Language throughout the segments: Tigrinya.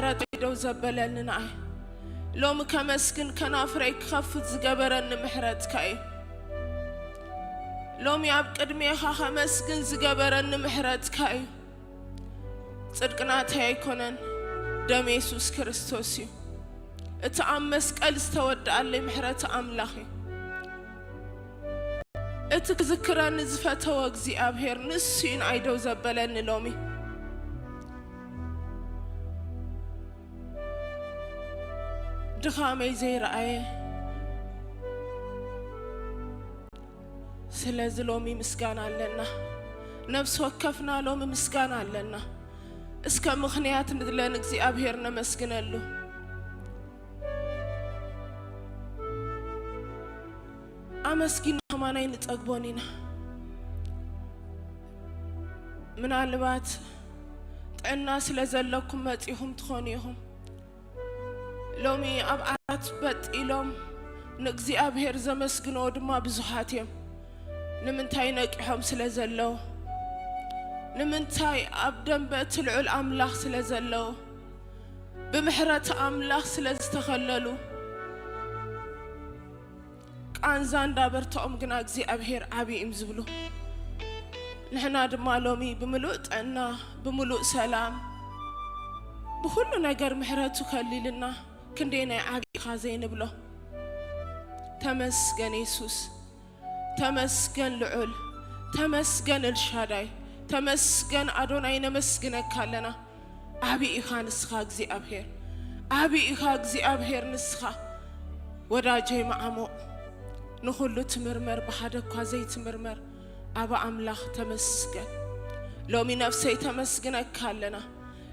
ምሕረት ደው ዘበለኒ ንኣይ። ሎሚ ከመስግን ከናፍረይ ክኸፍት ዝገበረኒ ምሕረትካ እዩ። ሎሚ ኣብ ቅድሜኻ ከመስግን ዝገበረኒ ምሕረትካ እዩ። ጽድቂ ናተይ ኣይኮነን፣ ደም የሱስ ክርስቶስ እዩ። እቲ ኣብ መስቀል ዝተወድኣለይ ምሕረት ኣምላኽ እዩ። እቲ ክዝክረኒ ዝፈተወ እግዚኣብሔር ንሱ እዩ ንኣይ ደው ዘበለኒ ሎሚ። ድኻመይ ዘይረኣየ። ስለዚ ሎሚ ምስጋና ኣለና። ነፍሲ ወከፍና ሎሚ ምስጋና ኣለና። እስከ ምኽንያት ንድለን እግዚኣብሔር ነመስግነሉ። ኣመስጊን ከማን ኣይንጸግቦን ኢና። ምናልባት ጥዕና ስለ ዘለኩም መጺኹም ትኾኑ ኢኹም። ሎሚ ኣብ ዓራት በጥ ኢሎም ንእግዚኣብሔር ዘመስግንዎ ድማ ብዙሓት እዮም። ንምንታይ? ነቂሖም ስለ ዘለዉ። ንምንታይ? ኣብ ደንበ እቲ ልዑል ኣምላኽ ስለ ዘለዉ። ብምሕረት ኣምላኽ ስለ ዝተኸለሉ። ቃንዛ እንዳበርትዖም ግና እግዚኣብሔር ዓቢ እዩም ዝብሉ። ንሕና ድማ ሎሚ ብምሉእ ጥዕና፣ ብምሉእ ሰላም፣ ብኹሉ ነገር ምሕረቱ ከሊልና ክንደየናይ ዓቢ ኢኻ ዘይንብሎ። ተመስገን የሱስ፣ ተመስገን ልዑል፣ ተመስገን ኤልሻዳይ፣ ተመስገን ኣዶናይ፣ ነመስግነካ ኣለና። ዓቢ ኢኻ ንስኻ እግዚኣብሔር፣ ዓቢ ኢኻ እግዚኣብሔር ንስኻ። ወዳጀይ መዓሙቕ፣ ንኹሉ ትምርመር፣ ብሓደ እኳ ዘይትምርመር ኣባ ኣምላኽ ተመስገን። ሎሚ ነፍሰይ ተመስግነካ ኣለና፣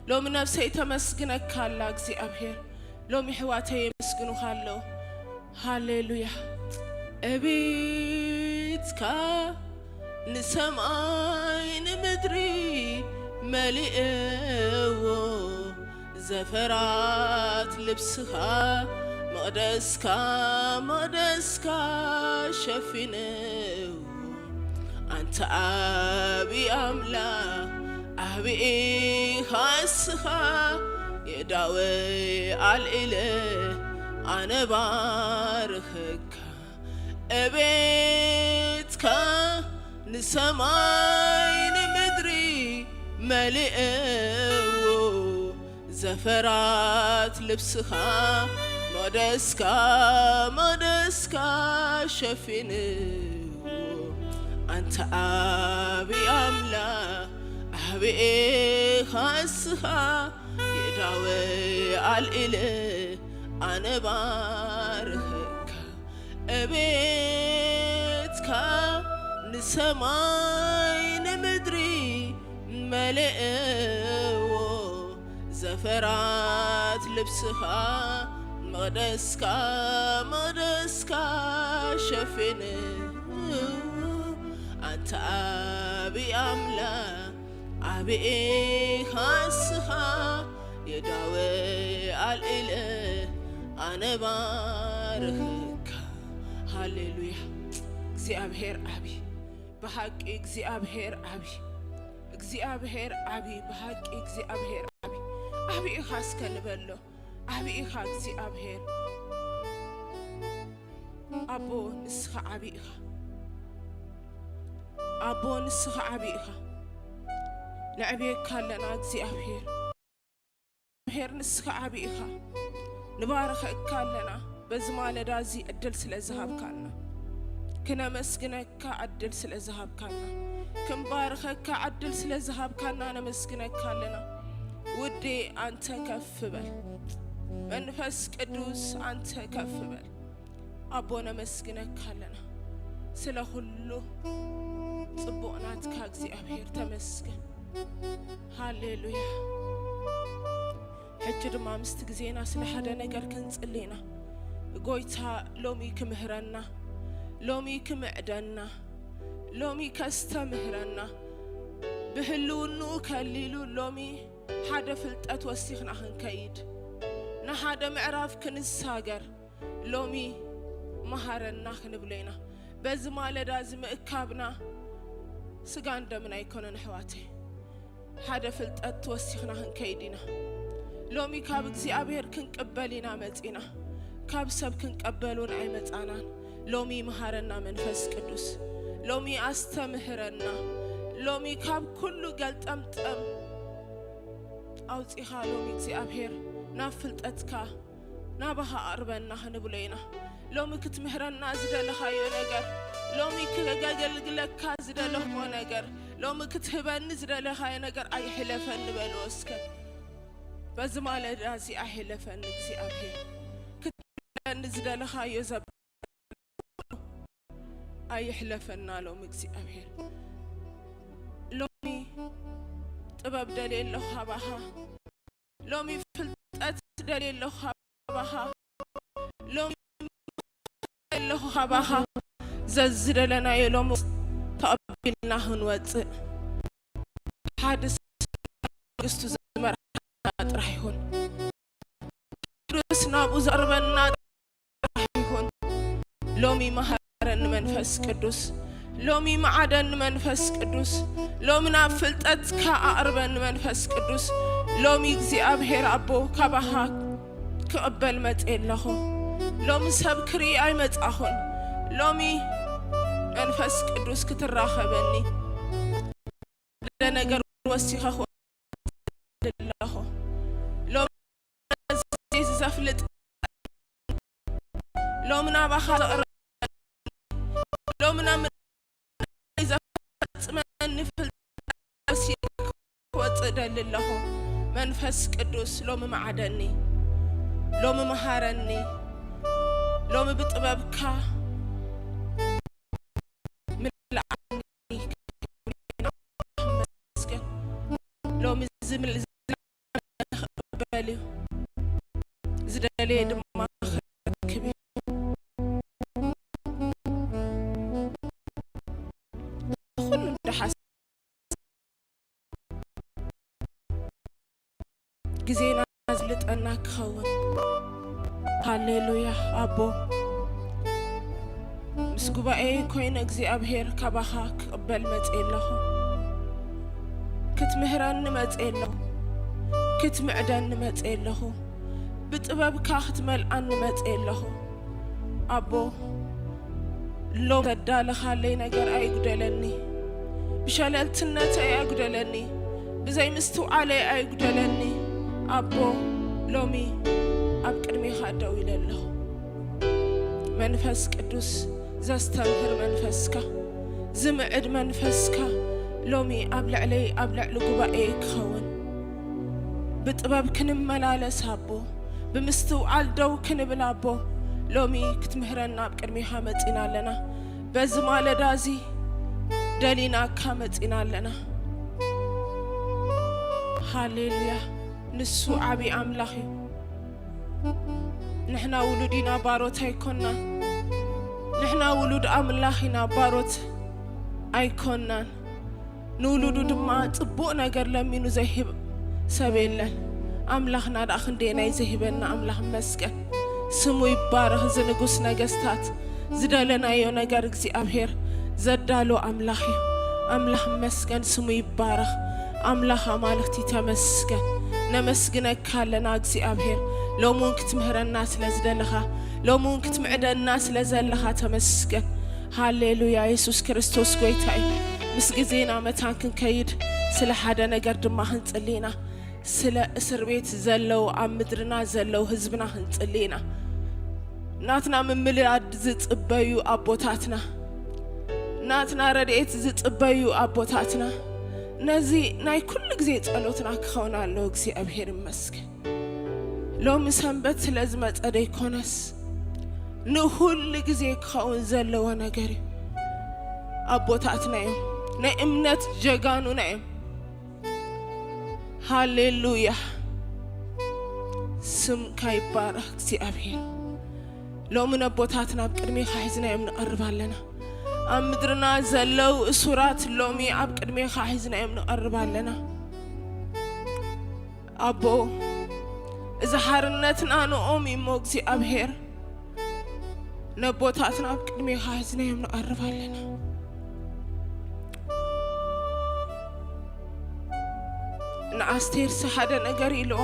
ሎሚ ነፍሰይ ተመስግነካ ኣላ እግዚኣብሔር። ሎሚ ኣሕዋተይ የመስግኑኻ ኣለዉ። ሃሌሉያ። እቤትካ ንሰማይ ንምድሪ መሊእዎ፣ ዘፈራት ልብስኻ መቕደስካ፣ መቕደስካ ሸፊንዎ። ኣንታ ዓቢ ኣምላኽ፣ ዓቢ ኢኻ እስኻ፣ የዳወ ኣልዒለ ኣነ ባርኸካ። እቤትካ ንሰማይ ንምድሪ መሊእዎ፣ ዘፈራት ልብስኻ መቕደስካ፣ መቕደስካ ሸፊንዎ። ኣንታ ዓቢ ኣምላኽ፣ ዓቢ ኢኻ እስኻ፣ የዳወ ኣልዒለ ኣነ ባርኸካ። እቤትካ ንሰማይ ንምድሪ መሊእዎ፣ ዘፈራት ልብስኻ መቕደስካ፣ መቕደስካ ሸፊንዎ። ኣንታ ዓቢ ኣምላኽ፣ ዓቢ ኢኻ እስኻ፣ የዳወ ኣልዒለ ኣነ ባርኸካ። ሃሌሉያ። እግዚኣብሔር ዓቢ፣ ብሓቂ እግዚኣብሔር ዓቢ፣ እግዚኣብሔር ዓቢ፣ ብሓቂ እግዚኣብሔር ዓቢ። ዓቢ ኢኻ እስከ ንበሎ፣ ዓቢ ኢኻ እግዚኣብሔር። ኣቦ ንስኻ ዓቢ ኢኻ፣ ኣቦ ንስኻ ዓቢ ኢኻ። ነዕብየካ ኣለና እግዚኣብሔር። እግዚኣብሔር ንስኻ ዓቢ ኢኻ። ንባርኸካ ኣለና በዚ ማለዳ እዚ ዕድል ስለ ዝሃብካና። ክነመስግነካ ዕድል ስለ ዝሃብካና። ክንባርኸካ ዕድል ስለ ዝሃብካና ነመስግነካ ኣለና። ውዴ ኣንተ ከፍ በል። መንፈስ ቅዱስ ኣንተ ከፍ በል። ኣቦ ነመስግነካ ኣለና ስለ ኩሉ ጽቡቕ ናትካ እግዚኣብሔር ተመስገን። ሃሌሉያ። ሕጂ ድማ ምስቲ ግዜና ስለ ሓደ ነገር ክንጽሊ ኢና። ጎይታ ሎሚ ክምህረና፣ ሎሚ ክምዕደና፣ ሎሚ ከስተምህረና፣ ብህልውንኡ ከሊሉ ሎሚ ሓደ ፍልጠት ወሲኽና ክንከይድ፣ ንሓደ ምዕራፍ ክንሳገር፣ ሎሚ መሃረና ክንብሎ ኢና። በዚ ማለዳ እዚ ምእካብና ስጋን ደምን ኣይኮነን ኣሕዋተይ። ሓደ ፍልጠት ተወሲኽና ክንከይድ ኢና። ሎሚ ካብ እግዚኣብሔር ክንቅበል ኢና መጺና፣ ካብ ሰብ ክንቀበል እውን ኣይመጻናን። ሎሚ መሃረና መንፈስ ቅዱስ፣ ሎሚ ኣስተምህረና። ሎሚ ካብ ኩሉ ገልጠምጠም ኣውጺኻ ሎሚ እግዚኣብሔር ናብ ፍልጠትካ ናባኻ ኣቕርበና ክንብሎ ኢና። ሎሚ ክትምህረና ዝደለኻዮ ነገር፣ ሎሚ ከገልግለካ ዝደለኽዎ ነገር፣ ሎሚ ክትህበኒ ዝደለኻዮ ነገር ኣይሕለፈኒ በልዎ እስከ። በዚ ማለዳ እዚ ኣይሕለፈኒ እግዚኣብሔር። ክትህበኒ ዝደለኻዮ ዘብ ኣይሕለፈና ሎም እግዚኣብሔር። ሎሚ ጥበብ ደልየ ኣለኹ ካባኻ። ሎሚ ፍልጠት ደልየ ኣለኹ ካባኻ። ሎሚ ኣለኹ ካባኻ። ዘዝደለናዮ ሎሚ ተቐቢልና ክንወፅእ ሓደ መንግስቱ ዝመርሓና ጥራሕ ይኹን። ቅዱስ ናብኡ ዘቕርበና ጥራሕ ይኹን። ሎሚ መሃረኒ መንፈስ ቅዱስ፣ ሎሚ መዓደኒ መንፈስ ቅዱስ፣ ሎሚ ናብ ፍልጠትካ ኣቕርበኒ መንፈስ ቅዱስ። ሎሚ እግዚኣብሔር ኣቦ ካባኻ ክቕበል መጽእ ኣለኹ። ሎሚ ሰብ ክርኢ ኣይመጻኹን። ሎሚ መንፈስ ቅዱስ ክትራኸበኒ ሓደ ነገር ወሲኸ ክወ- ኣለኹ። ሎሚ እዚ ዘፍልጥ፣ ሎሚ ናባኻ ዘቕርብ፣ ሎሚ ናብ ምድሪ ዘፈጽመኒ ፍልጠት ክወጽእ እደሊ ኣለኹ። መንፈስ ቅዱስ ሎሚ መዓደኒ፣ ሎሚ መሃረኒ፣ ሎሚ ብጥበብካ ምልኣኒ። ሎሚ ዝምል- ክቕበል እዩ። ዝደለየ ድማ ክረክብ እዩ። ኩሉ እንዳሓስ- ግዜና ዝልጠና ክኸውን። ሃሌሉያ ኣቦ። ምስ ጉባኤ ኮይነ እግዚኣብሔር ካባኻ ክቕበል መጽእ ኣለኹ። ክትምህረኒ መጽእ ኣለኹ። ክትምዕደኒ መጽእ ኣለኹ። ብጥበብካ ክትመልኣኒ መጽእ ኣለኹ። ኣቦ፣ ሎም ዘዳለኻለይ ነገር ኣይጉደለኒ። ብሸለልትነተይ ኣይጉደለኒ። ብዘይምስትውዓለይ ኣይጉደለኒ። ኣቦ፣ ሎሚ ኣብ ቅድሜኻ ደው ኢለ ኣለኹ። መንፈስ ቅዱስ ዘስተምህር መንፈስካ፣ ዝምዕድ መንፈስካ ሎሚ ኣብ ልዕለይ፣ ኣብ ልዕሊ ጉባኤ ክኸውን። ብጥበብ ክንመላለስ ኣቦ፣ ብምስትውዓል ደው ክንብል ኣቦ፣ ሎሚ ክትምህረና ኣብ ቅድሜኻ መጺና ኣለና። በዚ ማለዳ እዚ ደሊናካ መጺና ኣለና። ሃሌሉያ። ንሱ ዓቢ ኣምላኽ እዩ። ንሕና ውሉድ ኢና፣ ባሮት ኣይኮናን። ንሕና ውሉድ ኣምላኽ ኢና፣ ባሮት ኣይኮናን። ንውሉዱ ድማ ጽቡቕ ነገር ለሚኑ ዘይህብ ሰብ የለን። ኣምላኽና ደኣ ክንደየናይ ዘይህበና ኣምላኽ መስገን። ስሙ ይባረኽ። እዚ ንጉስ ነገስታት ዝደለናዮ ነገር እግዚኣብሔር ዘዳሎ ኣምላኽ እዩ። ኣምላኽ መስገን፣ ስሙ ይባረኽ። ኣምላኽ ኣማልኽቲ ተመስገን። ነመስግነካ ኣለና እግዚኣብሔር። ሎሚ እውን ክትምህረና ስለ ዝደለኻ፣ ሎሚ እውን ክትምዕደና ስለ ዘለኻ ተመስገን። ሃሌሉያ፣ የሱስ ክርስቶስ ጎይታ እዩ። ምስ ግዜና መታን ክንከይድ ስለ ሓደ ነገር ድማ ክንጽሊ ኢና። ስለ እስር ቤት ዘለዉ፣ ኣብ ምድርና ዘለዉ ህዝብና ክንጽሊ ኢና። ናትና ምምልላድ ዝጽበዩ ኣቦታትና፣ ናትና ረድኤት ዝጽበዩ ኣቦታትና፣ ነዚ ናይ ኩሉ ግዜ ጸሎትና ክኸውን ኣለዎ። እግዚኣብሔር ይመስገን። ሎሚ ሰንበት ስለ ዝመጸ ደይኮነስ፣ ንኹሉ ግዜ ክኸውን ዘለዎ ነገር እዩ። ኣቦታትና እዮም፣ ናይ እምነት ጀጋኑና እዮም። ሃሌሉያ፣ ስምካ ይባረኽ እግዚኣብሔር። ሎሚ ነቦታትና ኣብ ቅድሜኻ ሒዝናዮም ንቐርብ ኣለና። ኣብ ምድርና ዘለዉ እሱራት ሎሚ ኣብ ቅድሜኻ ሒዝናዮም ንቐርብ ኣለና። ኣቦ፣ እዚ ሓርነትና ንኦም እሞ እግዚኣብሔር፣ ነቦታትና ኣብ ቅድሜኻ ሒዝናዮም ንቐርብ ኣለና። ንኣስቴርሲ ሓደ ነገር ኢልዋ፣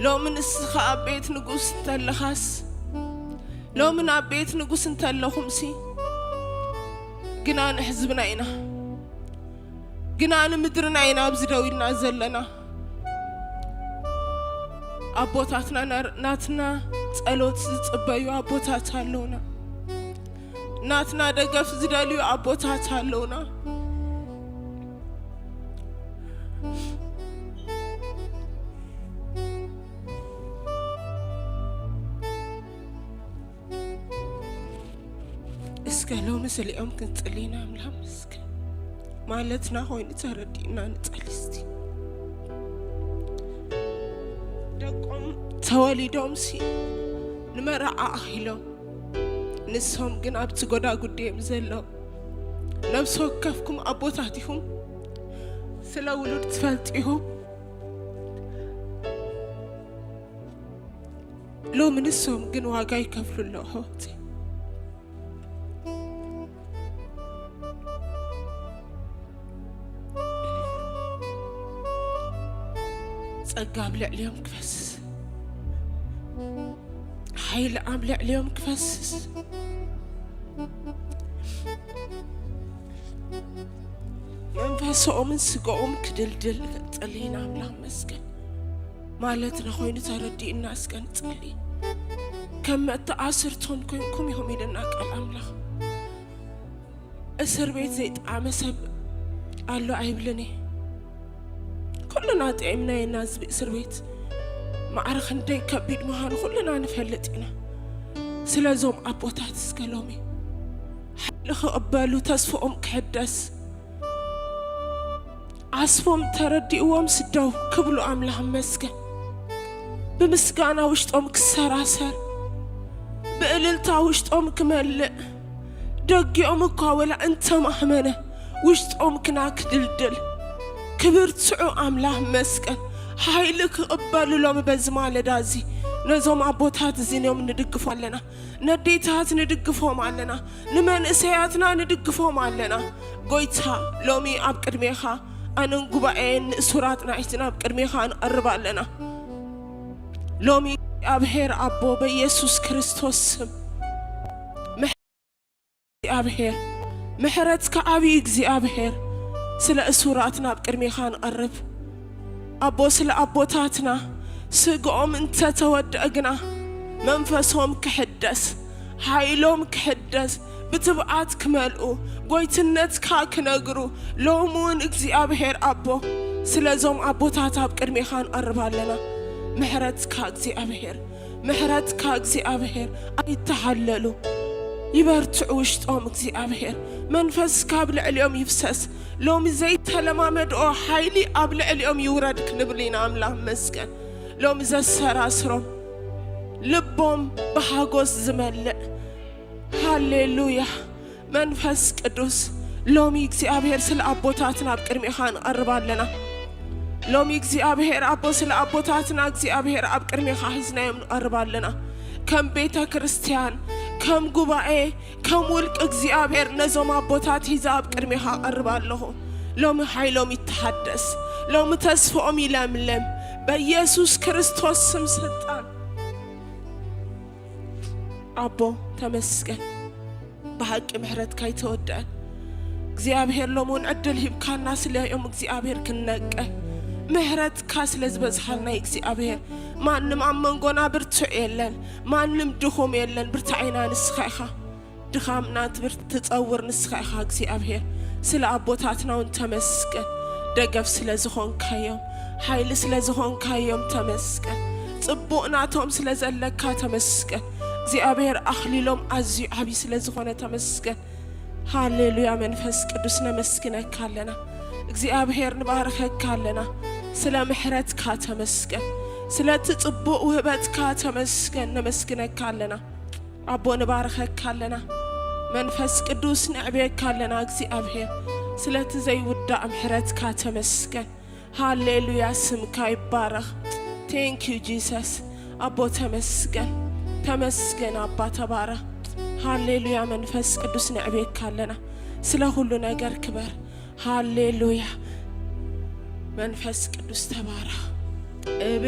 ሎሚ ንስኻ ኣብ ቤት ንጉስ እንተለኻስ፣ ሎሚ ናብ ቤት ንጉስ እንተለኹምሲ፣ ግና ንሕዝብና ኢና፣ ግና ንምድርና ኢና ኣብዚ ደው ኢልና ዘለና። ኣቦታትና ናር-፣ ናትና ጸሎት ዝጽበዩ ኣቦታት ኣለውና። ናትና ደገፍ ዝደልዩ ኣቦታት ኣለውና። እስከ ሎሚ ስሊኦም ክንጽልይና ኣምላኽ መስገን ማለትና ኮይኑ ተረዲእና ንጸሊ እስቲ። ደቆም ተወሊዶምሲ ንመርዓ ኣኺሎም፣ ንሶም ግን ኣብቲ ጎዳጉዲ እዮም ዘለዉ። ነብሲ ወከፍኩም ኣቦታት ኢኹም፣ ስለ ውሉድ ትፈልጡ ኢኹም። ሎሚ ንሶም ግን ዋጋ ይከፍሉ ኣለዉ ኣሕዋተይ። ጸጋ ኣብ ልዕሊኦም ክፈስስ፣ ሓይሊ ኣብ ልዕሊኦም ክፈስስ፣ መንፈሶምን ስጋኦም ክድልድል ጸሊና ኣምላኽ መስገን ማለት ንኾይኑ ተረዲእና እስከ ንጸሊ። ከም መተኣስርቶም ኮይንኩም ኢኹም ኢልና ቃል ኣምላኽ። እስር ቤት ዘይጠዓመ ሰብ ኣሎ ኣይብልን እየ። ኩልና ጥዒምናዮ ኢና እዚ እስር ቤት። ማዕረ ክንደይ ከቢድ ምዃኑ ኩልና ንፈልጥ ኢና። ስለዞም ኣቦታት እስከ ሎሚ ሓይሊ ክቕበሉ፣ ተስፍኦም ክሕደስ፣ ዓስቦም ተረዲእዎም ስደው ክብሉ ኣምላኽ መስገን። ብምስጋና ውሽጦም ክሰራሰር፣ ብእልልታ ውሽጦም ክመልእ፣ ደጊኦም እኳ ወላ እንተማህመነ ውሽጦም ክና ክድልድል፣ ክብርትዑ ኣምላኽ መስገን። ሓይሊ ክቕበሉ ሎሚ በዚ ማለዳ እዚ ነዞም ኣቦታት እዚኦም ንድግፎ ኣለና። ነዴታት ንድግፎም ኣለና። ንመንእሰያትና ንድግፎም ኣለና። ጎይታ፣ ሎሚ ኣብ ቅድሜኻ ኣነን ጉባኤን ንእሱራት ናይትን ኣብ ቅድሜኻ ንቐርብ ኣለና። ሎሚ እግዚኣብሔር ኣቦ በኢየሱስ ክርስቶስ ስም፣ ምሕ-፣ እግዚኣብሔር፣ ምሕረትካ ዓብዪ እግዚኣብሔር፣ ስለ እሱራት ናብ ቅድሜኻ ንቐርብ። ኣቦ፣ ስለ ኣቦታትና ስግኦም እንተተወድአ ግና መንፈሶም ክሕደስ፣ ሓይሎም ክሕደስ፣ ብትብዓት ክመልኡ፣ ጎይትነትካ ክነግሩ፣ ሎሚ እውን እግዚኣብሔር ኣቦ፣ ስለዞም ኣቦታት ኣብ ቅድሜኻ ንቐርብ ኣለና። ምሕረትካ እግዚኣብሔር፣ ምሕረትካ እግዚኣብሔር ኣይተሓለሉ። ይበርትዑ ውሽጦም እግዚኣብሔር፣ መንፈስካ ኣብ ልዕሊኦም ይፍሰስ። ሎሚ ዘይተለማመድኦ ሓይሊ ኣብ ልዕሊኦም ይውረድ ክንብል ኢና። ኣምላኽ መስገን፣ ሎሚ ዘሰራስሮም፣ ልቦም ብሓጎስ ዝመልእ። ሃሌሉያ። መንፈስ ቅዱስ፣ ሎሚ እግዚኣብሔር ስለ ኣቦታትና ኣብ ቅድሜኻ ንቐርብ ኣለና። ሎሚ እግዚኣብሔር ኣቦ፣ ስለ ኣቦታትና እግዚኣብሔር ኣብ ቅድሜኻ ሒዝናዮም ንቐርብ ኣለና። ከም ቤተ ክርስቲያን፣ ከም ጉባኤ፣ ከም ውልቂ እግዚኣብሔር ነዞም ኣቦታት ሒዘ ኣብ ቅድሜኻ እቐርብ ኣለኹ። ሎሚ ሓይሎም ይተሓደስ፣ ሎሚ ተስፍኦም ይለምልም፣ በኢየሱስ ክርስቶስ ስም ስልጣን። ኣቦ ተመስገን፣ ብሓቂ ምሕረትካ ኣይተወድአን። እግዚኣብሔር ሎሚ እውን ዕድል ሂብካና ስለዮም እግዚኣብሔር ክንነቀ ምሕረትካ ስለ ዝበዝሓልና እግዚኣብሔር፣ ማንም ኣብ መንጎና ብርቱዕ የለን፣ ማንም ድኹም የለን። ብርታዔና ንስኻ ኢኻ። ድኻምና ትብር-፣ ትጸውር ንስኻ ኢኻ እግዚኣብሔር። ስለ ኣቦታትና እውን ተመስገን። ደገፍ ስለ ዝኾንካዮም፣ ሓይሊ ስለ ዝኾንካዮም ተመስገን። ጽቡቕ ናቶም ስለ ዘለካ ተመስገን። እግዚኣብሔር ኣኽሊሎም ኣዝዩ ዓቢ ስለ ዝኾነ ተመስገን። ሃሌሉያ መንፈስ ቅዱስ ነመስግነካ ኣለና። እግዚኣብሔር ንባርኸካ ኣለና። ስለ ምሕረትካ ተመስገን። ስለቲ ጽቡቕ ውህበትካ ተመስገን። ነመስግነካ ኣለና። ኣቦ ንባርኸካ ኣለና። መንፈስ ቅዱስ ነዕብየካ ኣለና እግዚኣብሔር፣ ስለቲ ዘይውዳእ ምሕረትካ ተመስገን። ሃሌሉያ ስምካ ይባረኽ። Thank you Jesus። ኣቦ ተመስገን፣ ተመስገን ኣባ ተባረኽ። ሃሌሉያ መንፈስ ቅዱስ ነዕብየካ ኣለና። ስለ ኩሉ ነገር ክበር። ሃሌሉያ መንፈስ ቅዱስ ተባረኽ። እቤ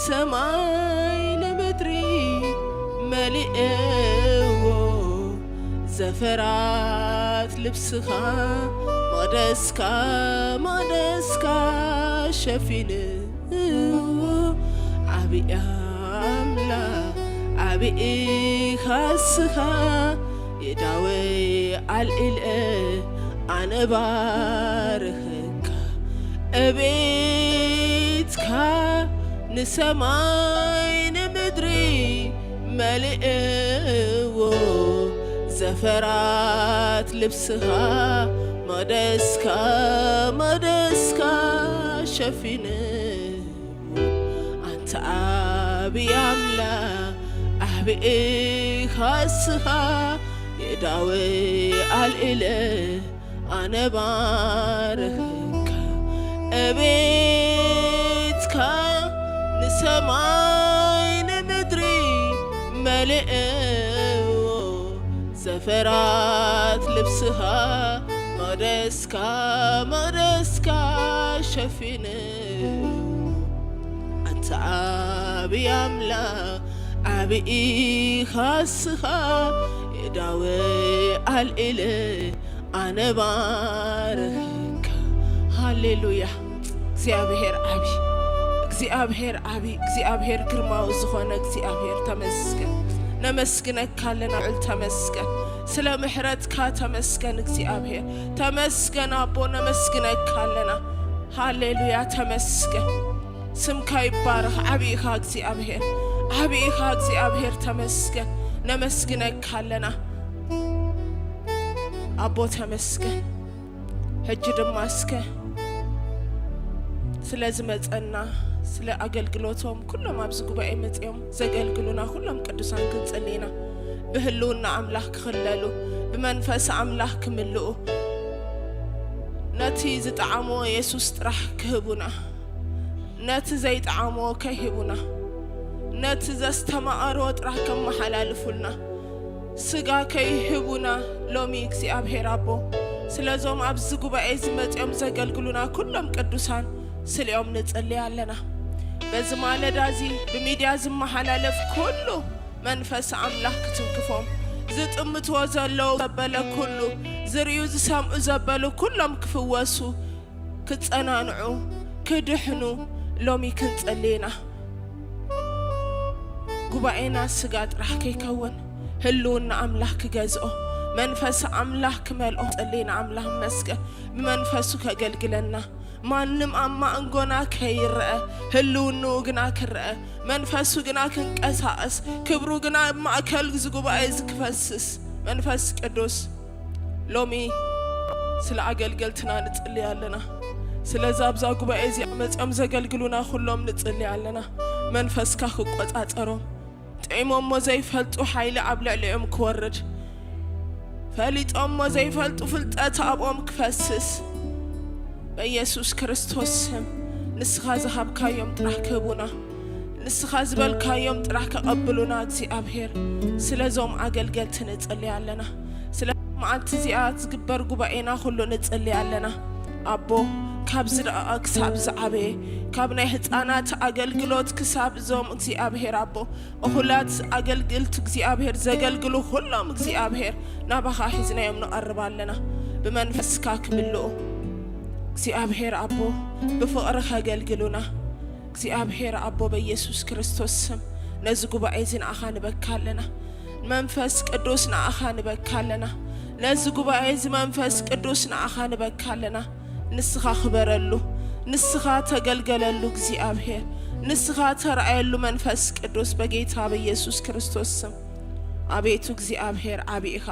ሰማይ ንምድሪ መሊእዎ፣ ዘፈራት ልብስኻ መቕደስካ፣ መቕደስካ ሸፊንዎ። ዓብዪ ኣምላኽ፣ ዓብዪ ኻስኻ፣ የዳወይ ኣልዒለ ኣነ ባርኽካ። እቤትካ ንሰማይ ንምድሪ መሊእዎ፣ ዘፈራት ልብስኻ መቕደስካ፣ መቕደስካ ሸፊንዎ። ኣንታ ዓብዪ ኣምላኽ፣ ዓብዪ ኻስኻ፣ የዳወይ ኣልዒለ ኣነ ባርኽካ። እቤትካ ንሰማይ ንምድሪ መሊእዎ፣ ዘፈራት ልብስኻ መቕደስካ፣ መቕደስካ ሸፊንዎ። ኣንታ ዓብዪ ኣምላኽ፣ ዓብዪ ኻስኻ፣ የዳወይ ኣልዒለ ኣነ ባርኽካ። ሃሌሉያ። እግዚኣብሔር ዓቢ፣ እግዚኣብሔር ዓቢ፣ እግዚኣብሔር ግርማዊ ዝኾነ እግዚኣብሔር ተመስገን። ነመስግነካ ኣለና ልዑል ተመስገን። ስለ ምሕረትካ ተመስገን እግዚኣብሔር። ተመስገን ኣቦ፣ ነመስግነካ ኣለና። ሃሌሉያ፣ ተመስገን። ስምካ ይባረኽ። ዓቢ ኢኻ እግዚኣብሔር፣ ዓቢ ኢኻ እግዚኣብሔር። ተመስገን። ነመስግነካ ኣለና ኣቦ፣ ተመስገን። ሕጂ ድማ እስከ ስለ ዝመጸና፣ ስለ ኣገልግሎቶም፣ ኩሎም ኣብዚ ጉባኤ መጺኦም ዘገልግሉና ኩሎም ቅዱሳን ክንጽሊ ኢና። ብህልውና ኣምላኽ ክኽለሉ፣ ብመንፈስ ኣምላኽ ክምልኡ፣ ነቲ ዝጠዓምዎ የሱስ ጥራሕ ክህቡና፣ ነቲ ዘይጠዓምዎ ከይህቡና፣ ነቲ ዘስተማቐርዎ ጥራሕ ከመሓላልፉልና፣ ስጋ ከይህቡና ሎሚ እግዚኣብሔር ኣቦ፣ ስለዞም ኣብዚ ጉባኤ ዝመጽኦም ዘገልግሉና ኩሎም ቅዱሳን ስሊኦም ንጽሊ ኣለና። በዚ ማለዳ እዚ ብሚድያ ዝመሓላለፍ ኩሉ መንፈስ ኣምላኽ ክትንክፎም፣ ዝጥምትዎ ዘለዉ ዘበለ ኩሉ፣ ዝርእዩ ዝሰምዑ ዘበሉ ኩሎም ክፍወሱ፣ ክጸናንዑ፣ ክድሕኑ ሎሚ ክንጸሊ ኢና። ጉባኤና ስጋ ጥራሕ ከይከውን፣ ህልውና ኣምላኽ ክገዝኦ፣ መንፈስ ኣምላኽ ክመልኦ ጸሊና። ኣምላኽ መስገን ብመንፈሱ ከገልግለና፣ ማንም ኣብ ማእንጎና ከይረአ፣ ህልውንኡ ግና ክረአ፣ መንፈሱ ግና ክንቀሳቐስ፣ ክብሩ ግና ኣብ ማእከል እዚ ጉባኤ እዚ ክፈስስ፣ መንፈስ ቅዱስ ሎሚ ስለ ኣገልገልትና ንጽሊ ኣለና። ስለዚ ኣብዛ ጉባኤ እዚኣ መጺኦም ዘገልግሉና ኩሎም ንጽሊ ኣለና። መንፈስካ ክቆጻጸሮም፣ ጥዒሞሞ ዘይፈልጡ ሓይሊ ኣብ ልዕሊኦም ክወርድ፣ ፈሊጦሞ ዘይፈልጡ ፍልጠት ኣብኦም ክፈስስ፣ በኢየሱስ ክርስቶስ ስም ንስኻ ዝሃብካዮም ጥራሕ ክህቡና፣ ንስኻ ዝበልካዮም ጥራሕ ከቐብሉና እግዚኣብሔር፣ ስለዞም ኣገልገልቲ ንጽሊ ኣለና። ስለ መዓልቲ እዚኣ ዝግበር ጉባኤና ኩሉ ንጽሊ ኣለና። ኣቦ፣ ካብ ዝደቐቐ ክሳብ ዝዓበየ፣ ካብ ናይ ህፃናት ኣገልግሎት ክሳብ እዞም እግዚኣብሔር ኣቦ፣ እኹላት ኣገልግልቲ እግዚኣብሔር ዘገልግሉ ኩሎም እግዚኣብሔር ናባኻ ሒዝናዮም ንቐርብ ኣለና። ብመንፈስካ ክምልኡ እግዚኣብሔር ኣቦ፣ ብፍቕሪ ከገልግሉና እግዚኣብሔር ኣቦ፣ በኢየሱስ ክርስቶስ ስም ነዚ ጉባኤ እዚ ንኣኻ ንበካ ኣለና። መንፈስ ቅዱስ ንኣኻ ንበካ ኣለና። ነዚ ጉባኤ እዚ መንፈስ ቅዱስ ንኣኻ ንበካ ኣለና። ንስኻ ክበረሉ፣ ንስኻ ተገልገለሉ እግዚኣብሔር፣ ንስኻ ተረኣየሉ መንፈስ ቅዱስ በጌታ በኢየሱስ ክርስቶስ ስም። ኣቤቱ እግዚኣብሔር ዓቢ ኢኻ።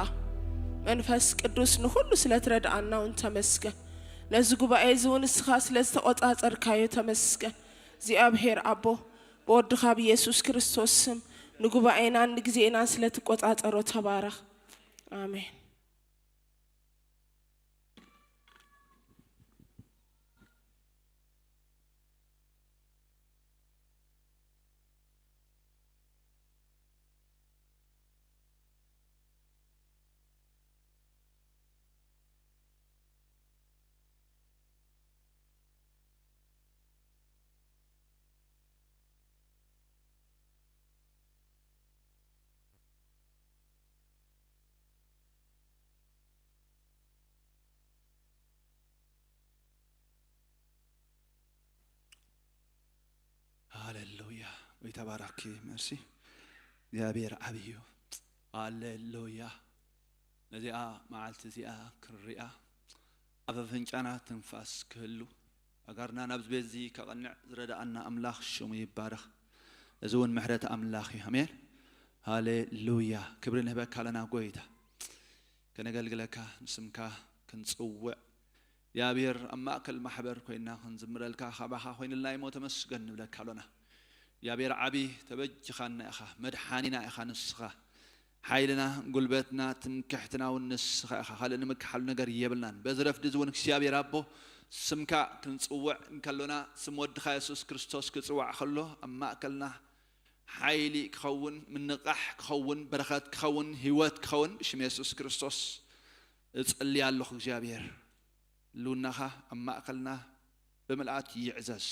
መንፈስ ቅዱስ ንኹሉ ስለ ትረድኣና እውን ተመስገን። ነዚ ጉባኤ እዚ እውን ንስኻ ስለ ዝተቖጻጸርካዮ ተመስገን። እግዚኣብሔር ኣቦ፣ ብወድኻ ብኢየሱስ ክርስቶስ ስም ንጉባኤናን ንግዜናን ስለ ትቆጻጸሮ ተባረኽ። ኣሜን። ወይ ተባረኪ። መርሲ እግዚኣብሔር ዓብይ እዩ። ሃሌሉያ። ነዚኣ መዓልቲ እዚኣ ክንሪኣ ኣብ ኣፍንጫና ትንፋስ ክህሉ ኣጋርና ናብዚ ቤት እዚ ከቐንዕ ዝረዳኣና ኣምላኽ ሽሙ ይባረኽ። እዚ እውን ምሕረት ኣምላኽ እዩ። ኣሜን። ሃሌሉያ። ክብሪ ንህበካ ኣለና ጎይታ። ከነገልግለካ ንስምካ ክንጽውዕ እግዚኣብሔር ኣብ ማእከል ማሕበር ኮይንና ክንዝምረልካ ካባኻ ኮይንልና እሞ ተመስገን ንብለካ ኣሎና። እግዚኣብሔር ዓቢ ተበጅኻና ኢኻ፣ መድሓኒና ኢኻ ንስኻ። ሓይልና፣ ጉልበትና፣ ትምክሕትና እውን ንስኻ ኢኻ። ካልእ ንምክሓሉ ነገር የብልናን። በዚ ረፍዲ እዚ እውን እግዚኣብሔር ኣቦ ስምካ ክንጽውዕ እንከሎና ስም ወድኻ የሱስ ክርስቶስ ክጽዋዕ ከሎ ኣብ ማእከልና ሓይሊ ክኸውን፣ ምንቓሕ ክኸውን፣ በረኸት ክኸውን፣ ህይወት ክኸውን ብሽም የሱስ ክርስቶስ እጽሊ ኣለኹ። እግዚኣብሔር ህልውናኻ ኣብ ማእከልና ብምልኣት ይዕዘዝ።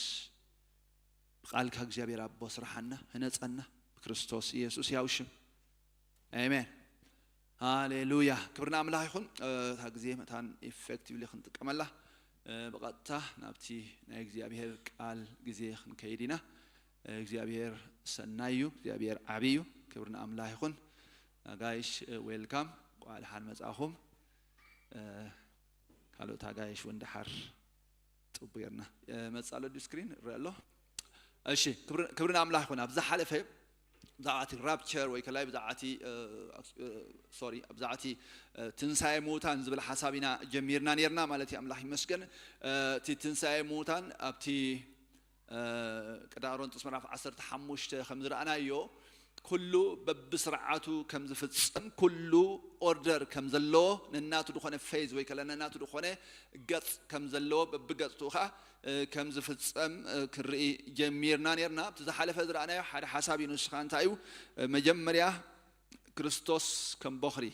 ብቃልካ እግዚኣብሔር ኣቦ ስርሓና፣ ህነጸና ብክርስቶስ ኢየሱስ ያው ሽም። ኣሜን። ሃሌሉያ። ክብርና ኣምላኽ ይኹን። እ፣ እታ ግዜ መታን ኢፌክቲቭሊ ክንጥቀመላ፣ እ፣ ብቐጥታ ናብቲ ናይ እግዚኣብሔር ቃል ግዜ ክንከይድ ኢና። እ፣ እግዚኣብሔር ሰናይ እዩ፣ እግዚኣብሔር ዓብይ እዩ። ክብርና ኣምላኽ ይኹን። ኣጋይሽ፣ እ፣ ዌልካም። እንኳዕ ደሓን መጻኹም። እ፣ ካልኦት ኣጋይሽ እውን ደሓር ጽቡቕ ጌርና። እ፣ መጻ ኣሎ ዲዩ ስክሪን? ይረአ ኣሎ። እሺ፣ ክብሪ፣ ክብሪ ንኣምላኽ ይኹን። ኣብ ዝሓለፈ ብዛዕባ እቲ ራፕቸር ወይ ከላይ ብዛዕባ እቲ፣ እ፣ እ፣ ሶሪ፣ ብዛዕባ እቲ፣ እ፣ ትንሳኤ ምዉታን ዝብል ሓሳብ ኢና ጀሚርና ኔርና ማለት እዩ። ኣምላኽ ይመስገን። እ፣ እቲ ትንሳኤ ምዉታን ኣብቲ፣ እ፣ ቀዳም ቆሮንጦስ ምዕራፍ ዓሰርተ ሓሙሽተ ከም ዝረኣናዮ ኩሉ በብስርዓቱ ከም ዝፍጸም፣ ኩሉ ኦርደር ከም ዘለዎ፣ ነናቱ ዝኾነ ፌዝ ወይ ከለ ነናቱ ዝኾነ ገጽ ከም ዘለዎ፣ በብገጽቱ ኸኣ፣ እ፣ ከም ዝፍጸም፣ እ፣ ክንርኢ ጀሚርና ኔርና። ኣብቲ ዝሓለፈ ዝረኣናዮ ሓደ ሓሳብ እዩ። ንሱ ኸኣ እንታይ እዩ? እ፣ መጀመርያ ክርስቶስ ከም ቦኽሪ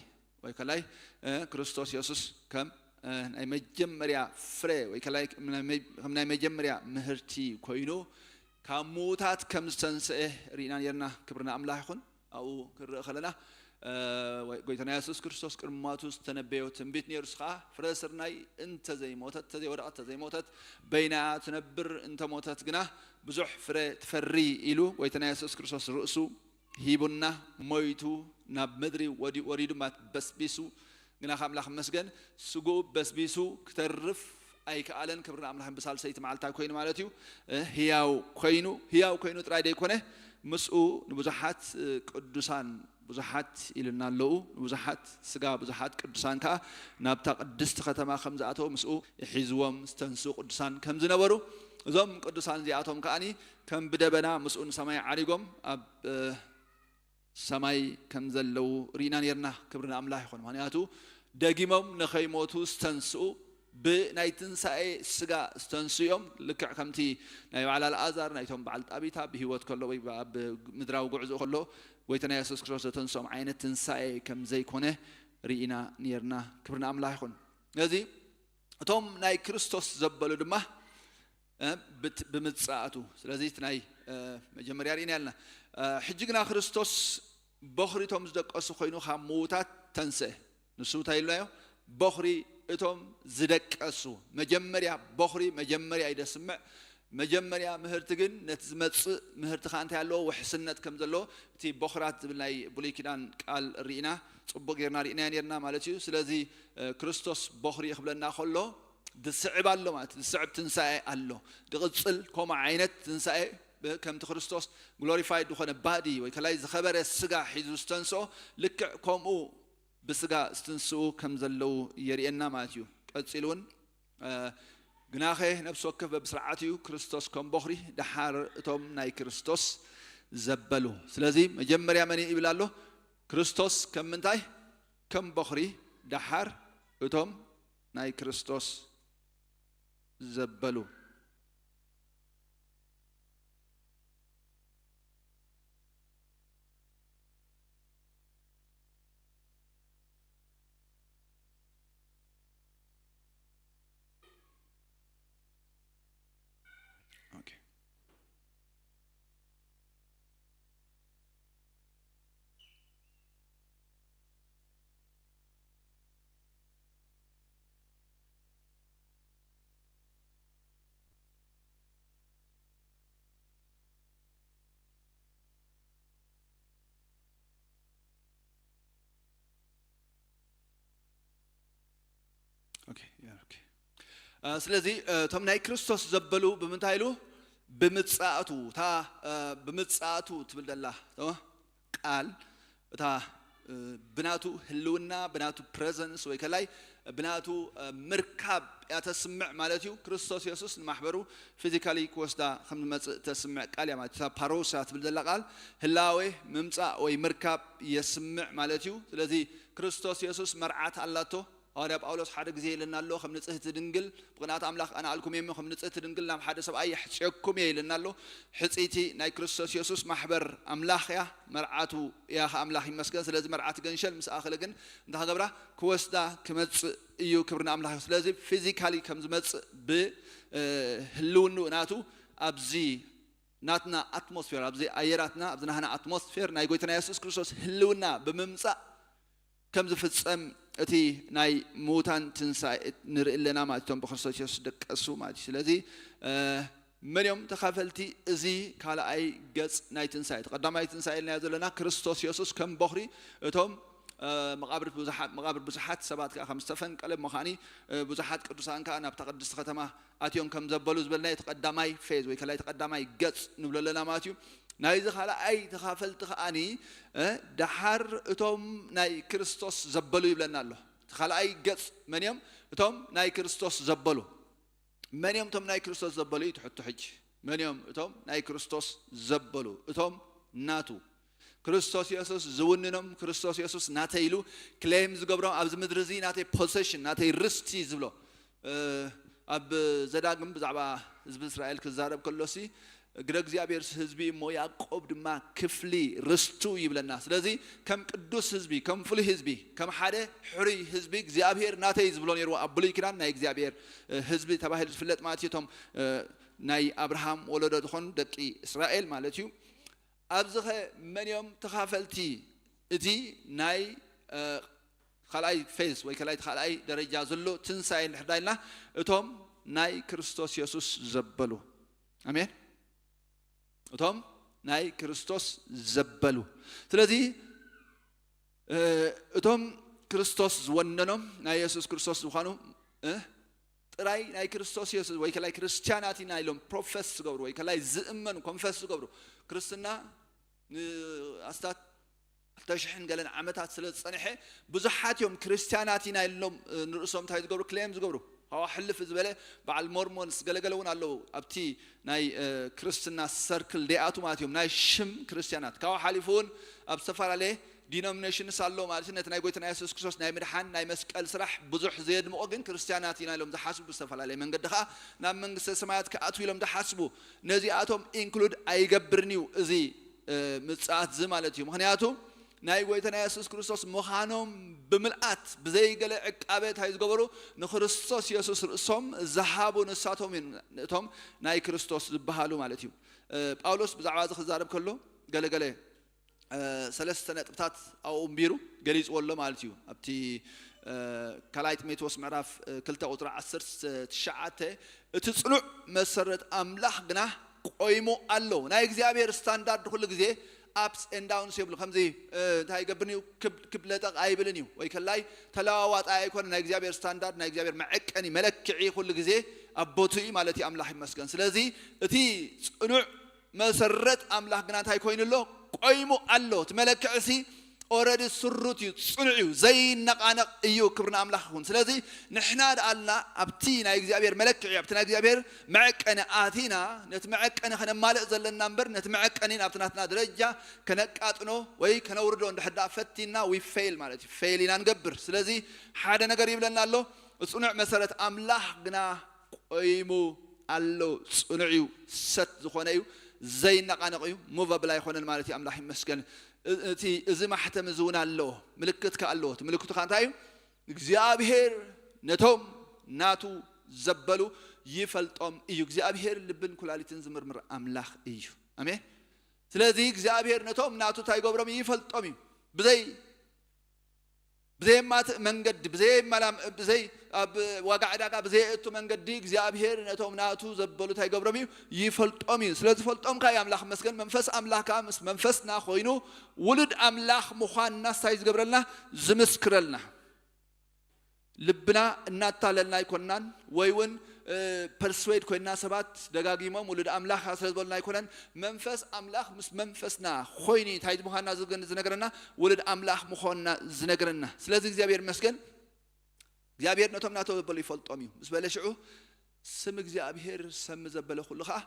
ወይ ከላይ፣ እ፣ ክርስቶስ የሱስ ከም፣ እ፣ ናይ መጀመርያ ፍረ ወይ ከላይ ከም ናይ መ-፣ ከም ናይ መጀመርያ ምህርቲ ኮይኑ ካብ ምዉታት ከም ዝተንስአ ርኢና ኔርና። ክብሪ ንኣምላኽ ይኹን። ኣብኡ ክንርኢ ከለና፣ እ፣ ወይ-፣ ጎይታና የሱስ ክርስቶስ ቅድሚ ሞቱ ዝተነበዮ ትንቢት ኔሩ። ንሱ ኸኣ ፍረ ስርናይ እንተዘይሞተት፣ እንተዘይወደቐት፣ እንተዘይሞተት በይና ትነብር፣ እንተሞተት ግና ብዙሕ ፍረ ትፈሪ ኢሉ ጎይታና የሱስ ክርስቶስ ርእሱ ሂቡና፣ ሞይቱ ናብ ምድሪ ወዲ-፣ ወሪዱ፣ ማት-፣ በስቢሱ። ግና ካብ ኣምላኽ መስገን ስግኡ በስቢሱ ክተርፍ ኣይከኣለን። ክብሪ ንኣምላኽ። ብሳልሰይቲ መዓልታ ኮይኑ ማለት እዩ፣ እ፣ ህያው ኮይኑ፣ ህያው ኮይኑ ጥራይ ደይኮነ፣ ምስኡ ንብዙሓት፣ እ፣ ቅዱሳን፣ ብዙሓት ኢልና ኣለዉ፣ ንብዙሓት ስጋ ብዙሓት ቅዱሳን ከኣ ናብታ ቅድስቲ ከተማ ከም ዝኣተዉ፣ ምስኡ ሒዝዎም ዝተንስኡ ቅዱሳን ከም ዝነበሩ፣ እዞም ቅዱሳን እዚኣቶም ከኣኒ ከም ብደበና ምስኡ ንሰማይ ዓሪጎም ኣብ፣ እ፣ ሰማይ ከም ዘለዉ ርኢና ኔርና። ክብሪ ንኣምላኽ ይኹን። ምኽንያቱ ደጊሞም ንኸይሞቱ ዝተንስኡ ብናይ ትንሳኤ ስጋ ዝተንስኡ እዮም። ልክዕ ከምቲ ናይ በዓል ኣልኣዛር፣ ናይቶም በዓል ጣቢታ ብህይወት ከሎ ወይ ኣብ ምድራዊ ጉዕዞ ከሎ ጎይታና የሱስ ክርስቶስ ዘተንስኦም ዓይነት ትንሳኤ ከም ዘይኮነ ርኢና ኔርና። ክብሪ ንኣምላኽ ይኹን። ስለዚ እቶም ናይ ክርስቶስ ዘበሉ ድማ፣ እ፣ ብት-፣ ብምጽኣቱ። ስለዚ እቲ ናይ፣ እ፣ መጀመርያ ርኢና ኣለና። እ፣ ሕጂ ግና ክርስቶስ በኹሪ እቶም ዝደቀሱ ኮይኑ ካብ ምዉታት ተንስአ። ንሱ እንታይ ኢልናዮ? በኹሪ እቶም ዝደቀሱ። መጀመርያ በኹሪ፣ መጀመርያ እዩ ደስምዕ። መጀመርያ ምህርቲ ግን ነቲ ዝመጽእ ምህርቲ ከኣ እንታይ ኣለዎ? ውሕስነት ከም ዘለዎ እቲ በኹራት ዝብል ናይ ብሉይ ኪዳን ቃል ርኢና፣ ጽቡቕ ጌርና ርኢናዮ ኔርና ማለት እዩ። ስለዚ፣ እ፣ ክርስቶስ በኹሪ ክብለና ከሎ ዝስዕብ ኣሎ ማለት እዩ። ዝስዕብ ትንሳኤ ኣሎ። ዝቕጽል ከምኡ ዓይነት ትንሳኤ ብ-፣ ከምቲ ክርስቶስ ግሎሪፋይድ ዝኾነ ባዲ ወይ ከላይ ዝኸበረ ስጋ ሒዙ ዝተንስኦ ልክዕ ከምኡ ብስጋ ዝትንስኡ ከም ዘለዉ የርእየና ማለት እዩ። ቀጺሉ እውን፣ እ፣ ግናኸ ነፍሲ ወከፍ በብስርዓቱ እዩ፣ ክርስቶስ ከም በኹሪ፣ ደሓር እቶም ናይ ክርስቶስ ዘበሉ። ስለዚ መጀመርያ መን እዩ ይብል ኣሎ? ክርስቶስ ከም ምንታይ? ከም በኹሪ፣ ደሓር እቶም ናይ ክርስቶስ ዘበሉ። ኦኬ። ስለዚ እቶም ናይ ክርስቶስ ዘበሉ ብምንታይ ኢሉ? ብምጻእቱ። እታ ብምጻእቱ ትብል ዘላ ቃል እታ ብናቱ ህልውና፣ ብናቱ ፕረዘንስ ወይ ከላይ ብናቱ ምርካብ እያ ተስምዕ ማለት እዩ። ክርስቶስ የሱስ ንማሕበሩ ፊዚካሊ ክወስዳ ከም ዝመፅእ ተስምዕ ቃል እያ ማለት እዩ። እታ ፓሮሳ ትብል ዘላ ቃል ህላዌ፣ ምምፃእ ወይ ምርካብ የስምዕ ማለት እዩ። ስለዚ ክርስቶስ የሱስ መርዓት ኣላቶ። ሃዋርያ ጳውሎስ ሓደ ግዜ ኢለና ኣሎ፣ ከም ንጽህቲ ድንግል ብቕንኣት ኣምላኽ ቀናኣልኩም እየ እሞ፣ ከም ንጽህቲ ድንግል ናብ ሓደ ሰብኣይ የሕጽየኩም እየ ኢለና ኣሎ። ሕጽይቲ ናይ ክርስቶስ የሱስ ማሕበር ኣምላኽ እያ፣ መርዓቱ እያ ከኣ ኣምላኽ ይመስገን። ስለዚ መርዓት ገንሸል ምስ ኣኸለ ግን እንታይ ክገብራ? ክወስዳ ክመጽእ እዩ። ክብሪ ንኣምላኽ እዩ። ስለዚ ፊዚካሊ ከም ዝመጽእ ብህልውንኡ ናቱ ኣብዚ ናትና ኣትሞስፌር፣ ኣብዚ ኣየራትና፣ ኣብዚ ናህና ኣትሞስፌር ናይ ጎይታና የሱስ ክርስቶስ ህልውና ብምምጻእ ከም ዝፍጸም እቲ ናይ ምዉታን ትንሳኤ ንርኢ ኣለና ማለት እቶም ብክርስቶስ የሱስ ደቀሱ ማለት እዩ። ስለዚ መን እዮም ተኻፈልቲ እዚ ካልኣይ ገጽ ናይ ትንሳኤ? እቲ ቀዳማይ ትንሳኤ ኢልናዮ ዘለና ክርስቶስ የሱስ ከም ቦኽሪ እቶም መቓብር ብዙሓት ሰባት ከኣ ከም ዝተፈንቀለ ምዃኒ ብዙሓት ቅዱሳን ከኣ ናብታ ቅድስቲ ከተማ ኣትዮም ከም ዘበሉ ዝበልናዮ እቲ ቀዳማይ ፌዝ ወይ ከላይ እቲ ቀዳማይ ገጽ ንብሎ ኣለና ማለት እዩ። ናይዚ ካልኣይ ተኻፈልቲ ከኣኒ ደሓር እቶም ናይ ክርስቶስ ዘበሉ ይብለና ኣሎ። እቲ ካልኣይ ገጽ መን እዮም? እቶም ናይ ክርስቶስ ዘበሉ። መን እዮም እቶም ናይ ክርስቶስ ዘበሉ እዩ ትሕቶ ሕጂ። መን እዮም እቶም ናይ ክርስቶስ ዘበሉ? እቶም ናቱ፣ ክርስቶስ የሱስ ዝውንኖም፣ ክርስቶስ የሱስ ናተይ ኢሉ ክሌም ዝገብሮም፣ ኣብዚ ምድሪ እዚ ናተይ ፖሴሽን፣ ናተይ ርስቲ ዝብሎ። ኣብ ዘዳግም ብዛዕባ ህዝቢ እስራኤል ክዛረብ ከሎሲ፣ ግደ እግዚኣብሔር ህዝቢ እሞ ያዕቆብ ድማ ክፍሊ ርስቱ ይብለና። ስለዚ ከም ቅዱስ ህዝቢ፣ ከም ፍሉይ ህዝቢ፣ ከም ሓደ ሕሩይ ህዝቢ እግዚኣብሔር ናተይ ዝብሎ ነይርዎ ኣብ ብሉይ ኪዳን ናይ እግዚኣብሔር ህዝቢ ተባሂሉ ዝፍለጥ ማለት እዩ። እቶም ናይ ኣብርሃም ወለዶ ዝኾኑ ደቂ እስራኤል ማለት እዩ። ኣብዚኸ መን እዮም ተኻፈልቲ እቲ ናይ ካልኣይ ፌዝ ወይ ካልኣይ ካልኣይ ደረጃ ዘሎ ትንሳኤ እንድሕር ዳይልና እቶም ናይ ክርስቶስ የሱስ ዘበሉ። ኣሜን። እቶም ናይ ክርስቶስ ዘበሉ። ስለዚ እቶም ክርስቶስ ዝወነኖም ናይ የሱስ ክርስቶስ ዝኾኑ ጥራይ ናይ ክርስቶስ የሱስ ወይ ከላይ ክርስቲያናት ኢና ኢሎም ፕሮፌስ ዝገብሩ ወይ ከላይ ዝእመኑ ኮንፈስ ዝገብሩ ክርስትና ንኣስታት ክልተ ሽሕን ገለን ዓመታት ስለ ዝጸንሐ ብዙሓት እዮም ክርስቲያናት ኢና ኢሎም ንርእሶም እንታይ ዝገብሩ ክሌም ዝገብሩ። ካዋ ሕልፍ ዝበለ በዓል ሞርሞንስ ገለገለ እውን ኣለዉ ኣብቲ ናይ ክርስትና ሰርክል ደይኣቱ ማለት እዮም ናይ ሽም ክርስቲያናት። ካዋ ሓሊፉ እውን ኣብ ዝተፈላለየ ዲኖሚኔሽንስ ኣሎ ማለት ነቲ ናይ ጎይታና የሱስ ክርስቶስ ናይ ምድሓን ናይ መስቀል ስራሕ ብዙሕ ዘየድምቆ ግን ክርስቲያናት ኢና ኢሎም ዝሓስቡ ብዝተፈላለየ መንገዲ ከዓ ናብ መንግስተ ሰማያት ክኣትዉ ኢሎም ዝሓስቡ ነዚኣቶም ኢንክሉድ ኣይገብርን እዩ እዚ ምጽኣት እዚ ማለት እዩ። ምክንያቱ ናይ ጎይታና የሱስ ክርስቶስ ምዃኖም ብምልኣት ብዘይገለ ዕቃበ እንታይ ዝገበሩ ንክርስቶስ የሱስ ርእሶም ዝሃቡ ንሳቶም እዮም እቶም ናይ ክርስቶስ ዝበሃሉ ማለት እዩ። ጳውሎስ ብዛዕባ እዚ ክዛረብ ከሎ ገለገለ ሰለስተ ነጥብታት ኣብኡ እምቢሩ ገሊፅዎ ኣሎ ማለት እዩ። ኣብቲ ካልኣይ ጢሞቴዎስ ምዕራፍ ክልተ ቁፅሪ ዓሰርተ ትሽዓተ እቲ ፅኑዕ መሰረት ኣምላኽ ግና ቆይሙ ኣሎ። ናይ እግዚኣብሔር ስታንዳርድ ኩሉ ግዜ ኣፕስ ኤንድ ዳውንስ የብሉ። ከምዚ እንታይ ይገብርን እዩ ክብ ክብ ለጠቕ ኣይብልን እዩ ወይ ከላይ ተለዋዋጣይ ኣይኮነ። ናይ እግዚኣብሔር ስታንዳርድ ናይ እግዚኣብሔር መዐቀኒ መለክዒ ኩሉ ግዜ ኣብ ቦትኡ እዩ ማለት እዩ። ኣምላኽ ይመስገን። ስለዚ እቲ ፅኑዕ መሰረት ኣምላኽ ግና እንታይ ኮይኑ ኣሎ? ቆይሙ ኣሎ። እቲ መለክዕሲ ኦረዲ ስሩት እዩ፣ ፅኑዕ እዩ፣ ዘይነቓነቕ እዩ። ክብሪ ንኣምላኽ ይኹን። ስለዚ ንሕና ደኣልና ኣብቲ ናይ እግዚኣብሔር መለክዒ ኣብቲ ናይ እግዚኣብሔር መዐቀኒ ኣቲና ነቲ መዐቀኒ ከነማልእ ዘለና እምበር ነቲ መዐቀኒ ናብቲ ናትና ደረጃ ከነቃጥኖ ወይ ከነውርዶ እንድሕር ደኣ ፈቲና we fail ማለት እዩ። ፌል ኢና ንገብር። ስለዚ ሓደ ነገር ይብለና ኣሎ፣ ፅኑዕ መሰረት ኣምላኽ ግና ቆይሙ ኣሎ። ፅኑዕ እዩ፣ ሰት ዝኾነ እዩ፣ ዘይነቓነቕ እዩ፣ ሙቨብል ኣይኮነን ማለት እዩ። ኣምላኽ ይመስገን። እቲ እዚ ማሕተም እዚ እውን ኣለዎ፣ ምልክት ከ ኣለዎ። እቲ ምልክቱ ከ እንታይ እዩ? እግዚኣብሔር ነቶም ናቱ ዘበሉ ይፈልጦም እዩ። እግዚኣብሔር ልብን ኩላሊትን ዝምርምር ኣምላኽ እዩ። ኣሜን። ስለዚ እግዚኣብሔር ነቶም ናቱ እንታይ ይገብሮም እዩ? ይፈልጦም እዩ። ብዘይ ብዘየማትእ መንገዲ ብዘየመላም ብዘይ ኣብ ዋጋ ዕዳጋ ብዘየእቱ መንገዲ እግዚኣብሔር ነቶም ናቱ ዘበሉ እንታይ ይገብሮም እዩ? ይፈልጦም እዩ። ስለ ዝፈልጦም ከኣ ኣምላኽ መስገን መንፈስ ኣምላኽ ከኣ ምስ መንፈስና ኮይኑ ውሉድ ኣምላኽ ምዃንና እንታይ ዝገብረልና? ዝምስክረልና። ልብና እናታለልና ኣይኮንናን፣ ወይ እውን ፐርስዌድ ኮይንና ሰባት ደጋጊሞም ውሉድ ኣምላኽ ስለ ዝበሉና ኣይኮነን። መንፈስ ኣምላኽ ምስ መንፈስና ኮይኑ እንታይ ምዃንና ዝገ- ዝነግረና? ውሉድ ኣምላኽ ምዃንና ዝነግረና። ስለዚ እግዚኣብሔር ይመስገን። እግዚኣብሔር ነቶም ናተው ዘበሉ ይፈልጦም እዩ ምስ በለ ሽዑ፣ ስም እግዚኣብሔር ሰሚ ዘበለ ኩሉ ከዓ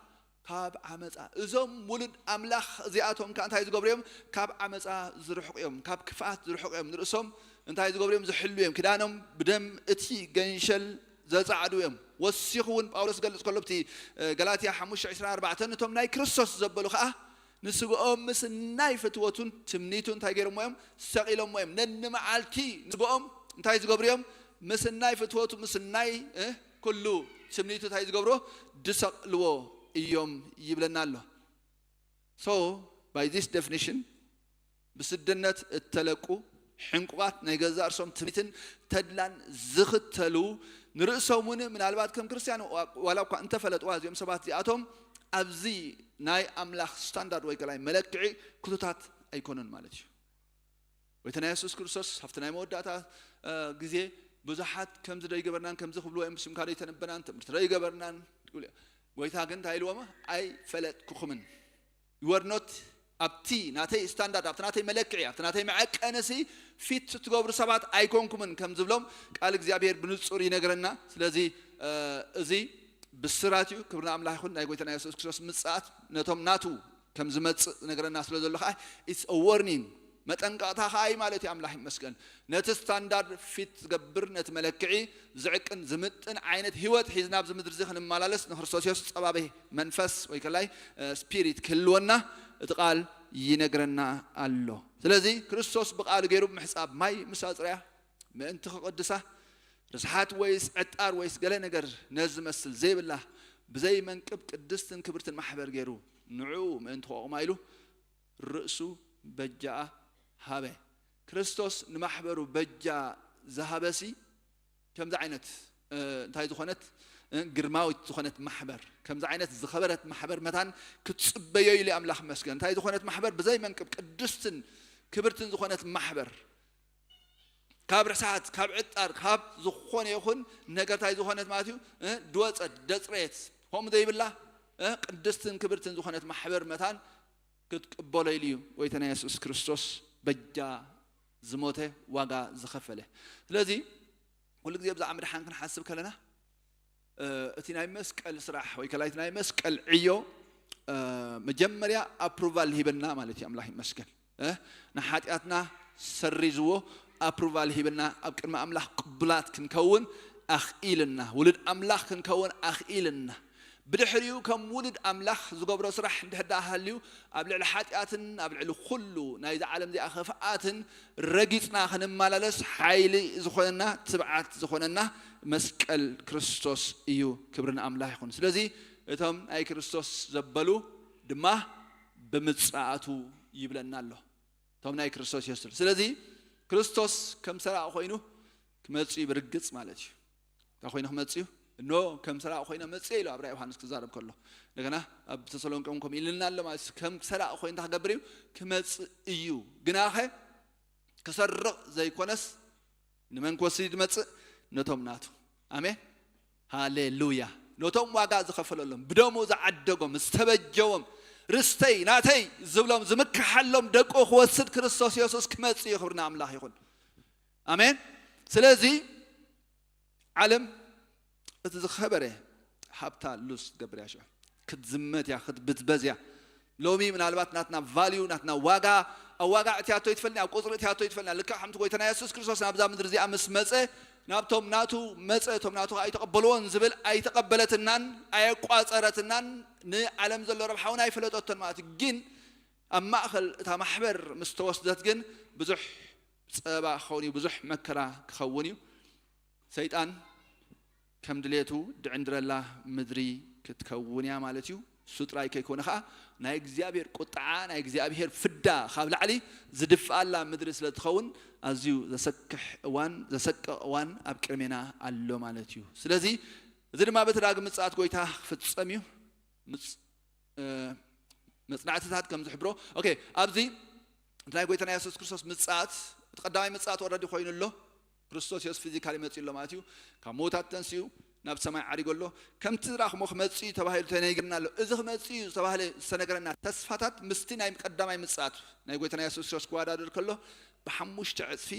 ካብ ዓመፃ። እዞም ውሉድ ኣምላኽ እዚኣቶም ከዓ እንታይ ዝገብሩ እዮም? ካብ ዓመፃ ዝርሕቁ እዮም፣ ካብ ክፍኣት ዝርሕቁ እዮም። ንርእሶም እንታይ ዝገብሩ እዮም? ዝሕሉ እዮም። ክዳኖም ብደም እቲ ገንሸል ዘፃዕዱ እዮም። ወሲኹ እውን ጳውሎስ ገልጽ ከሎ ብቲ ገላትያ ሓሙሽተ ዕስራን ኣርባዕተን፣ እቶም ናይ ክርስቶስ ዘበሉ ከዓ ንስግኦም ምስ ናይ ፍትወቱን ትምኒቱ እንታይ ገይሮሞ እዮም? ሰቒሎሞ እዮም። ነንመዓልቲ ንስግኦም እንታይ ዝገብሩ እዮም? ምስ ናይ ፍትወቱ ምስ ናይ እ፣ ኩሉ ትምኒቱ እንታይ ዝገብሮ? ድሰቕልዎ እዮም ይብለና ኣሎ። So by this definition ብስድነት እተለቁ ሕንቁቓት ናይ ገዛእ ርሶም ትምኒትን ተድላን ዝኽተሉ፣ ንርእሶም እውን ምናልባት ከም ክርስትያን ዋላ እኳ እንተፈለጥዋ እዚኦም ሰባት እዚኣቶም ኣብዚ ናይ ኣምላኽ ስታንዳርድ ወይ ከላይ መለክዒ ክቱታት ኣይኮኑን ማለት እዩ። ጎይታና የሱስ ክርስቶስ ኣብቲ ናይ መወዳእታ ግዜ ብዙሓት ከምዚ ዶ ይገበርናን ከምዚ ክብልዎ እዮም ብስምካ ዶ ይተነበናን ትምህርቲ ዶ ይገበርናን ይብሉ እዮም። ጎይታ ግን እንታይ ኢልዎም? ኣይፈለጥኩኹምን። You are not ኣብቲ ናተይ ስታንዳርድ ኣብቲ ናተይ መለክዒ ኣብቲ ናተይ መዐቀንሲ ፊት እትገብሩ ሰባት ኣይኮንኩምን ከም ዝብሎም ቃል እግዚኣብሔር ብንጹር ይነግረና። ስለዚ እዚ ብስራት እዩ። ክብሪ ንኣምላኽ ይኹን። ናይ ጎይታና የሱስ ክርስቶስ ምጽኣት ነቶም ናቱ ከም ዝመጽእ ዝነግረና ስለ ዘሎ ከዓ it's a warning፣ መጠንቀቕታ ከዓ እዩ ማለት እዩ። ኣምላኽ ይመስገን። ነቲ ስታንዳርድ ፊት ዝገብር ነቲ መለክዒ ዝዕቅን ዝምጥን ዓይነት ህይወት ሒዝና ኣብዚ ምድሪ እዚ ክንመላለስ ንክርስቶስ የሱስ ጸባቤ መንፈስ ወይ ከላይ ስፒሪት ክህልወና እቲ ቃል ይነግረና ኣሎ። ስለዚ ክርስቶስ ብቃሉ ገይሩ ብምሕጻብ ማይ ምስ ኣጽረያ ምእንቲ ክቕድሳ ርስሓት ወይስ ዕጣር ወይስ ገለ ነገር ነዚ ዝመስል ዘይብላ ብዘይ መንቅብ ቅድስትን ክብርትን ማሕበር ገይሩ ንዕኡ ምእንቲ ከቑማ ኢሉ ርእሱ በጃኣ ሃበ። ክርስቶስ ንማሕበሩ በጃ ዝሃበሲ ከምዚ ዓይነት እንታይ ዝኾነት ግርማዊት ዝኾነት ማሕበር ከምዚ ዓይነት ዝኸበረት ማሕበር መታን ክትፅበዮ ኢሉ ኣምላኽ መስገን። እንታይ ዝኾነት ማሕበር ብዘይ መንቅብ ቅድስትን ክብርትን ዝኾነት ማሕበር ካብ ርሳት ካብ ዕጣር ካብ ዝኾነ ይኹን ነገር እንታይ ዝኾነት ማለት እዩ ድወፀት ደፅሬት ከምኡ ዘይብላ ቅድስትን ክብርትን ዝኾነት ማሕበር መታን ክትቅበሎ ኢሉ እዩ ጎይታና የሱስ ክርስቶስ በጃ ዝሞተ ዋጋ ዝኸፈለ። ስለዚ ኩሉ ግዜ ብዛዕባ ምድሓን ክንሓስብ ከለና እቲ ናይ መስቀል ስራሕ ወይ ከላይ እቲ ናይ መስቀል ዕዮ መጀመርያ ኣፕሩቫል ሂበና ማለት እዩ። ኣምላኽ ይመስገን ንሓጢኣትና ሰሪዝዎ ኣፕሩቫል ሂበና ኣብ ቅድሚ ኣምላኽ ቅቡላት ክንከውን ኣኽኢልና ውሉድ ኣምላኽ ክንከውን ኣኽኢልና። ብድሕሪኡ ከም ውሉድ ኣምላኽ ዝገብሮ ስራሕ እንድሕር ደኣ ሃልዩ ኣብ ልዕሊ ሓጢኣትን ኣብ ልዕሊ ኩሉ ናይዚ ዓለም እዚኣ ኽፍኣትን ረጊጽና ክንመላለስ ሓይሊ ዝኾነና ትብዓት ዝኾነና መስቀል ክርስቶስ እዩ። ክብሪ ንኣምላኽ ይኹን። ስለዚ እቶም ናይ ክርስቶስ ዘበሉ ድማ ብምጽኣቱ ይብለና ኣሎ። እቶም ናይ ክርስቶስ የሱስ ስለዚ ክርስቶስ ከም ሰራቂ ኮይኑ ክመጽእ እዩ ብርግጽ ማለት እዩ። እንታይ ኮይኑ ክመጽእ እዩ? እኖ ከም ሰራቂ ኮይነ መጽእ ኢሉ ኣብራ ዮሃንስ ክዛረብ ከሎ እንደገና ኣብ ተሰሎንቄ እውን ከምኡ ኢልልና ኣሎ ማለት እዩ። ከም ሰራቂ ኮይኑ እንታይ ክገብር እዩ? ክመጽእ እዩ። ግናኸ ክሰርቕ ዘይኮነስ ንመን ክወስድ እዩ ዝመጽእ? ነቶም ናቱ። ኣሜን ሃሌሉያ። ነቶም ዋጋ ዝኸፈለሎም ብደሙ ዝዓደጎም ዝተበጀዎም ርስተይ ናተይ ዝብሎም ዝምክሓሎም ደቁ ክወስድ ክርስቶስ የሱስ ክመጽእ እዩ። ክብሪ ንኣምላኽ ይኹን። ኣሜን። ስለዚ ዓለም እቲ ዝኸበረ ሃብታ ሉስ ትገብር እያ ሽዑ ክትዝመት እያ ክትብዝበዝ እያ። ሎሚ ምናልባት ናትና ቫልዩ ናትና ዋጋ ኣብ ዋጋ እትያቶ ይትፈልኒ ኣብ ቁፅሪ እትያቶ ይትፈልኒ ልክዕ ከምቲ ጎይታና የሱስ ክርስቶስ ናብዛ ምድሪ እዚኣ ምስ መፀ ናብቶም ናቱ መፀ እቶም ናቱ ኣይተቐበልዎን ዝብል ኣይተቐበለትናን ኣየቋፀረትናን ንዓለም ዘሎ ረብሓ እውን ኣይፈለጠቶን ማለት እዩ። ግን ኣብ ማእኸል እታ ማሕበር ምስ ተወስደት ግን ብዙሕ ፀበባ ክኸውን እዩ ብዙሕ መከራ ክኸውን እዩ። ሰይጣን ከም ድሌቱ ድዕንድረላ ምድሪ ክትከውን እያ ማለት እዩ። እሱ ጥራይ ከይኮነ ከዓ ናይ እግዚኣብሔር ቁጥዓ ናይ እግዚኣብሔር ፍዳ ካብ ላዕሊ ዝድፍኣላ ምድሪ ስለ ትኸውን ኣዝዩ ዘሰክሕ እዋን ዘሰቅቕ እዋን ኣብ ቅድሜና ኣሎ ማለት እዩ። ስለዚ እዚ ድማ በቲ ዳግም ምጽኣት ጎይታ ክፍጸም እዩ። መጽናዕትታት ከም ዝሕብሮ ኦኬ ኣብዚ እቲ ናይ ጎይታና የሱስ ክርስቶስ ምጽኣት እቲ ቀዳማይ ምጽኣት ኦረዲ ኮይኑ ኣሎ። ክርስቶስ የሱስ ፊዚካሊ መጺኡ ኣሎ ማለት እዩ። ካብ ምዉታት ተንሲኡ ናብ ሰማይ ዓሪጉ ኣሎ። ከምቲ ዝረኣኽሞ ክመጽእ እዩ ተባሂሉ ተነጊርና ኣሎ። እዚ ክመጽእ እዩ ዝተባህለ ዝተነገረና ተስፋታት ምስቲ ናይ ቀዳማይ ምጽኣት ናይ ጎይታና የሱስ ክርስቶስ ክወዳደር ከሎ ብሓሙሽተ ዕጽፊ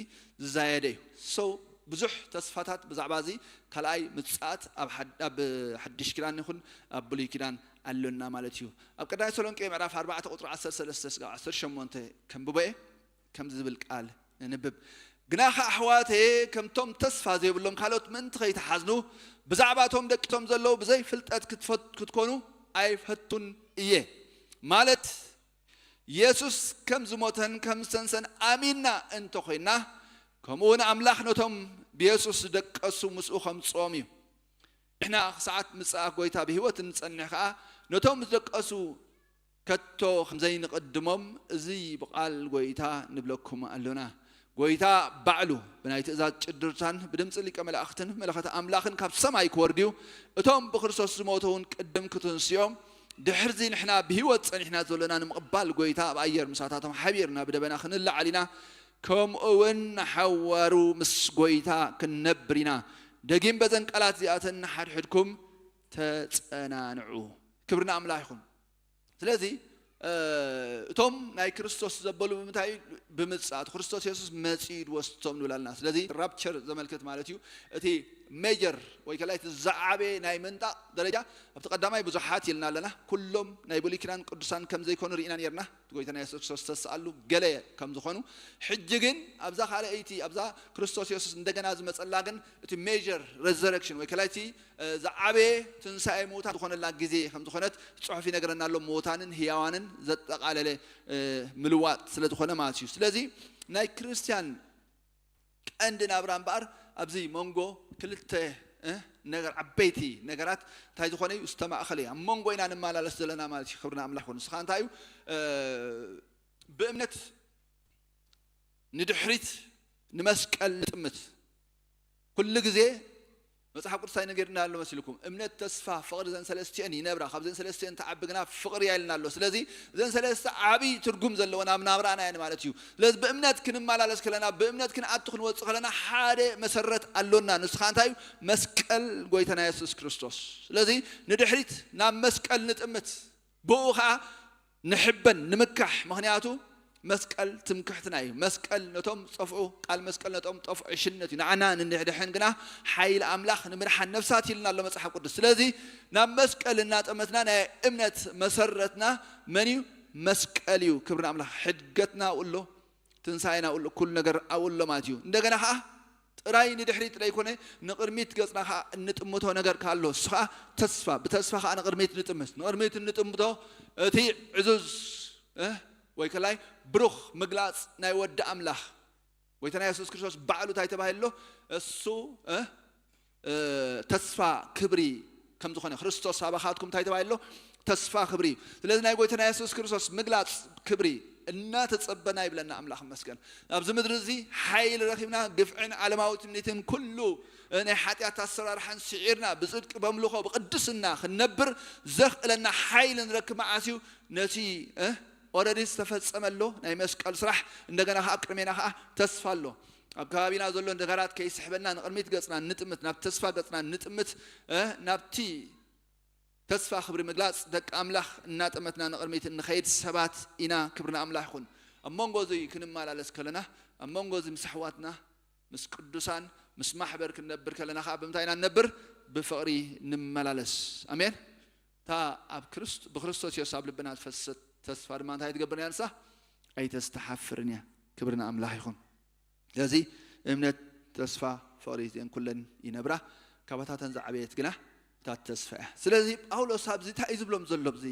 ዝዛየደ እዩ። So ብዙሕ ተስፋታት ብዛዕባ እዚ ካልኣይ ምጽኣት ኣብ ሓድ-፣ ኣብ ሓድሽ ኪዳን ይኹን ኣብ ብሉይ ኪዳን ኣሎና ማለት እዩ። ኣብ ቀዳማይ ተሰሎንቄ ምዕራፍ ኣርባዕተ ቁጽሪ ዓሰርተ ሰለስተ ስጋብ ዓሰርተ ሸሞንተ ከንብቦ እየ። ከምዚ ዝብል ቃል ነንብብ። ግናኸ ኣሕዋተየ፣ ከምቶም ተስፋ ዘይብሎም ካልኦት ምእንቲ ከይትሓዝኑ፣ ብዛዕባቶም ደቂቶም ዘለዉ ብዘይ ፍልጠት ክትፈት-፣ ክትኮኑ ኣይፈቱን እየ። ማለት የሱስ ከም ዝሞተን ከም ዝተንሰን ኣሚንና እንተኾይንና፣ ከምኡ እውን ኣምላኽ ነቶም ብየሱስ ዝደቀሱ ምስኡ ከምጽኦም እዩ። ንሕና ክሰዓት ምጽኣት ጎይታ ብህይወት እንጸንሕ ከኣ፣ ነቶም ዝደቀሱ ከቶ ከም ዘይንቕድሞም እዚ ብቓል ጎይታ ንብለኩም ኣሎና። ጎይታ ባዕሉ ብናይ ትእዛዝ ጭድርታን ብድምጺ ሊቀ መላእኽትን መለኸተ ኣምላኽን ካብ ሰማይ ክወርድ እዩ። እቶም ብክርስቶስ ዝሞቱ እውን ቅድም ክትንስኦም፣ ድሕርዚ ንሕና ብህይወት ጸኒሕና ዘሎና ንምቕባል ጎይታ ኣብ ኣየር ምሳታቶም ሓቢርና ብደበና ክንለዓል ኢና። ከምኡ እውን ንሓዋሩ ምስ ጎይታ ክንነብር ኢና። ደጊም በዘን ቃላት እዚኣተን ንሓድሕድኩም ተጸናንዑ። ክብሪ ንኣምላኽ ይኹን። ስለዚ፣ እ፣ እቶም ናይ ክርስቶስ ዘበሉ ብምንታይ እዩ? ብምጽኣቱ። ክርስቶስ የሱስ መጺኡ ድወስዶም ንብል ኣለና። ስለዚ ራፕቸር ዘመልክት ማለት እዩ። እቲ ሜጀር ወይ ከላይ እቲ ዝዓበየ ናይ ምንጣቕ ደረጃ ኣብቲ ቀዳማይ ብዙሓት ኢልና ኣለና። ኩሎም ናይ ብሉይ ኪዳን ቅዱሳን ከም ዘይኮኑ ርኢና ነርና። እቲ ጎይታና የሱስ ክርስቶስ ዝተስኣሉ ገለ ከም ዝኾኑ፣ ሕጂ ግን ኣብዛ ካልኣይቲ፣ ኣብዛ ክርስቶስ የሱስ እንደገና ዝመጸላ ግን እቲ ሜጀር ሬዘረክሽን ወይ ከላይ እቲ፣ እ፣ ዝዓበየ ትንሳኤ ምዉታት ዝኾነላ ግዜ ከም ዝኾነት ጽሑፍ ይነግረና ኣሎ። ምዉታንን ህያዋንን ዘጠቓለለ፣ እ፣ ምልዋጥ ስለ ዝኾነ ማለት እዩ። ስለዚ ናይ ክርስትያን ቀንዲ ናብራ እምበኣር ኣብዚ መንጎ ክልተ፣ እ፣ ነገር፣ ዓበይቲ ነገራት እንታይ ዝኾነ እዩ? ዝተማእኸለ እዩ። ኣብ መንጎ ኢና ንመላለስ ዘለና ማለት እዩ። ክብሪ ንኣምላኽ ይኹን። ንስኻ እንታይ እዩ? እ፣ ብእምነት ንድሕሪት ንመስቀል ንጥምት። ኩሉ ግዜ መጽሓፍ ቅዱስ እንታይ ነጊርና ኣሎ መሲልኩም? እምነት፣ ተስፋ፣ ፍቕሪ፣ እዘን ሰለስቲአን ይነብራ፣ ካብዘን ሰለስቲአን ትዓቢ ግና ፍቕሪ እያ ኢልና ኣሎ። ስለዚ እዘን ሰለስተ ዓብዪ ትርጉም ዘለወን ኣብ ናብራና እየን ማለት እዩ። ስለዚ ብእምነት ክንመላለስ ከለና፣ ብእምነት ክንኣቱ ክንወጽእ ከለና ሓደ መሰረት ኣሎና። ንሱ ኸኣ እንታይ እዩ? መስቀል ጎይታና የሱስ ክርስቶስ። ስለዚ ንድሕሪት ናብ መስቀል ንጥምት። ብኡ ኸዓ ንሕበን፣ ንምካሕ። ምኽንያቱ መስቀል ትምክሕትና እዩ። መስቀል ነቶም ዝጠፍዑ፣ ቃል መስቀል ነቶም ዝጠፍዑ ዕሽነት እዩ። ንዓና ንድሕን ግና ሓይሊ ኣምላኽ ንምድሓን ነፍሳት ኢልና ኣሎ መጽሓፍ ቅዱስ። ስለዚ ናብ መስቀል እናጠመትና ናይ እምነት መሰረትና መን እዩ? መስቀል እዩ። ክብሪ ንኣምላኽ። ሕድገትና ኣብኡ ኣሎ፣ ትንሳኤና ኣብኡ ኣሎ፣ ኩሉ ነገር ኣብኡ ኣሎ ማለት እዩ። እንደገና ኸዓ ጥራይ ንድሕሪት ዘይኮነ ንቕድሚት ገጽና ኸዓ እንጥምቶ ነገር ከኣ ኣሎ። እሱ ኸዓ ተስፋ፣ ብተስፋ ኸዓ ንቕድሚት ንጥምት። ንቕድሚት እንጥምቶ እቲ ዕዙዝ፣ እ፣ ወይ ከላይ ብሩኽ ምግላጽ ናይ ወዲ ኣምላኽ። ጎይታና የሱስ ክርስቶስ ባዕሉ እንታይ ተባሂሉ ኣሎ? እሱ፣ እ፣ እ፣ ተስፋ ክብሪ ከም ዝኾነ፣ ክርስቶስ ኣባኻትኩም እንታይ ተባሂሉ ኣሎ? ተስፋ ክብሪ እዩ። ስለዚ ናይ ጎይታና የሱስ ክርስቶስ ምግላጽ ክብሪ እናተጸበና ይብለና ኣምላኽ ይመስገን። ኣብዚ ምድሪ እዚ ሓይሊ ረኺብና ግፍዕን ዓለማዊ ትምኒትን ኩሉ፣ እ፣ ናይ ሓጢኣት ኣሰራርሓን ስዒርና ብጽድቂ፣ በምልኾ፣ ብቅድስና ክንነብር ዘኽእለና ሓይሊ ንረክብ መዓስ እዩ? ነቲ፣ እ፣ ኦረዲ ዝተፈጸመ ኣሎ ናይ መስቀል ስራሕ፣ እንደገና ከኣ ኣብ ቅድሜና ከኣ ተስፋ ኣሎ። ኣብ ከባቢና ዘሎ ነገራት ከይስሕበና ንቕድሚት ገጽና ንጥምት፣ ናብ ተስፋ ገጽና ንጥምት፣ እ፣ ናብቲ ተስፋ ክብሪ ምግላጽ ደቂ ኣምላኽ እናጠመትና ንቕድሚት እንኸይድ ሰባት ኢና። ክብሪ ንኣምላኽ ይኹን። ኣብ መንጎ እዚ ክንመላለስ ከለና፣ ኣብ መንጎ እዚ ምስ ኣሕዋትና፣ ምስ ቅዱሳን፣ ምስ ማሕበር ክንነብር ከለና ከኣ ብምንታይ ኢና ንነብር? ብፍቕሪ ንመላለስ። ኣሜን። እታ ኣብ ክርስት-፣ ብክርስቶስ የሱስ ኣብ ልብና ዝፈሰሰት ተስፋ ድማ እንታይ ትገብር እያ? ንሳ ኣይተስተሓፍርን እያ። ክብሪ ንኣምላኽ ይኹን። ስለዚ እምነት፣ ተስፋ፣ ፍቕሪ እዚአን ኩለን ይነብራ። ካብታተን ዝዓበየት ግና እታ ተስፋ እያ። ስለዚ ጳውሎስ ኣብዚ እንታይ እዩ ዝብሎም ዘሎ? ኣብዚ፣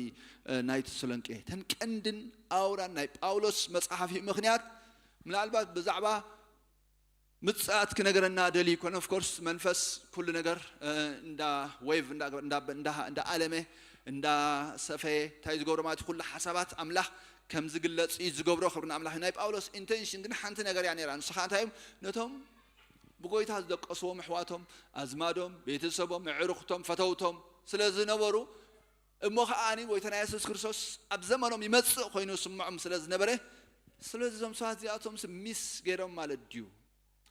እ፣ ናይ ተሰሎንቄ እተን ቀንድን ኣውራን ናይ ጳውሎስ መጽሓፍ እዩ። ምኽንያት ምናልባት ብዛዕባ ምጽኣት ክነገረና ደልዩ ይኮነ። ኦፍ ኮርስ መንፈስ ኩሉ ነገር፣ እ፣ እንዳ ዌቭ እንዳ፣ እንዳ፣ እንዳ፣ እንዳ ኣለመ፣ እንዳ ሰፈየ እንታይ ዝገብሮ ማለት እዩ? ኩሉ ሓሳባት ኣምላኽ ከም ዝግለጽ እዩ ዝገብሮ። ክብሪ ንኣምላኽ። ናይ ጳውሎስ ኢንቴንሽን ግን ሓንቲ ነገር እያ ነይራ። ንሱ ኸኣ እንታይ እዮም? ነቶም ብጎይታ ዝደቀስዎም ኣሕዋቶም፣ ኣዝማዶም፣ ቤተሰቦም፣ ኣዕሩኽቶም፣ ፈተውቶም ስለ ዝነበሩ፣ እሞ ኸኣ ጎይታና የሱስ ክርስቶስ ኣብ ዘመኖም ይመጽእ ኮይኑ ዝስምዖም ስለ ዝነበረ፣ ስለዚ እዞም ሰባት እዚኣቶምስ ሚስ ገይሮም ማለት ድዩ?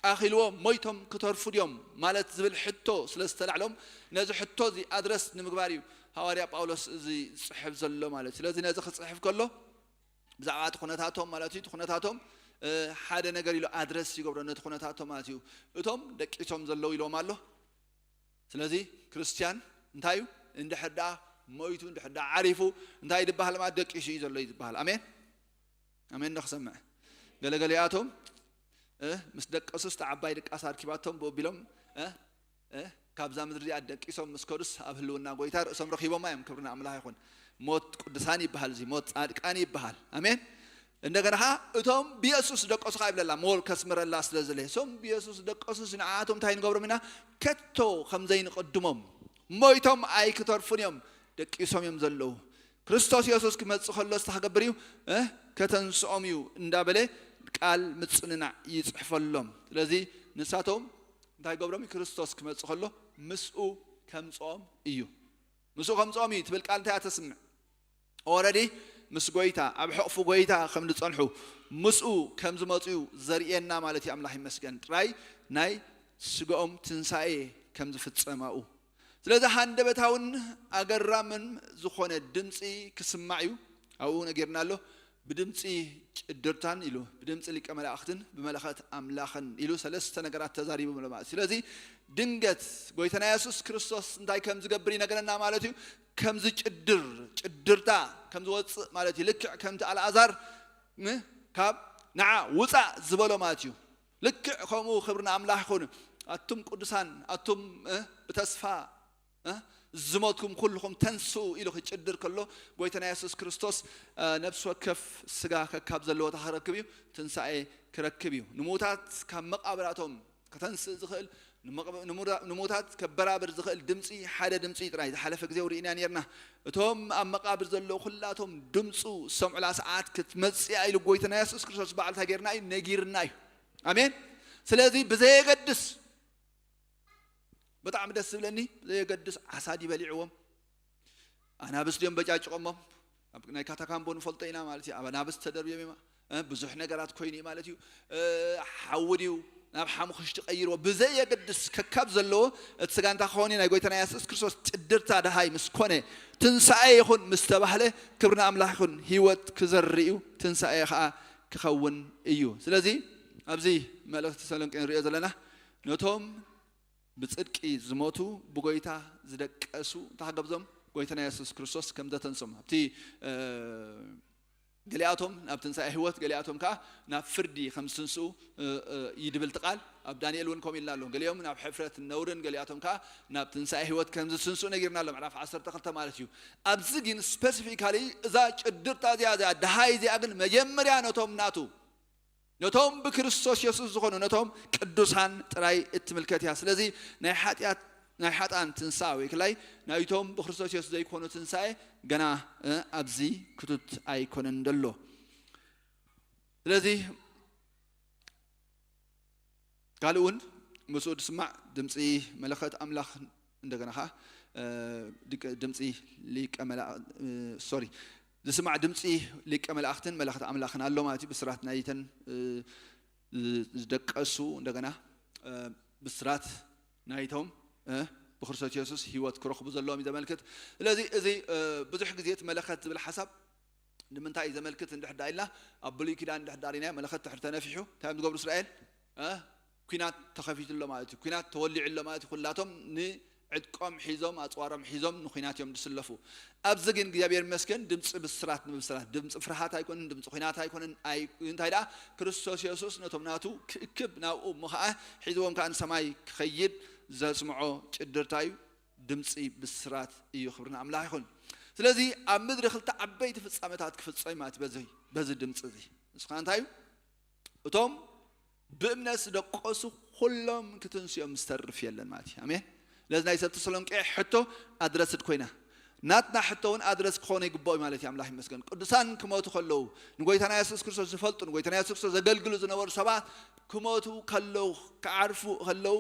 ኣኺልዎም ሞይቶም ክተርፉ ድዮም ማለት ዝብል ሕቶ ስለ ዝተላዕሎም፣ ነዚ ሕቶ እዚ ኣድረስ ንምግባር እዩ ሃዋርያ ጳውሎስ እዚ ዝጽሕፍ ዘሎ ማለት እዩ። ስለዚ ነዚ ክጽሕፍ ከሎ ብዛዕባ እቲ ኩነታቶም ማለት እዩ፣ እቲ ኩነታቶም ሓደ ነገር ኢሉ ኣድረስ ይገብሮ ነቲ ኩነታቶም ማለት እዩ። እቶም ደቂሶም ዘለዉ ኢሎም ኣሎ። ስለዚ ክርስትያን እንታይ እዩ? እንድሕር ደኣ ሞይቱ፣ እንድሕር ደኣ ዓሪፉ እንታይ ይድበሃል ማለት ደቂሱ እዩ ዘሎ እዩ ዝበሃል። ኣሜን ኣሜን። ንክሰምዕ ገለገሊኣቶም ምስ ደቀሱስ ተዓባይ ድቃስ ኣርኪባቶም ብኡ ቢሎም ካብዛ ምድሪ እዚኣ ደቂሶም ምስ ከዱስ ኣብ ህልውና ጎይታ ርእሶም ረኺቦማ እዮም። ክብሪ ንኣምላኽ ይኹን። ሞት ቅዱሳን ይበሃል፣ እዚ ሞት ጻድቃን ይበሃል። ኣሜን። እንደገና ኸዓ እቶም ብየሱስ ደቀሱ ኸዓ ይብለላ ሞር ከስምረላ ስለ ዝለ እቶም ብየሱስ ደቀሱስ ንዓኣቶም እንታይ ንገብሮም ኢና? ከቶ ከም ዘይንቐድሞም ሞይቶም ኣይክተርፉን እዮም፣ ደቂሶም እዮም ዘለዉ። ክርስቶስ የሱስ ክመጽእ ከሎ ስታ ክገብር እዩ ከተንስኦም እዩ እንዳበለ ቃል ምጽንናዕ ይጽሕፈሎም። ስለዚ ንሳቶም እንታይ ገብሮም እዩ? ክርስቶስ ክመጽእ ከሎ ምስኡ ከምጽኦም እዩ። ምስኡ ከምጽኦም እዩ ትብል ቃል እንታይ እያ ተስምዕ? ኦረዲ ምስ ጎይታ ኣብ ሕቕፉ ጎይታ ከም ዝጸንሑ ምስኡ ከም ዝመጽኡ ዘርእየና ማለት እዩ። ኣምላኽ ይመስገን። ጥራይ ናይ ስጋኦም ትንሳኤ ከም ዝፍጸም ኣብኡ። ስለዚ ሃንደበታውን ኣገራምን ዝኾነ ድምፂ ክስማዕ እዩ። ኣብኡ ነጊርና ኣሎ። ብድምፂ ጭድርታን ኢሉ ብድምፂ ሊቀ መላእኽትን ብመለኸት ኣምላኽን ኢሉ ሰለስተ ነገራት ተዛሪቡ ማለት። ስለዚ ድንገት ጎይታና የሱስ ክርስቶስ እንታይ ከም ዝገብር ይነገረና ማለት እዩ። ከም ዝጭድር ጭድርታ ከም ዝወፅእ ማለት እዩ። ልክዕ ከምቲ ኣልኣዛር እ፣ ካብ ንዓ ውፃእ ዝበሎ ማለት እዩ። ልክዕ ከምኡ ክብሪ ንኣምላኽ ይኹን። ኣቱም ቅዱሳን ኣቱም እ፣ ብተስፋ እ፣ ዝሞትኩም ኩልኹም ተንስኡ ኢሉ ክጭድር ከሎ ጎይታና የሱስ ክርስቶስ እ፣ ነፍሲ ወከፍ ስጋ ከካብ ዘለዎ እንታይ ክረክብ እዩ? ትንሳኤ ክረክብ እዩ። ንሙታት ካብ መቃብራቶም ከተንስእ ዝኽእል ንመቕ- ንሙራ- ንሙታት ከበራብር ዝኽእል ድምፂ ሓደ ድምፂ ጥራይ። ዝሓለፈ ግዜ ርኢና ነርና። እቶም ኣብ መቃብር ዘለዉ ኩላቶም ድምፁ ዝሰምዑላ ሰዓት ክትመፅእ እያ ኢሉ ጎይታና የሱስ ክርስቶስ ባዕሉ እንታይ ገይርና እዩ? ነጊርና እዩ። ኣሜን። ስለዚ ብዘየገድስ ብጣዕሚ ደስ ዝብለኒ ብዘየገድስ ዓሳ ድዩ በሊዕዎም ኣናብስ ድዮም በጫጭቆሞም? ኣብ ናይ ካታካምቦ ንፈልጦ ኢና ማለት እዩ። ኣብ ኣናብስ ተደርብዮም እዮም። እ፣ ብዙሕ ነገራት ኮይኑ እዩ ማለት እዩ። እ፣ ሓዊ ድዩ ናብ ሓሙኽሽቲ ቀይርዎ ብዘየገድስ ከካብ ዘለዎ እቲ ስጋ እንታይ ክኸውን እዩ? ናይ ጎይታና የሱስ ክርስቶስ ጭድርታ ደሃይ ምስ ኮነ ትንሳኤ ይኹን ምስ ተባህለ ክብሪ ንኣምላኽ ይኹን። ህይወት ክዘርእ እዩ፣ ትንሳኤ ከዓ ክኸውን እዩ። ስለዚ ኣብዚ መልእኽቲ ተሰሎንቄ ንሪኦ ዘለና ነቶም ብጽድቂ ዝሞቱ ብጎይታ ዝደቀሱ እንታይ ክገብዞም ጎይታና የሱስ ክርስቶስ ከም ዘተንሶም ኣብቲ እ፣ ገሊኣቶም ናብ ትንሳኤ ህይወት ገሊኣቶም ከዓ ናብ ፍርዲ ከም ዝትንስኡ እ፣ እ፣ ይድብል እቲ ቃል። ኣብ ዳንኤል እውን ከምኡ ኢልና ኣሎ። ገሊኦም ናብ ሕፍረት ነውርን ገሊኣቶም ከዓ ናብ ትንሳኤ ህይወት ከም ዝትንስኡ ነጊርና ኣሎ። ምዕራፍ ዓሰርተ ክልተ ማለት እዩ። ኣብዚ ግን ስፔሲፊካሊ እዛ ጭድርታ እዚኣ እዚኣ ደሃይ እዚኣ ግን መጀመርያ ነቶም ናቱ ነቶም ብክርስቶስ የሱስ ዝኾኑ ነቶም ቅዱሳን ጥራይ እትምልከት እያ። ስለዚ ናይ ሓጢኣት ናይ ሓጥኣን ትንሳእ ወይ ክላይ ናይቶም ብክርስቶስ የሱስ ዘይኮኑ ትንሳኤ ገና እ፣ ኣብዚ ክቱት ኣይኮነን ዘሎ። ስለዚ ካልእ እውን ምስኡ ዝስማዕ ድምፂ መለኸት ኣምላኽ እንደገና ኸዓ እ፣ ድቅ- ድምፂ ሊቀ መላ ሶሪ ዝስማዕ ድምፂ ሊቀ መላእኽትን መለኸት ኣምላኽን ኣሎ ማለት እዩ። ብስራት ናይተን እ፣ ዝደቀሱ እንደገና እ፣ ብስራት ናይቶም እ፣ ብክርስቶስ የሱስ ህይወት ክረኽቡ ዘለዎም እዩ ዘመልክት። ስለዚ እዚ እ፣ ብዙሕ ግዜ እቲ መለኸት ዝብል ሓሳብ ንምንታይ እዩ ዘመልክት እንድሕር ዳ ኢልና ኣብ ብሉይ ኪዳን እንድሕር ዳ ሪናዮ መለኸት ድሕሪ ተነፊሑ እንታይ እዮም ዝገብሩ እስራኤል? እ፣ ኲናት ተኸፊቱ ኣሎ ማለት እዩ። ኲናት ተወሊዑ ኣሎ ማለት እዩ። ኩላቶም ንዕጥቆም ሒዞም ኣፅዋሮም ሒዞም ንኲናት እዮም ዝስለፉ። ኣብዚ ግን እግዚኣብሔር ይመስገን ድምፂ ብስራት ንምብስራት ድምፂ ፍርሃት ኣይኮንን፣ ድምፂ ኲናት ኣይኮንን። ኣይ እንታይ ደኣ ክርስቶስ የሱስ ነቶም ናቱ ክእክብ ናብኡ እሞ ከዓ ሒዝዎም ከዓ ንሰማይ ክኸይድ ዘስምዖ ጭድርታ እዩ። ድምፂ ብስራት እዩ። ክብሪ ንኣምላኽ ይኹን። ስለዚ ኣብ ምድሪ ክልተ ዓበይቲ ፍጻመታት ክፍጸም ማለት በዚ በዚ ድምፂ እዚ ንስኻ እንታይ እዩ እቶም ብእምነት ዝደቀሱ ኩሎም ክትንስኦም ዝተርፍ የለን ማለት እዩ። ኣሜን። ስለዚ ናይ ሰብ ተሰሎንቄ ሕቶ ኣድረስድ ኮይና ናትና ሕቶ እውን ኣድረስ ክኾነ ይግባኦ ማለት እዩ። ኣምላኽ ይመስገን። ቅዱሳን ክሞቱ ከለዉ ንጎይታና የሱስ ክርስቶስ ዝፈልጡ ንጎይታና የሱስ ክርስቶስ ዘገልግሉ ዝነበሩ ሰባት ክሞቱ ከለዉ ክዓርፉ ከለዉ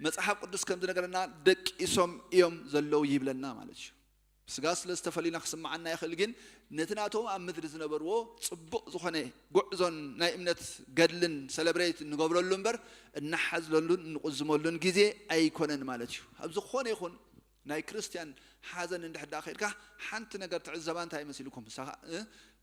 መጽሓፍ ቅዱስ ከም ዝነገረና ደቂሶም እዮም ዘለዉ ይብለና ማለት እዩ። ስጋ ስለ ዝተፈለዩና ክስምዓና ይኽእል፣ ግን ነቲ ናቶም ኣብ ምድሪ ዝነበርዎ ጽቡቕ ዝኾነ ጉዕዞን ናይ እምነት ገድልን ሰለብሬት እንገብረሉ እምበር እናሓዝለሉን እንቕዝመሉን ግዜ ኣይኮነን ማለት እዩ። ኣብ ዝኾነ ይኹን ናይ ክርስትያን ሓዘን እንድሕር ደኣ ከይድካ ሓንቲ ነገር ትዕዘባ። እንታይ መሲልኩም? ሳ-፣ እ?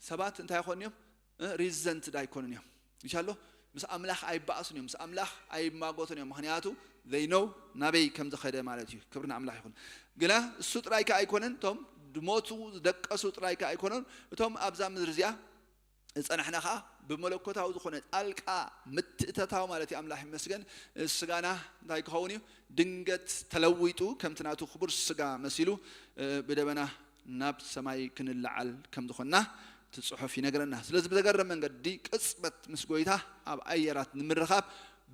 ሰባት እንታይ ይኾኑ እዮም? እ? ሪዘንትድ ኣይኮኑን እዮም። ይሻሎ ምስ ኣምላኽ ኣይበኣሱን እዮም፣ ምስ ኣምላኽ ኣይማጎቱን እዮም። ምኽንያቱ they know ናበይ ከም ዝኸደ ማለት እዩ። ክብሪ ንኣምላኽ ይኹን። ግና እሱ ጥራይ ከ ኣይኮነን፣ እቶም ድሞቱ ዝደቀሱ ጥራይ ከ ኣይኮነን፣ እቶም ኣብዛ ምድሪ እዚኣ ዝጸናሕና ኸዓ ብመለኮታዊ ዝኾነ ጣልቃ ምትእተታው ማለት እዩ። ኣምላኽ ይመስገን። ስጋና እንታይ ክኸውን እዩ? ድንገት ተለዊጡ ከምቲ ናቱ ክቡር ስጋ መሲሉ፣ እ፣ ብደበና ናብ ሰማይ ክንለዓል ከም ዝኾንና እቲ ጽሑፍ ይነግረና። ስለዚ ብዘገርም መንገዲ ቅጽበት ምስ ጎይታ ኣብ ኣየራት ንምርኻብ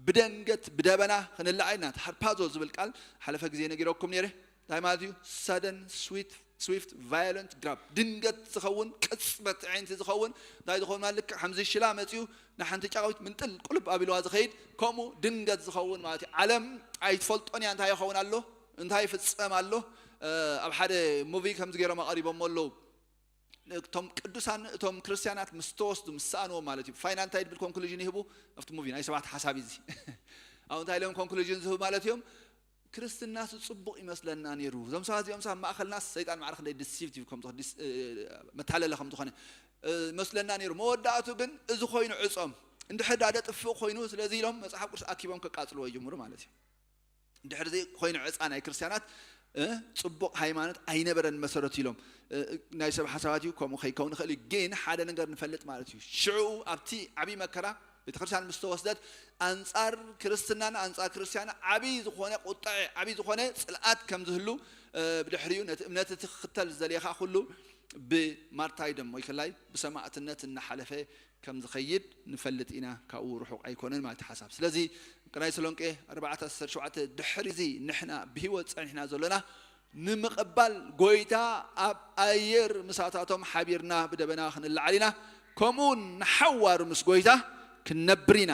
ብደንገት ብደበና ክንለዓል ኢና። እቲ ሃርፓዞ ዝብል ቃል ሓለፈ ግዜ ነጊረኩም ነይረ። እንታይ ማለት እዩ? ሰደን ስዊት ስዊፍት ቫዮለንት ግራብ፣ ድንገት ዝኸውን ቅጽበት ዕንቲ ዝኸውን። እንታይ ዝኸውን ማለት? ልክዕ ከምዚ ሽላ መጺኡ ንሓንቲ ጫዊት ምንጥል ቁልብ ኣቢልዋ ዝኸይድ፣ ከምኡ ድንገት ዝኸውን ማለት እዩ። ዓለም ኣይትፈልጦን እያ እንታይ ይኸውን ኣሎ፣ እንታይ ይፍጸም ኣሎ። እ፣ ኣብ ሓደ ሙቪ ከምዚ ገይሮም ኣቐሪቦሞ ኣለዉ። እቶም ቅዱሳን፣ እቶም ክርስትያናት ምስ ተወስዱ፣ ምስ ሰኣንዎም ማለት እዩ። ፋይናል እንታይ ድብል ኮንክሉዥን ይህቡ ኣብቲ ሙቪ? ናይ ሰባት ሓሳብ እዩ እዚ። ኣብ እንታይ ኢሎም ኮንክሉዥን ዝህቡ ማለት እዮም? ክርስትናስ ጽቡቕ ይመስለና ነይሩ። እዞም ሰባት እዚኦም ኣብ ማእኸልናስ ሰይጣን ማዕረ ክንደይ ዲሲቭቲቭ ከም ዝኾነ፣ ዲስ-፣ እ፣ መታለሊ ከም ዝኾነ፣ እ፣ ይመስለና ነይሩ። መወዳእቱ ግን እዚ ኮይኑ ዕጾም። እንድሕር ደኣ ደጥፍእ ኮይኑ፣ ስለዚ ኢሎም መጽሓፍ ቅዱስ ኣኪቦም ከቃጽልዎ ይጅምሩ ማለት እዩ። እንድሕር እዚ ኮይኑ ዕጻ ናይ ክርስትያናት፣ እ፣ ጽቡቕ ሃይማኖት ኣይነበረን መሰረቱ ኢሎም። እ፣ ናይ ሰብ ሓሳባት እዩ፣ ከምኡ ከይከውን ይኽእል እዩ። ግን ሓደ ነገር ንፈልጥ ማለት እዩ። ሽዑ ኣብቲ ዓብዪ መከራ ቤተክርስትያን ምስ ተወስደት ኣንጻር ክርስትናን ኣንጻር ክርስትያን ዓብዪ ዝኾነ ቁጥዐ፣ ዓብዪ ዝኾነ ጽልኣት ከም ዝህሉ፣ እ፣ ብድሕሪኡ ነቲ እምነት እቲ ክኽተል ዝደልየ ኸኣ ኩሉ ብማርታይደም ወይ ከላይ ብሰማእትነት እናሓለፈ ከም ዝኸይድ ንፈልጥ ኢና። ካብኡ ርሑቕ ኣይኮነን ማለት ሓሳብ። ስለዚ ቀዳማይ ተሰሎንቄ ኣርባዕተ ዓሰርተ ሸውዓተ ድሕሪ እዚ ንሕና ብህይወት ጸኒሕና ዘሎና ንምቕባል ጎይታ ኣብ ኣየር ምሳታቶም ሓቢርና ብደበና ክንለዓል ኢና፣ ከምኡውን ንሓዋሩ ምስ ጎይታ ክንነብር ኢና።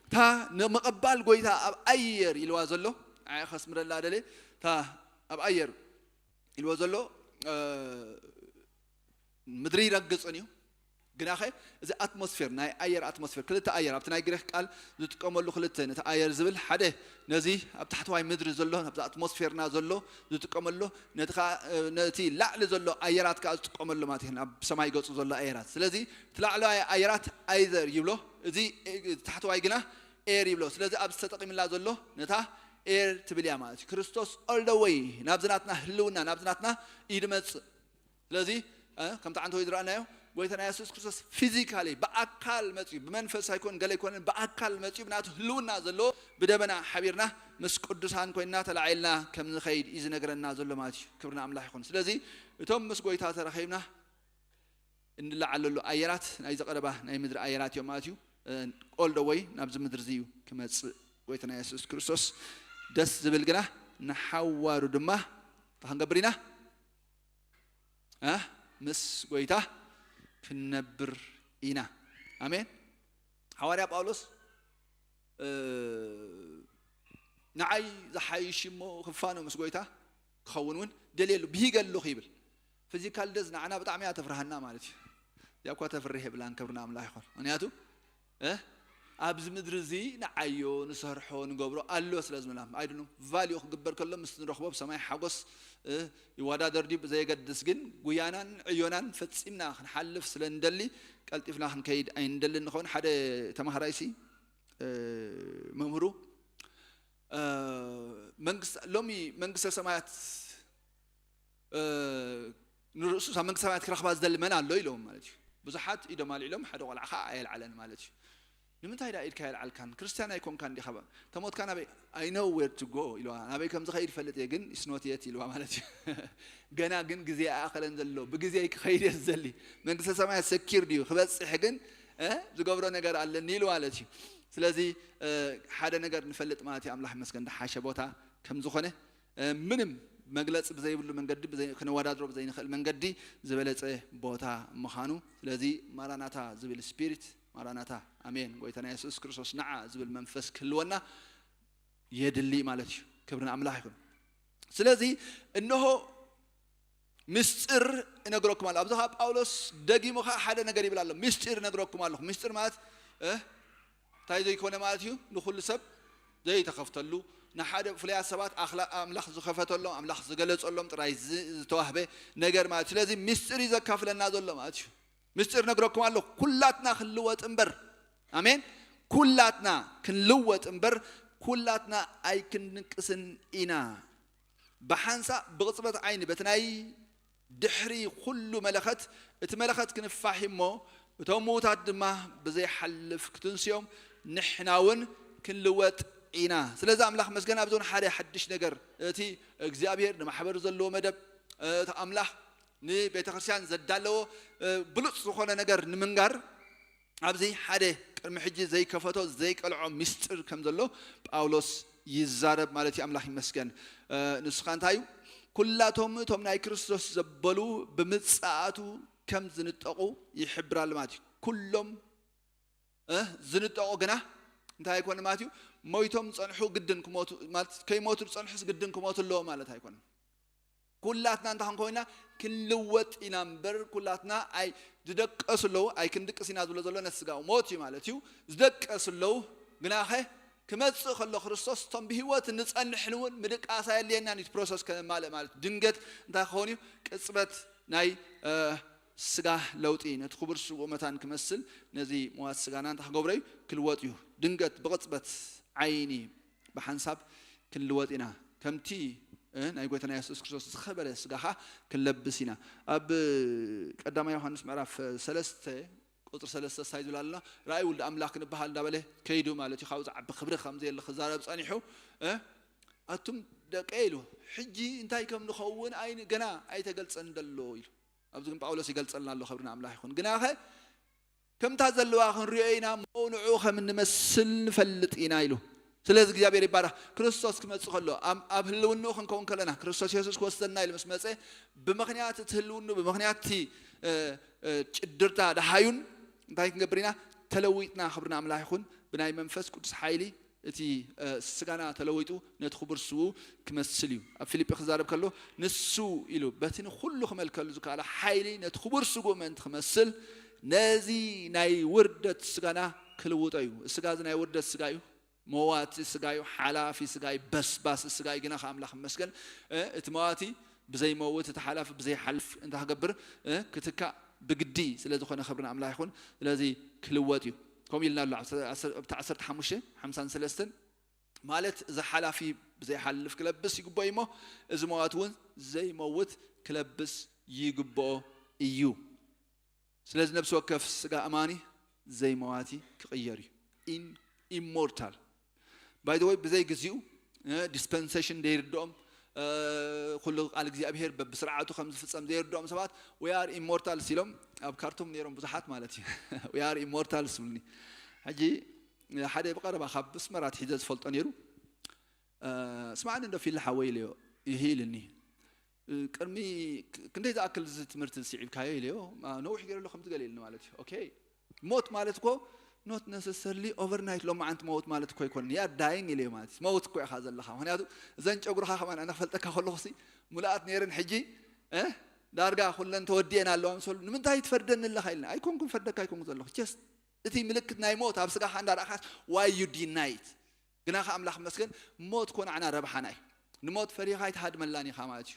እታ ንምቕባል ጎይታ ኣብ ኣየር ኢልዋ ዘሎ፣ ንዓይ ከስምረላ ደልየ፣ እታ ኣብ ኣየር ኢልዎ ዘሎ፣ እ፣ ምድሪ ይረግጽን እዩ። ግናኸ እዚ ኣትሞስፌር፣ ናይ ኣየር ኣትሞስፌር፣ ክልተ ኣየር፣ ኣብቲ ናይ ግሪኽ ቃል ዝጥቀመሉ ክልተ፣ ነቲ ኣየር ዝብል ሓደ ነዚ ኣብ ታሕተዋይ ምድሪ ዘሎ፣ ኣብቲ ኣትሞስፌርና ዘሎ ዝጥቀመሉ፣ ነቲ ኸኣ፣ እ፣ ነቲ ላዕሊ ዘሎ ኣየራት ከኣ ዝጥቀመሉ ማለት እዩ፣ ኣብ ሰማይ ገጹ ዘሎ ኣየራት። ስለዚ እቲ ላዕለዋይ ኣየራት ኣይዘር ይብሎ፣ እዚ፣ እ፣ ታሕተዋይ ግና ኤር ይብሎ። ስለዚ ኣብዚ ተጠቒምላ ዘሎ ነታ ኤር ትብል እያ ማለት እዩ። ክርስቶስ all the way ናብዚ ናትና ህልውና፣ ናብዚ ናትና እዩ ድመጽእ። ስለዚ፣ እ፣ ከምቲ ዓንተወይ ዝረኣናዮ፣ ጎይታና የሱስ ክርስቶስ ፊዚካሊ ብኣካል መጽዩ፣ ብመንፈስ ኣይኮን፣ ገለ ኣይኮነን፣ ብኣካል መጽዩ፣ ብናቱ ህልውና ዘለዎ ብደመና ሓቢርና ምስ ቅዱሳን ኮይንና ተላዒልና ከም ንኸይድ እዩ ዝነግረና ዘሎ ማለት እዩ። ክብሪ ንኣምላኽ ይኹን። ስለዚ እቶም ምስ ጎይታ ተራኺብና እንለዓለሉ ኣየራት ናይዚ ቀረባ ናይ ምድሪ ኣየራት እዮም ማለት እዩ። እ፣ all the way ናብዚ ምድሪ እዚ እዩ ክመጽእ ጎይታና የሱስ ክርስቶስ። ደስ ዝብል ግና ንሓዋሩ ድማ እንታይ ክንገብር ኢና? እ? ምስ ጎይታ ክንነብር ኢና። ኣሜን። ሓዋርያ ጳውሎስ፣ እ፣ ንዓይ ዝሓይሽ እሞ ክፋኖ ምስ ጎይታ ክኸውን እውን ደልየ ኣለኹ፣ ብሂገ ኣለኹ ይብል። ፊዚካል ደዝ ንዓና ብጣዕሚ እያ ተፍርሃና ማለት እዩ። እዚኣ እኳ ተፍርህ የብላን፣ ክብሪ ንኣምላኽ ይኹን። ምኽንያቱ፣ እ፣ ኣብዚ ምድሪ እዚ ንዓዮ ንሰርሖ ንገብሮ ኣሎ ስለ ዝብልና፣ ኣይድሉ ቫልዩ ክግበር ከሎ ምስቲ ንረኽቦ ብሰማይ ሓጎስ፣ እ፣ ይወዳደር ድዩ ብዘየገድስ ግን ጉያናን ዕዮናን ፈጺምና ክንሓልፍ ስለ እንደሊ ቀልጢፍና ክንከይድ ኣይንደልን ንኸውን። ሓደ ተማሃራይሲ፣ እ፣ መምህሩ፣ እ፣ መንግስት-፣ ሎሚ መንግስተ ሰማያት፣ እ፣ ንርእሱ ኣብ መንግስተ ሰማያት ክረኽባ ዝደሊ መን ኣሎ ኢሎም ማለት እዩ። ብዙሓት ኢዶም ኣልዒሎም፣ ሓደ ቆልዓ ኸዓ ኣየልዓለን ማለት እዩ። ንምንታይ ደኣ ኢድካ ኣየልዓልካን? ክርስትያን ኣይኮንካን ዲኻ? ተሞትካ ናበይ? I know where to go ኢልዋ። ናበይ ከም ዝኸይድ ይፈልጥ እየ፣ ግን it's not yet ኢልዋ ማለት እዩ። ገና ግን ግዜ ኣይኣኸለን ዘሎ፣ ብግዜ ክኸይድ እየ ዝደሊ። መንግስተ ሰማያት ሰኪር ድዩ? ክበጽሕ ግን፣ እ፣ ዝገብሮ ነገር ኣለኒ ኢሉ ማለት እዩ። ስለዚ፣ እ፣ ሓደ ነገር ንፈልጥ ማለት እዩ። ኣምላኽ ይመስገን፣ ዝሓሸ ቦታ ከም ዝኾነ፣ እ፣ ምንም መግለጺ ብዘይብሉ መንገዲ፣ ብዘይ-፣ ክነወዳድሮ ብዘይንኽእል መንገዲ ዝበለጸ ቦታ ምዃኑ። ስለዚ ማራናታ ዝብል ስፒሪት፣ ማራናታ፣ ኣሜን፣ ጎይታና የሱስ ክርስቶስ ንዓ ዝብል መንፈስ ክህልወና የድሊ ማለት እዩ። ክብሪ ንኣምላኽ ይኹን። ስለዚ እንሆ ምስጢር እነግረኩም ኣለኹ። ኣብዚ ኸዓ ጳውሎስ ደጊሙ ኸዓ ሓደ ነገር ይብል ኣሎ። ምስጢር እነግረኩም ኣለኹ። ምስጢር ማለት እንታይ ዘይኮነ ማለት እዩ? ንኹሉ ሰብ ዘይተኸፍተሉ፣ ንሓደ ፍሉያት ሰባት ኣምላኽ ዝኸፈተሎም፣ ኣምላኽ ዝገለጸሎም ጥራይ ዝተዋህበ ነገር ማለት እዩ። ስለዚ ምስጢር እዩ ዘካፍለና ዘሎ ማለት እዩ። ምስጢር እነግረኩም ኣለኹ፣ ኩላትና ክንልወጥ እምበር፣ ኣሜን፣ ኩላትና ክንልወጥ እምበር ኩላትና ኣይክንንቅስን ኢና። ብሓንሳእ ብቕጽበት ዓይኒ በቲ ናይ ድሕሪ ኩሉ መለኸት፣ እቲ መለኸት ክንፋሕ እሞ እቶም ምዉታት ድማ ብዘይሓልፍ ክትንስዮም ንሕና እውን ክንልወጥ ኢና። ስለዚ ኣምላኽ መስገን ኣብዞን ሓደ ሓድሽ ነገር እቲ እግዚኣብሔር ንማሕበር ዘለዎ መደብ እቲ ኣምላኽ ንቤተ ክርስቲያን ዘዳለዎ ብሉፅ ዝኾነ ነገር ንምንጋር ኣብዚ ሓደ ቅድሚ ሕጂ ዘይከፈቶ ዘይቀልዖ ምስጢር ከም ዘሎ ጳውሎስ ይዛረብ ማለት እዩ። ኣምላኽ ይመስገን። ንስኻ እንታይ እዩ? ኩላቶም እቶም ናይ ክርስቶስ ዘበሉ ብምጽኣቱ ከም ዝንጠቑ ይሕብር ኣሎ ማለት እዩ። ኩሎም ዝንጠቑ ግና እንታይ ኣይኮነ ማለት እዩ? ሞይቶም ዝጸንሑ ግድን ክሞቱ ማለት ከይሞቱ ዝጸንሑስ ግድን ክሞቱ ኣለዎ ማለት ኣይኮነን። ኩላትና እንታይ ክንኮይና ክንልወጥ ኢና እምበር ኩላትና ኣይ ዝደቀሱ ኣለዉ ኣይ ክንድቅስ ኢና ዝብሎ ዘሎ ነቲ ስጋዊ ሞት እዩ ማለት እዩ። ዝደቀሱ ኣለዉ ግናኸ ክመጽእ ከሎ ክርስቶስ እቶም ብህይወት ንጸንሕን እውን ምድቃስ ኣየድልየናን እዩ። ፕሮሰስ ከነማልእ ማለት ድንገት እንታይ ክኸውን እዩ? ቅጽበት ናይ ስጋ ለውጢ ነቲ ክቡር ስጉኡ መታን ክመስል ነዚ መዋት ስጋና እንታይ ክገብሮ እዩ? ክልወጥ እዩ። ድንገት ብቕጽበት ዓይኒ ብሓንሳብ ክንልወጥ ኢና። ከምቲ ናይ ጎይታና የሱስ ክርስቶስ ዝኸበረ ስጋኻ ክንለብስ ኢና። ኣብ ቀዳማይ ዮሃንስ ምዕራፍ ሰለስተ ቁፅሪ ሰለስተ እንታይ ዝብል ኣለና? ራእይ ውልድ ኣምላኽ ክንበሃል እንዳበለ ከይዱ ማለት እዩ። ካብኡ ዝዓቢ ክብሪ ከም ዘየለ ክዛረብ ጸኒሑ ኣቱም ደቀ ኢሉ ሕጂ እንታይ ከም ንኸውን ኣይ ገና ኣይተገልጸን ደሎ ኢሉ። ኣብዚ ግን ጳውሎስ ይገልጸልና ኣሎ። ክብሪ ንኣምላኽ ይኹን። ግናኸ ከምታ ዘለዋ ክንሪኦ ኢና እሞ ንዕኡ ከም እንመስል ንፈልጥ ኢና ኢሉ። ስለዚ እግዚኣብሔር ይባረኽ። ክርስቶስ ክመጽእ ከሎ ኣብ ህልውንኡ ክንከውን ከለና ክርስቶስ የሱስ ክወስደና ኢሉ ምስ መጸ ብምኽንያት እቲ ህልውንኡ ብምኽንያት እቲ ጭድርታ ደሃዩን እንታይ ክንገብር ኢና? ተለዊጥና። ክብሪ ንኣምላኽ ይኹን። ብናይ መንፈስ ቅዱስ ሓይሊ እቲ ስጋና ተለዊጡ ነቲ ክቡር ስውኡ ክመስል እዩ። ኣብ ፊልጲ ክዛረብ ከሎ ንሱ ኢሉ በቲ ንኩሉ ክመልከሉ ዝከኣለ ሓይሊ ነቲ ክቡር ስጉኡ ምእንቲ ክመስል ነዚ ናይ ውርደት ስጋና ክልውጦ እዩ። ስጋ እዚ ናይ ውርደት ስጋ እዩ። መዋቲ ስጋ እዩ። ሓላፊ ስጋ እዩ። በስባሲ ስጋ እዩ። ግና ከኣምላኽ መስገን እቲ መዋቲ ብዘይመውት እቲ ሓላፊ ብዘይሓልፍ እንታይ ክገብር ክትካእ ብግዲ ስለ ዝኾነ ክብሪ ንኣምላኽ ይኹን። ስለዚ ክልወጥ እዩ። ከምኡ ኢልና ኣሎ ኣብቲ ዓሰርተ ሓሙሽተ ሓምሳን ሰለስተን ማለት እዚ ሓላፊ ብዘይሓልፍ ክለብስ ይግብኦ እሞ እዚ መዋት እውን ዘይመውት ክለብስ ይግብኦ እዩ። ስለዚ ነብሲ ወከፍ ስጋ ኣማኒ ዘይመዋቲ ክቕየር እዩ። ኢሞርታል ባይ ወይ ብዘይ ግዚኡ ዲስፐንሴሽን ዘይርድኦም ኩሉ ቃል እግዚኣብሄር በብስርዓቱ ከም ዝፍፀም ዘይርድኦም ሰባት we are immortals ኢሎም ኣብ ካርቱም ነይሮም ብዙሓት ማለት እዩ። We are immortals ይብሉኒ። ሕጂ ሓደ ብቐረባ ካብ ኣስመራ ኣትሒዘ ዝፈልጦ ነይሩ። ስማዕኒ እንዶ ፊሊ ሓወይ ኢለዮ። ይህ ኢልኒ። ቅድሚ ክንደይ ዝኣክል እዚ ትምህርቲ ስዒብካዮ ኢለዮ። ነዊሕ ገይረ ኣሎ ከምዚ ገለ ኢልኒ ማለት እዩ። ኦኬ፣ ሞት ማለት እኮ not necessarily overnight፣ ሎማዓንቲ መውት ማለት እኮ ኣይኮነን። You are dying ኢለዮ ማለት እዩ። መውት እኮ ኢኻ ዘለኻ። ምክንያቱ እዘን ጨጉርኻ ከማን ኣነ ክፈልጠካ ከለኹ ሲ ሙሉኣት ነይረን ሕጂ ዳርጋ ኩለን ተወዲኤን ኣለዋ ምስ በሉ ንምንታይ ትፈርደኒ ኣለኻ ኢልና። ኣይኮንኩን ፈርደካ ኣይኮንኩ ዘለኹ። Just እቲ ምልክት ናይ ሞት ኣብ ስጋኻ እንዳረኣኻስ why you deny it? ግና ከ ኣምላኽ መስገን ሞት ኮ ንዓና ረብሓና እዩ። ንሞት ፈሪኻ ኣይትሃድመላን ኢኻ ማለት እዩ።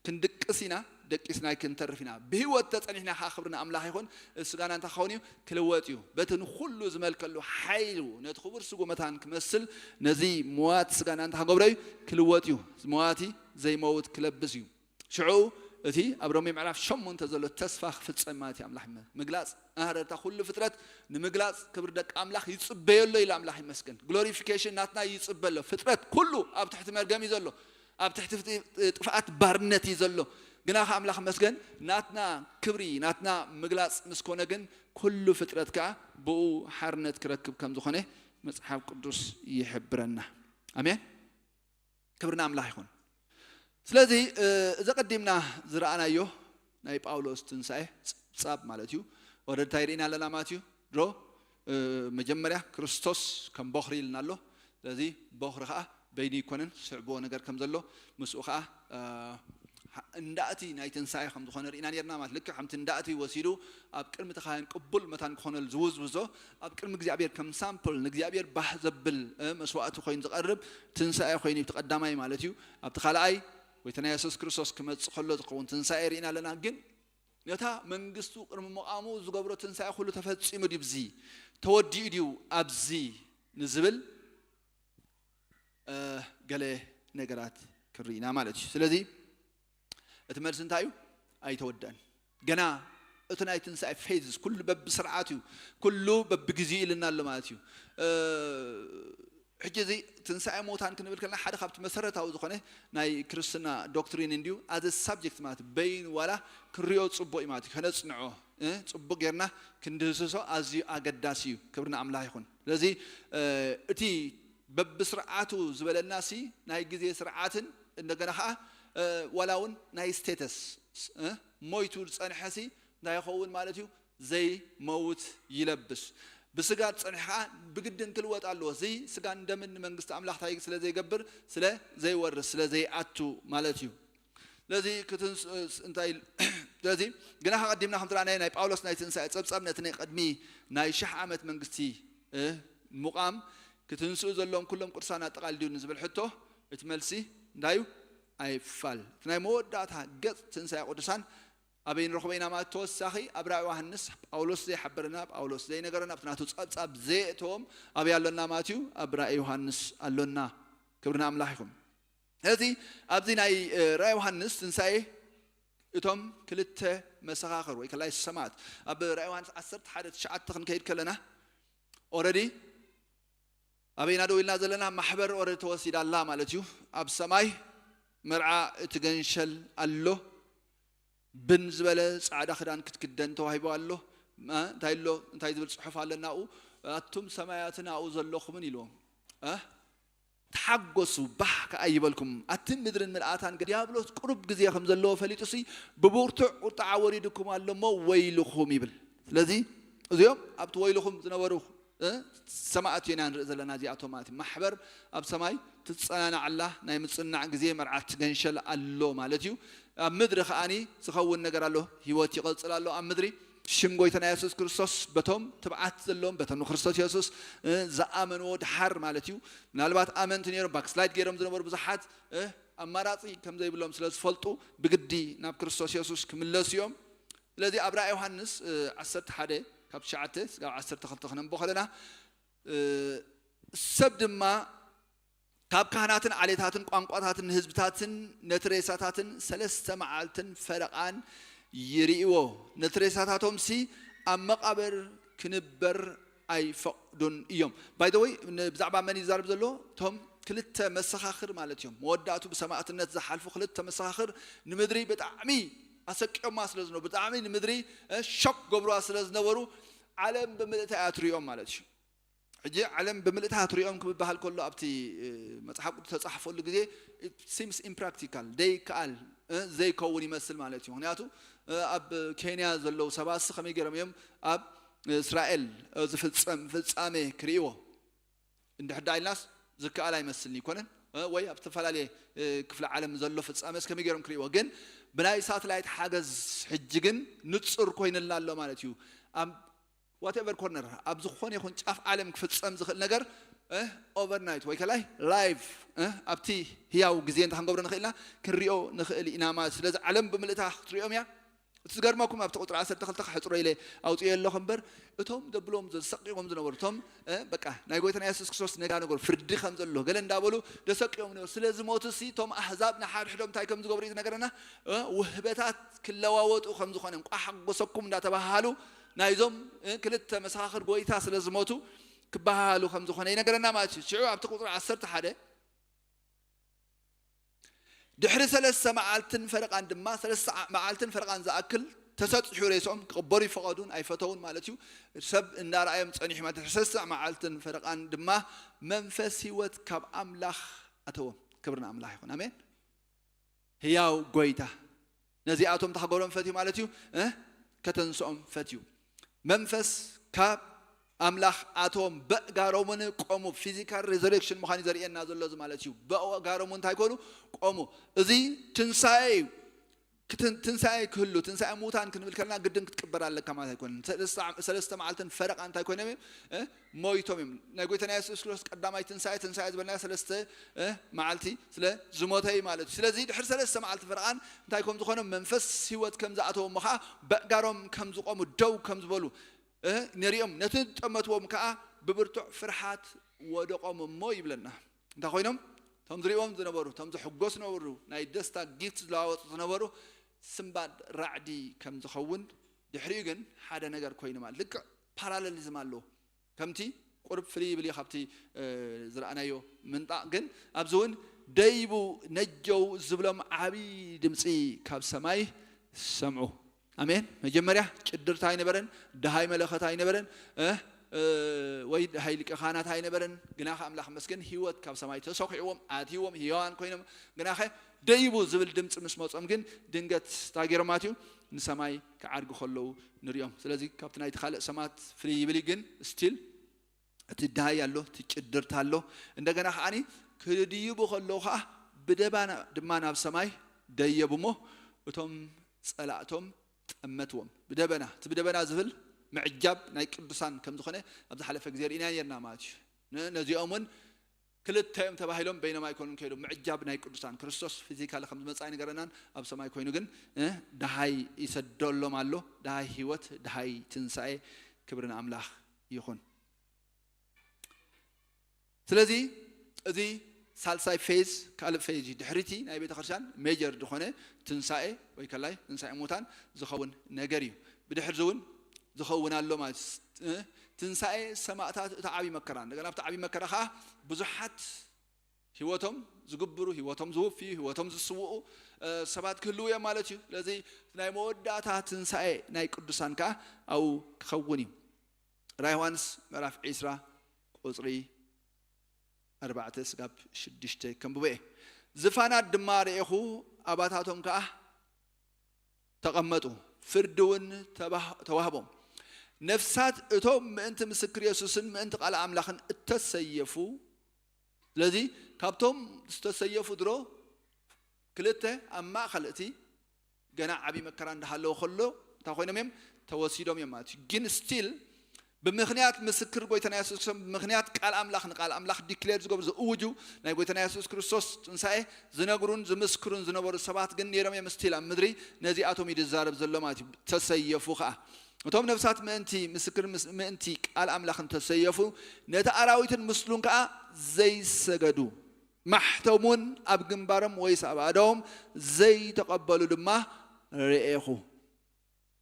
ክንድቅስ ኢና፣ ደቂስና ኣይክንተርፍ ኢና። ብህይወት ተጸኒሕና ከኣ ክብሪ ንኣምላኽ ይኹን። ስጋና እንታይ ክኸውን እዩ? ክልወጥ እዩ። በቲ ንኹሉ ዝመልከሉ ሓይሉ ነቲ ክቡር ስጉ መታን ክመስል ነዚ መዋት ስጋና እንታይ ክገብሮ እዩ? ክልወጥ እዩ። መዋቲ ዘይመውት ክለብስ እዩ። ሽዑ እቲ ኣብ ሮሜ ምዕራፍ ሸሞንተ ዘሎ ተስፋ ክፍጸም ማለት እዩ። ኣምላኽ ይመ-፣ ምግላጽ ኣህረርታ ኩሉ ፍጥረት ንምግላጽ ክብሪ ደቂ ኣምላኽ ይጽበዮ ኣሎ ኢሉ ኣምላኽ ይመስገን። ግሎሪፊኬሽን ናትና ይጽበ ኣሎ። ፍጥረት ኩሉ ኣብ ትሕቲ መርገም እዩ ዘሎ። ኣብ ትሕቲ ፍጥ-፣ ጥፍኣት ባርነት እዩ ዘሎ። ግና ከ ኣምላኽ መስገን ናትና ክብሪ ናትና ምግላጽ ምስ ኮነ ግን ኩሉ ፍጥረት ከኣ ብኡ ሓርነት ክረክብ ከም ዝኾነ መጽሓፍ ቅዱስ ይሕብረና። ኣሜን። ክብሪ ንኣምላኽ ይኹን። ስለዚ እዚ ቀዲምና ዝረኣናዮ ናይ ጳውሎስ ትንሳኤ ጸብጻብ ማለት እዩ። ወረድታ ይርኢና ኣለና ማለት እዩ። ድሮ መጀመርያ ክርስቶስ ከም ቦኽሪ ኢልና ኣሎ። ስለዚ ቦኽሪ ከዓ በይኑ ይኮነን ስዕብዎ ነገር ከም ዘሎ ምስኡ ከዓ እንዳ እቲ ናይ ትንሳኤ ከም ዝኾነ ርኢና ነርና። ማለት ልክዕ ከምቲ እንዳ እቲ ወሲዱ ኣብ ቅድሚ ተኻየን ቅቡል መታን ክኾነሉ ዝውዝውዞ፣ ኣብ ቅድሚ እግዚኣብሔር ከም ሳምፕል ንእግዚኣብሔር ባህ ዘብል መስዋእቲ ኮይኑ ዝቐርብ ትንሳኤ ኮይኑ እዩ። እቲ ቀዳማይ ማለት እዩ። ኣብቲ ካልኣይ ጎይታና የሱስ ክርስቶስ ክመጽእ ከሎ ዝኸውን ትንሳኤ ርኢና ኣለና። ግን ነታ መንግስቱ ቅድሚ ምቓሙ ዝገብሮ ትንሳኤ ኩሉ ተፈጺሙ ድዩ? ብዚ ተወዲኡ ድዩ? ኣብዚ ንዝብል ገለ ነገራት ክርኢና ማለት እዩ። ስለዚ እቲ መልሲ እንታይ እዩ? ኣይተወደአን። ገና እቲ ናይ ትንሳኤ ፌዝስ ኩሉ በብስርዓት እዩ፣ ኩሉ በብግዜኡ ኢልና ኣሎ ማለት እዩ። ሕጂ እዚ ትንሳኤ ሙታን ክንብል ከለና ሓደ ካብቲ መሰረታዊ ዝኾነ ናይ ክርስትና ዶክትሪን እንድዩ። ኣዘ ሳብጀክት ማለት በይኑ ዋላ ክንሪኦ ጽቡቅ እዩ ማለት እዩ። ከነጽንዖ ጽቡቅ ጌርና ክንድህስሶ ኣዝዩ ኣገዳሲ እዩ። ክብሪ ንኣምላኽ ይኹን። ስለዚ እቲ በብስርዓቱ ዝበለና ሲ ናይ ግዜ ስርዓትን እንደገና ከዓ ዋላ እውን ናይ ስቴተስ ሞይቱ ዝፀንሐ ሲ እንታይ ይኸውን ማለት እዩ? ዘይመውት ይለብስ። ብስጋ ዝፀንሐ ከዓ ብግድን ክልወጥ ኣለዎ። እዚ ስጋን ደምን ንመንግስቲ ኣምላኽ እንታይ ስለ ዘይገብር፣ ስለ ዘይወርስ፣ ስለ ዘይኣቱ ማለት እዩ። ስለዚ ክትንስ እንታይ ስለዚ ግና ከቐዲምና ከም ትረኣናዮ ናይ ጳውሎስ ናይ ትንሳኤ ጸብጻብ ነቲ ናይ ቅድሚ ናይ ሽሕ ዓመት መንግስቲ ምቋም ክትንስኡ ዘለዎም ኩሎም ቅዱሳን ኣጠቓሊሉ ንዝብል ሕቶ እቲ መልሲ እንታይ እዩ? ኣይፋል። እቲ ናይ መወዳእታ ገጽ ትንሳኤ ቅዱሳን ኣበይ ንረኽቦ ኢና ማለት ተወሳኺ ኣብ ራእይ ዮሃንስ ጳውሎስ ዘይሓበረና ጳውሎስ ዘይነገረና ኣብቲ ናቱ ጸብጻብ ዘየእተዎም ኣበይ ኣሎና ማለት እዩ? ኣብ ራእይ ዮሃንስ ኣሎና። ክብሪ ንኣምላኽ ይኹን። ስለዚ ኣብዚ ናይ ራእይ ዮሃንስ ትንሳኤ እቶም ክልተ መሰኻኽር ወይ ከላይ ሰማዕት ኣብ ራእይ ዮሃንስ ዓሰርተ ሓደ ትሽዓተ ክንከይድ ከለና ኦረዲ ኣበይና ደው ኢልና ዘለና ማሕበር ኦረዲ ተወሲዳ ኣላ ማለት እዩ። ኣብ ሰማይ መርዓ እቲ ገንሸል ኣሎ። ብን ዝበለ ጻዕዳ ክዳን ክትክደን ተዋሂቡ ኣሎ። እንታይ ኣሎ እንታይ ዝብል ጽሑፍ ኣለና? ኣቱም ሰማያትን ኣብኡ ዘለኹምን ኢልዎም ተሓጎሱ ባህ ከኣ ይበልኩም። ኣቲ ምድርን ምልኣታን ዲያብሎስ ቅሩብ ግዜ ከም ዘለዎ ፈሊጡ ሲ ብብርቱዕ ቁጥዓ ወሪድኩም ኣሎ እሞ ወይልኹም ይብል። ስለዚ እዚኦም ኣብቲ ወይልኹም ዝነበሩ ሰማእት ኢና ንርኢ ዘለና። እዚኣቶም ማለት እዩ ማሕበር ኣብ ሰማይ ትጸናናዕ ኣላ። ናይ ምጽናዕ ግዜ መርዓት ትገንሸል ኣሎ ማለት እዩ። ኣብ ምድሪ ከኣኒ ዝኸውን ነገር ኣሎ። ህይወት ይቐጽል ኣሎ ኣብ ምድሪ። ሽም ጎይታና የሱስ ክርስቶስ በቶም ትብዓት ዘለዎም በቶም ንክርስቶስ የሱስ ዝኣመንዎ ድሓር ማለት እዩ። ምናልባት ኣመንቲ ነይሮም ባክስላይድ ገይሮም ዝነበሩ ብዙሓት ኣማራፂ ከም ዘይብሎም ስለ ዝፈልጡ ብግዲ ናብ ክርስቶስ የሱስ ክምለሱ እዮም። ስለዚ ኣብ ራእይ ዮሃንስ ዓሰርተ ሓደ ካብ ትሽዓተ ስጋብ ዓሰርተ ክልተ ክነንቦ ከለና ሰብ ድማ ካብ ካህናትን ዓሌታትን ቋንቋታትን ህዝብታትን ነቲ ሬሳታትን ሰለስተ መዓልትን ፈረቓን ይርእዎ። ነቲ ሬሳታቶም ሲ ኣብ መቓብር ክንበር ኣይፈቕዱን እዮም። ባይ ወይ ብዛዕባ መን ይዛርብ ዘሎ? እቶም ክልተ መሰኻኽር ማለት እዮም። መወዳእቱ ብሰማእትነት ዝሓልፉ ክልተ መሰኻኽር ንምድሪ ብጣዕሚ ኣሰቂዮማ ስለ ዝነበሩ ብጣዕሚ ንምድሪ ሾክ ገብርዋ ስለ ዝነበሩ ዓለም ብምልእታ እያ ትሪኦም ማለት እዩ። ሕጂ ዓለም ብምልእታ ትሪኦም ክብበሃል ከሎ ኣብቲ መፅሓፍ ቅዱስ ተፃሕፈሉ ግዜ ሲምስ ኢምፕራክቲካል ደይከኣል ዘይከውን ይመስል ማለት እዩ። ምክንያቱ ኣብ ኬንያ ዘለዉ ሰባትሲ ከመይ ገይሮም እዮም ኣብ እስራኤል ዝፍፀም ፍፃሜ ክርእይዎ? እንድሕር ደኣ ኢልናስ ዝከኣል ኣይመስልን ይኮነን ወይ ኣብ ዝተፈላለየ ክፍለ ዓለም ዘሎ ፍፃሜስ ከመይ ገይሮም ክርእይዎ? ግን ብናይ ሳትላይት ሓገዝ ሕጂ ግን ንፁር ኮይንልና ኣሎ ማለት እዩ። ኣብ ዋቴቨር ኮርነር ኣብ ዝኾነ ይኹን ጫፍ ዓለም ክፍፀም ዝኽእል ነገር ኦቨርናይት ወይ ከላይ ላይቭ ኣብቲ ህያው ግዜ እንተ ክንገብሮ ንኽእልና ክንሪኦ ንኽእል ኢና ማለት። ስለዚ ዓለም ብምልእታ ክትሪኦም እያ። እቲ ዝገርመኩም ኣብቲ ቁፅሪ ዓሰርተ ክልተ ክሕፅሮ ኢለ ኣውፅኦ ኣለኹ እምበር እቶም ደብሎም ዘሰቂዎም ዝነበሩ እቶም በቃ ናይ ጎይታና የሱስ ክርስቶስ ነጋ ነገሩ ፍርዲ ከም ዘሎ ገለ እንዳበሉ ደሰቂዎም ነበሩ። ስለ ዝሞቱ ሲ እቶም ኣህዛብ ንሓድሕዶም እንታይ ከም ዝገብሩ እዩ ዝነገረና። ውህበታት ክለዋወጡ ከም ዝኾነ እንቋ ሓጎሰኩም እንዳተባሃሉ ናይዞም ክልተ መሰኻኽር ጎይታ ስለ ዝሞቱ ክበሃሃሉ ከም ዝኾነ ይነገረና ማለት እዩ። ሽዑ ኣብቲ ቁፅሪ ዓሰርተ ሓደ ድሕሪ ሰለስተ መዓልትን ፈረቓን ድማ ሰለስተ መዓልትን ፈረቓን ዝኣክል ተሰጢሑ ሬስኦም ክቕበሩ ይፈቐዱን ኣይፈተውን ማለት እዩ። ሰብ እንዳረኣዮም ጸኒሑ ማለት ድሕሪ ሰለስተ መዓልትን ፈረቓን ድማ መንፈስ ህይወት ካብ ኣምላኽ ኣተዎም። ክብሪ ንኣምላኽ ይኹን። ኣሜን። ህያው ጎይታ ነዚኣቶም ተኸገሮም ፈትዩ ማለት እዩ። ከተንስኦም ፈትዩ። መንፈስ ካብ ኣምላኽ ኣቶም በእጋሮምን ቆሙ። ፊዚካል ሬዘሬክሽን ምዃኑ ዘርእየና ዘሎ እዚ ማለት እዩ። በእጋሮሙ እንታይ ኮኑ? ቆሙ። እዚ ትንሳኤ እዩ። ትንሳኤ ክህሉ ትንሳኤ ሙታን ክንብል ከለና ግድን ክትቅበር ኣለካ ማለት ኣይኮነን። ሰለስተ መዓልትን ፈረቓ እንታይ ኮይኖም እዮም? ሞይቶም እዮም። ናይ ጎይታና የሱስ ክርስቶስ ቀዳማይ ትንሳኤ ትንሳኤ ዝበልና ሰለስተ መዓልቲ ስለ ዝሞተ እዩ ማለት እዩ። ስለዚ ድሕሪ ሰለስተ መዓልቲ ፈረቓን እንታይ ከም ዝኾነ መንፈስ ህይወት ከም ዝኣተዎም ከዓ በእጋሮም ከም ዝቆሙ ደው ከም ዝበሉ ንሪኦም ነቲ ዝጠመትዎም ከዓ ብብርቱዕ ፍርሓት ወደቖም እሞ ይብለና። እንታይ ኮይኖም? እቶም ዝሪእዎም ዝነበሩ እቶም ዝሕጎስ ዝነበሩ ናይ ደስታ ጊፍት ዝለዋወጡ ዝነበሩ ስንባድ ራዕዲ ከም ዝኸውን ድሕሪኡ ግን ሓደ ነገር ኮይኑ ማለት ልክዕ ፓራለሊዝም ኣለዎ። ከምቲ ቁርብ ፍልይ ይብል እዩ ካብቲ ዝረኣናዮ ምንጣቕ ግን ኣብዚ እውን ደይቡ ነጀው ዝብሎም ዓብዪ ድምፂ ካብ ሰማይ ሰምዑ። ኣሜን። መጀመርያ ጭድርታ ኣይነበረን፣ ደሃይ መለኸት ኣይነበረን፣ እ፣ እ፣ ወይ ደሃይ ሊቀ ካህናት ኣይነበረን። ግናኸ ኣምላኽ መስገን ህይወት ካብ ሰማይ ተሰኪዕዎም ኣትይዎም ህያዋን ኮይኖም። ግናኸ ደይቡ ዝብል ድምፂ ምስ መጾም ግን ድንገት እንታይ ገይሮም ማለት እዩ ንሰማይ ክዓርጉ ከለዉ ንሪኦም። ስለዚ ካብቲ ናይቲ ካልእ ሰማት ፍልይ ይብል እዩ፣ ግን ስቲል እቲ ደሃይ ኣሎ፣ እቲ ጭድርታ ኣሎ። እንደገና ከዓኒ ክድይቡ ከለዉ ከዓ ብደበና ድማ ናብ ሰማይ ደየቡ እሞ እቶም ጸላእቶም ጠመትዎም። ብደበና፣ እቲ ብደበና ዝብል ምዕጃብ ናይ ቅዱሳን ከም ዝኾነ ኣብ ዝሓለፈ ግዜ ርኢና ነርና ማለት እዩ። ን-፣ ነዚኦም እውን ክልተ እዮም ተባሂሎም በይኖም ኣይኮኑን ከይዶም። ምዕጃብ ናይ ቅዱሳን ክርስቶስ ፊዚካሊ ከም ዝመጽኣ ኣይነገረናን ኣብ ሰማይ ኮይኑ ግን እ፣ ደሃይ ይሰደሎም ኣሎ። ደሃይ ህይወት፣ ደሃይ ትንሳኤ። ክብሪ ንኣምላኽ ይኹን። ስለዚ እዚ ሳልሳይ ፌዝ ካልእ ፌዝ እዩ። ድሕሪቲ ናይ ቤተ ክርስቲያን ሜጀር ዝኾነ ትንሳኤ ወይ ከላይ ትንሳኤ ሙታን ዝኸውን ነገር እዩ። ብድሕርዚ እውን ዝኸውን ኣሎ ማለት እዩ። እ፣ ትንሳኤ ሰማእታት እቲ ዓብዪ መከራ። እንደገና ኣብቲ ዓብዪ መከራ ከዓ ብዙሓት ህይወቶም ዝግብሩ፣ ህይወቶም ዝውፍዩ፣ ህይወቶም ዝስውኡ እ፣ ሰባት ክህልዉ እዮም ማለት እዩ። ስለዚ ናይ መወዳእታ ትንሳኤ ናይ ቅዱሳን ከዓ ኣብኡ ክኸውን እዩ። ራእይ ዮሃንስ ምዕራፍ ዒስራ ቁፅሪ ኣርባዕተ ስጋብ ሽዱሽተ ከንብቦ እየ። ዝፋናት ድማ ርኤኹ፣ ኣባታቶም ከዓ ተቐመጡ፣ ፍርዲ እውን ተባህ-፣ ተዋህቦም። ነፍሳት እቶም ምእንቲ ምስክር የሱስን ምእንቲ ቃል ኣምላኽን እተሰየፉ፣ ስለዚ ካብቶም ዝተሰየፉ ድሮ ክልተ ኣብ ማእኸል እቲ ገና ዓብዪ መከራ እንዳሃለወ ከሎ እንታይ ኮይኖም እዮም? ተወሲዶም እዮም ማለት እዩ። ግን ስቲል ብምኽንያት ምስክር ጎይታና የሱስ ክርስቶስ፣ ብምኽንያት ቃል ኣምላኽ፣ ንቃል ኣምላኽ ዲክሌር ዝገብሩ፣ ዝእውጁ፣ ናይ ጎይታና የሱስ ክርስቶስ ትንሳኤ ዝነግሩን ዝምስክሩን ዝነበሩ ሰባት ግን ነይሮም እዮም። ስቲል ኣብ ምድሪ ነዚኣቶም እዩ ዝዛረብ ዘሎ ማለት እዩ። ተሰየፉ ኸዓ። እቶም ነፍሳት ምእንቲ ምስክር ምስ-፣ ምእንቲ ቃል ኣምላኽ እንተሰየፉ፣ ነቲ ኣራዊትን ምስሉን ከኣ ዘይሰገዱ፣ ማሕተሙን ኣብ ግንባሮም ወይስ ኣብ ኣእዳዎም ዘይተቐበሉ ድማ ርኤኹ።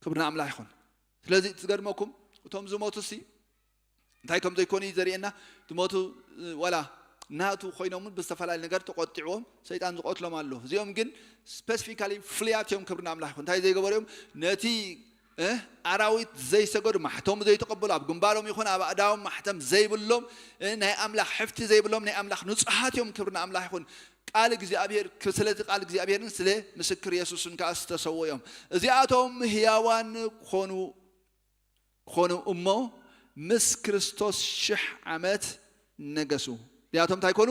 ክብሪ ንኣምላኽ ይኹን። ስለዚ እቲ ዝገርመኩም፣ እቶም ዝሞቱሲ እንታይ ከም ዘይኮኑ እዩ ዘርእየና። ዝሞቱ፣ እ፣ ዋላ ናቱ ኮይኖም እውን ብዝተፈላለየ ነገር ተቆጢዕዎም ሰይጣን ዝቐትሎም ኣሎ። እዚኦም ግን ስፔሲፊካሊ ፍሉያት እዮም። ክብሪ ንኣምላኽ ይኹን። እንታይ ዘይገበሩ እዮም? ነቲ፣ እ፣ ኣራዊት ዘይሰገዱ፣ ማሕተሙ ዘይተቐበሉ፣ ኣብ ግንባሮም ይኹን ኣብ ኣእዳዎም ማሕተም ዘይብሎም፣ እ፣ ናይ ኣምላኽ ሕፍቲ ዘይብሎም፣ ናይ ኣምላኽ ንጹሃት እዮም። ክብሪ ንኣምላኽ ይኹን። ቃል እግዚኣብሔር፣ ክ-፣ ስለዚ ቃል እግዚኣብሔርን ስለ ምስክር የሱስን ከኣ ዝተሰውኡ እዮም። እዚኣቶም ህያዋን ኮኑ፣ ኮኑ እሞ ምስ ክርስቶስ ሽሕ ዓመት ነገሱ። እዚኣቶም እንታይ ኮኑ?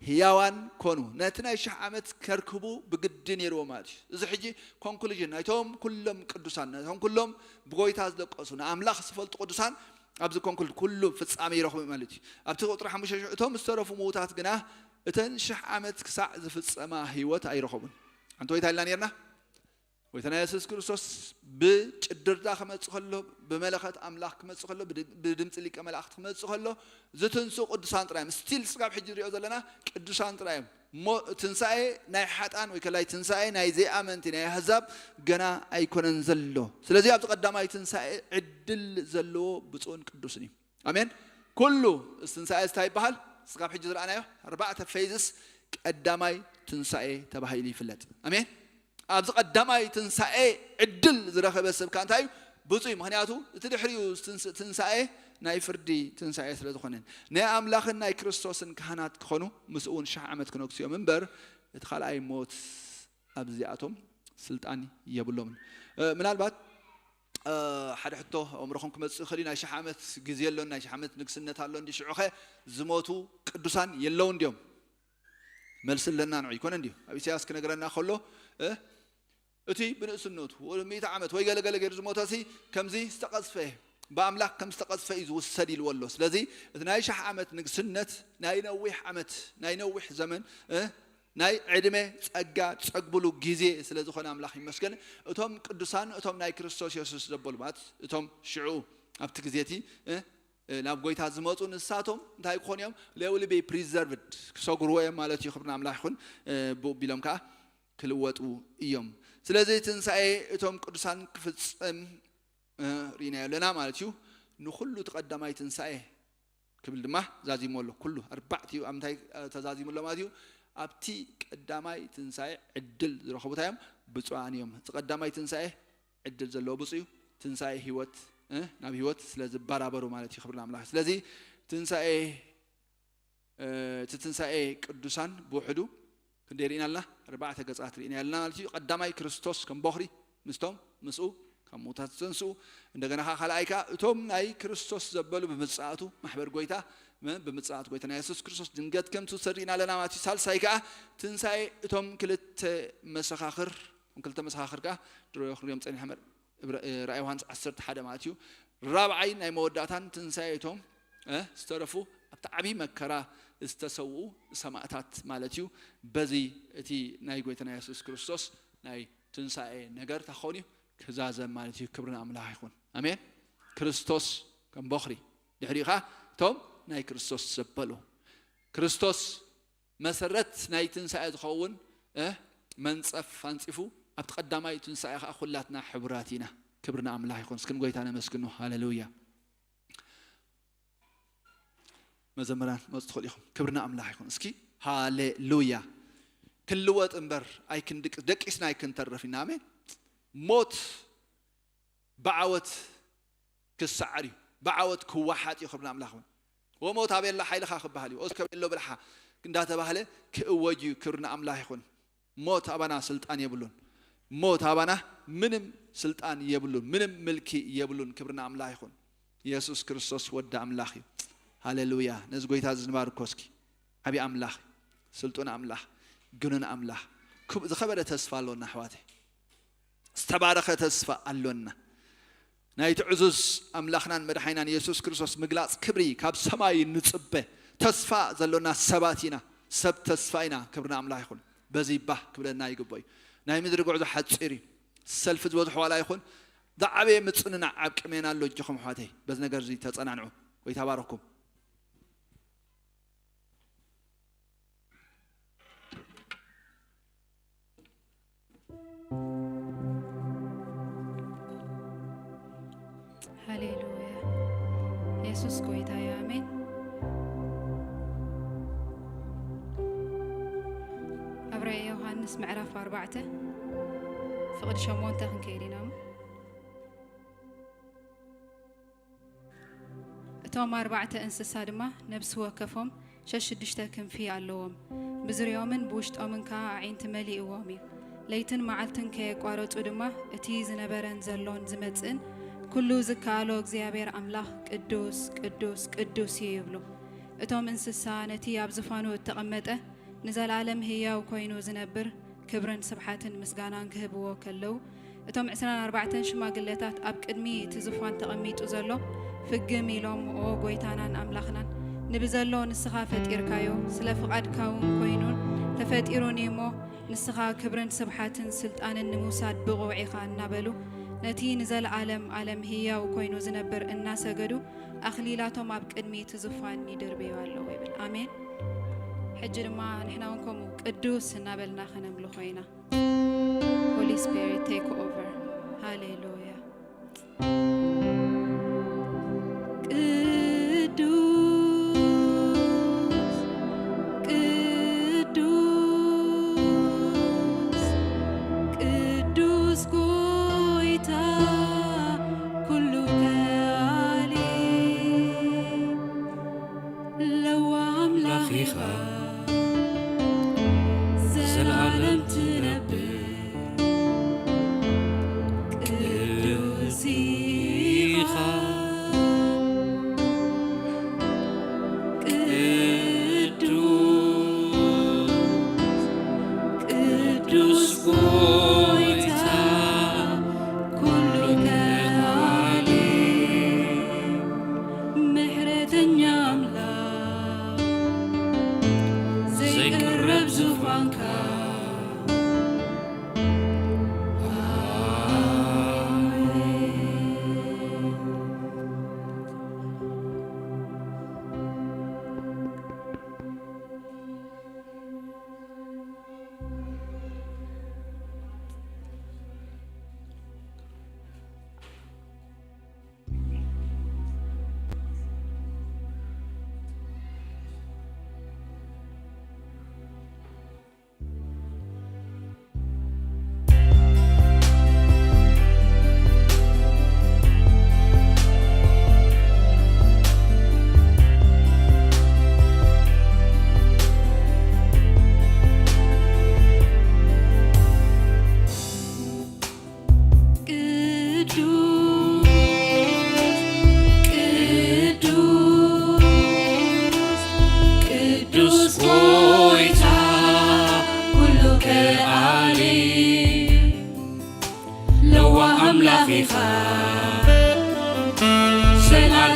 ህያዋን ኮኑ። ነቲ ናይ ሽሕ ዓመት ከርክቡ ብግዲ ነይርዎ ማለት እዩ። እዚ ሕጂ ኮንክሉዥን ናይቶም ኩሎም ቅዱሳን፣ ናይቶም ኩሎም ብጎይታ ዝለቀሱ፣ ንኣምላኽ ዝፈልጡ ቅዱሳን ኣብዚ ኮንክሉድ ኩሉ ፍጻሜ ይረኽቡ ማለት እዩ። ኣብቲ ቁጥሪ ሓሙሽተ ሽሕ እቶም ዝተረፉ ምዉታት ግና እተን ሽሕ ዓመት ክሳዕ ዝፍጸማ ህይወት ኣይረኸቡን። ኣንቲ ወይ እንታይ ኢልና ነርና? ጎይታና የሱስ ክርስቶስ ብጭድርታ ክመጽእ ከሎ፣ ብመለኸት ኣምላኽ ክመጽእ ከሎ፣ ብድ-፣ ብድምጺ ሊቀ መላእኽቲ ክመጽእ ከሎ፣ ዝትንስኡ ቅዱሳን ጥራይ እዮም። ስቲል ስጋብ ሕጂ ንሪኦ ዘለና ቅዱሳን ጥራይ እዮም። እሞ ትንሳኤ ናይ ሓጣን ወይ ከላይ ትንሳኤ ናይ ዘይኣመንቲ ናይ ኣህዛብ ገና ኣይኮነን ዘሎ። ስለዚ ኣብዚ ቀዳማይ ትንሳኤ ዕድል ዘለዎ ብፁዕን ቅዱስን እዩ። ኣሜን። ኩሉ እዚ ትንሳኤ እዚ እንታይ ይበሃል? ስጋብ ሕጂ ዝረኣናዮ ኣርባዕተ ፌዝስ ቀዳማይ ትንሳኤ ተባሂሉ ይፍለጥ። ኣሜን። ኣብዚ ቀዳማይ ትንሳኤ ዕድል ዝረኸበ ሰብ ከ እንታይ እዩ? ብፁዕ እዩ። ምኽንያቱ እቲ ድሕሪኡ ትንስ-፣ ትንሳኤ ናይ ፍርዲ ትንሳኤ ስለ ዝኾነ። ናይ ኣምላኽን ናይ ክርስቶስን ካህናት ክኾኑ ምስኡ እውን ሽሕ ዓመት ክነግሱ እዮም እምበር እቲ ካልኣይ ሞት ኣብዚኣቶም ስልጣን የብሎምን። እ፣ ምናልባት፣ እ፣ ሓደ ሕቶ ኣእምሮኹም ክመጽእ ይኽእል እዩ። ናይ ሽሕ ዓመት ግዜ ኣሎን ናይ ሽሕ ዓመት ንግስነት ኣሎ እንዲ ሽዑኸ ዝሞቱ ቅዱሳን የለውን ድዮም? መልሲ ኣለና ንዑ ይኮነ እንድዩ። ኣብ ኢሳያስ ክነግረና ከሎ፣ እ፣ እቲ ብንእስነቱ ወ- ሚእቲ ዓመት ወይ ገለገለ ገይሩ ዝሞተ ሲ ከምዚ ዝተቐዝፈ፣ ብኣምላኽ ከም ዝተቐዝፈ እዩ ዝውሰድ ኢልዎ ኣሎ። ስለዚ እቲ ናይ ሻሕ ዓመት ንግስነት ናይ ነዊሕ ዓመት፣ ናይ ነዊሕ ዘመን እ፣ ናይ ዕድመ ጸጋ ጸግብሉ ግዜ ስለ ዝኾነ ኣምላኽ ይመስገን። እቶም ቅዱሳን፣ እቶም ናይ ክርስቶስ የሱስ ዘበሉ ማለት እቶም ሽዑ ኣብቲ ግዜ እቲ እ፣ ናብ ጎይታ ዝመጹ ንሳቶም እንታይ ክኾኑ እዮም? They will be preserved፣ ክሰጉርዎ እዮም ማለት እዩ። ክብሪ ንኣምላኽ ይኹን። ብኡ ቢሎም ከኣ ክልወጡ እዮም። ስለዚ ትንሳኤ እቶም ቅዱሳን ክፍጸም ርኢናዮ ኣለና ማለት እዩ። ንኹሉ እቲ ቀዳማይ ትንሳኤ ክብል ድማ ዛዚሞ ኣሎ። ኩሉ ኣርባዕቲኡ ኣብ ምንታይ ተዛዚሙ ኣሎ ማለት እዩ? ኣብቲ ቀዳማይ ትንሳኤ ዕድል ዝረኸቡ እንታይ እዮም? ብፁዓን እዮም። እቲ ቀዳማይ ትንሳኤ ዕድል ዘለዎ ብፁዕ እዩ። ትንሳኤ ህይወት እ፣ ናብ ህይወት ስለ ዝበራበሩ ማለት እዩ። ክብሪ ንኣምላኽ። ስለዚ ትንሳኤ እ፣ እቲ ትንሳኤ ቅዱሳን ብውሕዱ ክንደይ ርኢና ኣለና? ኣርባዕተ ገጻት ርኢና ኣለና ማለት እዩ። ቀዳማይ ክርስቶስ ከም ቦኽሪ ምስቶም ምስኡ ካብ ምውታት ዝተንስኡ፣ እንደገና ከዓ ካልኣይ ከዓ እቶም ናይ ክርስቶስ ዘበሉ ብምጽኣቱ ማሕበር ጎይታ ም- ብምጽኣት ጎይታና የሱስ ክርስቶስ ድንገት ከም ትውሰድ ርኢና ኣለና ማለት እዩ። ሳልሳይ ከዓ ትንሳኤ እቶም ክልተ መሰኻኽር፣ እቶም ክልተ መሰኻኽር ከዓ ድሮ ክንሪኦም ጸኒሐ እምበር እብረ- ራእይ ዮሃንስ ዓሰርተ ሓደ ማለት እዩ። ራብዓይ ናይ መወዳእታን ትንሳኤ እቶም እ፣ ዝተረፉ ኣብቲ ዓብዪ መከራ ዝተሰውኡ ሰማእታት ማለት እዩ። በዚ እቲ ናይ ጎይታና የሱስ ክርስቶስ ናይ ትንሳኤ ነገር እንታይ ክኸውን እዩ? ክዛዘም ማለት እዩ። ክብሪ ንኣምላኽ ይኹን። ኣሜን። ክርስቶስ ከም ቦኽሪ፣ ድሕሪኡ ኸዓ እቶም ናይ ክርስቶስ ዘበሉ። ክርስቶስ መሰረት ናይ ትንሳኤ ዝኸውን እ፣ መንጸፍ ኣንጺፉ፣ ኣብቲ ቀዳማይ ትንሳኤ ኸዓ ኩላትና ሕቡራት ኢና። ክብሪ ንኣምላኽ ይኹን። እስኪ ንጎይታ ነመስግኖ። ሃሌሉያ። መዘምራን መጽ ትኽእሉ ኢኹም። ክብሪ ንኣምላኽ ይኹን። እስኪ ሃሌሉያ። ክንልወጥ እምበር ኣይክንድቅ- ደቂስና ኣይክንተርፍ ኢና። ኣሜን። ሞት ብዓወት ክሰዓር እዩ። ብዓወት ክወሓጥ እዩ። ክብሪ ንኣምላኽ ይኹን። ወሞት ኣበየላ ሓይልኻ ክበሃል እዩ። ኦስከ ቤሎ ብልሓ እንዳተባህለ ክእወጅ እዩ። ክብሪ ንኣምላኽ ይኹን። ሞት ኣባና ስልጣን የብሉን። ሞት ኣባና ምንም ስልጣን የብሉን፣ ምንም ምልኪ የብሉን። ክብሪ ንኣምላኽ ይኹን። የሱስ ክርስቶስ ወዲ ኣምላኽ እዩ። ሃሌሉያ። ነዚ ጎይታ እዚ ንባርኮ እስኪ። ዓቢ ኣምላኽ፣ ስልጡን ኣምላኽ፣ ግኑን ኣምላኽ። ክብ- ዝኸበረ ተስፋ ኣሎና ኣሕዋተይ። ዝተባረኸ ተስፋ ኣሎና። ናይቲ ዕዙዝ ኣምላኽናን መድሓኒናን የሱስ ክርስቶስ ምግላጽ ክብሪ ካብ ሰማይ ንጽበ። ተስፋ ዘሎና ሰባት ኢና፣ ሰብ ተስፋ ኢና። ክብሪ ንኣምላኽ ይኹን። በዚ ባህ ክብለና ይግብኦ እዩ። ናይ ምድሪ ጉዕዞ ሓጺር እዩ። ሰልፊ ዝበዝሖ ዋላ ይኹን፣ ዝዓበየ ምጽንናዕ ኣብ ቅድሜና ኣሎ። እጆኹም ኣሕዋተይ፣ በዚ ነገር እዚ ተጸናንዑ። ጎይታ ባረኩም። ሃሌሉያ። የሱስ ጎይታ እዩ። ኣሜን። ኣብ ራእይ ዮሃንስ ምዕራፍ ኣርባዕተ ፍቕዲ ሸሞንተ ክንከይድ ኢና እሞ። እቶም ኣርባዕተ እንስሳ ድማ ነፍሲ ወከፎም ሸሽዱሽተ ክንፊ ኣለዎም፣ ብዙርዮምን ብውሽጦምን ከኣ ኣዒንቲ መሊእዎም እዩ። ለይትን መዓልትን ከየቋረጹ ድማ እቲ ዝነበረን ዘሎን ዝመጽእን ኩሉ ዝከኣሎ እግዚኣብሔር ኣምላኽ ቅዱስ፣ ቅዱስ፣ ቅዱስ እዩ ይብሉ። እቶም እንስሳ ነቲ ኣብ ዝፋኑ እተቐመጠ ንዘለኣለም ህያው ኮይኑ ዝነብር ክብርን ስብሓትን ምስጋናን ክህብዎ ከለዉ፣ እቶም ዕስራን ኣርባዕተን ሽማግለታት ኣብ ቅድሚ እቲ ዝፋን ተቐሚጡ ዘሎ ፍግም ኢሎም፣ ኦ ጐይታናን ኣምላኽናን፣ ንብዘሎ ንስኻ ፈጢርካዮ፣ ስለ ፍቓድካ እውን ኮይኑን ተፈጢሩን እዩ እሞ፣ ንስኻ ክብርን ስብሓትን ስልጣንን ንምውሳድ ብቑዕ ኢኻ እናበሉ፣ ነቲ ንዘለኣለም ኣለም ህያው ኮይኑ ዝነብር እናሰገዱ፣ ኣኽሊላቶም ኣብ ቅድሚ እቲ ዙፋን ይድርብዩ ኣለዉ ይብል። ኣሜን። ሕጂ ድማ ንሕና እውን ከምኡ ቅዱስ እናበልና ከነምልኾ ኢና። Holy Spirit take over. ሃሌሉያ። ቅዱስ ቅዱስ ቅዱስ ጐይታ ኩሉ ከኣሊ ለዋም ኣምላኽ ኢኻ ዘለኣለም ትነብር ቅዱስ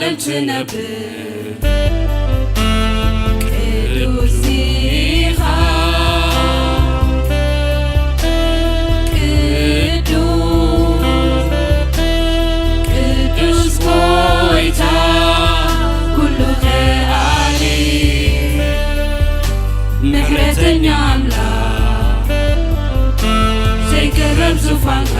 ትነብር ቅዱስ ኢኻ፣ ቅዱስ፣ ቅዱስ ጎይታ ኩሉ ከኣሊ፣ ምሕረተኛ ኣምላኽ ዘይቅረብ ዙፋንካ።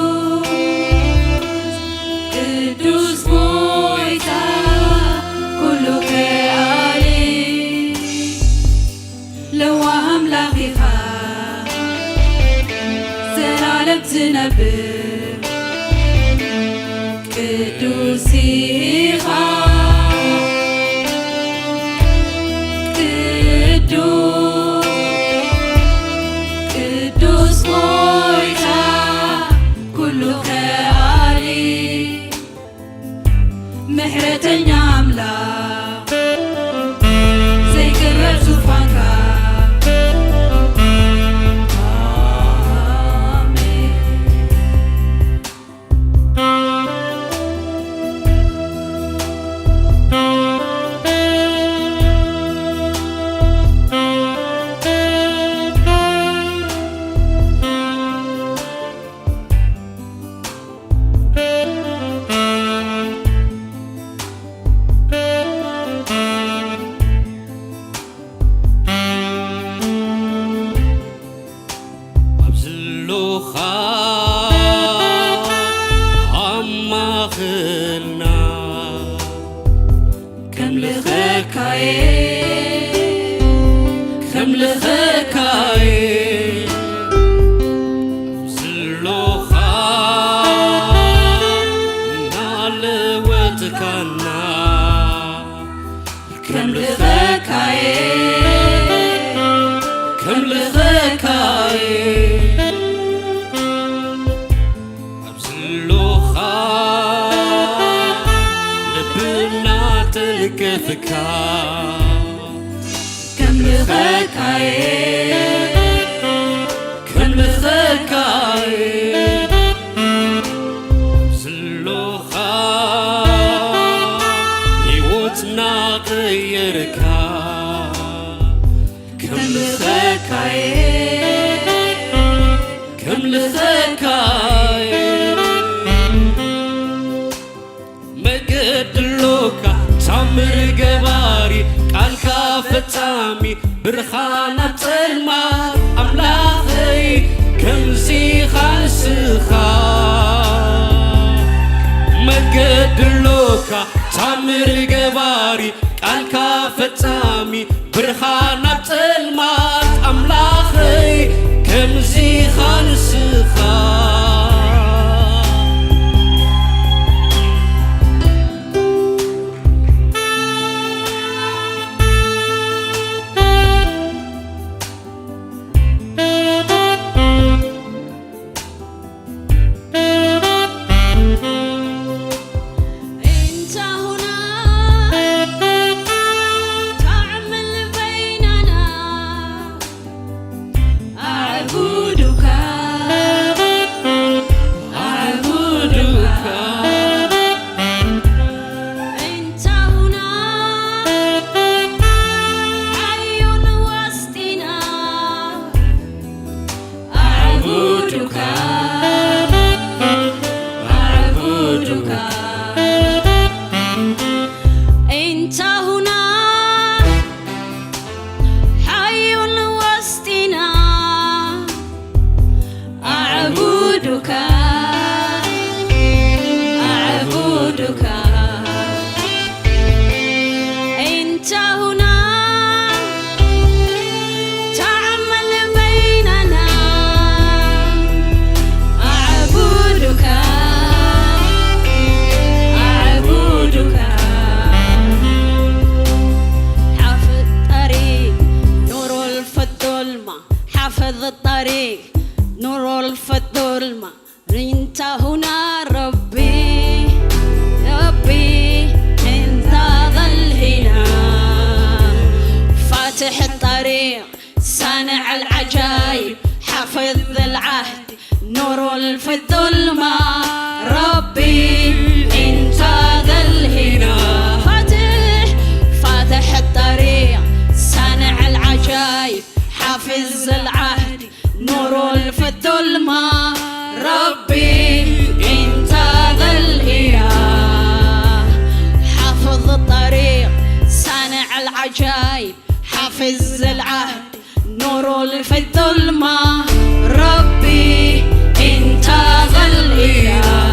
ቅዱስ፣ ቅዱስ ጎይታ ኩሉ ከኣሊ፣ ለዋህ ኣምላኽ ኢኻ ዘላለም ትነብር፣ ቅዱስ ኢኻ፣ ቅዱስ፣ ቅዱስ ጎይታ ኩሉ ከኣሊ፣ ምሕረተኛ ኣምላኽ ዘይቅረብ ዙፋንካ። ኣሜን። ኣብ ዝሎኻ ኣማኽልና፣ ከምልኸካየ፣ ከምልኸካየ። ኣብ ዝሎኻ እናለወጥካና፣ ከምልኸካየ፣ ከምልኸካየ። ኣብ ዝሎኻ ልብና ተልከፍካ፣ ከምልኸካየ፣ ከምልኸካየ። ኣብ ዝሎኻ ህይወትና ቀየርካ፣ ከምልኸካየ፣ ከምልኸካየ። መገዲ ኣሎካ ታምር ገባሪ፣ ቃልካ ፈጻሚ፣ ብርሃን ኣብ ጸልማት ኣምላኸይ፣ ከምዚ ኢኻ ንስኻ። መገዲ ኣሎካ ታምር ገባሪ፣ ቃልካ ፈጻሚ፣ ብርሃን ኣብ ጸልማት ኣምላኸይ፣ ከምዚ ኢኻ ንስኻ። انت هنا تعمل بيننا. أعبدك، أعبدك. انت هنا حي وسطنا. أعبدك، أعبدك. أنت هنا حي وسطنا. أعبدك، أعبدك. أنت هنا تعمل بيننا. طريق نور في الظلمة، انت هنا ربي، ربي، انت ظل هنا. فاتح الطريق، صانع العجائب، حافظ العهد، نور في الظلمة، ربي، انت ظل هنا. فاتح، فاتح الطريق، صانع العجائب، حافظ العهد، نور في الظلمة، ربي، انت ظل هنا. حافظ الطريق، صانع العجائب، حافظ العهد، نور في الظلمة، ربي، انت ظل هنا.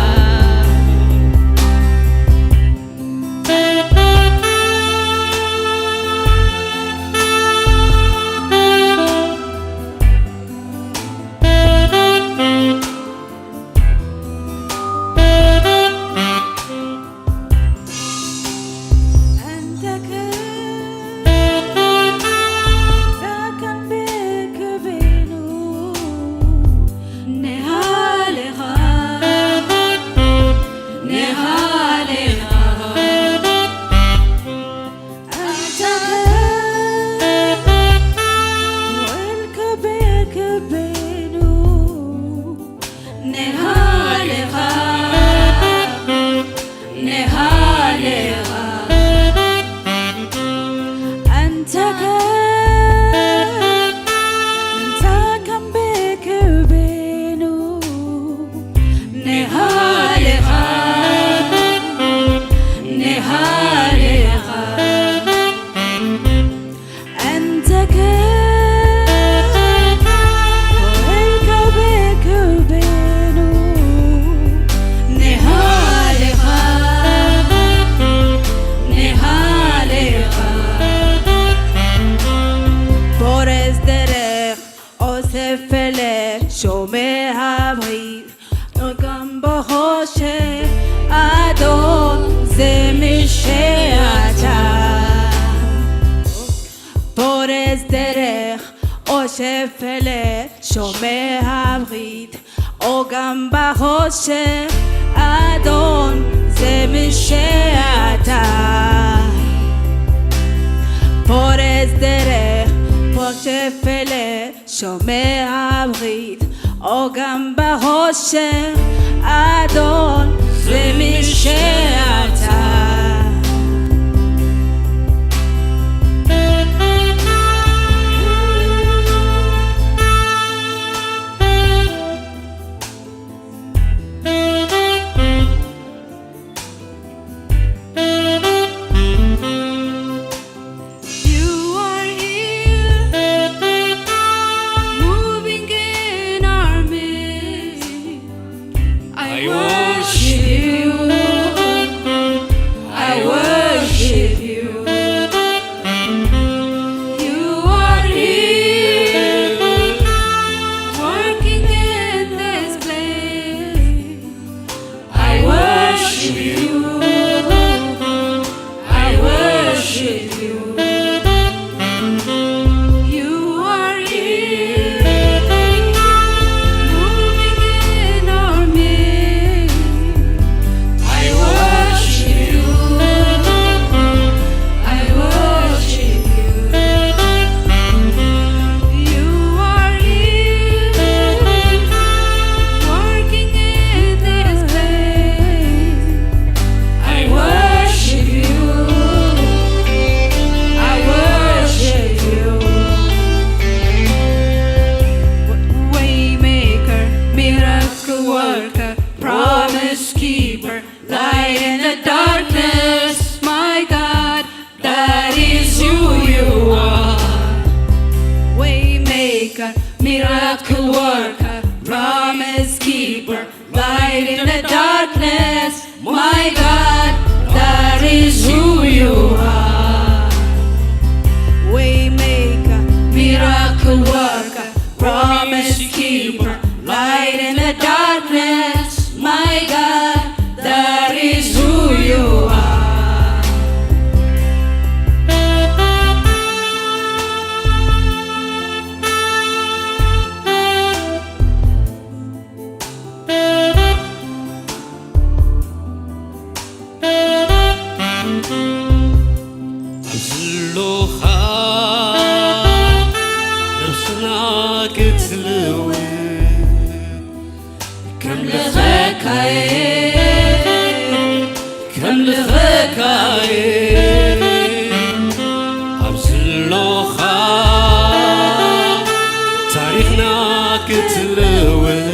ክትልውጥ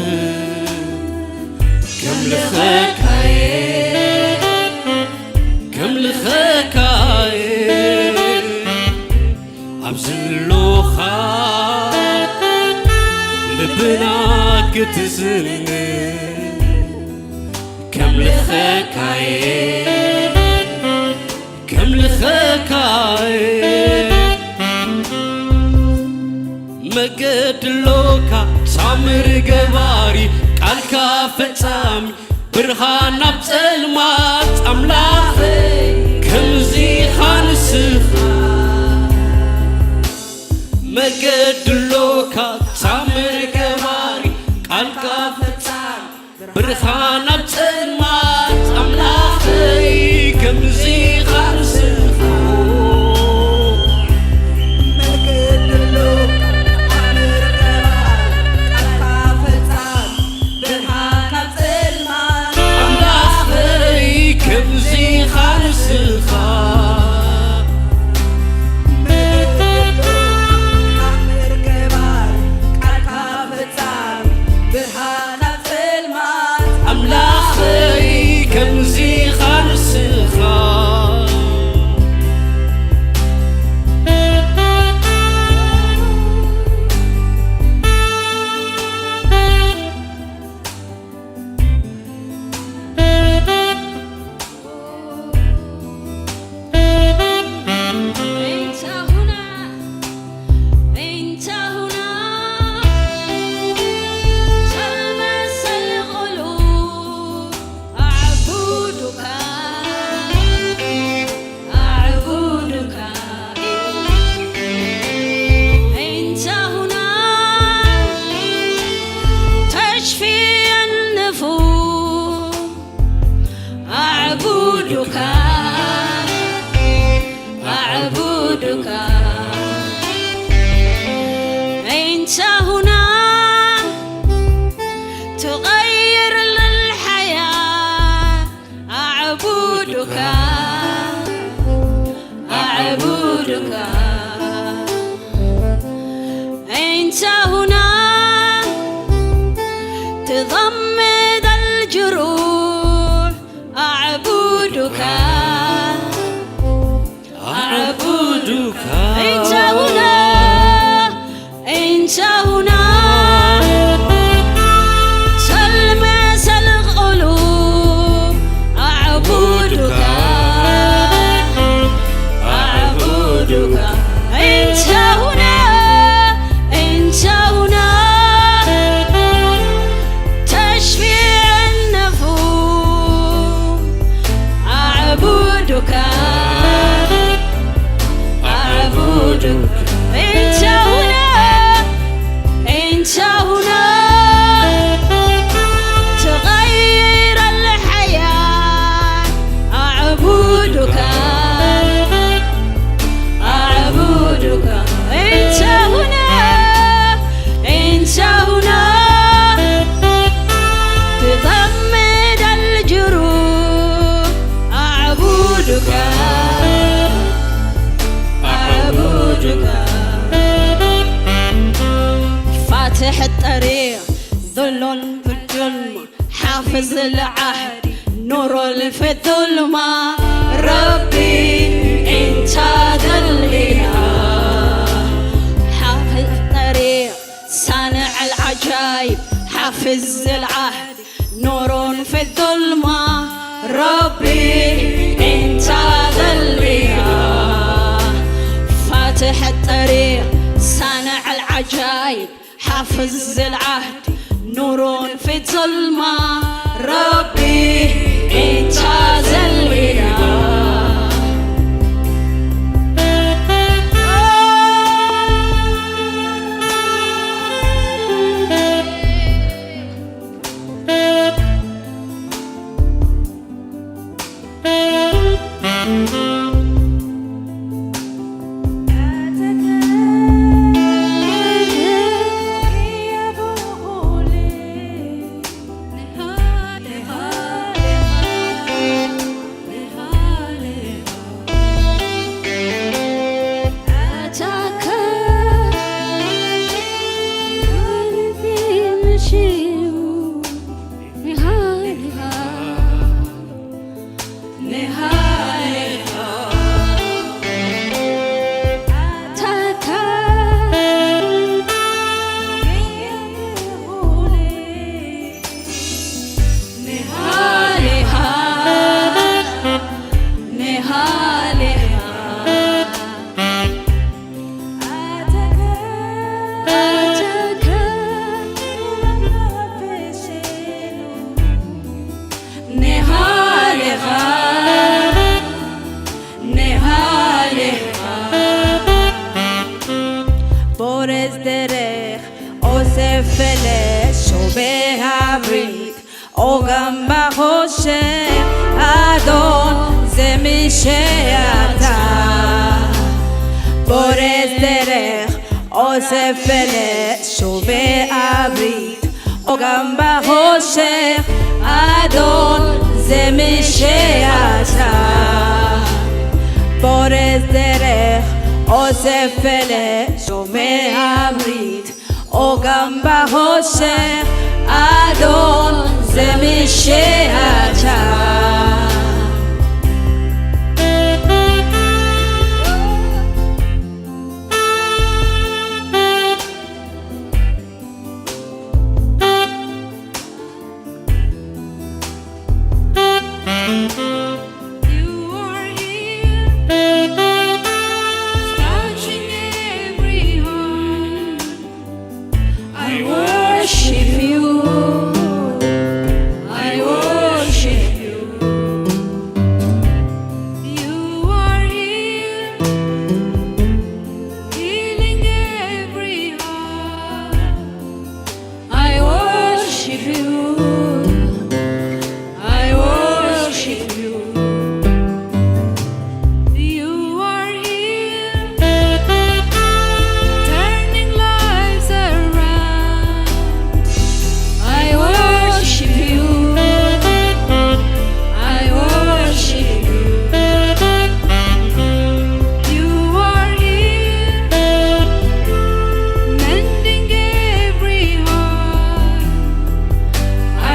ከምልኸካየ፣ ከምልኸካየ ኣብ ዝህልወካ ልብና ክትዝንግ ከምልኸካየ፣ ከምልኸካየ መገዲ ኣሎካ ሳምሪ ገባሪ ቃልካ ፈጻሚ ብርሃን ናብ ጸልማት ኣምላኸይ ከምዚኻ ንስኻ መገዲ ኣሎካ ሳምሪ ገባሪ ቃልካ ፈጻሚ ብርሃን ኣብ ጸልማት ኣምላኸይ ከምዚኻ ንስኻ መገዲ ኣሎካ ኣምር ገባሪ ቃልካ ፈጻሚ ብርሃን ኣብ ጸልማት ኣምላኸይ ከምዚኻ ንስኻ መገዲ ኣሎካ ኣምር ገባሪ ቃልካ ፈጻሚ ብርሃን ኣብ ጸልማት ኣምላኸይ ከምዚኻ ንስኻ Behavrit ogamba hoshe adon zemisheyata bores derech osefele shove avrit ogamba hoshe adon zemisheyata bores derech osefele shove avrit ogamba hoshe adon zemisheyata You are here, touching every heart. I worship you. I worship you. You are here, healing every heart. I worship you. I worship you. You are here, turning lives around. I worship you. I worship you. You are here, mending every heart. I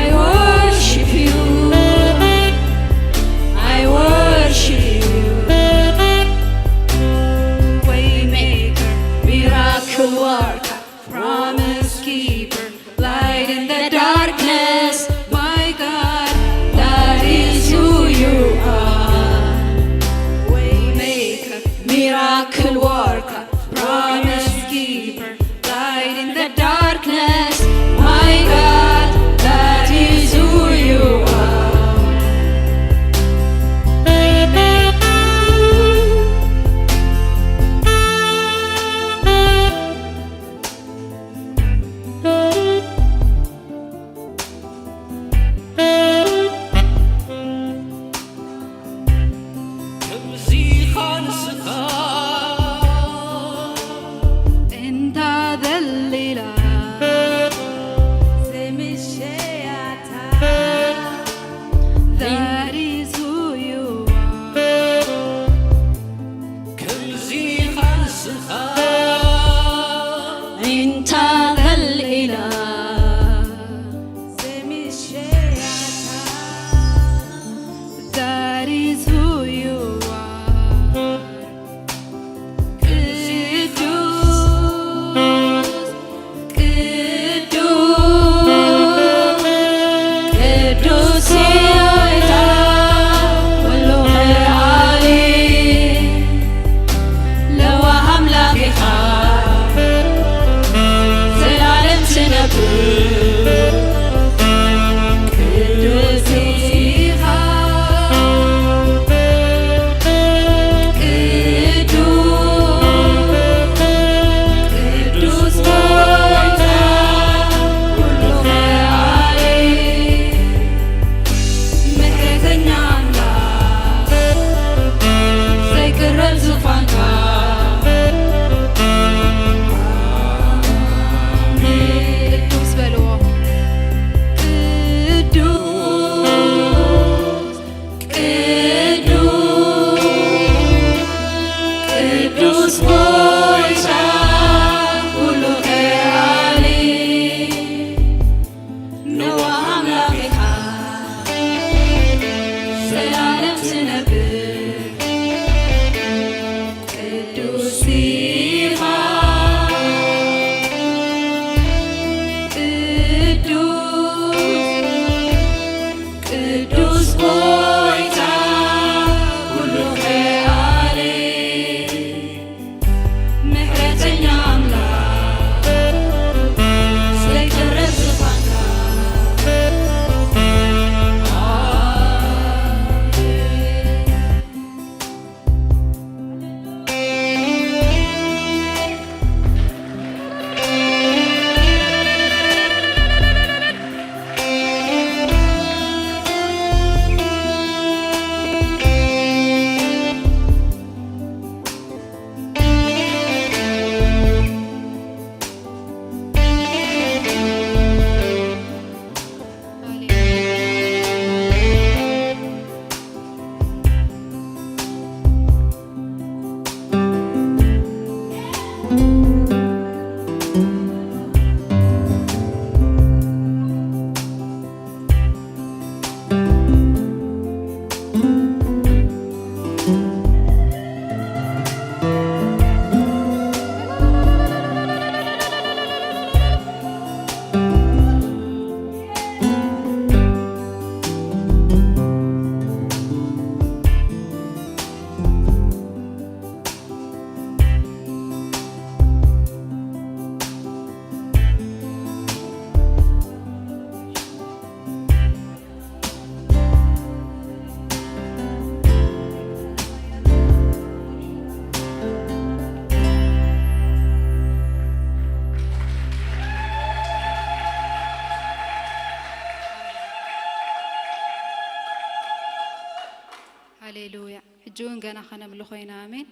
ሕጂ እውን ገና ከነምልኾ ኢና። ኣሜን።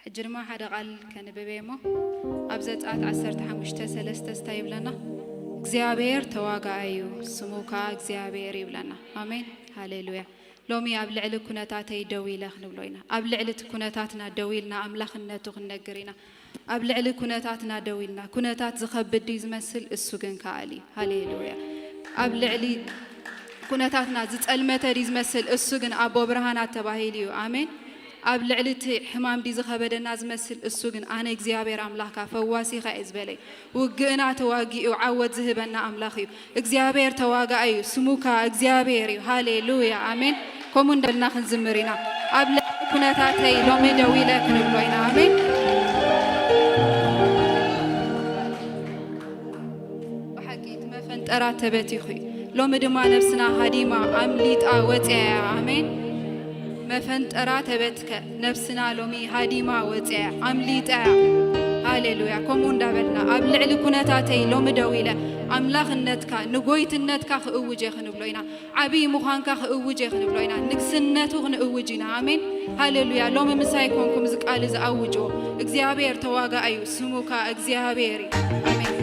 ሕጂ ድማ ሓደ ቃል ከንብብ እየ እሞ፣ ኣብ ዘጸኣት ዓሰርተ ሓሙሽተ ሰለስተ እንታይ ይብለና? እግዚኣብሔር ተዋጋኣይ እዩ፣ ስሙ ከኣ እግዚኣብሔር ይብለና። ኣሜን። ሃሌሉያ። ሎሚ ኣብ ልዕሊ ኩነታተይ ደው ኢለ ክንብሎ ኢና። ኣብ ልዕሊ እቲ ኩነታትና ደው ኢልና ኣምላኽነቱ ክንነግር ኢና። ኣብ ልዕሊ ኩነታትና ደው ኢልና፣ ኩነታት ዝኸብድ ድዩ ዝመስል? እሱ ግን ከኣል እዩ። ሃሌሉያ። ኣብ ልዕሊ ኩነታትና ዝጸልመተ ድዩ ዝመስል? እሱ ግን ኣቦ ብርሃናት ተባሂሉ እዩ። ኣሜን። ኣብ ልዕሊ እቲ ሕማም ድዩ ዝኸበደና ዝመስል? እሱ ግን ኣነ እግዚኣብሔር ኣምላኽካ ፈዋሲኻ እየ ዝበለ እዩ። ውግእና ተዋጊኡ ዓወት ዝህበና ኣምላኽ እዩ። እግዚኣብሔር ተዋጋኣይ እዩ፣ ስሙ ከኣ እግዚኣብሔር እዩ። ሃሌሉያ፣ ኣሜን። ከምኡ እንዳልና ክንዝምር ኢና። ኣብ ልዕሊ ኩነታተይ ሎሚ ደው ኢለ ክንብሎ ኢና። ኣሜን። ብሓቂ እቲ መፈንጠራ ተበቲኹ እዩ። ሎሚ ድማ ነብስና ሃዲማ ኣምሊጣ ወፅያ እያ። ኣሜን። መፈንጠራ ተበትከ፣ ነብስና ሎሚ ሃዲማ ወፅያ፣ ኣምሊጣ እያ። ሃሌሉያ። ከምኡ እንዳበልና ኣብ ልዕሊ ኩነታተይ ሎሚ ደው ኢለ ኣምላኽነትካ ንጎይትነትካ ክእውጅ እየ ክንብሎ ኢና። ዓብዪ ምዃንካ ክእውጅ እየ ክንብሎ ኢና። ንግስነቱ ክንእውጅ ኢና። ኣሜን። ሃሌሉያ። ሎሚ ምሳይ ኮንኩም እዚ ቃል እዚ ኣውጅዎ። እግዚኣብሔር ተዋጋኣይ እዩ፣ ስሙ ከኣ እግዚኣብሔር እዩ። ኣሜን።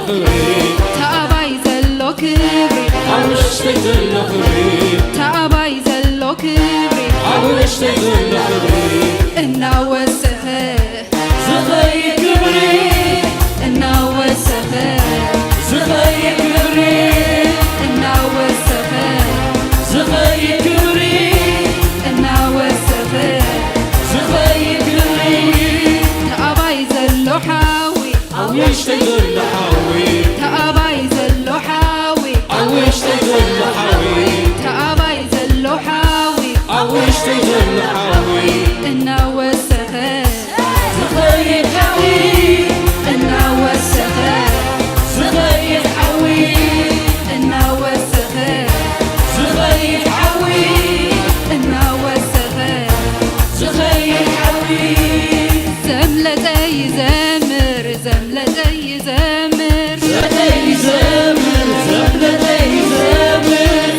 ክብሪ፣ ተኣባይ ዘሎ ክብሪ፣ ኣብ ውሽጠይ ዘሎ ክብሪ፣ ተኣባይ ዘሎ ክብሪ፣ ኣብ ውሽጠይ ዘሎ ክብሪ፣ እናወሰኸ ዝኸይድ ክብሪ፣ እናወሰኸ ዝኸይድ ክብሪ፣ እናወሰኸ ዝኸይድ ክብሪ፣ እናወሰኸ ዝኸይድ ክብሪ፣ ተኣባይ ዘሎ ሓዊ፣ ኣብ ውሽጠይ ዘሎ ሓዊ፣ ተኣባይ ዘሎ ሓዊ፣ ኣብ ውሽጠይ ዘሎ ሓዊ፣ ተኣባይ ዘሎ ሓዊ፣ ኣብ ውሽጠይ ዘሎ ሓዊ፣ እናወሰኸ ዝኸይድ ሓዊ፣ እናወሰኸ ዝኸይድ ሓዊ፣ እናወሰኸ ዝኸይድ ሓዊ፣ እናወሰኸ ዝኸይድ ሓዊ። ዘምለጠ ይዘምር፣ ዘምለጠ ይዘምር፣ ዘምለጠ ይዘምር፣ ዘምለጠ ይዘምር፣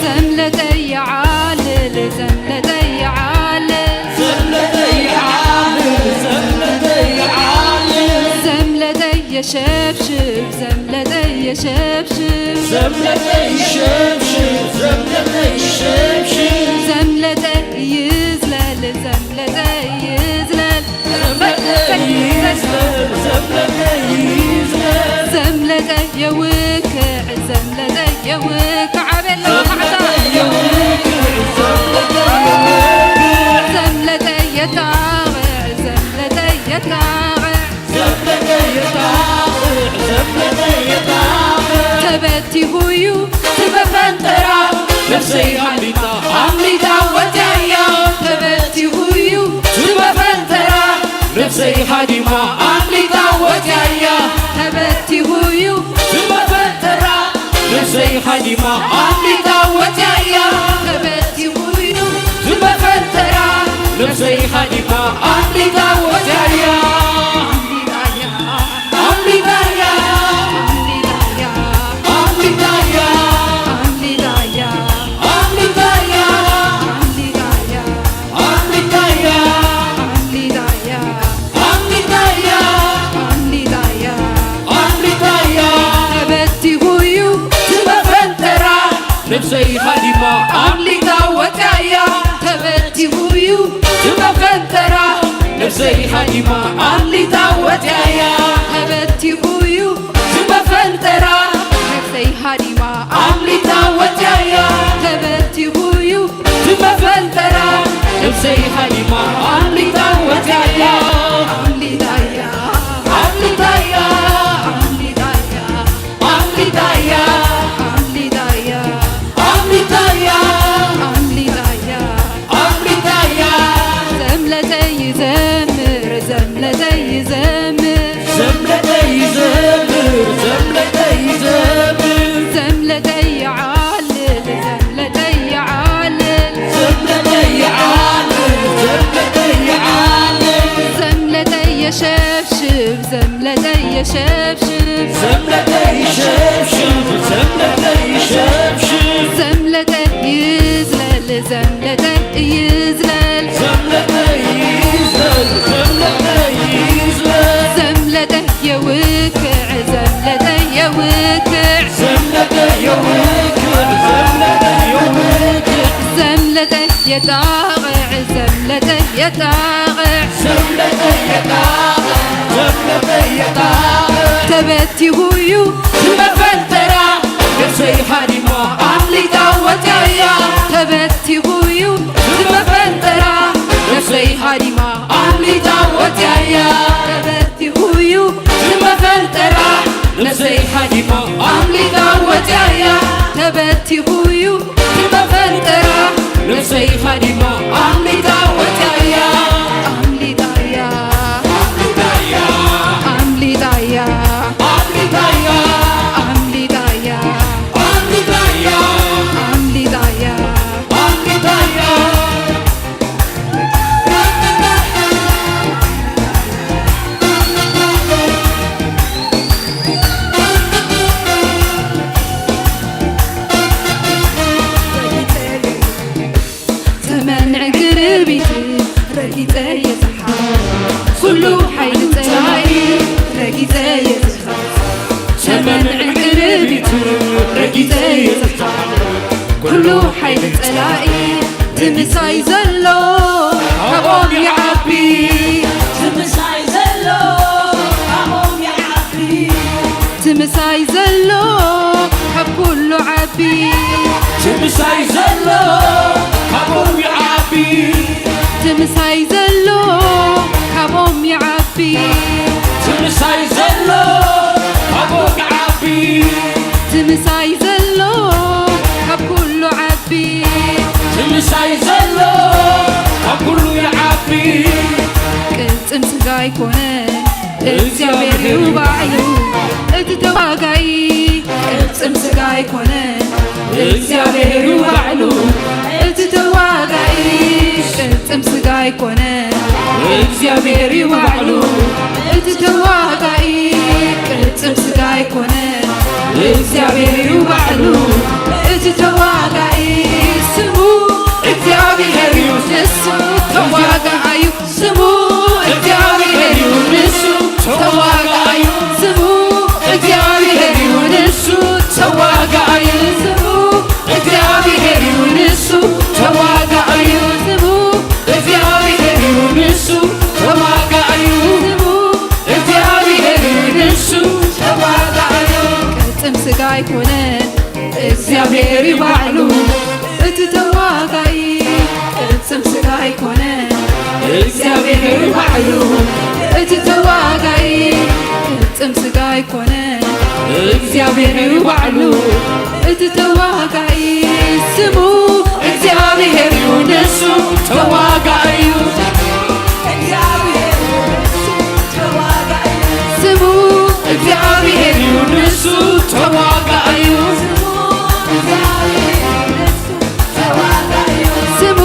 ዘምለጠ ይዓልል፣ ዘምለጠ ይዓልል፣ ዘምለጠ ይዓልል፣ ዘምለጠ ይዓልል፣ ዘምለጠ የሸብሽብ፣ ዘምለጠ የሸብሽብ፣ ዘምለጠ ይሸብሽብ፣ ዘምለጠ ይሸብሽብ፣ ዘምለጠ ይዝለል፣ ዘምለጠ ይዝለል፣ ዘምለጠ ይዝለል፣ ዘምለጠ ይዝለል፣ ዘምለጠ የውክዕ፣ ዘምለጠ የውክዕ፣ ኣቤት ለዋህዕታ፣ ዘምለጠ የውክዕ፣ ዘምለጠ የውክዕ፣ ዘምለጠ የጣቕዕ፣ ዘምለጠ የጣቕዕ፣ ዘምለጠ የጣቕዕ፣ ዘምለጠ የጣቕዕ። ተበቲኹ እዩ እቲ መፈንጠራ፣ ነፍሰይ ኣምሊጣ፣ ኣምሊጣ ወጽያ እያ። ተበቲኹ እዩ እቲ መፈንጠራ፣ ነፍሰይ ሃዲማ፣ ኣምሊጣ ወጽያ እያ። ተበቲኹ እዩ እቲ መፈንጠራ፣ ነፍሰይ ሃዲማ፣ ኣምሊጣ ወጽያ እያ። ተበቲኹ እዩ እቲ መፈንጠራ፣ ነፍሰይ ሃዲማ፣ ኣምሊጣ ወጽያ እያ። ኣምሊጣ እያ፣ ኣምሊጣ እያ፣ ኣምሊጣ እያ፣ ኣምሊጣ እያ፣ ኣምሊጣ እያ፣ ኣምሊጣ እያ፣ ኣምሊጣ እያ፣ ኣምሊጣ እያ፣ ኣምሊጣ እያ፣ ኣምሊጣ እያ፣ ኣምሊጣ እያ። ተበቲኹ እዩ እቲ መፈንጠራ፣ ነፍሰይ ሃዲማ ኣምሊጣ ወጽያ እያ። ተበቲኹ እዩ እቲ መፈንጠራ፣ ነፍሰይ ሃዲማ ኣምሊጣ ወጽያ እያ። ተበቲኹ እዩ እቲ መፈንጠራ፣ ነፍሰይ ሃዲማ ኣምሊጣ ወጽያ እያ። ተበቲኹ እዩ እቲ መፈንጠራ፣ ነፍሰይ ሃዲማ ኣምሊጣ ወጽያ እያ። ኣምሊጣ እያ፣ ኣምሊጣ እያ፣ ኣምሊጣ እያ። ኣምሊጣያ፣ ኣምሊጣያ፣ ኣምሊጣያ፣ ኣምሊጣያ፣ ኣምሊጣያ። ዘምለጠ ይዘምር፣ ዘምለጠ ይዘምር፣ ዘምለጠ ይዘምር፣ ዘምለጠ ይዘምር፣ ዘምለጠ ይዓልል፣ ዘምለጠ ይዓልል፣ ዘምለጠ ይዓልል፣ ዘምለጠ ይዓልል፣ ዘምለጠ የሸብሽብ፣ ዘምለጠ የሸብሽብ፣ ዘምለጠ ይሸብሽብ፣ ዘምለጠ ይሸብሽብ፣ ዘምለጠ ይዝለል፣ ዘምለጠ ይዝለል፣ ዘምለጠ ይዝለል፣ ዘምለጠ ይዝለል፣ ዘምለጠ የውክዕ፣ ዘምለጠ የውክዕ፣ ዘምለጠ የውክዕ፣ ዘምለጠ የውክዕ፣ ዘምለጠ የጣቕዕ፣ ዘምለጠ የጣቕዕ፣ ዘምለጠ የጣቕዕ፣ ዘምለጠ የጣቕዕ። ተበቲኹ እዩ እቲ መፈንጠራ፣ ነፍሰይ ሃዲማ ኣምሊጣ ወጽያ እያ። ተበቲኹ እዩ እቲ መፈንጠራ፣ ነፍሰይ ሃዲማ ኣምሊጣ ወጽያ እያ። ተበቲኹ እዩ እቲ መፈንጠራ፣ ነፍሰይ ሃዲማ ኣምሊጣ ወጽያ እያ። ተበቲኹ እዩ እቲ መፈንጠራ፣ ነፍሰይ ሃዲማ ኣምሊጣ ወጽያ እያ። ኣምሊጣ እያ፣ ኣምሊጣ እያ፣ ኣምሊጣ እያ፣ ኣምሊጣ እያ፣ ኣምሊጣ እያ፣ ኣምሊጣ እያ፣ ኣምሊጣ እያ። ይጸይር። ኩሉ ሓይሊ ጸላኢ ትምሳይ ዘሎ ካብኦም ይዓቢ። ትምሳይ ዘሎ ካብኦም ይዓቢ። ትምሳይ ዘሎ ካብ ኩሉ ዓቢ። ትምሳይ ዘሎ ካብኦም ይዓቢ። ትምሳይ ዘሎ ካብኦም ይዓቢ። ትምሳይ ዘሎ ካብኦም ይዓቢ። ትምሳይ ዘሎ ካብ ኩሉ ዓቢ። ትምሳይ ዘሎ ካብ ኩሉ ይዓቢ። ቅልጽም ስጋ ኣይኮነን እግዚኣብሔር እዩ ባዕሉ እቲ ተዋጋኢ። ቅልጽም ስጋ ኣይኮነን እግዚኣብሔር እዩ ባዕሉ እቲ ተዋጋኢ። ቅልጽም ስጋ ኣይኮነን እግዚኣብሔር እዩ ባዕሉ እቲ ተዋጋኢ። ቅልጽም ስጋ ኣይኮነን እግዚኣብሔር እዩ ባዕሉ እቲ ተዋጋኢ። ስሙ እግዚኣብሔር እዩ ንሱ ተዋጋኣዩ። ስሙ እግዚኣብሔር እዩ ንሱ ተዋጋኣዩ። ስሙ እግዚኣብሔር እዩ ንሱ ተዋጋኣዩ። ስሙ እግዚኣብሔር እዩ ንሱ ተዋጋኣዩ። ስሙ እግዚኣብሔር እዩ ንሱ ተዋጋኣዩ። ስሙ እግዚኣብሔር እዩ ንሱ ተዋጋኣዩ። ቅልጽም ስጋ ኣይኮነን እግዚኣብሔር እዩ ባዕሉ እቲ ተዋጋኢ። ቅልጽም ስጋ ኣይኮነን እግዚኣብሔር እዩ ባዕሉ እቲ ተዋጋኢ። ቅልጽም ስጋ ኣይኮነን እግዚኣብሔር እዩ ባዕሉ እቲ ተዋጋኢ። ስሙ እግዚኣብሔር እዩ ንሱ ተዋጋኢ እዩ። ስሙ እግዚኣብሔር እዩ ንሱ ተዋጋኣዩ። ስሙ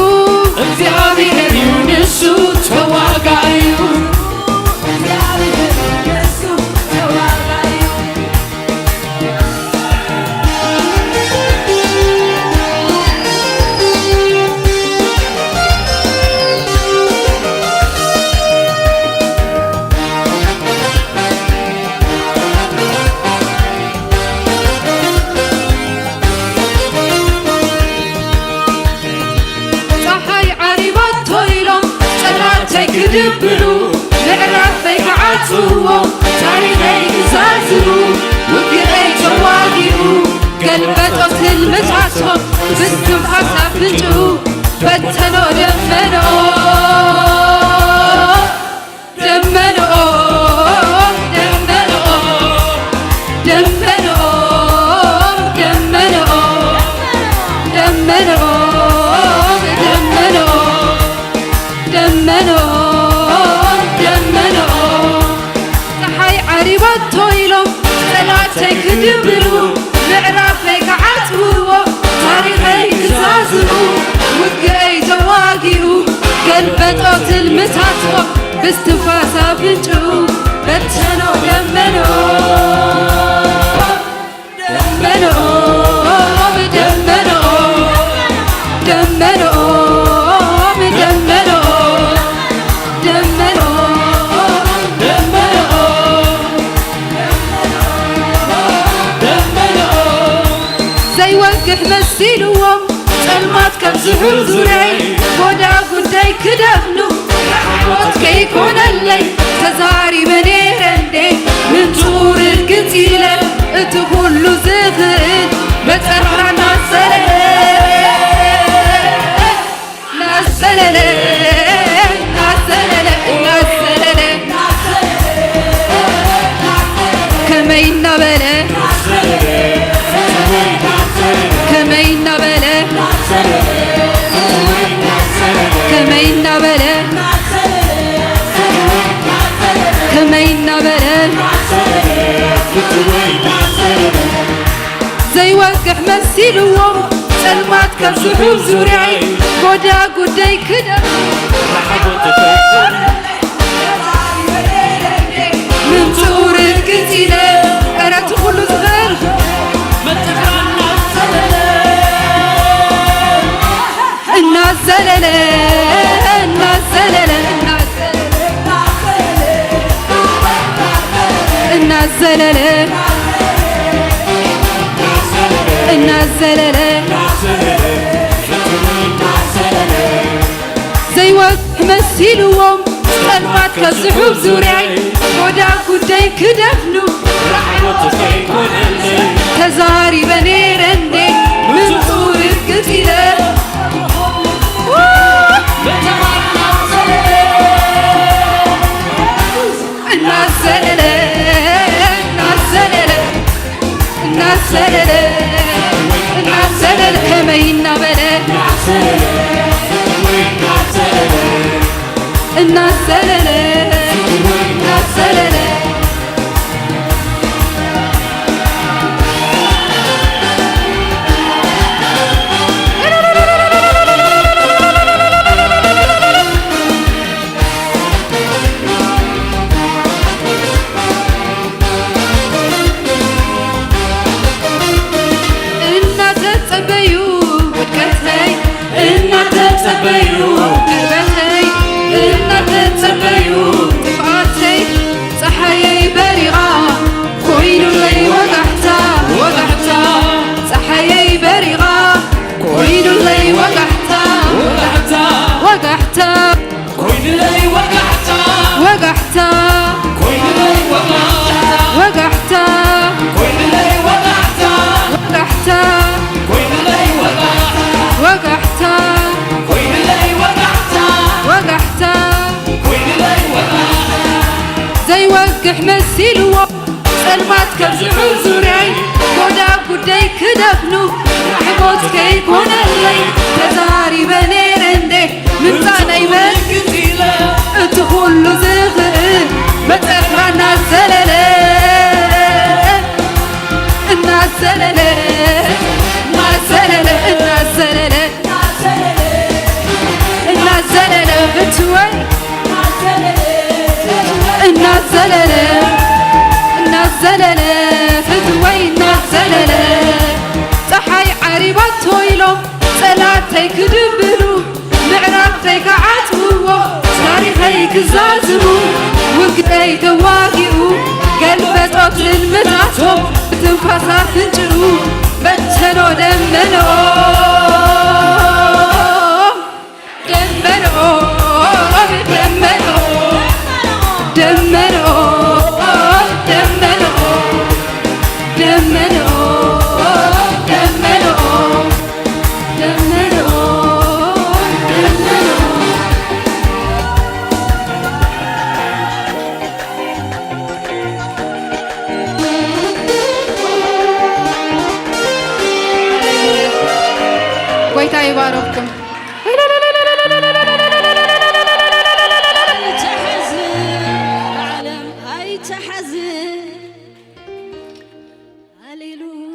እግዚኣብሔር እዩ ንሱ ተዋጋኣዩ። ጸሓይ ዓሪባቶ ኢሎም ጸላእተይ ክድብሉ፣ ምዕራፈይ ክዓጽዎ፣ ታሪኸይ ክዛዝሙ፣ ውግኣይ ተዋጊኡ፣ ገልበጦ ትልምታቶም ብስትንፋስ ኣፍንጭኡ፣ በተኖ ደመኖ። ደመንኦ፣ ደመንኦ፣ ደመንኦ፣ ደመንኦ፣ ደመንኦ፣ ደመንኦ፣ ደመንኦ፣ ደመንኦ። ጸሓይ ዓሪባቶ ኢሎም ጸላእተይ ክድብሉ፣ ምዕራፈይ ክዓጽውዎ፣ ታሪኸይ ክዛዝሙ፣ ውግኣይ ተዋጊኡ፣ ገልበጦ ትልምታቶም፣ ብስትንፋስ ኣፍንጭኡ፣ በተኖ ደመንኦ። ደመንኦ፣ ደመንኦ፣ ደመንኦ፣ ደመንኦ፣ ደመንኦ፣ ደመንኦ። ዘይወግሕ መሲልዎም ጸልማት ከብዝሑ ዙርያይ፣ ጎዳጉደይ ክደፍኑ ሓሞት ከይኮነለይ፣ ተዛሪበ ነይረ እንዴ ምንጩ ርግጽ ኢለ፣ እቲ ኩሉ ዝኽእል መጠርና እናዘለለ፣ እናዘለለ፣ እናዘለለ፣ እናዘለለ፣ ከመይ እናበለ፣ ከመይ እናበለ፣ ከመይ እናበለ፣ ከመይ እናበለ፣ ዘይወግሕ መሲልዎም ጸልማት ከብዝሑ ዙርያይ፣ ጎዳጉደይ ክደፍኑ ምንጹ ርግጽ ኢለ፣ ኧረ እቲ ኩሉ ዝኽእል እናዘለለ፣ እናዘለለ፣ እናዘለለ፣ እናዘለለ፣ እናዘለለ እናዘለለ ፍትወይ እናዘለለ ዘይወግሕ መሲልዎም ጸልማት ከብዝሑ ዙርያይ ጎዳ ጉደይ ክደፍኑ ራሕሞት ከይኮነለይ ተዛሪበ ነይረ እንዴ ምምፅኡ ርግፅ ኢለ እናዘለለ እናዘለለ እናዘለለ እናዘለለ እናዘለለ ከመይ እናበለ እናዘለለ እናዘለለ እናተጸበዩ ውድቀተይ እናተጸበዩ ቅርበተይ እናተጸበዩ ጥፍኣተይ ጸሓየይ በሪቓ ኮይኑለይ ወጋሕታ ወጋሕታ ጸሓየይ በሪቓ ኮይኑለይ ወጋሕታ ወጋሕታ ወጋሕታ ኮይኑለይ ወጋሕታ ወጋሕታ ኮይኑለይ ወጋሕታ ወጋሕታ ኮይኑለይ ወጋሕታ ወጋሕታ ኮይኑለይ ወጋሕታ ወጋሕታ ኮይኑለይ ወጋሕታ ወጋሕታ ኮይኑለይ ወጋሕታ ዘይወግሕ መሲልዎ ጸልማት ከብዝሑ ዙርያይ ጎዳ ጉደይ ክደፍኑ ራሕሞት ከይኮነለይ ተዛሪበ ነይረ እንዴ ምምጻእ ናይ መግቢት ኢለ እቲ ኩሉ ዝኽእል መጸፍራ እናዘለለ እናዘለለ እናዘለለ እናዘለለ እናዘለለ ፍትወይ እናዘለለ እናዘለለ ፍትወይ እናዘለለ ፀሓይ ዓሪባቶ ኢሎም ጸላተይ ክድብሉ ምዕራፍተይ ክዓጽውዎ ታሪኸይ ክዛዝሙ ውግደይ ተዋጊኡ ገልበጦ ትልምታቶም ብትንፋሳ ፍንጭኡ በተኖ ደመንኦ ደመንኦ ደመንኦ ደመንኦ ደመንኦ ደመንኦ ደመንኦ ደመንኦ ደመንኦ ጎይታ ይባረኩም። ኣይተሓዝን፣ ብዓለም ኣይተሓዝን። ሃሌሉያ።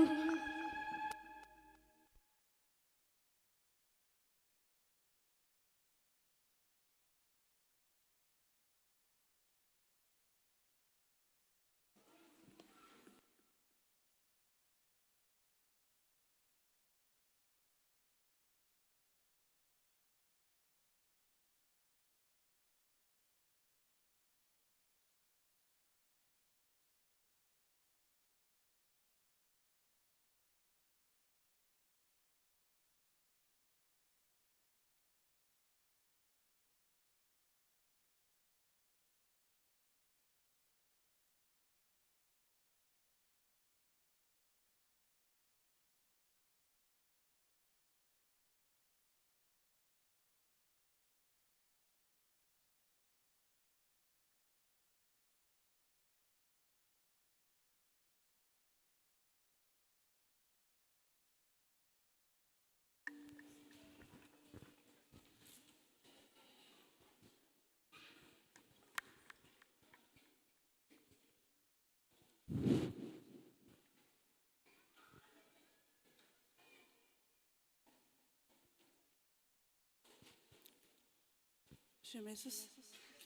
ሽም የሱስ።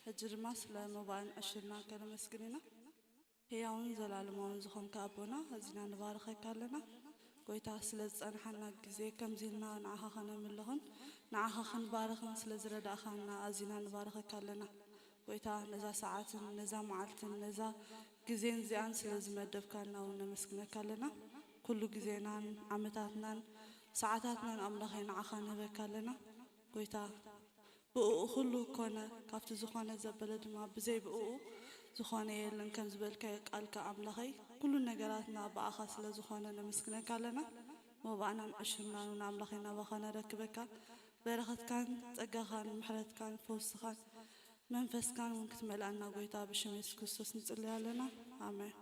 ሕጂ ድማ ስለ መባእን ዕሽልና ከነመስግን ኢና። ህያውን ዘላለማውን ዝኾንካ ኣቦና፣ ኣዚና ንባርኸካ ኣለና። ጎይታ፣ ስለ ዝጸንሓና ግዜ፣ ከምዚ ኢልና ንዓኻ ኸነምልኽን ንዓኻ ክንባርኽን ስለ ዝረዳእኻና ኣዚና ንባርኸካ ኣለና። ጎይታ፣ ነዛ ሰዓትን ነዛ መዓልትን ነዛ ግዜን እዚኣን ስለ ዝመደብካና እውን ነመስግነካ ኣለና። ኩሉ ግዜናን ዓመታትናን ሰዓታትናን ኣምላኸይ ንዓኻ ንህበካ ኣለና። ጎይታ ብእኡ ኩሉ ኮነ፣ ካብቲ ዝኾነ ዘበለ ድማ ብዘይ ብእኡ ዝኾነ የለን ከም ዝበልካዮ ቃልካ ኣምላኸይ፣ ኩሉ ነገራትና ብኣኻ ስለ ዝኾነ ነመስግነካ ኣለና። መባእናን ዕሽርናን እውን ኣምላኸይ ናባኻ ነረክበካ። በረኸትካን ጸጋኻን ምሕረትካን ፈውስኻን መንፈስካን እውን ክትመልኣና ጎይታ ብሽም የሱስ ክርስቶስ ንጽሊ ኣለና። ኣሜን።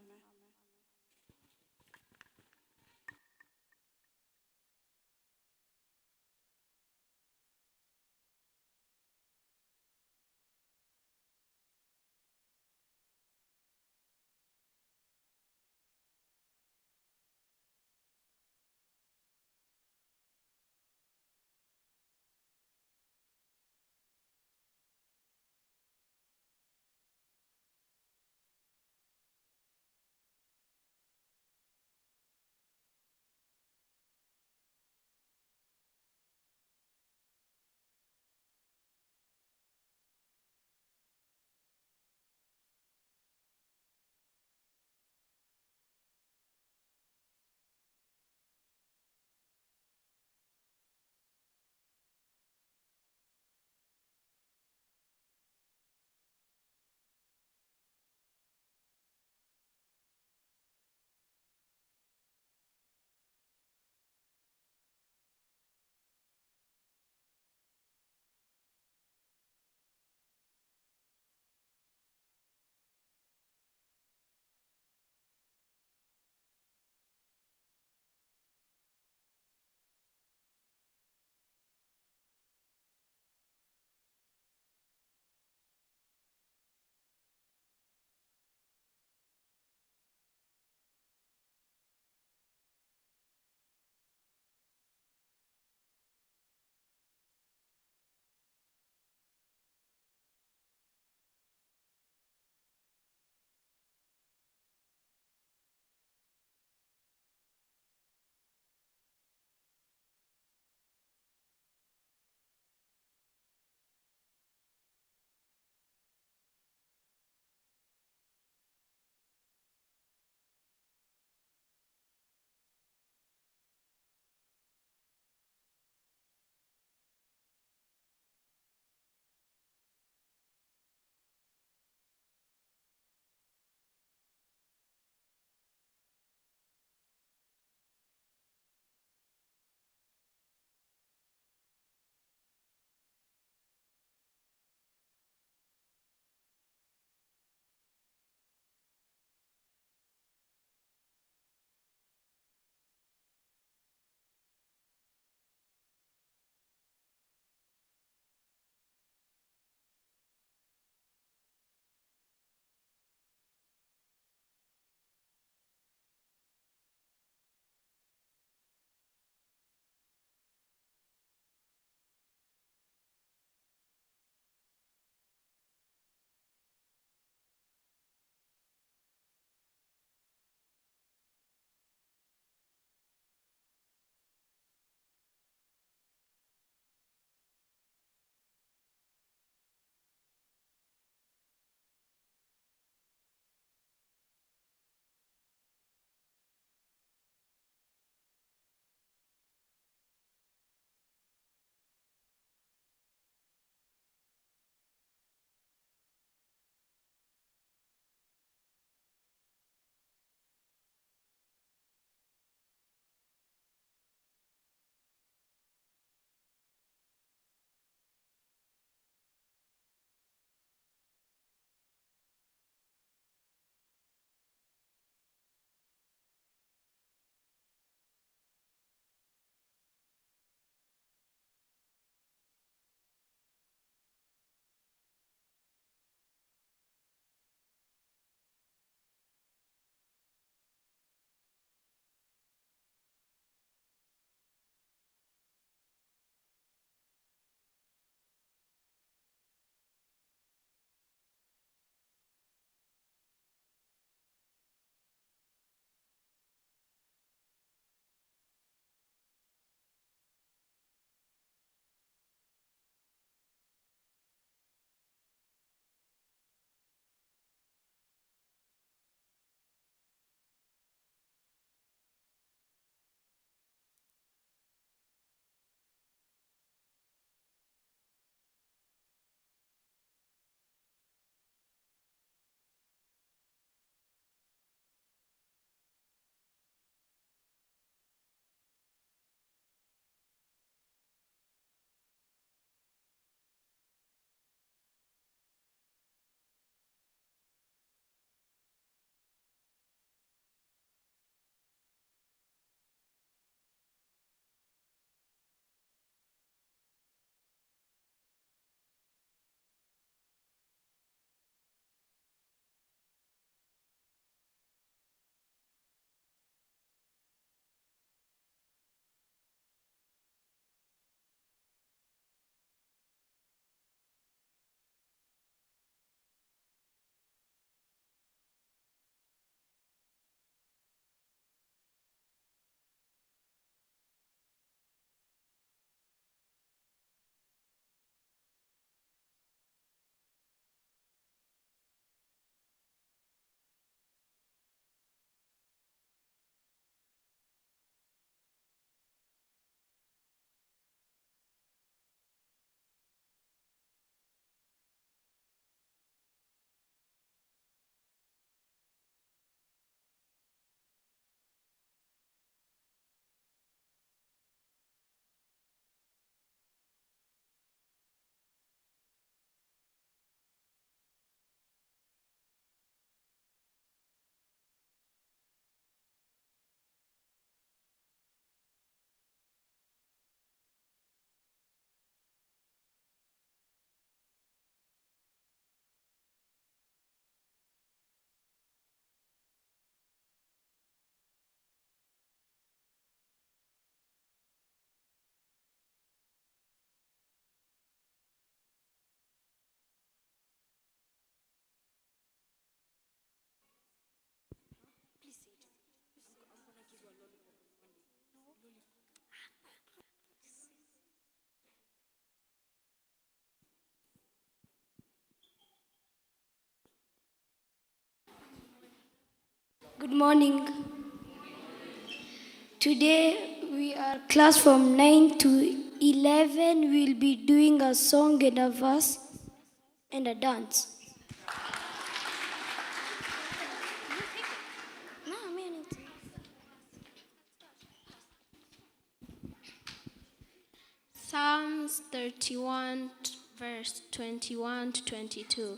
Morning. Today we are class from nine to eleven. We'll be doing a song and a verse and a dance. Psalms thirty-one, verse twenty-one to twenty-two.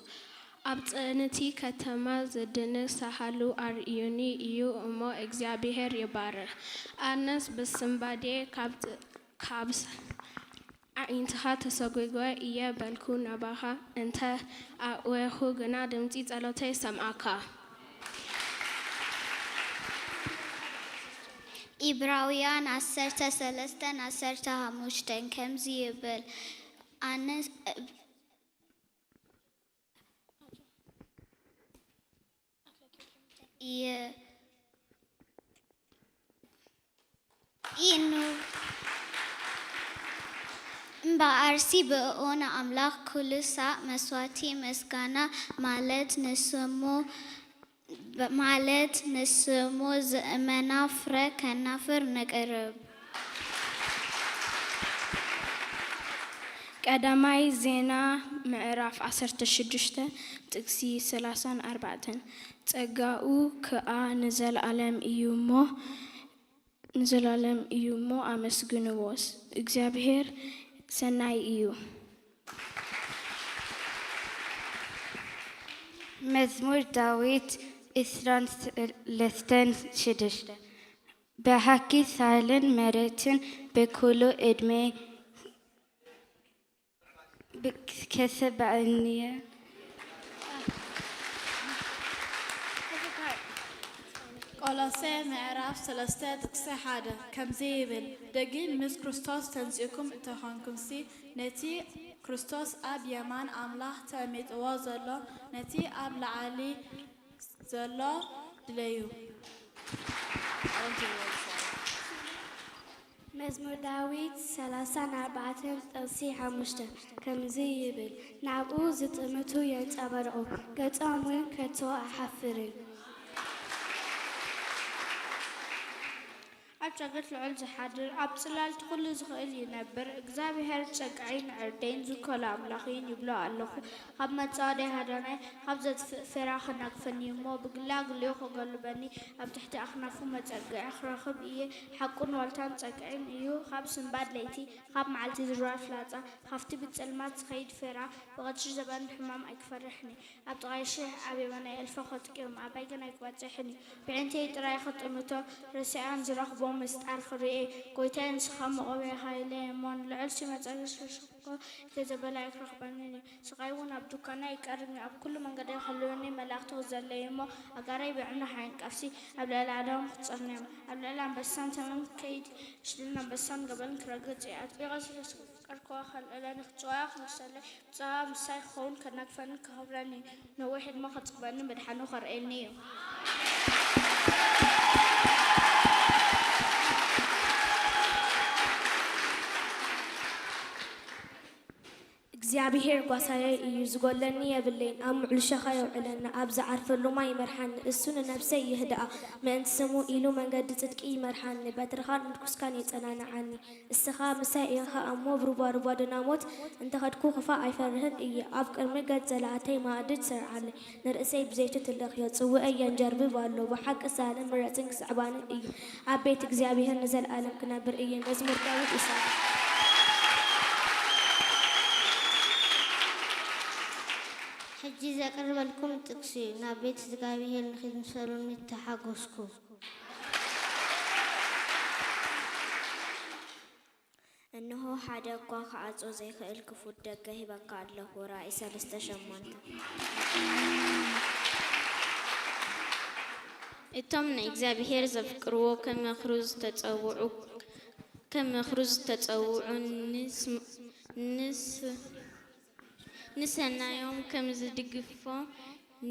ኣብ ጽእንቲ ከተማ ዝድነቕ ሳህሉ ኣርእዩኒ እዩ እሞ እግዚኣብሄር ይባርኽ። ኣነስ ብስንባዴ ካብ ጽ-፣ ካብ ስ-፣ ኣዒንትኻ ተሰጒጓ እየ በልኩ፣ ናባኻ እንተ ኣእወኹ ግና ድምጺ ጸሎተይ ሰምዓካ። ኢብራውያን ዓሰርተ ሰለስተን ዓሰርተ ሓሙሽተን ከምዚ ይብል፣ ኣነ እየ ኢኑ እምበኣርሲ ብእኡ ንኣምላኽ ኩሉ ሳዕ መስዋቲ ምስጋና ማለት ንስሙ ማለት ንስሙ ዝእመና ፍረ ከናፍር ንቅርብ። ቀዳማይ ዜና ምዕራፍ ዓሰርተ ሽዱሽተ ጥቅሲ ሰላሳን ኣርባዕተን። ጸጋኡ ከኣ ንዘለኣለም እዩ እሞ፣ ንዘለኣለም እዩ እሞ ኣመስግንዎ። እግዚኣብሔር ሰናይ እዩ። መዝሙር ዳዊት ዕስራን ሰለስተን ሽዱሽተ። ብሓቂ ሰማይን መሬትን ብኩሉ ዕድመ ብከሰባእንየ። ቆሎሴ ምዕራፍ ሰለስተ ጥቅሲ ሓደ ከምዚ ይብል፣ ደጊም ምስ ክርስቶስ ተንሲእኩም እንተኾንኩምሲ፣ ነቲ ክርስቶስ ኣብ የማን ኣምላኽ ተቐሚጥዎ ዘሎ፣ ነቲ ኣብ ላዕሊ ዘሎ ድለዩ። መዝሙር ዳዊት ሰላሳን ኣርባዕተን ጥቕሲ ሓሙሽተ ከምዚ ይብል፣ ናብኡ ዝጥምቱ የንጸባርቑ፣ ገጾም እውን ከቶ ኣይሓፍርን። ኣብ ጨገት ልዑል ዝሓድር፣ ኣብ ጽላልቲ ኩሉ ዝኽእል ይነብር፣ እግዚኣብሔር ጸግዒን ዕርደይን ዝከሎ ኣምላኽን ይብሎ ኣለኹ። ካብ መጻወደይ ሃዳናይ፣ ካብ ዘጥፍእ ፌራ ከናግፈኒ እሞ፣ ብግላግሊኡ ከገልበኒ፣ ኣብ ትሕቲ ኣኽናፉ መጸግዒ ክረኽብ እየ። ሓቁን ዋልታን ጸግዒን እዩ፣ ካብ ስንባድ ለይቲ፣ ካብ መዓልቲ ዝረኣ ፍላጻ፣ ካብቲ ብጸልማት ዝኸይድ ፌራ፣ ብቐትሪ ዘበን ሕማም ኣይክፈርሕን እየ። ኣብ ጥቓይ ሽሕ፣ ኣብ የማናይ እልፊ ከጥቅዮም፣ ኣባይ ግን ኣይክበጽሕን እዩ። ብዒንተይ ጥራይ ክጥምቶ፣ ርእሰያን ዝረኽቦ ምስጣር ክርኢ። ጎይታይ፣ ንስኻ መቖሚያ ሓይለይ እሞ፣ ንልዑል ሲመጸ ዝሸሸጎ፣ ከይተበላ ኣይክረኽበንን እዩ። ስቓይ እውን ኣብ ድኳና ኣይቀርብን እዩ። ኣብ ኩሉ መንገደይ ክሕልወኒ፣ መላእኽቱ ክዘለዩ እሞ፣ ኣእጋረይ ብዕምሪ ሓይን ቀፍሲ ኣብ ልዕሊ ኣዳም ክጸርንዮም፣ ኣብ ልዕሊ ኣንበሳን ተመን ከይድ፣ ሽልን ኣንበሳን ገበልን ክረግጽ እየ። ኣጥቢቐ ስለ ዘፍቀርክዋ፣ ከልዕለኒ፣ ክጽውዓ ክምሰለይ፣ ብጸባ ምሳይ ክኸውን፣ ከናግፈኒ፣ ከኽብረኒ፣ ነዊሕ ዕድመ ከጽግበኒ፣ ምድሓኑ ከርእየኒ እዩ። እግዚኣብሄር ጓሳየይ እዩ፣ ዝጎድለኒ የብለይን። ኣብ ምዕሉ ሸኻ የውዕለኒ፣ ኣብ ዝዓርፈሉ ማይ ይመርሓኒ። እሱ ንነፍሰይ የህድኣ፣ ምእንቲ ስሙ ኢሉ መንገዲ ጽድቂ ይመርሓኒ። በትርኻን ምርኩስካን የጸናንዓኒ። እስኻ ምሳይ ኢኻ እሞ፣ ብሩባሩባ ደናሞት እንተ ኸድኩ ክፋእ ኣይፈርህን እየ። ኣብ ቅድሚ ገጽ ጸላእተይ መኣዲ ትሰርዓለይ፣ ንርእሰይ ብዘይቲ ትለኽዮ፣ ጽውኤይ የንጀርብብ ኣሎ። ብሓቂ ሳልን ምሕረትን ክስዕባኒ እዩ፣ ኣብ ቤት እግዚኣብሄር ንዘለኣለም ክነብር እየ። መዝሙር ዳዊት ኢሳይ። ሕጂ ዘቅርበልኩም ጥቅሲ እዩ፣ ናብ ቤት እግዚኣብሄር ንኺድ ምሰሉኒ ተሓጎስኩ። እንሆ፣ ሓደ እኳ ክዓጾ ዘይክእል ክፉት ደገ ሂበካ ኣለኹ። ራእይ ሰለስተ ሸሞንተ። እቶም ንእግዚኣብሔር ዘፍቅርዎ፣ ከም ምኽሩ ዝተጸውዑ፣ ከም ምኽሩ ዝተጸውዑ፣ ንስ-፣ ንስ-፣ ንሰናዮም ከም ዝድግፎ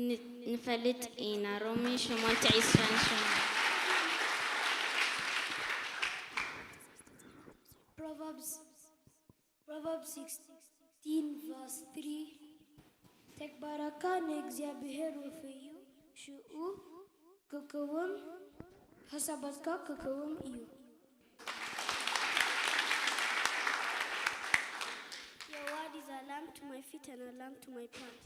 ን-፣ ንፈልጥ ኢና። ሮሜ ሸሞንተ ዕስራን ሸሞንተን። Proverbs, Proverbs sixteen verse three፣ ተግባራካ ንእግዚኣብሔር ውፍይ እዩ፣ ሽኡ ክክውን፣ ሓሳባትካ ክክውን እዩ። Your word is a lamp to my feet and a lamp to my path.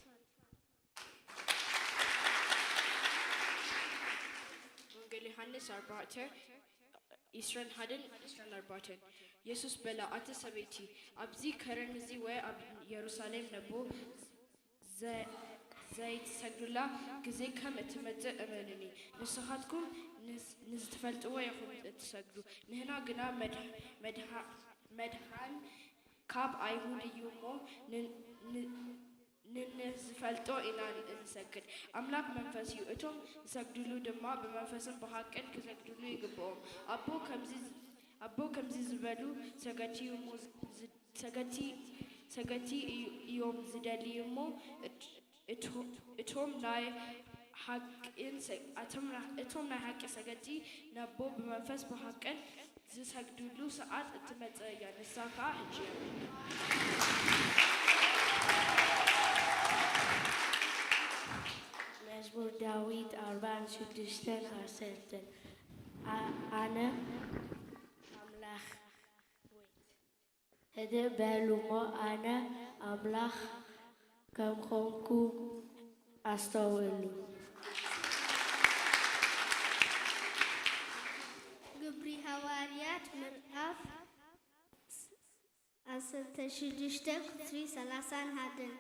ወንጌል ዮሃንስ ኣርባዕተ፣ ዒስራን ሓደን ዒስራን ኣርባዕተን። የሱስ በላ፣ ኣቲ ሰበይቲ፣ ኣብዚ ከረን እዚ ወይ ኣብ የሩሳሌም ነቦ ዘ-፣ ዘይትሰግዱላ ግዜ ከም እትመጽእ እመኑኒ። ንስኻትኩም ንዝ-፣ ንዝትፈልጥዎ ኢኹም እትሰግዱ፣ ንሕና ግና መድሕ-፣ መድሓ-፣ መድሓን ካብ ኣይሁድ እዩ እሞ ን-፣ ን-፣ ንንዝፈልጦ ኢና እንሰግድ። ኣምላኽ መንፈስ እዩ፣ እቶም ዝሰግድሉ ድማ ብመንፈስን ብሓቅን ክሰግድሉ ይግብኦም። ኣቦ ከምዚ፣ ኣቦ ከምዚ ዝበሉ ሰገድቲ እሞ ዝ-፣ ዝ-፣ ሰገድቲ፣ ሰገድቲ እዩ-፣ እዮም ዝደልዩ እሞ እት-፣ እቶ-፣ እቶም ናይ ሓቅን ሰ-፣ ኣቶም ና-፣ እቶም ናይ ሓቂ ሰገድቲ ነቦ ብመንፈስ ብሓቅን ዝሰግድሉ ሰዓት እትመጽእ እያ፣ ንሳ ከኣ ሕጂ እያ። መዝሙር ዳዊት ኣርባን ሽዱሽተን ዓሰርተን። ኣ-፣ ኣነ ኣምላኽ ወይ ህድእ በሉ እሞ ኣነ ኣምላኽ ከም ኾንኩ ኣስተውዕሉ። ግብሪ ሃዋርያት ምዕራፍ ዓሰርተ ሽዱሽተ ቁጽሪ ሰላሳን ሓደን።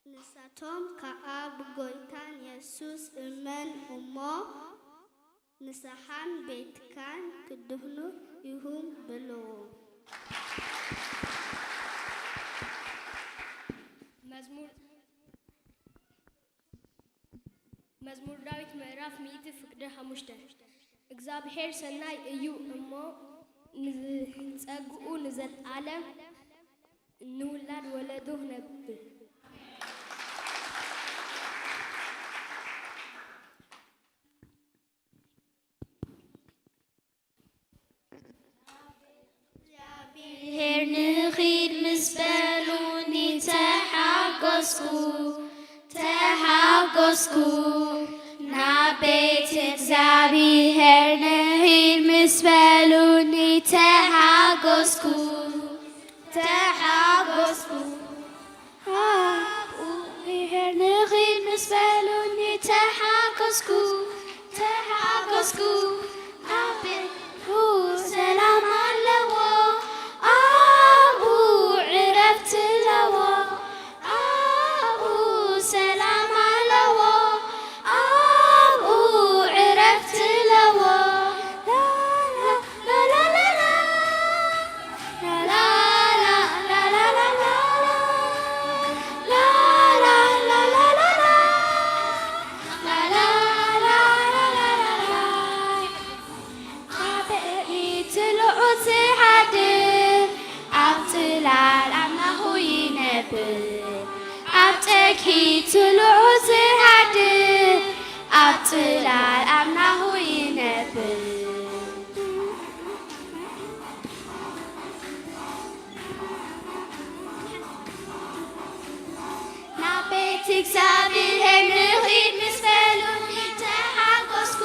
ንሳቶም ከኣ ብጎይታን የሱስ እመን እሞ ንስኻን ቤትካን ክትድሕኑ ኢኹም በልዎም። መዝሙር፣ መዝሙር ዳዊት ምዕራፍ ሚእቲ ፍቅዲ ሓሙሽተ። እግዚኣብሔር ሰናይ እዩ እሞ ንጸግኡ ንዘለዓለም ንውላድ ወለዶ ክነብር። እግዚኣብሔር ንኺድ ምስ በሉኒ ተሓጎስኩ፣ ተሓጎስኩ። ናብ ቤት እግዚኣብሔር ንኺድ ምስ በሉኒ ተሓጎስኩ፣ ተሓጎስኩ። ኣብኡ ብሄር ንኺድ ምስ በሉኒ ተሓጎስኩ፣ ተሓጎስኩ። ኣብ ቤቱ ሰላም ኣለዎ፣ ኣብኡ ዕረፍቲ ኣለዎ፣ ኣብኡ ሰላም ኣለዎ፣ ኣብኡ ዕረፍቲ ኣለዎ። ላላ ኣብ ጽላል ኣምላኹ ይነብር፣ ኣብ ጸግሒ ትልዑ ዝሃድር፣ ኣብ ጽላል ኣምላኹ ይነብር። ናብ ቤት እግዚኣብሔር ንኺድ ምስ በሉኒ ተሓጎስኩ፣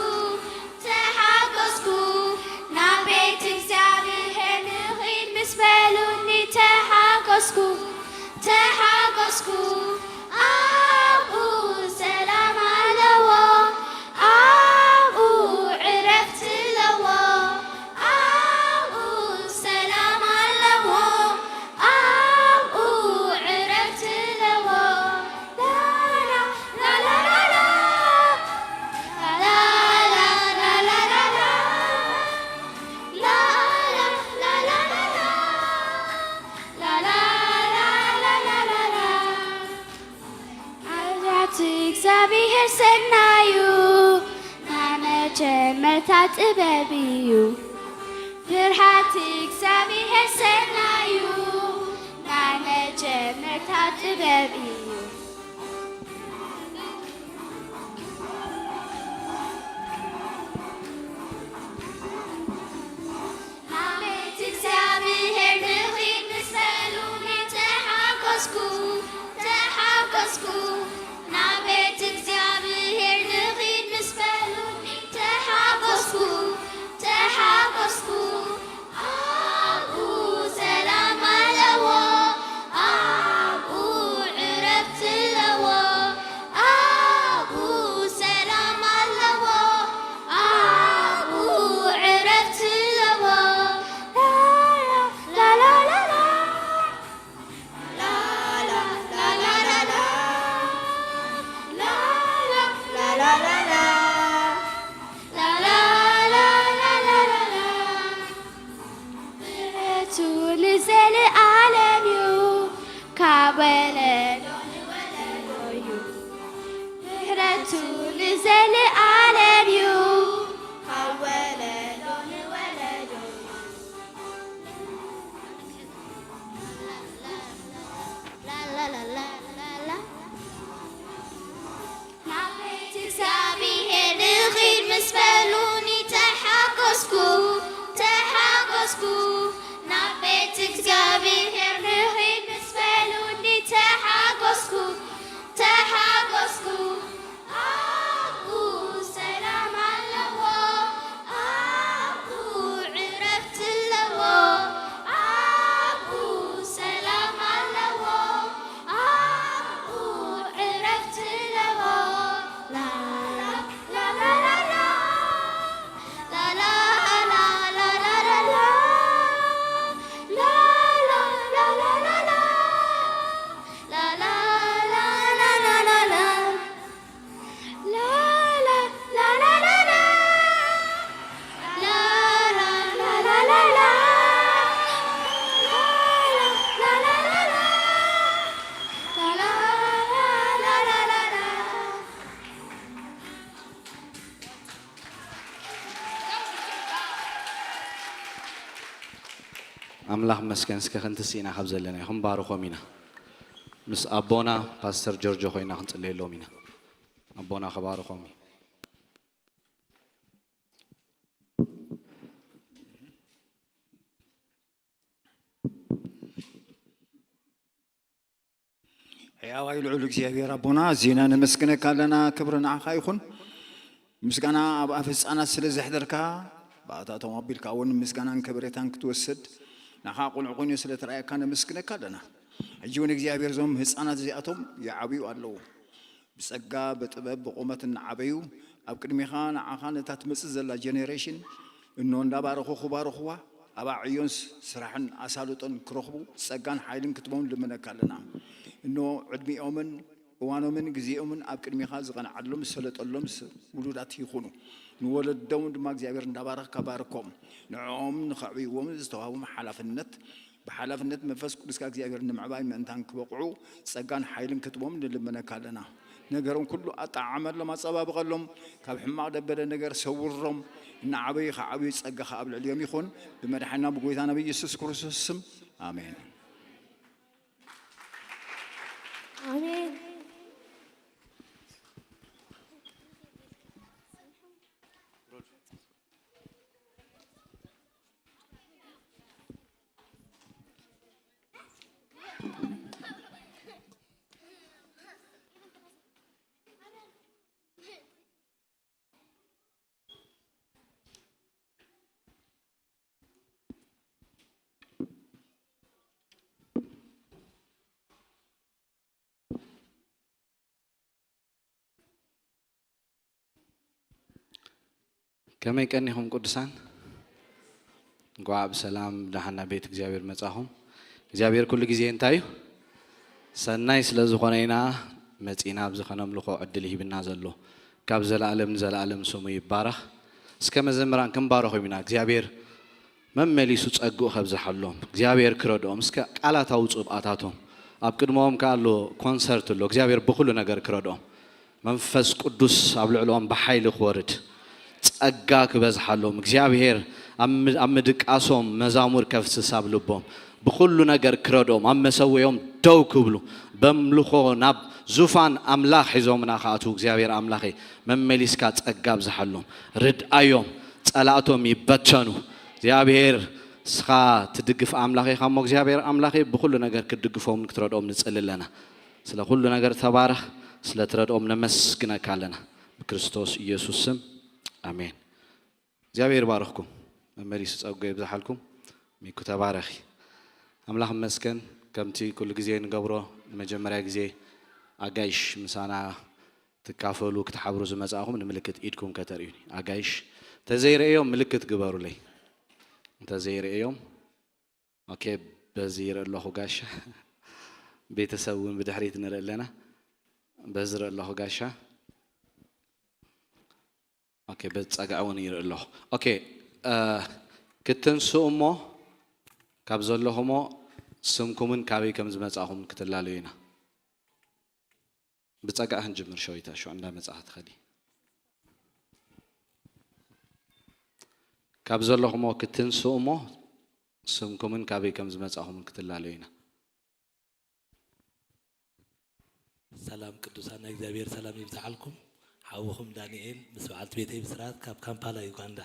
ተሓጎስኩ። ናብ ቤት እግዚኣብሔር ንኺድ ምስ በሉኒ ተሓጎስኩ፣ ተሓጎስኩ። ኣብኡ ሰላም ኣለዎ፣ ኣብኡ ዕረፍቲ ኣለዎ፣ ኣብኡ ሰላም ኣለዎ፣ ኣብኡ ዕረፍቲ ኣለዎ። ላላ፣ ላላ፣ ላላ፣ ላላ፣ ላላ፣ ላላ፣ ላላ፣ ላላ፣ ላላ፣ ላላ፣ ላላ፣ ላላ፣ ላላ፣ ላላ። ኣዝያት እግዚኣብሔር ሰናዩ ናይ መጀመርታ ጥበብ እዩ። ፍርሃት እግዚኣብሔር ሰናዩ ናይ መጀመርታ ጥበብ እዩ። ናብ ቤት እግዚኣብሔር ንኺድ ምስ በሉኒ ተሓጎስኩ፣ ተሓጎስኩ። ናብ ቤት እግዚኣብሔር ንኺድ ምስ በሉ ኣምላኽ መስገን እስከ ክንትስ ኢና ካብ ዘለና ይኹን ባርኾም ኢና። ምስ ኣቦና ፓስተር ጆርጆ ኮይና ክንጽለየሎም ኢና። ኣቦና ከባርኾም እዩ። ሕያዋይ ልዑል እግዚኣብሔር ኣቦና፣ ኣዚና ነመስግነካ ኣለና። ክብሪ ንዓኻ ይኹን። ምስጋና ኣብ ኣፍ ህፃናት ስለ ዘሕደርካ፣ ብኣታቶም ኣቢልካ እውን ምስጋናን ከበሬታን ክትወስድ ንዓኻ ቁኑዕ ኮይኑ ስለ ተራእየካ ነመስግነካ ኣለና። ሕጂ እውን እግዚኣብሔር፣ እዞም ህፃናት እዚኣቶም ይዓብዩ ኣለዉ። ብጸጋ ብጥበብ ብቑመት እናዓበዩ ኣብ ቅድሜኻ ንዓኻ ነታ ትመጽእ ዘላ ጀኔሬሽን እኖ እንዳባረኹ ክባርኹዋ፣ ኣብኣ ዕዮን ስራሕን ኣሳልጦን ክረኽቡ ጸጋን ሓይልን ክትቦም ንልምነካ ኣለና። እኖ ዕድሚኦምን እዋኖምን ግዜኦምን ኣብ ቅድሜኻ ዝቐንዓሎም ዝሰለጠሎም ውሉዳት ይኹኑ። ንወለዶም ድማ እግዚኣብሔር እንዳባረኽካ ባርኮም። ንዕኦም ንኸዕብይዎም ዝተዋህቦም ሓላፍነት ብሓላፍነት መንፈስ ቅዱስካ እግዚኣብሔር ንምዕባይ ምእንታን ክበቕዑ ጸጋን ሓይልን ክትቦም ንልምነካ ኣለና። ነገሮም ኩሉ ኣጠዓዓመሎም፣ ኣጸባብቐሎም፣ ካብ ሕማቕ ደበለ ነገር ሰውሮም፣ እናዓበዩ ክዓብዩ ጸጋኻ ኣብ ልዕሊኦም ይኹን። ብመድሓና ብጎይታና ብኢየሱስ ክርስቶስ ስም ኣሜን። ኣሜን። ከመይ ቀኒኹም ቅዱሳን? እንኳዕ ብሰላም ብደሓን ናብ ቤት እግዚኣብሔር መጻኹም። እግዚኣብሔር ኩሉ ግዜ እንታይ እዩ? ሰናይ ስለ ዝኾነ ኢና መጺና ኣብዚ ከነምልኾ ዕድል ሂብና ዘሎ። ካብ ዘለኣለም ንዘለኣለም ስሙ ይባረኽ። እስከ መዘምራን ክንባረኾም ኢና። እግዚኣብሔር መመሊሱ ጸግኡ ከብዝሓሎም እግዚኣብሔር ክረድኦም። እስከ ቃላት ኣውጽኡ ብኣታቶም። ኣብ ቅድመኦም ከኣ ኣሎ ኮንሰርት ኣሎ። እግዚኣብሔር ብኹሉ ነገር ክረድኦም። መንፈስ ቅዱስ ኣብ ልዕልኦም ብሓይሊ ክወርድ። ጸጋ ክበዝሓሎም። እግዚኣብሔር ኣብ ም- ኣብ ምድቃሶም መዛሙር ከፍስስ ኣብ ልቦም። ብኹሉ ነገር ክረድኦም። ኣብ መሰውኦም ደው ክብሉ። በምልኾ ናብ ዙፋን ኣምላኽ ሒዞምና ክኣትዉ እግዚኣብሔር ኣምላኸይ መመሊስካ ጸጋ ኣብዝሓሎም። ርድኣዮም። ጸላእቶም ይበተኑ። እግዚኣብሔር እስኻ ትድግፍ ኣምላኽ ኢኻ እሞ እግዚኣብሔር ኣምላኸይ ብኹሉ ነገር ክትድግፎምን ክትረድኦም ንጽሊ ኣለና። ስለ ኩሉ ነገር ተባረኽ፣ ስለ ትረድኦም ነመስግነካ ኣለና። ብክርስቶስ ኢየሱስ ስም ኣሜን። እግዚኣብሔር ይባርኽኩም፣ መመሊሱ ጸጉ የብዝሓልኩም። ሚኩ ተባረኺ። ኣምላኽ ይመስገን፣ ከምቲ ኩሉ ግዜ ንገብሮ ንመጀመርያ ግዜ ኣጋይሽ ምሳና ትካፈሉ ክትሓብሩ ዝመጻእኹም ንምልክት ኢድኩም ከተርእዩኒ። ኣጋይሽ እንተዘይርእዮም ምልክት ግበሩለይ። እንተዘይርእዮም ኦኬ፣ በዚ ይርኢ ኣለኹ ጋሻ። ቤተሰብ እውን ብድሕሪት ንርኢ ኣለና። በዚ ይርኢ ኣለኹ ጋሻ። ኦኬ፣ በዚ ጸጋዕ እውን ይርኢ ኣለኹ። ኦኬ፣ እ፣ ክትንስኡ እሞ ካብ ዘለኹሞ ስምኩምን ካበይ ከም ዝመጻኹም ክትላለዩ ኢና። ብጸጋዕ ክንጅምር ሸዊታ ሽዑ እንዳመጻኻ ትኸዲ። ካብ ዘለኹሞ ክትንስኡ እሞ ስምኩምን ካበይ ከም ዝመጻኹምን ክትላለዩ ኢና። ሰላም ቅዱሳን ናይ እግዚኣብሔር ሰላም ይብዝሓልኩም። ሓውኹም ዳንኤል ምስ በዓልቲ ቤተይ ብስራት ካብ ካምፓላ ዩጋንዳ።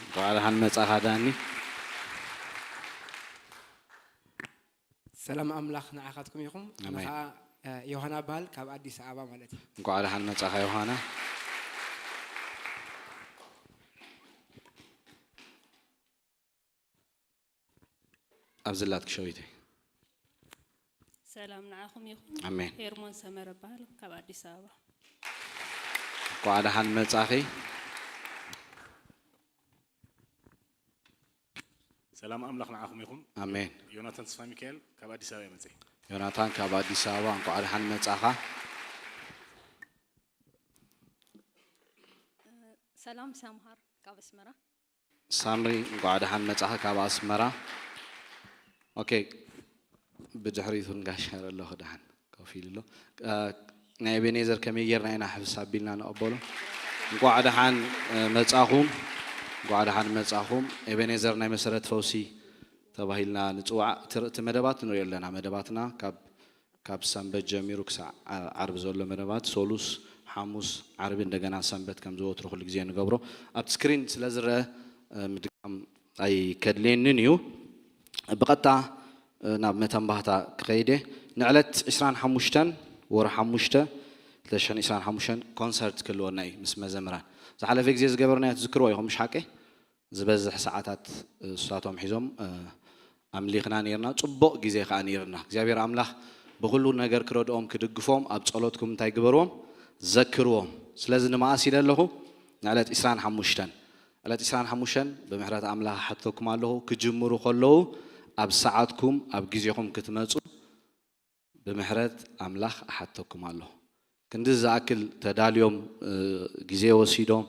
እንኳዕ ደሓን መጻኻ ዳኒ። ሰላም ኣምላኽ ንዓኻትኩም ይኹም። ኣነ ኣሜን። ኸዓ ዮሃና በሃል ካብ ኣዲስ ኣበባ ማለት እዩ። እንኳዕ ደሓን መጻኻ ዮሃና። ኣብዚ ላትኪ ሸዊተይ። ሰላም ንዓኹም ይኹን። ኣሜን። ሄርሞን ሰመረ በሃል ካብ ኣዲስ ኣበባ። እንኳዕ ደሓን መጻኺ። ሰላም ኣምላኽ ንዓኹም ይኹን። ኣሜን። ዮናታን ተስፋ ሚካኤል ካብ ኣዲስ ኣበባ ይመጽእ። ዮናታን ካብ ኣዲስ ኣበባ እንኳዕ ደሓን መጻኻ። ሰላም ሰምሃር ካብ ኣስመራ። ሳምሪ እንኳዕ ደሓን መጻኻ ካብ ኣስመራ። ኦኬ፣ ብድሕሪቱን ጋሻ ኣለኹ ደሓን ኮፍ ኢሉ ኣሎ። እ፣ ናይ ኤቤኔዘር ከመይ ጌርና ኢና ሕፍስ ኣቢልና ንቐበሎ። እንኳዕ ደሓን እ፣ መጻኹም፣ እንኳዕ ደሓን መጻኹም። ኤቤኔዘር ናይ መሰረት ፈውሲ ተባሂልና ንፅዋዕ። እቲ መደባት ንሪኦ ኣለና። መደባትና ካብ ሰንበት ጀሚሩ ክሳዕ ዓርቢ ዘሎ መደባት፣ ሶሉስ፣ ሓሙስ፣ ዓርቢ፣ እንደገና ሰንበት ከም ዝወትሩ ኩሉ ግዜ ንገብሮ። ኣብቲ ስክሪን ስለ ዝረአ ምድጋም ኣይከድልየንን እዩ። ብቐጥታ ናብ መተንባህታ ክኸይድ እየ። ንዕለት ዕስራን ሓሙሽተን ወርሒ ሓሙሽተ ክልተ ሽሕን ዕስራን ሓሙሽተን ኮንሰርት ክህልወና እዩ ምስ መዘምራን። ዝሓለፈ ግዜ ዝገበርናዮ ትዝክርዎ ኢኹም፣ ምሽ ሓቀይ? ዝበዝሕ ሰዓታት እሳቶም ሒዞም ኣምሊኽና ነይርና። ጽቡቕ ግዜ ከኣ ነይርና። እግዚኣብሔር ኣምላኽ ብኹሉ ነገር ክረድኦም ክድግፎም ኣብ ጸሎትኩም እንታይ ግበርዎም? ዘክርዎም። ስለዚ ንመኣስ ኢለ ኣለኹ? ንዕለት ዕስራን ሓሙሽተን ዕለት ዕስራን ሓሙሽተን ብምሕረት ኣምላኽ ሓተኩም ኣለኹ። ክጅምሩ ከለዉ ኣብ ሰዓትኩም ኣብ ግዜኹም ክትመጹ ብምሕረት ኣምላኽ እሓተኩም ኣለኹ። ክንዲ ዝኣክል ተዳልዮም ግዜ ወሲዶም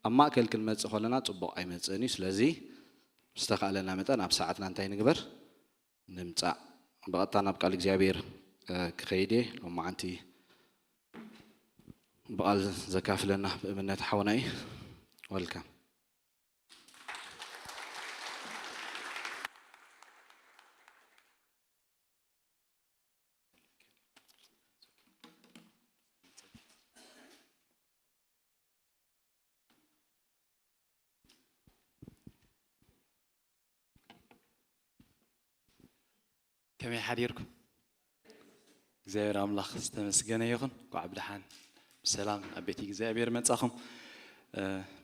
ኣብ ማእከል ክንመጽእ ከለና ጽቡቕ ኣይመጽእን እዩ። ስለዚ ዝተኻእለና መጠን ኣብ ሰዓትና እንታይ ንግበር? ንምጻእ። ብቐጥታ ናብ ቃል እግዚኣብሔር ክኸይድ እየ። ሎማዓንቲ ብቓል ዘካፍለና ብእምነት ሓውና እዩ። ወልካም። ከመይ ሓዲርኩም? እግዚኣብሔር ኣምላኽ ዝተመስገነ ይኹን። እንኳዕ ብደሓን ብሰላም ኣብ ቤት እግዚኣብሔር መጻኹም።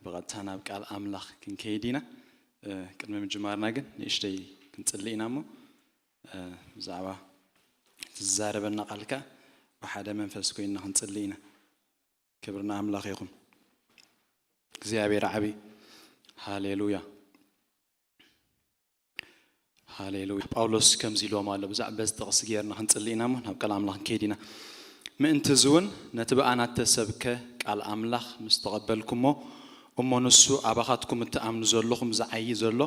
ብቐጥታ ናብ ቃል ኣምላኽ ክንከይድ ኢና። ቅድሚ ምጅማርና ግን ንእሽተይ ክንጽሊ ኢና እሞ ብዛዕባ ትዛረበና ቃልካ ብሓደ መንፈስ ኮይንና ክንጽሊ ኢና። ክብርና ኣምላኽ ይኹን። እግዚኣብሔር ዓቢ። ሃሌሉያ። ሃሌሉያ። ጳውሎስ ከምዚ ኢልዎም ኣሎ። ብዛዕባ በዚ ጥቕሲ ጌርና ክንጽሊ ኢና እሞ ናብ ቃል ኣምላኽ ክንከይድ ኢና። ምእንቲ እዚ እውን ነቲ ብኣና እተሰብከ ቃል ኣምላኽ ምስ ተቐበልኩሞ፣ እሞ ንሱ ኣባኻትኩም እትኣምኑ ዘለኹም ዝዓዪ ዘሎ፣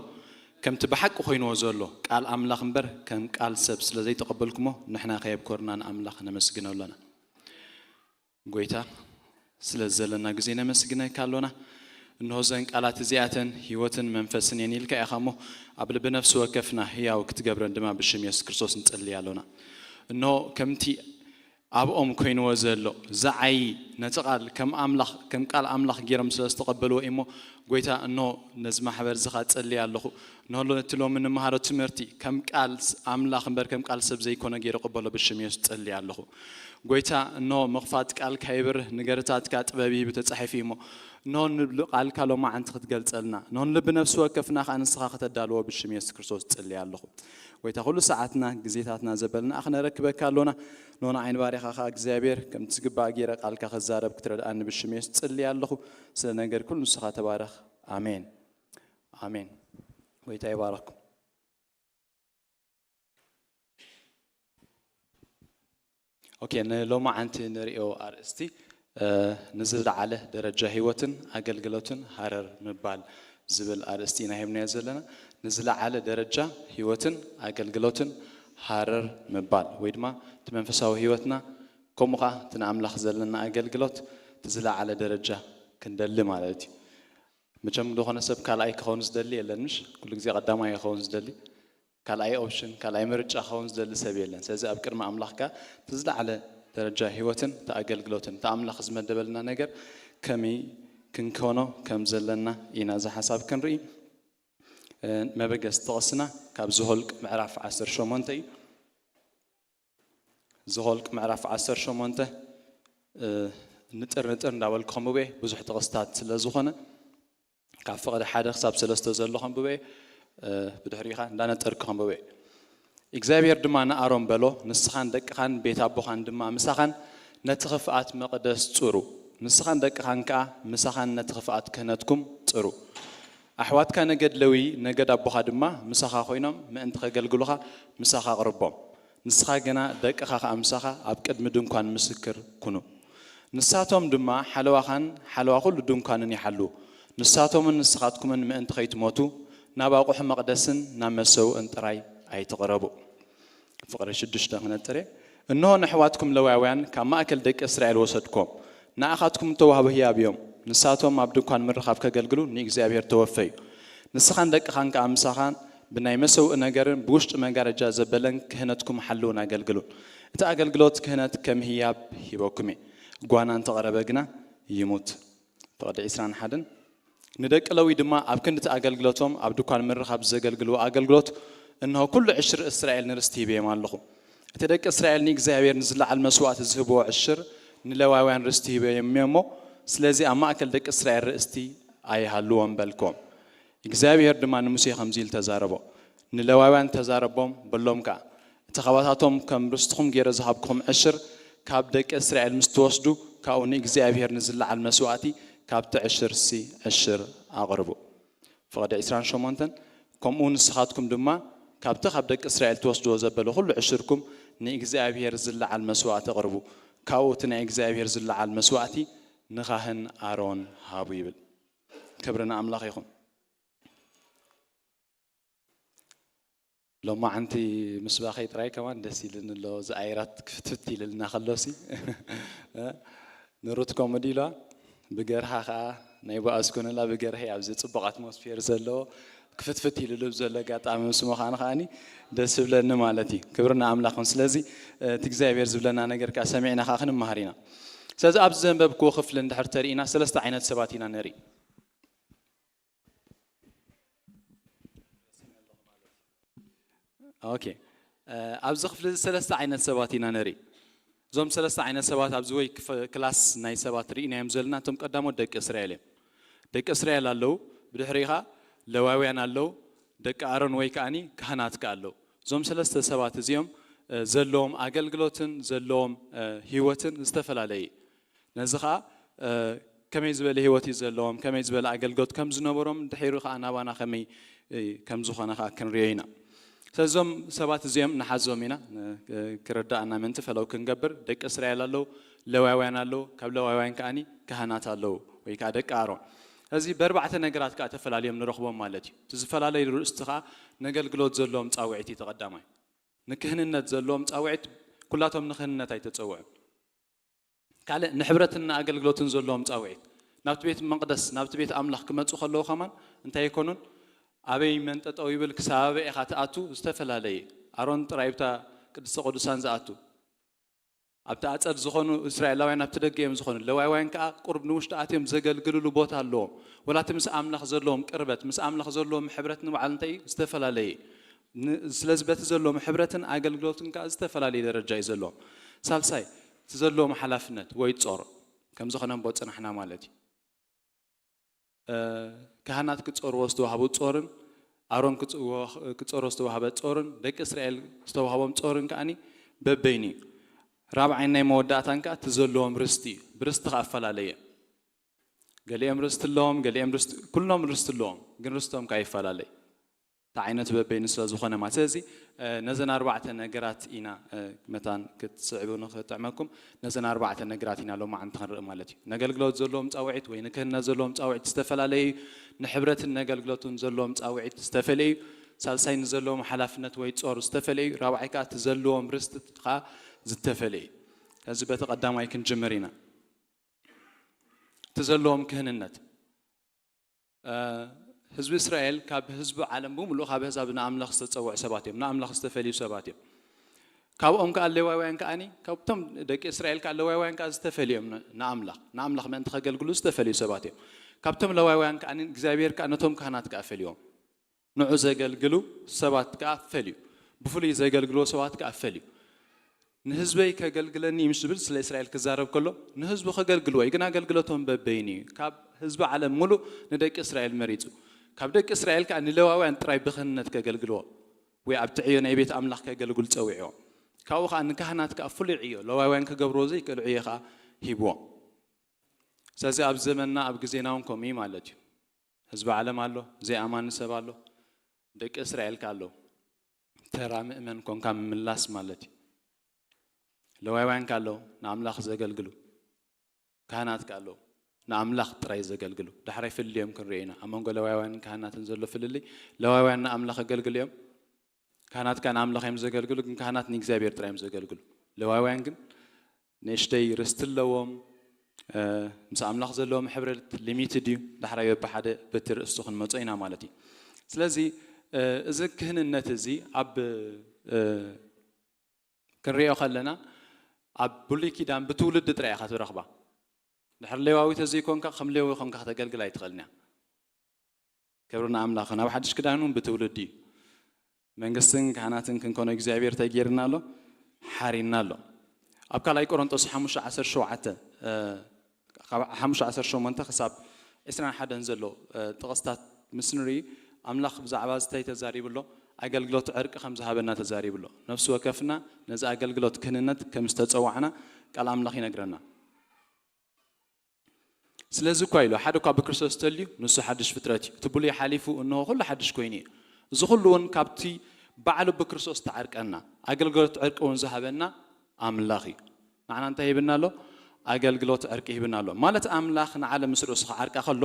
ከምቲ ብሓቂ ኮይንዎ ዘሎ ቃል ኣምላኽ እምበር ከም ቃል ሰብ ስለ ዘይተቐበልኩሞ፣ ንሕና ከየብኮርና ንኣምላኽ ነመስግኖ ኣሎና። ጎይታ፣ ስለ ዘለና ግዜ ነመስግነካ ኣሎና። እንሆ እዘን ቃላት እዚኣተን ህይወትን መንፈስን እየን ኢልካ ኢኻ እሞ፣ ኣብ ልቢ ነፍሲ ወከፍና ህያው ክትገብረን ድማ ብሽም የሱስ ክርስቶስ ንጽሊ ኣሎና። እንሆ ከምቲ ኣብኦም ኮይንዎ ዘሎ ዝዓዪ ነቲ ቃል ከም ኣምላኽ፣ ከም ቃል ኣምላኽ ገይሮም ስለ ዝተቐበልዎ እዩ እሞ፣ ጎይታ፣ እንሆ ነዚ ማሕበር እዚ ኸኣ ጸሊ ኣለኹ። እንሆ ነቲ ሎሚ ንመሃሮ ትምህርቲ ከም ቃል ኣምላኽ እምበር ከም ቃል ሰብ ዘይኮነ ገይረ ቅበሎ ብሽም የሱስ ጸሊ ኣለኹ። ጎይታ፣ እንሆ ምኽፋት ቃልካ ይብርህ፣ ንገርታትካ ጥበብ ይህብ ተጻሒፉ እዩ እሞ፣ እንሆ ንብል ቃልካ ሎማዓንቲ ክትገልጸልና፣ እንሆ ንልቢ ነፍሲ ወከፍና ኸኣ ንስኻ ከተዳልዎ ብሽም የሱስ ክርስቶስ ጸሊ ኣለኹ። ጎይታ፣ ኩሉ ሰዓትና ግዜታትና ዘበልና ክነረክበካ ኣሎና። እንሆ ንዓይ ንባርያኻ ኸኣ እግዚኣብሔር ከምቲ ዝግባእ ገይረ ቃልካ ክዛረብ ክትረድኣኒ ብሽም የሱስ ጸሊ ኣለኹ። ስለ ነገር ኩሉ ንስኻ ተባረኽ። ኣሜን። ኣሜን። ጎይታ ይባረኽኩም። ኦኬ፣ ንሎማዓንቲ ንርእዮ ኣርእስቲ፣ እ፣ ንዝለዓለ ደረጃ ህይወትን ኣገልግሎትን ሃረር ምባል ዝብል ኣርእስቲ ኢና ሂብናዮ ዘለና። ንዝለዓለ ደረጃ ህይወትን ኣገልግሎትን ሃረር ምባል፣ ወይ ድማ እቲ መንፈሳዊ ህይወትና፣ ከምኡ ኸዓ እቲ ንኣምላኽ ዘለና ኣገልግሎት እቲ ዝለዓለ ደረጃ ክንደሊ ማለት እዩ። መቸም ዝኾነ ሰብ ካልኣይ ክኸውን ዝደሊ የለን፣ ምሽ? ኩሉ ግዜ ቀዳማይ ክኸውን ዝደሊ፣ ካልኣይ ኦፕሽን፣ ካልኣይ ምርጫ ክኸውን ዝደሊ ሰብ የለን። ስለዚ ኣብ ቅድሚ ኣምላኽ ከኣ እቲ ዝለዓለ ደረጃ ህይወትን እቲ ኣገልግሎትን እቲ ኣምላኽ ዝመደበልና ነገር ከመይ ክንኮኖ ከም ዘለና ኢና እዚ ሓሳብ ክንርኢ። እ፣ መበገሲ ጥቕስና ካብ ዘኍልቅ ምዕራፍ ዓሰርተ ሸሞንተ እዩ። ዘኍልቅ ምዕራፍ ዓሰርተ ሸሞንተ፣ እ፣ ንጥር ንጥር እንዳበልኩ ከንብቦ እየ፣ ብዙሕ ጥቕስታት ስለ ዝኾነ፣ ካብ ፍቕዲ ሓደ ክሳብ ሰለስተ ዘሎ ከንብቦ እየ፣ እ፣ ብድሕሪኡ ኸኣ እንዳነጠርኩ ከንብቦ እየ። እግዚኣብሔር ድማ ንኣሮን በሎ፣ ንስኻን ደቅኻን ቤት ኣቦኻን ድማ ምሳኻን ነቲ ኽፍኣት መቕደስ ጽሩ፣ ንስኻን ደቅኻን ከኣ ምሳኻን ነቲ ኽፍኣት ክህነትኩም ጽሩ። ኣሕዋትካ ነገድ ሌዊ፣ ነገድ ኣቦኻ ድማ ምሳኻ ኾይኖም ምእንቲ ኸገልግሉኻ ምሳኻ ኣቕርቦም። ንስኻ ግና ደቅኻ ኸኣ ምሳኻ ኣብ ቅድሚ ድንኳን ምስክር ኩኑ። ንሳቶም ድማ ሓለዋኻን ሓለዋ ኹሉ ድንኳንን ይሓልዉ። ንሳቶምን ንስኻትኩምን ምእንቲ ኸይትሞቱ ናብ ኣቑሑ መቕደስን ናብ መሰውእን ጥራይ ኣይትቕረቡ። ፍቕሪ ሽዱሽተ ክነጥር እየ። እንሆ ንኣሕዋትኩም ሌዋውያን ካብ ማእከል ደቂ እስራኤል ወሰድኩዎም። ንኣኻትኩም እተዋህቡ ህያብ እዮም። ንሳቶም ኣብ ድንኳን ምርኻብ ከገልግሉ ንእግዚኣብሔር ተወፈዩ። ንስኻን ደቅኻን ከኣ ምሳኻን ብናይ መሰውኢ ነገርን ብውሽጢ መጋረጃ ዘበለን ክህነትኩም ሓልውን ኣገልግሉን። እቲ ኣገልግሎት ክህነት ከም ህያብ ሂበኩም እየ። ጓና እንተቐረበ ግና ይሙት። ፍቕዲ ዕስራን ሓደን። ንደቂ ለዊ ድማ ኣብ ክንዲ እቲ ኣገልግሎቶም ኣብ ድኳን ምርኻብ ዘገልግልዎ ኣገልግሎት፣ እንሆ ኩሉ ዕሽር እስራኤል ንርስቲ ሂበዮም ኣለኹ። እቲ ደቂ እስራኤል ንእግዚኣብሔር ንዝለዓል መስዋእቲ ዝህብዎ ዕሽር ንሌዋውያን ርስቲ ሂበዮም እሞ፣ ስለዚ ኣብ ማእከል ደቂ እስራኤል ርእስቲ ኣይሃልዎም በልክዎም። እግዚኣብሔር ድማ ንሙሴ ከምዚ ኢሉ ተዛረቦ። ንሌዋውያን ተዛረቦም፣ በሎም ከኣ፣ እቲ ኻባታቶም ከም ርስትኹም ገይረ ዝሃብኩኹም ዕሽር ካብ ደቂ እስራኤል ምስ ትወስዱ፣ ካብኡ ንእግዚኣብሔር ንዝለዓል መስዋእቲ ካብቲ ዕሽርሲ ዕሽር ኣቕርቡ። ፍቕዲ ዕስራን ሸሞንተን። ከምኡ ንስኻትኩም ድማ ካብቲ ካብ ደቂ እስራኤል ትወስድዎ ዘበለ ኹሉ ዕሽርኩም ንእግዚኣብሔር ዝለዓል መስዋእቲ ኣቕርቡ። ካብኡ እቲ ናይ እግዚኣብሔር ዝለዓል መስዋእቲ ንኻህን ኣሮን ሃቡ ይብል። ክብሪ ንኣምላኽ ይኹን። ሎማዓንቲ ምስባኸይ ጥራይ ከማን ደስ ኢልኒ ኣሎ። እዚ ኣይራት ክፍትፍት ኢልልና ከሎሲ ንሩት ኮመዲ ኢልዋ። ብገርሃ ከዓ ናይ በኣስ ኮነላ ብገርሀ ኣብዚ ጽቡቕ ኣትሞስፌር ዘለዎ ክፍትፍት ኢልሉ ዘሎ ኣጋጣሚ ምስ ምዃኑ ከዓኒ ደስ ይብለኒ ማለት እዩ። ክብሪ ንኣምላኽ ይኹን። ስለዚ እቲ እግዚኣብሔር ዝብለና ነገር ከዓ ሰሚዕና ከዓ ክንመሃር ኢና። ስለዚ ኣብዚ ዘንበብክዎ ክፍሊ እንድሕር ተሪኢና ሰለስተ ዓይነት ሰባት ኢና ንርኢ። ኦኬ፣ ኣብዚ ክፍሊ እዚ ሰለስተ ዓይነት ሰባት ኢና ንርኢ። እዞም ሰለስተ ዓይነት ሰባት ኣብዚ ወይ ክላስ ናይ ሰባት ርኢናዮም ዘለና እቶም ቀዳሞት ደቂ እስራኤል እዮም። ደቂ እስራኤል ኣለዉ፣ ብድሕሪኡ ኸዓ ለዋውያን ኣለዉ፣ ደቂ ኣሮን ወይ ከዓኒ ካህናት ከ ኣለዉ። እዞም ሰለስተ ሰባት እዚኦም ዘለዎም ኣገልግሎትን ዘለዎም ህይወትን ዝተፈላለየ እዩ። ነዚ ኸዓ ከመይ ዝበለ ህይወት እዩ ዘለዎም፣ ከመይ ዝበለ ኣገልግሎት ከም ዝነበሮም፣ ድሒሩ ኸዓ ናባና ከመይ ከም ዝኾነ ኸዓ ክንሪኦ ኢና። ስለዚ እዞም ሰባት እዚኦም ንሓዞም ኢና፣ ክርዳኣና ምእንቲ ፈለው ክንገብር። ደቂ እስራኤል ኣለዉ፣ ለዋውያን ኣለዉ፣ ካብ ለዋውያን ከዓኒ ካህናት ኣለዉ ወይ ከዓ ደቂ ኣሮን። እዚ በርባዕተ ነገራት ከዓ ተፈላልዮም ንረኽቦም ማለት እዩ። እቲ ዝፈላለዩ ርእስቲ ከዓ ነገልግሎት ዘለዎም ጻውዒት እዩ ተቐዳማይ። ንክህንነት ዘለዎም ጻውዒት፣ ኩላቶም ንክህንነት ኣይተጸውዑን። ካልእ ንሕብረትን ንኣገልግሎትን ዘለዎም ጻውዒት፣ ናብቲ ቤት መቕደስ ናብቲ ቤት ኣምላኽ ክመጹ ከለዉ ከማን እንታይ ይኮኑን? ኣበይ መንጠጠው ይብል ክሳብ ኣበይ ኢኻ ትኣቱ? ዝተፈላለየ። ኣሮን ጥራይ ብታ ቅድስተ ቅዱሳን ዝኣቱ፣ ኣብቲ ኣጸድ ዝኾኑ እስራኤላውያን ኣብቲ ደገ እዮም ዝኾኑ። ለዋውያን ከኣ ቁሩብ ንውሽጢ ኣትዮም ዘገልግልሉ ቦታ ኣለዎም። ወላ እቲ ምስ ኣምላኽ ዘለዎም ቅርበት፣ ምስ ኣምላኽ ዘለዎም ሕብረት ንባዕሉ እንታይ እዩ? ዝተፈላለየ። ን- ስለዚ በቲ ዘለዎም ሕብረትን ኣገልግሎትን ከኣ ዝተፈላለየ ደረጃ እዩ ዘለዎም። ሳልሳይ፣ እቲ ዘለዎም ሓላፍነት ወይ ጾር ከም ዝኾነ እምቦ ጽናሕና ማለት እዩ። ካህናት ክጾርዎ ዝተዋህቡ ጾርን ኣሮን ክጾርዎ ዝተዋህበ ጾርን ደቂ እስራኤል ዝተዋህቦም ጾርን ከኣኒ በበይኑ እዩ። ራብዓይ ናይ መወዳእታን ከኣ እቲ ዘለዎም ርስቲ እዩ። ብርስቲ ከኣ ኣፈላለየ። ገሊኦም ርስቲ ኣለዎም፣ ገሊኦም ርስቲ፣ ኩሎም ርስቲ ኣለዎም፣ ግን ርስቶም ከኣ ይፈላለ እዩ። እቲ ዓይነት በበይኑ ስለ ዝኾነ ማለት። ስለዚ ነዘን ኣርባዕተ ነገራት ኢና መታን ክትስዕቡ ንኽጥዕመኩም፣ ነዘን ኣርባዕተ ነገራት ኢና ሎማዓንቲ ክንርኢ ማለት እዩ። ነገልግሎት ዘለዎም ጻውዒት ወይ ንክህነት ዘለዎም ጻውዒት ዝተፈላለየ እዩ። ንሕብረትን ነገልግሎትን ዘለዎም ጻውዒት ዝተፈለየ እዩ። ሳልሳይ ንዘለዎም ሓላፍነት ወይ ጾር ዝተፈለየ እዩ። ራብዓይ ከኣ እቲ ዘለዎም ርስቲ ከኣ ዝተፈለየ እዩ። ስለዚ በቲ ቀዳማይ ክንጅምር ኢና። እቲ ዘለዎም ክህንነት ህዝቢ እስራኤል ካብ ህዝቢ ዓለም ብምሉእ ካብ ኣህዛብ ንኣምላኽ ዝተጸውዑ ሰባት እዮም፣ ንኣምላኽ ዝተፈልዩ ሰባት እዮም። ካብኦም ከኣ ሌዋውያን ከኣኒ ካብቶም ደቂ እስራኤል ከኣ ሌዋውያን ከኣ ዝተፈልዩ እዮም። ንኣምላኽ ንኣምላኽ ምእንቲ ከገልግሉ ዝተፈልዩ ሰባት እዮም። ካብቶም ሌዋውያን ከኣኒ እግዚኣብሔር ከኣ ነቶም ካህናት ከኣ ፈልዮም፣ ንዑ ዘገልግሉ ሰባት ከኣ ፈልዩ፣ ብፍሉይ ዘገልግልዎ ሰባት ከኣ ፈልዩ። ንህዝበይ ከገልግለኒ እዩ ምስ ዝብል ስለ እስራኤል ክዛረብ ከሎ ንህዝቡ ከገልግልዎ እዩ፣ ግን ኣገልግሎቶም በበይኑ እዩ። ካብ ህዝቢ ዓለም ሙሉእ ንደቂ እስራኤል መሪጹ፣ ካብ ደቂ እስራኤል ከኣ ንሌዋውያን ጥራይ ብክህንነት ከገልግልዎ ወይ ኣብቲ ዕዮ ናይ ቤት ኣምላኽ ከገልግሉ ጸዊዕዎም። ካብኡ ከኣ ንካህናት ከኣ ፍሉይ ዕዮ፣ ሌዋውያን ክገብርዎ ዘይክእሉ ዕዮ ከኣ ሂብዎም። ስለዚ ኣብ ዘመንና ኣብ ግዜና እውን ከምኡ እዩ ማለት እዩ። ህዝቢ ዓለም ኣሎ፣ ዘይኣማኒ ሰብ ኣሎ፣ ደቂ እስራኤል ከኣ ኣለዉ። ተራ ምእመን ኮንካ ምምላስ ማለት እዩ። ለዋውያን ከኣ ኣለዉ ንኣምላኽ ዘገልግሉ፣ ካህናት ከኣ ኣለዉ ንኣምላኽ ጥራይ ዘገልግሉ። ዳሕራይ ፍልልዮም ክንሪኦ ኢና። ኣብ መንጎ ለዋውያንን ካህናትን ዘሎ ፍልልይ፣ ለዋውያን ንኣምላኽ የገልግሉ እዮም፣ ካህናት ከኣ ንኣምላኽ እዮም ዘገልግሉ። ግን ካህናት ንእግዚኣብሔር ጥራይ እዮም ዘገልግሉ። ለዋውያን ግን ንእሽተይ ርስቲ ኣለዎም። ምስ ኣምላኽ ዘለዎም ሕብረት ሊሚትድ እዩ። ዳሕራይ በብሓደ በቲ ርእስቱ ክንመጾ ኢና ማለት እዩ። ስለዚ እዚ ክህንነት እዚ ኣብ ክንሪኦ ከለና ኣብ ብሉይ ኪዳን ብትውልዲ ጥራይ ኢኻ ትረኽባ። ድሕሪ ሌዋዊ ተዘይኮንካ ከም ሌዊ ኮንካ ከተገልግል ኣይትኽእልን እያ። ክብሪ ንኣምላኽ። ናብ ሓድሽ ክዳን እውን ብትውልዲ እዩ። መንግስትን ካህናትን ክንኮኖ እግዚኣብሔር እንታይ ገይርና ኣሎ? ሓሪና ኣሎ። ኣብ ካልኣይ ቆሮንጦስ ሓሙሽተ ዓሰርተ ሸውዓተ፣ እ፣ ካብ ሓሙሽተ ዓሰርተ ሸሞንተ ክሳብ ዕስራን ሓደን ዘሎ፣ እ፣ ጥቕስታት ምስ ንርኢ ኣምላኽ ብዛዕባ እዚ እንታይ ተዛሪቡ ኣሎ? ኣገልግሎት ዕርቂ ከም ዝሃበና ተዛሪቡ ኣሎ። ነፍሲ ወከፍና ነዚ ኣገልግሎት ክህንነት ከም ዝተጸዋዕና ቃል ኣምላኽ ይነግረና። ስለዚ እኳ ኢሉ፣ ሓደ እኳ ብክርስቶስ ተልዩ፣ ንሱ ሓድሽ ፍጥረት እዩ። እቲ ብሉይ ሓሊፉ፣ እንሆ ኩሉ ሓድሽ ኮይኑ እዩ። እዚ ኩሉ እውን ካብቲ ባዕሉ ብክርስቶስ ተዓርቀና፣ ኣገልግሎት ዕርቂ እውን ዝሃበና ኣምላኽ እዩ። ንዓና እንታይ ሂብና ኣሎ? ኣገልግሎት ዕርቂ ሂብና ኣሎ። ማለት ኣምላኽ ንዓለም ምስ ርእሱ ክዓርቃ ከሎ፣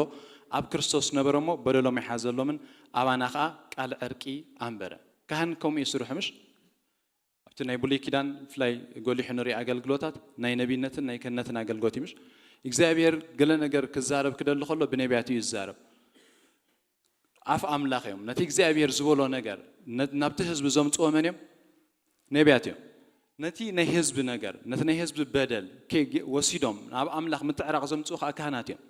ኣብ ክርስቶስ ነበረ እሞ በደሎም ኣይሓዘሎምን፣ ኣባና ኸኣ ቃል ዕርቂ ኣንበረ። ካህን ከምኡ እዩ ስርሑ፣ ምሽ? ኣብቲ ናይ ብሉይ ኪዳን ብፍላይ ጎሊሑ ንርኢ ኣገልግሎታት ናይ ነቢነትን ናይ ክህነትን ኣገልግሎት እዩ፣ ምሽ? እግዚኣብሔር ገለ ነገር ክዛረብ ክደሊ ከሎ ብነቢያት እዩ ዝዛረብ። ኣፍ ኣምላኽ እዮም። ነቲ እግዚኣብሔር ዝበሎ ነገር ነ-፣ ናብቲ ህዝቢ ዘምጽዎ መን እዮም? ነቢያት እዮም። ነቲ ናይ ህዝቢ ነገር፣ ነቲ ናይ ህዝቢ በደል ከ-፣ ወሲዶም ናብ ኣምላኽ ምትዕራቕ ዘምጽኡ ከኣ ካህናት እዮም።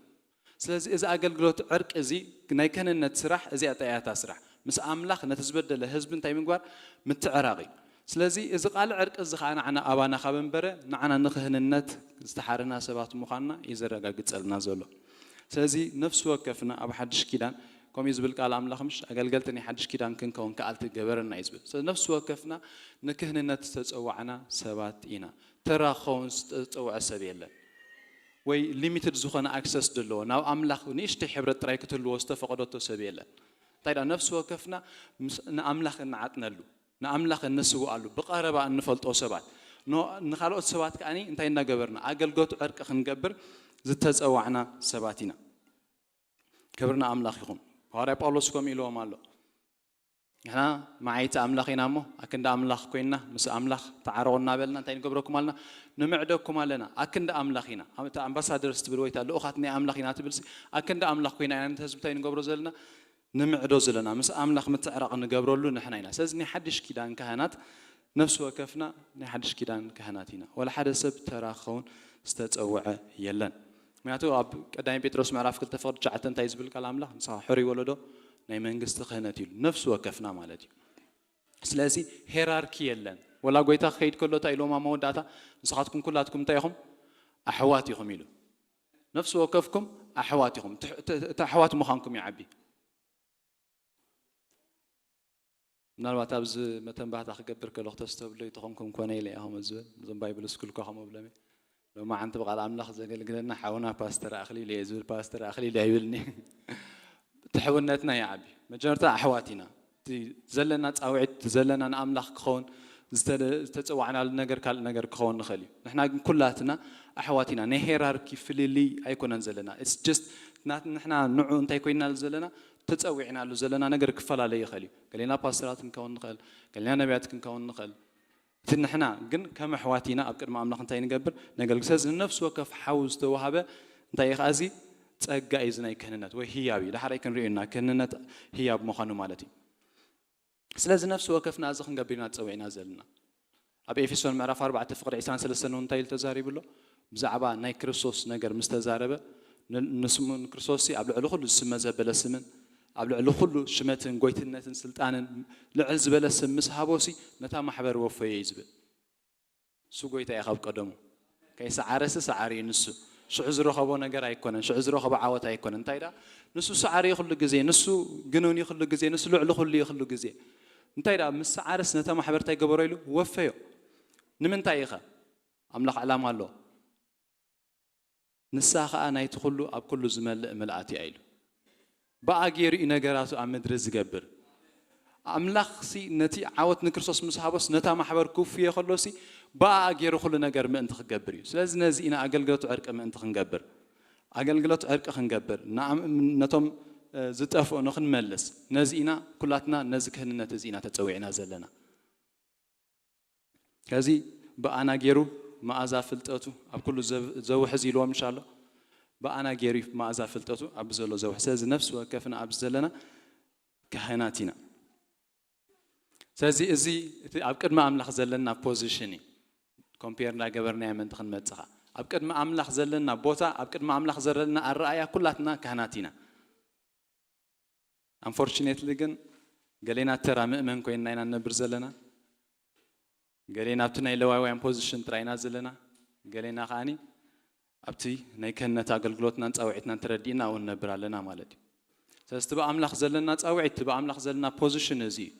ስለዚ እዚ ኣገልግሎት ዕርቂ እዚ ናይ ክህንነት ስራሕ እዚኣ እያ እታ ስራሕ። ምስ ኣምላኽ ነቲ ዝበደለ ህዝቢ እንታይ ምግባር? ምትዕራቕ እዩ። ስለዚ እዚ ቃል ዕርቂ እዚ ኸዓ ንዓና ኣባና ካብ እንበረ ንዓና ንክህንነት ዝተሓረና ሰባት ምዃንና እዩ ዘረጋግጸልና ዘሎ። ስለዚ ነፍሲ ወከፍና ኣብ ሓድሽ ኪዳን ከምኡ እዩ ዝብል ቃል ኣምላኽ፣ ምሽ? ኣገልገልቲ ናይ ሓድሽ ኪዳን ክንከውን ከኣልቲ ገበረና እዩ ዝብል። ስለዚ ነፍሲ ወከፍና ንክህንነት ዝተጸዋዕና ሰባት ኢና። ተራ ክኸውን ዝተጸውዐ ሰብ የለን። ወይ ሊሚትድ ዝኾነ ኣክሰስ ዘለዎ፣ ናብ ኣምላኽ ንእሽተይ ሕብረት ጥራይ ክትህልዎ ዝተፈቐደቶ ሰብ የለን። እንታይ ደኣ ነፍሲ ወከፍና ምስ-፣ ንኣምላኽ እንዓጥነሉ፣ ንኣምላኽ እንስውኣሉ፣ ብቐረባ እንፈልጦ ሰባት፣ ኖ-፣ ንኻልኦት ሰባት ከኣ እንታይ እናገበርና ኣገልግሎት ዕርቂ ክንገብር ዝተጸዋዕና ሰባት ኢና። ክብሪ ንኣምላኽ ይኹን። ሃዋርያ ጳውሎስ ከምኡ ኢልዎም ኣሎ። ንሕና መዓይቲ ኣምላኽ ኢና እሞ፣ ኣክንዲ ኣምላኽ ኮይንና፣ ምስ ኣምላኽ ተዓረቑ እናበልና እንታይ ንገብረኩም ኣለና? ንምዕደኩም ኣለና። ኣክንዲ ኣምላኽ ኢና። እቲ ኣምባሳደርስ ትብል ወይ እታ ልኡኻት ናይ ኣምላኽ ኢና ትብልሲ፣ ኣክንዲ ኣምላኽ ኮይና ኢና ነቲ ህዝቢ እንታይ ንገብሮ ዘለና? ንምዕዶ ዘለና። ምስ ኣምላኽ ምትዕራቕ ንገብረሉ ንሕና ኢና። ስለዚ ናይ ሓድሽ ኪዳን ካህናት፣ ነፍሲ ወከፍና ናይ ሓድሽ ኪዳን ካህናት ኢና። ወላ ሓደ ሰብ ተራ ክኸውን ዝተጸውዐ የለን። ምክንያቱ ኣብ ቀዳማይ ጴጥሮስ ምዕራፍ ክልተ ፍቕዲ ትሽዓተ እንታይ ዝብል ቃል ኣምላኽ? ንስኻ ሕሩይ ወለዶ ናይ መንግስቲ ክህነት ኢሉ። ነፍሲ ወከፍና ማለት እዩ። ስለዚ ሄራርኪ የለን። ወላ ጎይታ ክኸይድ ከሎ እንታይ ኢልዎም ኣብ መወዳእታ? ንስኻትኩም ኩላትኩም እንታይ ኢኹም? ኣሕዋት ኢኹም ኢሉ። ነፍሲ ወከፍኩም ኣሕዋት ኢኹም። እቲ፣ እቲ፣ እቲ ኣሕዋት ምዃንኩም ይዓቢ። ምናልባት ኣብዚ መተንባህታ ክገብር ከለኹ ተስተብሎ ይተኾንኩም ኮነ ኢለ እየ ከምኡ ዝብል። እዞም ባይብል ስኩል እኳ ከምኡ ብሎም እየ። ሎማዓንቲ ብቓል ኣምላኽ ዘገልግለና ሓውና ፓስተር ኣኽሊል እየ ዝብል፣ ፓስተር ኣኽሊል ኣይብልኒ። እቲ ሕውነትና ይዓቢ። መጀመርታ ኣሕዋት ኢና። እቲ ዘለና ጻውዒት፣ እቲ ዘለና ንኣምላኽ ክኸውን ዝተ-፣ ዝተጸዋዕናሉ ነገር ካልእ ነገር ክኸውን ንኽእል እዩ። ንሕና ግን ኩላትና ኣሕዋት ኢና። ናይ ሄራርኪ ፍልልይ ኣይኮነን ዘለና። It's just ናት-፣ ንሕና ንዑ እንታይ ኮይንናሉ ዘለና? ተጸዊዕናሉ ዘለና ነገር ክፈላለ ይኽእል እዩ። ገሌና ፓስተራት ክንከውን ንኽእል፣ ገሌና ነቢያት ክንከውን ንኽእል። እቲ ንሕና ግን ከም ኣሕዋት ኢና ኣብ ቅድሚ ኣምላኽ እንታይ ንገብር? ነገልግል። ስለዚ ንነፍሲ ወከፍ ሓው ዝተዋህበ እንታይ እዩ ከኣ እዚ? ጸጋ እዩ እዚ ናይ ክህንነት ወይ ህያብ እዩ። ዳሕራይ ክንሪኦ ኢና ክህንነት ህያብ ምዃኑ ማለት እዩ። ስለዚ ነፍሲ ወከፍና እዚ ክንገብር ኢና ተጸዊዕና ዘለና። ኣብ ኤፌሶን ምዕራፍ ኣርባዕተ ፍቕዲ ዕስራን ሰለስተን እውን እንታይ ኢሉ ተዛሪቡ ኣሎ? ብዛዕባ ናይ ክርስቶስ ነገር ምስ ተዛረበ፣ ን-፣ ንስሙ ንክርስቶስ ኣብ ልዕሊ ኩሉ ዝስመ ዘበለ ስምን ኣብ ልዕሊ ኩሉ ሽመትን ጎይትነትን ስልጣንን ልዕል ዝበለ ስም ምስ ሃቦሲ ነታ ማሕበር ወፈዮ እዩ ዝብል። እሱ ጎይታ እዩ ካብ ቀደሙ። ከይሰዓረሲ ሰዓሪ እዩ ንሱ። ሽዑ ዝረኸቦ ነገር ኣይኮነን፣ ሽዑ ዝረኸቦ ዓወት ኣይኮነን። እንታይ ደኣ? ንሱ ሰዓሪ እዩ ኩሉ ግዜ፣ ንሱ ግኑን እዩ ኩሉ ግዜ፣ ንሱ ልዕሊ ኩሉ እዩ ኩሉ ግዜ። እንታይ ደኣ? ምስ ሰዓረስ ነታ ማሕበር እንታይ ገበሮ ኢሉ? ወፈዮ። ንምንታይ ኢኸ? ኣምላኽ ዕላማ ኣለዎ። ንሳ ኸኣ ናይቲ ኩሉ ኣብ ኩሉ ዝመልእ ምልኣት እያ ኢሉ። ብኣ ገይሩ እዩ ነገራቱ ኣብ ምድሪ ዝገብር። ኣምላኽሲ ነቲ ዓወት ንክርስቶስ ምስ ሃቦስ ነታ ማሕበር ክውፍዮ ከሎሲ ብኣ ገይሩ ኩሉ ነገር ምእንቲ ክገብር እዩ። ስለዚ ነዚ ኢና ኣገልግሎት ዕርቂ ምእንቲ ክንገብር፣ ኣገልግሎት ዕርቂ ክንገብር፣ ንኣም-፣ ነቶም፣ እ፣ ዝጠፍኡ ንኽንመልስ፣ ነዚ ኢና ኩላትና ነዚ ክህንነት እዚ ኢና ተጸዊዕና ዘለና። ከዚ ብኣና ገይሩ መኣዛ ፍልጠቱ ኣብ ኩሉ ዘብ-፣ ዘውሕዝ ኢልዎም ምሻሎ። ብኣና ገይሩ መኣዛ ፍልጠቱ ኣብ ዘሎ ዘውሕዝ። ስለዚ ነፍሲ ወከፍና ኣብዚ ዘለና ካህናት ኢና። ስለዚ እዚ እቲ ኣብ ቅድሚ ኣምላኽ ዘለና ፖዚሽን እዩ። ኮምፔር እንዳገበርናዮ ምእንቲ ክንመጽኻ፣ ኣብ ቅድሚ ኣምላኽ ዘለና ቦታ፣ ኣብ ቅድሚ ኣምላኽ ዘለና ኣረኣያ ኩላትና ካህናት ኢና። ኣንፎርቹኔትሊ ግን ገሌና ተራ ምእመን ኮይንና ኢና ንነብር ዘለና። ገሌና ኣብቲ ናይ ለዋውያን ፖዚሽን ጥራይ ኢና ዘለና። ገሌና ከዓኒ ኣብቲ ናይ ክህነት ኣገልግሎትናን ጻውዒትናን ተረዲእና ኣብኡ ንነብር ኣለና ማለት እዩ። ስለዚ እቲ ብኣምላኽ ዘለና ጻውዒት፣ እቲ ብኣምላኽ ዘለና ፖዚሽን እዚ እዩ።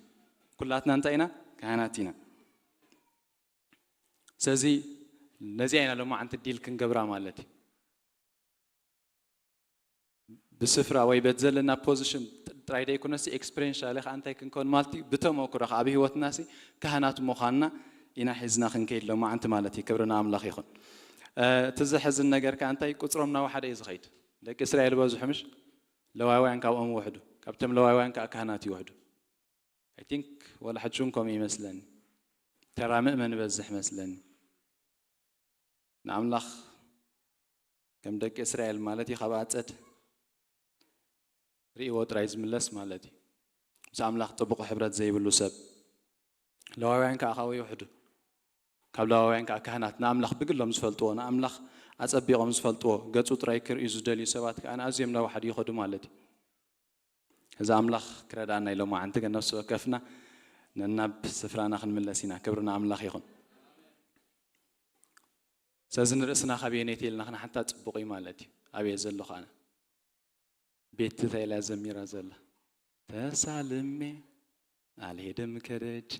ኩላትና እንታይ ኢና? ካህናት ኢና። ስለዚ ነዚኣ ኢና ሎማዓንቲ ዲል ክንገብራ ማለት እዩ። ብስፍራ ወይ በቲ ዘለና ፖዚሽን ጥራይ ደይኮነሲ ኤክስፔሪንሻሊ ከዓ እንታይ ክንከውን ማለት እዩ? ብተመክሮ ከዓ ኣብ ህይወትናሲ ካህናት ምዃንና ኢና ሒዝና ክንከይድ ሎማዓንቲ ማለት እዩ። ክብሪ ንኣምላኽ ይኹን። እ፣ እቲ ዘሕዝን ነገር ከዓ እንታይ? ቁፅሮም እናወሓደ እዩ ዝኸይድ። ደቂ እስራኤል በዝሑ ምሽ? ለዋውያን ካብኦም ውሕዱ፣ ካብቶም ለዋውያን ከዓ ካህናት ይውሕዱ። ኣይ ቲንክ ወላ ሕጂ እውን ከምኡ ይመስለኒ። ተራ ምእመን ይበዝሕ መስለኒ። ንኣምላኽ ከም ደቂ እስራኤል ማለት እዩ፣ ካብ ኣጸድ ርእይዎ ጥራይ ዝምለስ ማለት እዩ። ምስ ኣምላኽ ጥቡቕ ሕብረት ዘይብሉ ሰብ። ለዋውያን ከኣ ካብኡ ይውሕዱ። ካብ ለዋውያን ከኣ ካህናት ንኣምላኽ ብግሎም ዝፈልጥዎ፣ ንኣምላኽ ኣጸቢቖም ዝፈልጥዎ፣ ገጹ ጥራይ ክርእዩ ዝደልዩ ሰባት ከኣ ኣዝዮም እናወሓዱ ይኸዱ ማለት እዩ። እዚ ኣምላኽ ክረዳና ኢሎም ዓንቲ ግን ነፍሲ ወከፍና ነናብ ስፍራና ክንምለስ ኢና። ክብሪ ንኣምላኽ ይኹን። ስለዚ ንርእስና ካበየነይቲ ኢልና ክንሓታ ጽቡቕ እዩ ማለት እዩ። ኣበየ ዘለኹ ኣነ? ቤቲ እንታይ ኢላ ዘሚራ ዘላ? ተሳልሜ ኣልሄድም ከደቼ።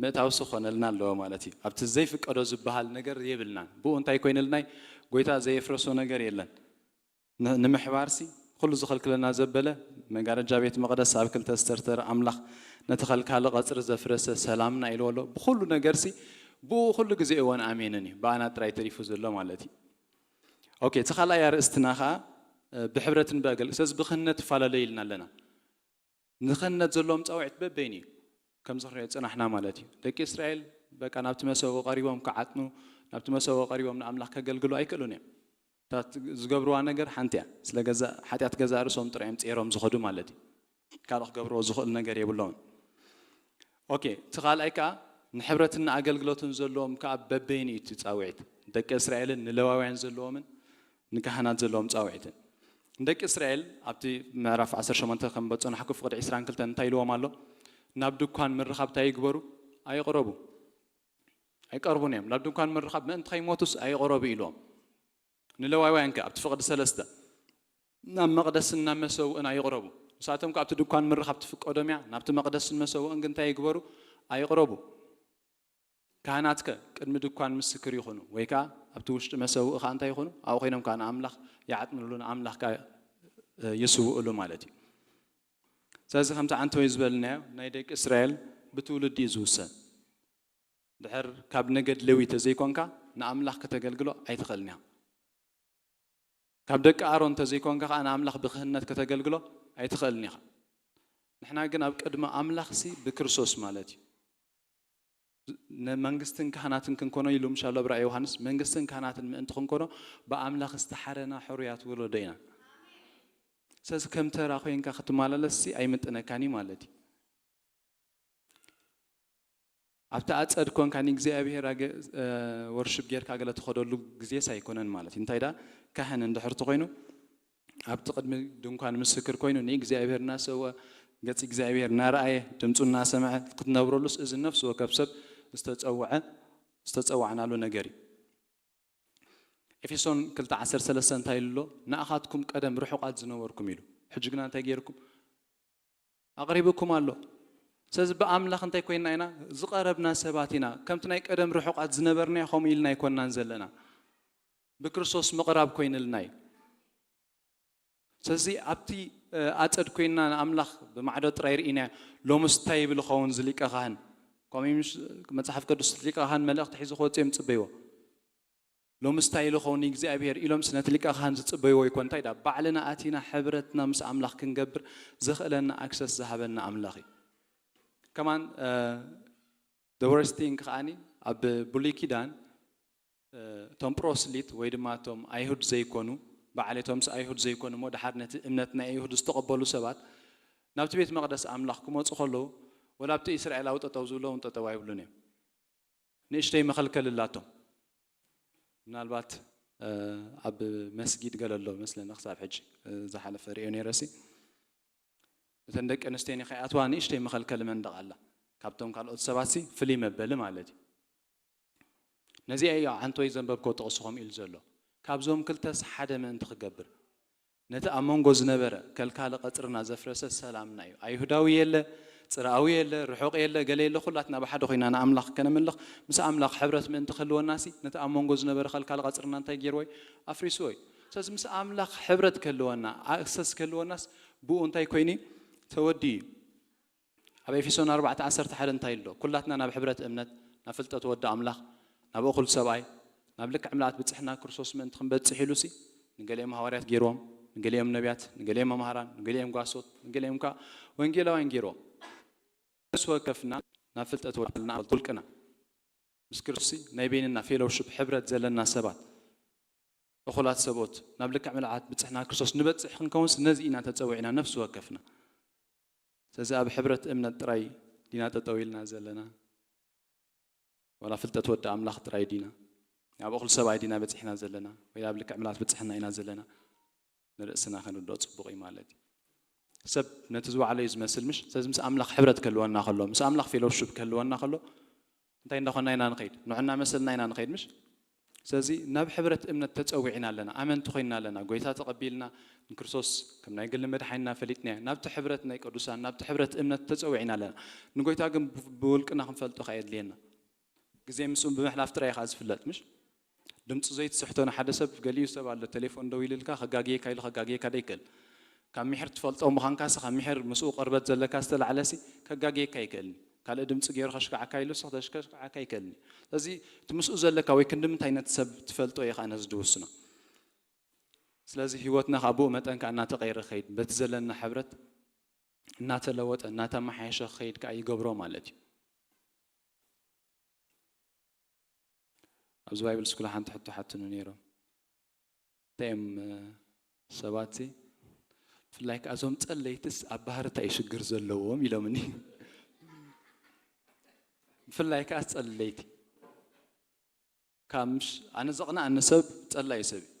ምእታውሲ ክኾነልና ኣለዎ ማለት እዩ። ኣብቲ ዘይፍቀዶ ዝበሃል ነገር የብልናን። ብኡ እንታይ ኮይንልና እዩ? ጎይታ ዘየፍረሶ ነገር የለን። ን-፣ ንምሕባርሲ ኩሉ ዝኸልክለና ዘበለ መጋረጃ ቤት መቕደስ ኣብ ክልተ ዝተርተረ ኣምላኽ ነቲ ከልካሊ ቐጽሪ ዘፍረሰ ሰላምና ኢልዎ ኣሎ። ብኹሉ ነገርሲ ብኡ ኩሉ ግዜ እወን ኣሜንን እዩ። ብኣና ጥራይ ተሪፉ ዘሎ ማለት እዩ። ኦኬ፣ እቲ ካልኣይ ኣርእስትና ኸኣ፣ እ፣ ብሕብረትን ብኣገል-፣ ስለዚ ብክህነት ትፈላለዩ ኢልና ኣለና። ንክህነት ዘለዎም ጻውዒት በበይኑ እዩ። ከም ዝኽሪኦ ጽናሕና ማለት እዩ። ደቂ እስራኤል በቃ ናብቲ መሰውኢ ቀሪቦም ክዓጥኑ፣ ናብቲ መሰውኢ ቀሪቦም ንኣምላኽ ከገልግሉ ኣይክእሉን እዮም። እታ ት-፣ ዝገብርዋ ነገር ሓንቲ እያ። ስለ ገዛ-፣ ሓጢኣት ገዛእ ርእሶም ጥራይ እዮም ጸይሮም ዝኸዱ ማለት እዩ። ካልእ ክገብርዎ ዝኽእሉ ነገር የብሎምን። ኦኬ፣ እቲ ካልኣይ ከኣ ንሕብረትን ንኣገልግሎትን ዘለዎም ከኣ በበይኑ እዩ እቲ ጻውዒት። ደቂ እስራኤልን ንሌዋውያን ዘለዎምን ንካህናት ዘለዎም ጻውዒትን። ንደቂ እስራኤል ኣብቲ ምዕራፍ ዓሰርተ ሸሞንተ ከም በጸናሕኩ ፍቕዲ ዕስራን ክልተን እንታይ ኢልዎም ኣሎ? ናብ ድኳን ምርኻብ እንታይ ይግበሩ? ኣይቕረቡ። ኣይቀርቡን እዮም። ናብ ድኳን ምርኻብ ምእንቲ ከይሞቱስ ኣይቕረቡ ኢልዎም። ንሌዋውያን ከ ኣብቲ ፍቕዲ ሰለስተ ናብ መቕደስን ናብ መሰውእን ኣይቕረቡ። ንሳቶም ከ ኣብቲ ድኳን ምርኻብ ትፍቀዶም እያ፣ ናብቲ መቕደስን መሰውእን ግን እንታይ ይግበሩ? ኣይቕረቡ። ካህናት ከ ቅድሚ ድኳን ምስክር ይኹኑ፣ ወይ ከኣ ኣብቲ ውሽጢ መሰውእ ከኣ እንታይ ይኹኑ? ኣብኡ ኮይኖም ከኣ ንኣምላኽ ይዓጥንሉ፣ ንኣምላኽ ከኣ፣ እ፣ ይስውእሉ ማለት እዩ። ስለዚ ከምቲ ዓንተወይ ዝበልናዮ ናይ ደቂ እስራኤል ብትውልዲ እዩ ዝውሰን። ድሕር ካብ ነገድ ሌዊ ተዘይኮንካ ንኣምላኽ ከተገልግሎ ኣይትኽእልን ኢኻ። ካብ ደቂ ኣሮን ተዘይኮንካ ከኣ ንኣምላኽ ብክህነት ከተገልግሎ ኣይትኽእልን ኢኻ። ንሕና ግን ኣብ ቅድሚ ኣምላኽሲ ብክርስቶስ ማለት እዩ። ን-፣ መንግስትን ካህናትን ክንኮኖ ኢሉ ምሻሎ ብራእይ ዮሃንስ፣ መንግስትን ካህናትን ምእንቲ ክንኮኖ ብኣምላኽ ዝተሓረና ሕሩያት ወለዶ ኢና። ስለዚ ከም ተራ ኮይንካ ክትመላለስሲ ኣይምጥነካን እዩ ማለት እዩ። ኣብቲ ኣጸድ ኮንካ ንእግዚኣብሔር ኣገ-፣ እ፣ ወርሽፕ ጌርካ ገለ ትኸደሉ ግዜስ ኣይኮነን ማለት እዩ። እንታይ ደኣ ካህን እንድሕር ተኾይኑ ኣብቲ ቅድሚ ድንኳን ምስክር ኮይኑ ንእግዚኣብሔር እናሰወ፣ ገጽ እግዚኣብሔር እናረኣየ፣ ድምፁ እናሰምዐ ክትነብረሉስ እዚ ነፍሲ ወከፍ ሰብ ዝተጸውዐ፣ ዝተጸዋዕናሉ ነገር እዩ። ኤፌሶን ክልተ ዓሰርተ ሰለስተ እንታይ ኢሉ ኣሎ? ንኣኻትኩም ቀደም ርሑቓት ዝነበርኩም ኢሉ። ሕጂ ግና እንታይ ጌርኩም? ኣቕሪብኩም ኣሎ። ስለዚ ብኣምላኽ እንታይ ኮይንና ኢና? ዝቐረብና ሰባት ኢና። ከምቲ ናይ ቀደም ርሑቓት ዝነበርና ከምኡ ኢልና ኣይኮንናን ዘለና። ብክርስቶስ ምቕራብ ኮይንልና እዩ። ስለዚ ኣብቲ፣ እ፣ ኣጸድ ኮይንና ንኣምላኽ ብማዕዶ ጥራይ ርኢና፣ ሎምስ እንታይ ይብል ይኸውን እዚ ሊቀ ካህን? ከምኡ እዩ ምስ መጽሓፍ ቅዱስ ሊቀ ካህን መልእኽቲ ሒዙ ክወጽእ እዮም ዝጽበይዎ። ሎምስ እንታይ ኢሉ ይኸውን እግዚኣብሔር ኢሎምስ ነቲ ሊቀ ካህን ዝጽበይዎ ይኮን? እንታይ ዳ ባዕልና ኣቲና ሕብረትና ምስ ኣምላኽ ክንገብር ዘኽእለና ኣክሰስ ዝሃበና ኣምላኽ እዩ። ከማን፣ እ፣ the worst thing ከኣኒ ኣብ ብሉይ ኪዳን እ፣ እቶም ፕሮስሊት ወይ ድማ እቶም ኣይሁድ ዘይኮኑ፣ በዓል እቶምስ ኣይሁድ ዘይኮኑ እሞ ደሓር ነቲ እምነት ናይ ኣይሁድ ዝተቐበሉ ሰባት ናብቲ ቤት መቕደስ ኣምላኽ ክመጹ ከለዉ፣ ወላ ኣብቲ እስራኤላዊ ጠጠው ዝብሎ እውን ጠጠው ኣይብሉን እዮም። ንእሽተይ መኸልከል ኣላቶም። ምናልባት ኣብ መስጊድ ገለ ኣሎ መስለኒ ክሳብ ሕጂ ዝሓለፈ ሪኦ ነይረሲ። እተን ደቂ ኣንስትዮ ከይኣትዋ ንእሽተይ መኸልከሊ መንደቕ ኣላ። ካብቶም ካልኦት ሰባትሲ ፍልይ መበሊ ማለት እዩ። ነዚኣ እዩ ዓንቶይ ዘንበብኮ ጥቕሲ ከምኡ ኢሉ ዘሎ። ካብዞም ክልተስ ሓደ ምእንቲ ክገብር ነቲ ኣብ መንጎ ዝነበረ ከልካሊ ቀጽርና ዘፍረሰ ሰላምና እዩ። ኣይሁዳዊ የለ፣ ጽርኣዊ የለ፣ ርሑቕ የለ፣ ገለ የለ፣ ኩላትና ብሓደ ኮይና ንኣምላኽ ከነምልኽ ምስ ኣምላኽ ሕብረት ምእንቲ ክህልወናሲ ነቲ ኣብ መንጎ ዝነበረ ከልካሊ ቀጽርና እንታይ ገይርዎ እዩ? ኣፍሪስዎ እዩ። ስለዚ ምስ ኣምላኽ ሕብረት ክህልወና ኣክሰስ ክህልወናስ ብኡ እንታይ ኮይኑ እዩ? ተወዲኡ እዩ። ኣብ ኤፌሶን ኣርባዕተ ዓሰርተ ሓደ እንታይ ኣሎ? ኩላትና ናብ ሕብረት እምነት ናብ ፍልጠት ወዲ ኣምላኽ ናብ እኹል ሰብኣይ ናብ ልክዕ ምልኣት ብጽሕና ክርስቶስ ምእንቲ ክንበጽሕ ኢሉሲ ንገሊኦም ሃዋርያት ገይርዎም፣ ንገሊኦም ነቢያት፣ ንገሊኦም መምሃራን፣ ንገሊኦም ጓሶት፣ ንገሊኦም ከዓ ወንጌላውያን ገይርዎም። ነፍሲ ወከፍና ናብ ፍልጠት ወዲ ውልቅና ምስ ክርስቶስ ናይ በይንና ፌሎውሽፕ ሕብረት ዘለና ሰባት እኹላት ሰብኦት ናብ ልክዕ ምልኣት ብጽሕና ክርስቶስ ንበጽሕ ክንከውንስ ነዚ ኢና ተጸዊዕና ነፍሲ ወከፍና። ስለዚ ኣብ ሕብረት እምነት ጥራይ ዲና ጠጠው ኢልና ዘለና? ዋላ ፍልጠት ወዲ ኣምላኽ ጥራይ ዲና? ኣብ እኹል ሰብኣይ ዲና በጺሕና ዘለና? ወይ ኣብ ልክዕ ምልኣት ብጽሕና ኢና ዘለና? ንርእስና ክንርድኦ ጽቡቕ እዩ ማለት እዩ። ሰብ ነቲ ዝወዓለ እዩ ዝመስል ምሽ? ስለዚ ምስ ኣምላኽ ሕብረት ክህልወና ከሎ፣ ምስ ኣምላኽ ፌሎውሽፕ ክህልወና ከሎ እንታይ እንዳኾንና ኢና ንኸይድ? ንዑና መሰልና ኢና ንኸይድ ምሽ? ስለዚ ናብ ሕብረት እምነት ተጸዊዕና ኣለና፣ ኣመንቲ ኮይንና ኣለና፣ ጎይታ ተቐቢልና ንክርስቶስ ከም ናይ ግሊ መድሓኒና ፈሊጥናዮ፣ ናብቲ ሕብረት ናይ ቅዱሳን ናብቲ ሕብረት እምነት ተጸዊዕና ኣለና። ንጎይታ ግን ብ- ብውልቅና ክንፈልጦ ከኣ የድልየና። ግዜ ምስኡ ብምሕላፍ ጥራይ ከኣ ዝፍለጥ ምሽ? ድምፂ ዘይትስሕቶ ንሓደ ሰብ ገሊኡ ሰብ ኣሎ ቴሌፎን ደው ኢልልካ ከጋግየካ ኢሉ ከጋግየካ ዶ ይክእል? ካብ ሚሕር ትፈልጦ ምዃንካሲ ካብ ሚሕር ምስኡ ቅርበት ዘለካ ዝተላዕለሲ ከጋግየካ ይክእልኒ። ካልእ ድምፂ ገይሩ ከሽክዓካ ኢሉ ሲ ከሽክዓካ ይክእልኒ። ስለዚ እቲ ምስኡ ዘለካ ወይ ክንዲ ምንታይ ነቲ ሰብ ትፈልጦ እዩ ከዓ ነዚ ዝውስኖ። ስለዚ ህይወትና ካብ ብኡ መጠን ከዓ እናተቀየረ ከይድ በቲ ዘለና ሕብረት እናተለወጠ እናተመሓየሸ ከይድ ከዓ ይገብሮ ማለት እዩ። ኣብዚ ባይብል ስኩል ሓንቲ ሕቶ ሓትኑ ነይሮም። እንታይ እዮም ሰባት ብፍላይ ከዓ እዞም ፀለይትስ ኣብ ባህርታ እዩ ሽግር ዘለዎም ኢሎምኒ። ብፍላይ ከዓ ፀለይቲ ካብ ኣነ ዘቕንኣኒ ሰብ ፀላይ ሰብ እዩ።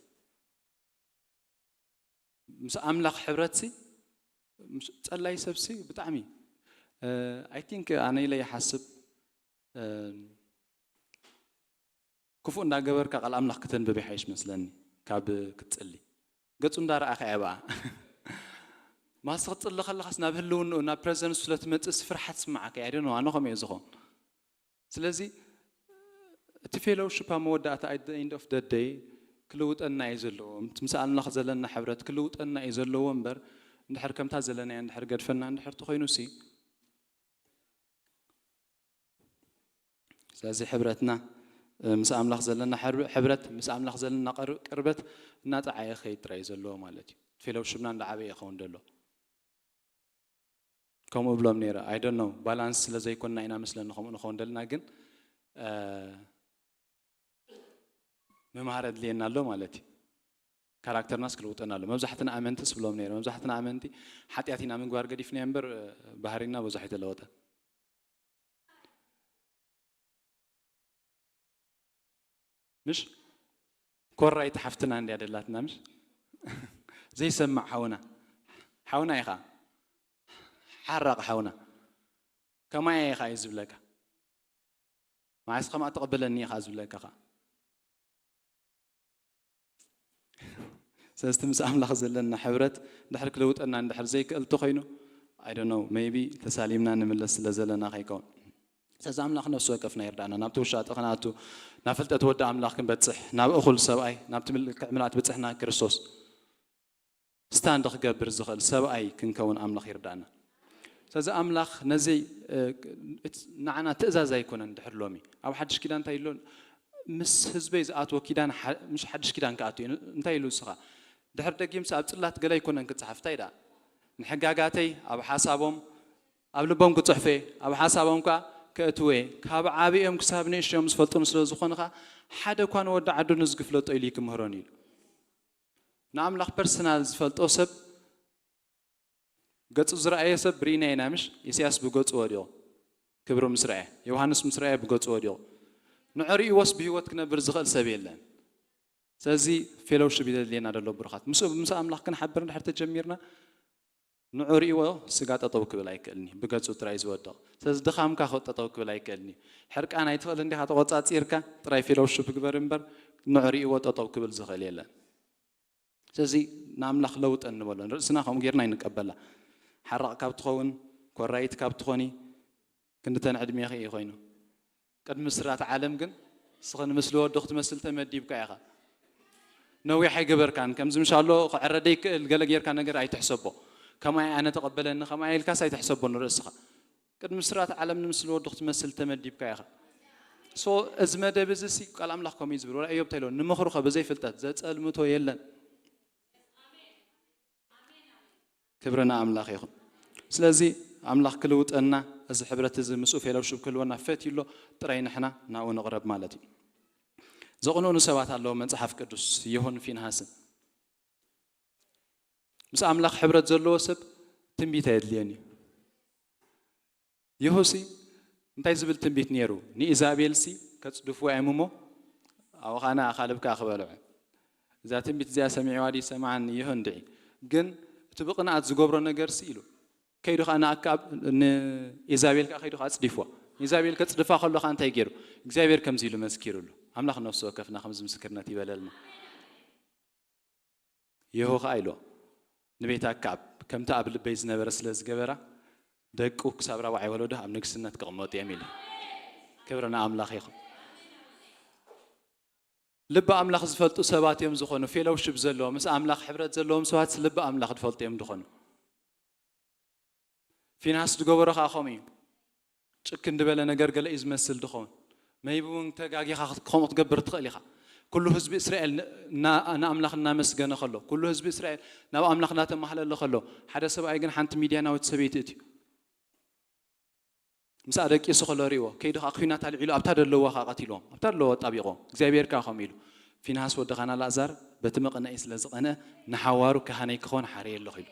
ምስ ኣምላኽ ሕብረትሲ ፀላይ ሰብሲ ብጣዕሚ I think ኣነ ኢለ ይሓስብ ክፉእ እንዳገበርካ ቃል ኣምላኽ ክተንብብ ይሓይሽ መስለኒ ካብ ክትፅሊ። ገፁ እንዳረኣኻ እያ ብኣ ማስ ክትፅሊ ከለኻስ ናብ ህልውንኡ ናብ ፕረዘንሱ ስለትመፅእስ ፍርሓት ስማዓካ እያ። ኣነ ከምኡ እየ ዝኾን። ስለዚ እቲ ፌሎውሽፕ ኣብ መወዳእታ at the end of the day ክልውጠና እዩ ዘለዎ። ምስ ኣምላኽ ዘለና ሕብረት ክልውጠና እዩ ዘለዎ እምበር እንድሕር ከምታ ዘለናያ እንድሕር ገድፈና እንድሕር ተኾይኑ ሲ ስለዚ ሕብረትና ምስ ኣምላኽ ዘለና ሕብረት ምስ ኣምላኽ ዘለና ቅርበት እናፀዓየ ከይድ ጥራይ ዘለዎ ማለት እዩ። ፌሎውሽፕና እንዳዓበየ ይኸውን ደሎ። ከምኡ እብሎም ነይረ I don't know ባላንስ ስለ ዘይኮንና ኢና መስለኒ ከምኡ ንኸውን ደልና ግን ምምሃር ኣድልየና ኣሎ ማለት እዩ። ካራክተርናስ ክልውጠና ኣሎ። መብዛሕትና ኣመንትስ ብሎም ነይረ መብዛሕትና ኣመንቲ ሓጢኣት ኢና ምግባር ገዲፍና እምበር ባህሪና ብዙሕ ኣይተለወጠ። ምሽ ኮራይቲ ሓፍትና እንድያ ደላትና ምሽ ዘይሰማዕ ሓውና ሓውና ኢኻ ሓራቕ ሓውና ከማይ ኢኻ እዩ ዝብለካ። መዓስ ከምኣ ትቕበለኒ ኢኻ ዝብለካ ኸዓ ስለዚ ምስ ኣምላኽ ዘለና ሕብረት እንድሕር ክልውጠና እንድሕር ዘይክእል ተኾይኑ I don't know maybe ተሳሊምና ንምለስ ስለ ዘለና ከይከውን። ስለዚ ኣምላኽ ነፍሲ ወከፍና ይርዳእና ናብቲ ውሻጠ ክንኣቱ ናብ ፍልጠት ወዲ ኣምላኽ ክንበፅሕ ናብ እኹል ሰብኣይ ናብቲ ምልክዕ ምልኣት ብፅሕና ክርስቶስ ስታንድ ክገብር ዝኽእል ሰብኣይ ክንከውን ኣምላኽ ይርዳእና። ስለዚ ኣምላኽ ነዚ ንዓና ትእዛዝ ኣይኮነን ድሕር ሎሚ ኣብ ሓድሽ ኪዳን እንታይ ኢሎ ምስ ህዝበይ ዝኣትዎ ኪዳን ምሽ ሓድሽ ኪዳን ክኣቱ እዩ እንታይ ኢሉ ንስኻ ድሕር ደጊምስ ኣብ ጽላት ገለ ኣይኮነን ክጽሓፍ እንታይ ደኣ ንሕጋጋተይ ኣብ ሓሳቦም ኣብ ልቦም ክጽሕፎ እየ ኣብ ሓሳቦም ከኣ ከእትዎ እየ ካብ ዓብኦም ክሳብ ንእሽዮም ዝፈልጡኒ ስለ ዝኾኑ ከኣ ሓደ እኳ ንወዲ ዓዱ ንዝግፍለጦ ኢሉ ይክምህሮን ኢሉ ንኣምላኽ ፐርሰናል ዝፈልጦ ሰብ ገጹ ዝረኣየ ሰብ ርኢና ኢና ምሽ ኢሳያስ ብገጹ ወዲቑ ክብሩ ምስ ረኣየ፣ ዮሃንስ ምስ ረኣየ ብገጹ ወዲቑ። ንዑ ርእይዎስ ብህይወት ክነብር ዝኽእል ሰብ የለን። ስለዚ ፌሎውሽፕ እዩ ዘድልየና ዘሎ ብሩኻት። ምስኡ፣ ምስ ኣምላኽ ክንሓብር እንድሕር ተጀሚርና፣ ንዑ ርእይዎ፣ ስጋ ጠጠው ክብል ኣይክእልኒ፣ ብገጹ ጥራይ ዝወድቕ። ስለዚ ድኻምካ ጠጠው ክብል ኣይክእልኒ። ሕርቃን ኣይትኽእል እንዲኻ ተቖጻጺርካ፣ ጥራይ ፌሎውሽፕ ግበር እምበር፣ ንዑ ርእይዎ ጠጠው ክብል ዝኽእል የለን። ስለዚ ንኣምላኽ ለውጠ እንበሎ ንርእስና ከምኡ ጌርና ኣይንቀበላ። ሓራቕ ካብ ትኸውን፣ ኮራይት ካብ ትኾኒ፣ ክንድተን ዕድሜኺ እዩ ኮይኑ። ቅድሚ ስራት ዓለም ግን እስኺ ንምስሊ ወዲ ክትመስል ተመዲብካ ኢኻ። ነዊሕ ኣይገበርካን። ከምዚ ምሻሎ ክዕረደ ይክእል ገለ ጌርካ ነገር ኣይትሕሰቦ። ከማይ ኣነ ተቐበለኒ፣ ከማይ ኢልካስ ኣይትሕሰቦ ንርእስኻ። ቅድሚ ስራት ዓለም ንምስሊ ወዲ ክትመስል ተመዲብካ ኢኻ። ሶ እዚ መደብ እዚ ሲ ቃል ኣምላኽ ከምኡ እዩ ዝብል። ወላ እዮብ እንታይ ኢሎ? ንምኽሩ ከ ብዘይ ፍልጠት ዘጸልምቶ የለን። ክብሪ ንኣምላኽ ይኹን። ስለዚ ኣምላኽ ክልውጠና፣ እዚ ሕብረት እዚ ምስኡ ፌሎውሽፕ ክህልወና ፈትዩ ኣሎ። ጥራይ ንሕና ናብኡ ንቕረብ ማለት እዩ። ዘቕንኡኒ ሰባት ኣለዉ፣ መጽሓፍ ቅዱስ የሆን ፊንሃስን። ምስ ኣምላኽ ሕብረት ዘለዎ ሰብ ትንቢት ኣየድልዮን እዩ። የሆሲ እንታይ ዝብል ትንቢት ነይሩ? ንኢዛቤልሲ ከጽድፍዋ እዮም እሞ፣ ኣብኡ ኸኣ ንኣኻልብ ከኣ ክበልዑ። እዛ ትንቢት እዚኣ ሰሚዕዋ ድዩ ሰምዓን? የሆ እንድዒ። ግን እቲ ብቕንኣት ዝገብሮ ነገርሲ ኢሉ፣ ከይዱ ኸኣ ንኣክኣብ፣ ንኢዛቤል ከኣ ከይዱ ኸኣ ኣጽዲፍዋ። ኢዛቤል ከጽድፋ ከሎ ኸኣ እንታይ ገይሩ? እግዚኣብሔር ከምዚ ኢሉ መስኪሩሉ። ኣምላኽ ነፍሲ ወከፍና ከምዚ ምስክርነት ይበለልና። የሆ ኸኣ ኢሎ፣ ንቤት ኣክኣብ፣ ከምቲ ኣብ ልበይ ዝነበረ ስለ ዝገበራ፣ ደቁ ክሳብ ራብዓይ ወለዶ ኣብ ንግስነት ክቕመጡ እዮም ኢሉ። ክብሪ ንኣምላኽ ይኹን። ልቢ ኣምላኽ ዝፈልጡ ሰባት እዮም ዝኾኑ፣ ፌሎውሽፕ ዘለዎም፣ ምስ ኣምላኽ ሕብረት ዘለዎም ሰባት ልቢ ኣምላኽ ዝፈልጡ እዮም ዝኾኑ። ፊንሃስ ዝገበሮ ኸኣ ከምኡ እዩ። ጭክን ዝበለ ነገር ገለ እዩ ዝመስል ድኸውን። መይቢ እውን ተጋጊኻ ከምኡ ክትገብር ትኽእል ኢኻ። ኩሉ ህዝቢ እስራኤል ን-፣ ና-፣ ንኣምላኽ እናመስገነ ከሎ፣ ኩሉ ህዝቢ እስራኤል ናብ ኣምላኽ እናተማህለለ ከሎ፣ ሓደ ሰብኣይ ግን ሓንቲ ሚድያናዊት ሰበይቲ እትዩ። ምስኣ ደቂሱ ከሎ ርእይዎ፣ ከይዱ ኸኣ ኲናት ኣልዒሉ ኣብታ ደለዋ ኸኣ ቀቲልዎም፣ ኣብታ ደለዋ ኣጣቢቕዎም። እግዚኣብሔር ከኣ ከምኡ ኢሉ፣ ፊንሃስ ወድኻና ላእዛር በቲ መቕነኢ ስለ ዝቐንአ፣ ንሓዋሩ ካህነይ ክኸውን ሓርየ ኣለኹ ኢሉ።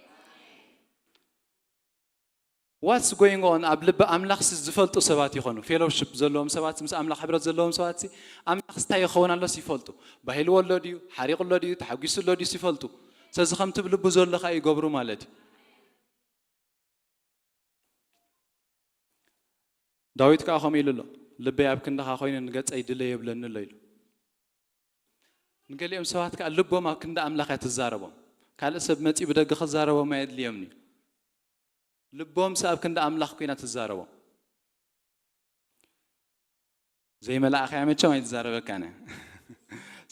What's going on? ኣብ ልቢ ኣምላኽ ሲ ዝፈልጡ ሰባት ይኾኑ። ፌሎውሽፕ ዘለዎም ሰባት፣ ምስ ኣምላኽ ሕብረት ዘለዎም ሰባት ሲ ኣምላኽ እንታይ ይኸውን ኣሎስ ይፈልጡ። ባሂልዎ ኣሎ ድዩ? ሓሪቑ ኣሎ ድዩ? ተሓጒሱ ኣሎ ድዩስ ይፈልጡ። ስለዚ ከምቲ ኣብ ልቡ ዘሎ ኸኣ ይገብሩ ማለት እዩ። ዳዊት ከኣ ከምኡ ኢሉ ኣሎ፣ ልበይ ኣብ ክንድኻ ኮይኑ ንገጸይ ድለዮ ይብለኒ ኣሎ ኢሉ። ንገሊኦም ሰባት ከኣ ልቦም ኣብ ክንዲ ኣምላኽ እያ ትዛረቦም። ካልእ ሰብ መጺኡ ብደገ ክዛረቦም ኣየድልዮምን እዩ። ልቦምሲ ኣብ ክንዲ ኣምላኽ ኮይና ትዛረቦም። ዘይመላእኻ እያ መቸም ኣይትዛረበካን እያ።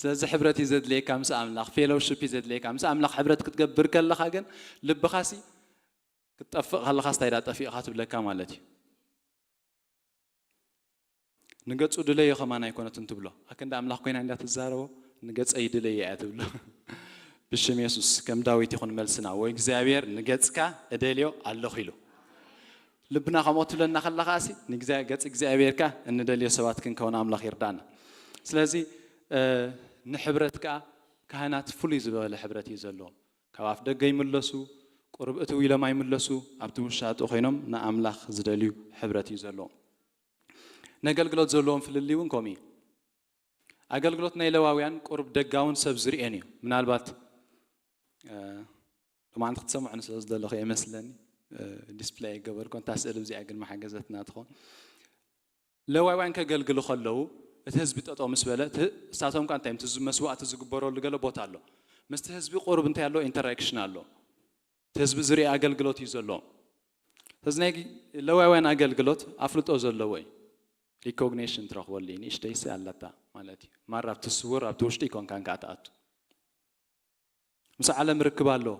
ስለዚ ሕብረት እዩ ዘድልየካ ምስ ኣምላኽ፣ ፌሎውሽፕ እዩ ዘድልየካ። ምስ ኣምላኽ ሕብረት ክትገብር ከለኻ ግን ልብኻሲ ክትጠፍእ ከለኻስ እንታይ ዳ ጠፊእኻ ትብለካ ማለት እዩ። ንገጹ ድለዮ ከማን ኣይኮነትን ትብሎ። ኣክንዲ ኣምላኽ ኮይና እንዳ ትዛረቦ፣ ንገጸይ ድለዮ እያ ትብሎ። ብሽም የሱስ ከም ዳዊት ይኹን መልስና። ወይ እግዚኣብሔር ንገጽካ እደልዮ ኣለኹ ኢሉ። ልብና ከምኡ ትብለና ከላ ከኣሲ ንግዛ-፣ ገጽ እግዚኣብሔር ከኣ እንደልዮ ሰባት ክንከውን ኣምላኽ ይርዳና። ስለዚ፣ እ፣ ንሕብረት ከኣ ካህናት ፍሉይ ዝበለ ሕብረት እዩ ዘለዎም። ካብ ኣፍ ደገ ይምለሱ፣ ቁሩብ እትው ኢሎም ኣይምለሱ፣ ኣብቲ ውሻጡ ኮይኖም ንኣምላኽ ዝደልዩ ሕብረት እዩ ዘለዎም። ነገልግሎት ዘለዎም ፍልልይ እውን ከምኡ እዩ። ኣገልግሎት ናይ ለዋውያን ቁሩብ ደጋውን ሰብ ዝርእየን እዩ። ምናልባት፣ እ፣ ሎማዓንቲ ክትሰምዑኒ ስለ ዝደለኹ እየ መስለኒ፣ እ፣ ዲስፕለይ ኣይገበርኩን። እታ ስእሊ እዚኣ ግን መሓገዘትና ትኸውን። ለዋውያን ከገልግሉ ከለዉ፣ እቲ ህዝቢ ጠጠው ምስ በለ፣ እቲ፣ እሳቶም ከኣ እንታይ፣ እቲ መስዋእቲ ዝግበረሉ ገለ ቦታ ኣሎ። ምስቲ ህዝቢ ቁሩብ እንታይ ኣሎ? ኢንተራክሽን ኣሎ። እቲ ህዝቢ ዝርኢ ኣገልግሎት እዩ ዘለዎም። ስለዚ ናይ ለዋውያን ኣገልግሎት ኣፍልጦ ዘለዎ እዩ። ሪኮግኒሽን ትረኽበሉ እዩ። ንእሽተይሲ ኣለታ ማለት እዩ። ማራ ኣብቲ ስውር፣ ኣብቲ ውሽጢ ኣይኮንካን ከኣ ትኣቱ። ምስ ዓለም ርክብ ኣለዎ።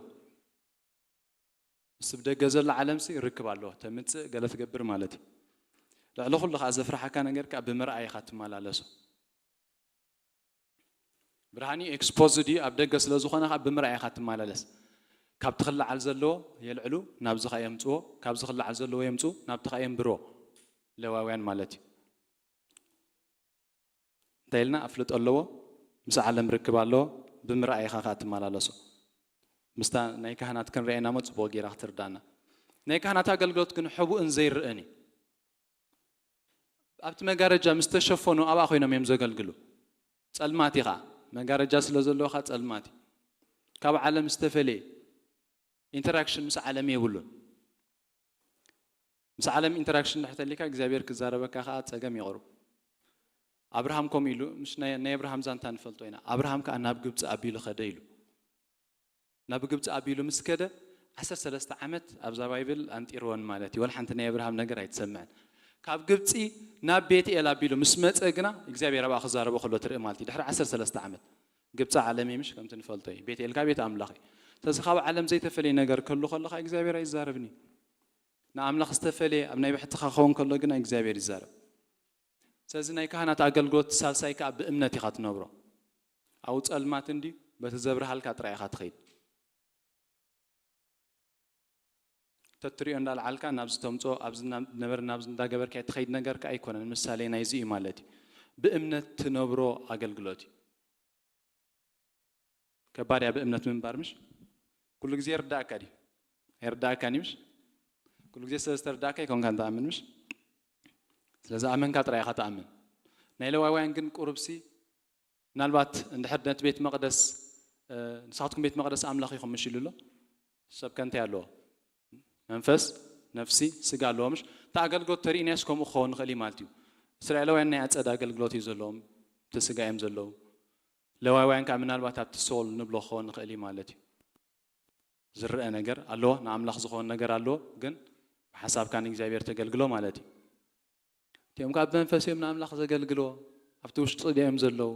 ምስ ብደገ ዘሎ ዓለምሲ ርክብ ኣለዎ። ተምጽእ፣ ገለ ትገብር ማለት እዩ። ልዕሊ ኩሉ ከኣ ዘፍርሓካ ነገር ከኣ ብምርኣይ ኢኻ ትመላለሶ። ብርሃን እዩ፣ ኤክስፖዝድ እዩ፣ ኣብ ደገ ስለ ዝኾነ ከኣ ብምርኣይ ኢኻ ትመላለስ። ካብቲ ክለዓል ዘለዎ የልዕሉ፣ ናብዚ ከኣ የምጽዎ፣ ካብዚ ክለዓል ዘለዎ የምጽኡ፣ ናብቲ ከኣ የንብርዎ። ለዋውያን ማለት እዩ። እንታይ ኢልና? ኣፍልጦ ኣለዎ፣ ምስ ዓለም ርክብ ኣለዎ፣ ብምርኣይ ኢኻ ከኣ ትመላለሶ። ምስታ ናይ ካህናት ክንርኣየና እሞ ጽቡቕ ጌራ ክትርዳና። ናይ ካህናት ኣገልግሎት ግን ሕቡእን ዘይርአን እዩ። ኣብቲ መጋረጃ ምስ ተሸፈኑ ኣብኣ ኮይኖም እዮም ዘገልግሉ። ጸልማት እዩ ኸዓ፣ መጋረጃ ስለ ዘለዎ ኸዓ ጸልማት እዩ። ካብ ዓለም ዝተፈለየ ኢንተራክሽን ምስ ዓለም የብሉን። ምስ ዓለም ኢንተራክሽን እንድሕር ተሊካ እግዚኣብሔር ክዛረበካ ኸዓ ጸገም ይቕርብ። ኣብርሃም ከምኡ ኢሉ፣ ምስ ናይ ናይ ኣብርሃም ዛንታ ንፈልጦ ኢና። ኣብርሃም ከኣ ናብ ግብጺ ኣቢሉ ኸደ ኢሉ። ናብ ግብጺ ኣቢሉ ምስ ከደ ዓሰርተ ሰለስተ ዓመት ኣብዛ ባይብል ኣንጢርወን ማለት እዩ። ወላ ሓንቲ ናይ ኣብርሃም ነገር ኣይትሰምዕን። ካብ ግብጺ ናብ ቤትኤል ኣቢሉ ምስ መጸ ግና እግዚኣብሔር ኣብኣ ክዛረቦ ከሎ ትርኢ ማለት እዩ። ድሕሪ ዓሰርተ ሰለስተ ዓመት ግብጺ ዓለም እዩ ምሽ ከምቲ ንፈልጦ እዩ። ቤትኤል ከኣ ቤት ኣምላኽ እዩ። ስለዚ ካብ ዓለም ዘይተፈለየ ነገር ከሉ ከለኻ እግዚኣብሔር ኣይዛረብን እዩ። ንኣምላኽ ዝተፈለየ ኣብ ናይ ብሕትኻ ክኸውን ከሎ ግና እግዚኣብሔር ይዛረብ። ስለዚ ናይ ካህናት ኣገልግሎት ሳልሳይ ከኣ ብእምነት ኢኻ ትነብሮ። ኣብኡ ጸልማት እንድዩ፣ በቲ ዘብርሃልካ ጥራይ ኢኻ ትኸይድ። ተትሪኦ እንዳልዓልካ ናብዚ ተምጽኦ፣ ኣብዚ ናብ ነበረ ናብዚ እንዳገበርካ ትኸይድ ነገር ከኣ ኣይኮነን። ምሳሌ ናይዚ እዩ ማለት እዩ። ብእምነት ትነብሮ ኣገልግሎት እዩ። ከባድ እያ ብእምነት ምንባር ምሽ? ኩሉ ግዜ ይርዳእካ ድዩ? ኣይርዳእካን እዩ ምሽ? ኩሉ ግዜ ስለ ዝተርዳእካ ኣይኮንካን ትኣምን ምሽ? ስለ ዝኣመንካ ጥራይ ኢኻ ትኣምን። ናይ ሌዋውያን ግን ቁሩብሲ ምናልባት እንድሕር ነቲ ቤት መቕደስ፣ እ፣ ንስኻትኩም ቤት መቕደስ ኣምላኽ ኢኹም ምሽ ኢሉ ኣሎ? ሰብ ከ እንታይ ኣለዎ? መንፈስ፣ ነፍሲ፣ ስጋ ኣለዎ ምሽ? እቲ ኣገልግሎት ተሪእናዮስ ከምኡ ክኸውን ይኽእል እዩ ማለት እዩ። እስራኤላውያን ናይ ኣጸዳ ኣገልግሎት እዩ ዘለዎም፣ እቲ ስጋ እዮም ዘለዉ። ሌዋውያን ከኣ ምናልባት ኣብቲ ሶል ንብሎ ክኸውን ይኽእል እዩ ማለት እዩ። ዝረአ ነገር ኣለዎ፣ ንኣምላኽ ዝኸውን ነገር ኣለዎ፣ ግን ብሓሳብካ ንእግዚኣብሔር ተገልግሎ ማለት እዩ። እቲኦም ከኣ ብመንፈስ እዮም ንኣምላኽ ዘገልግልዎ፣ ኣብቲ ውሽጢ ድዮም ዘለዉ፣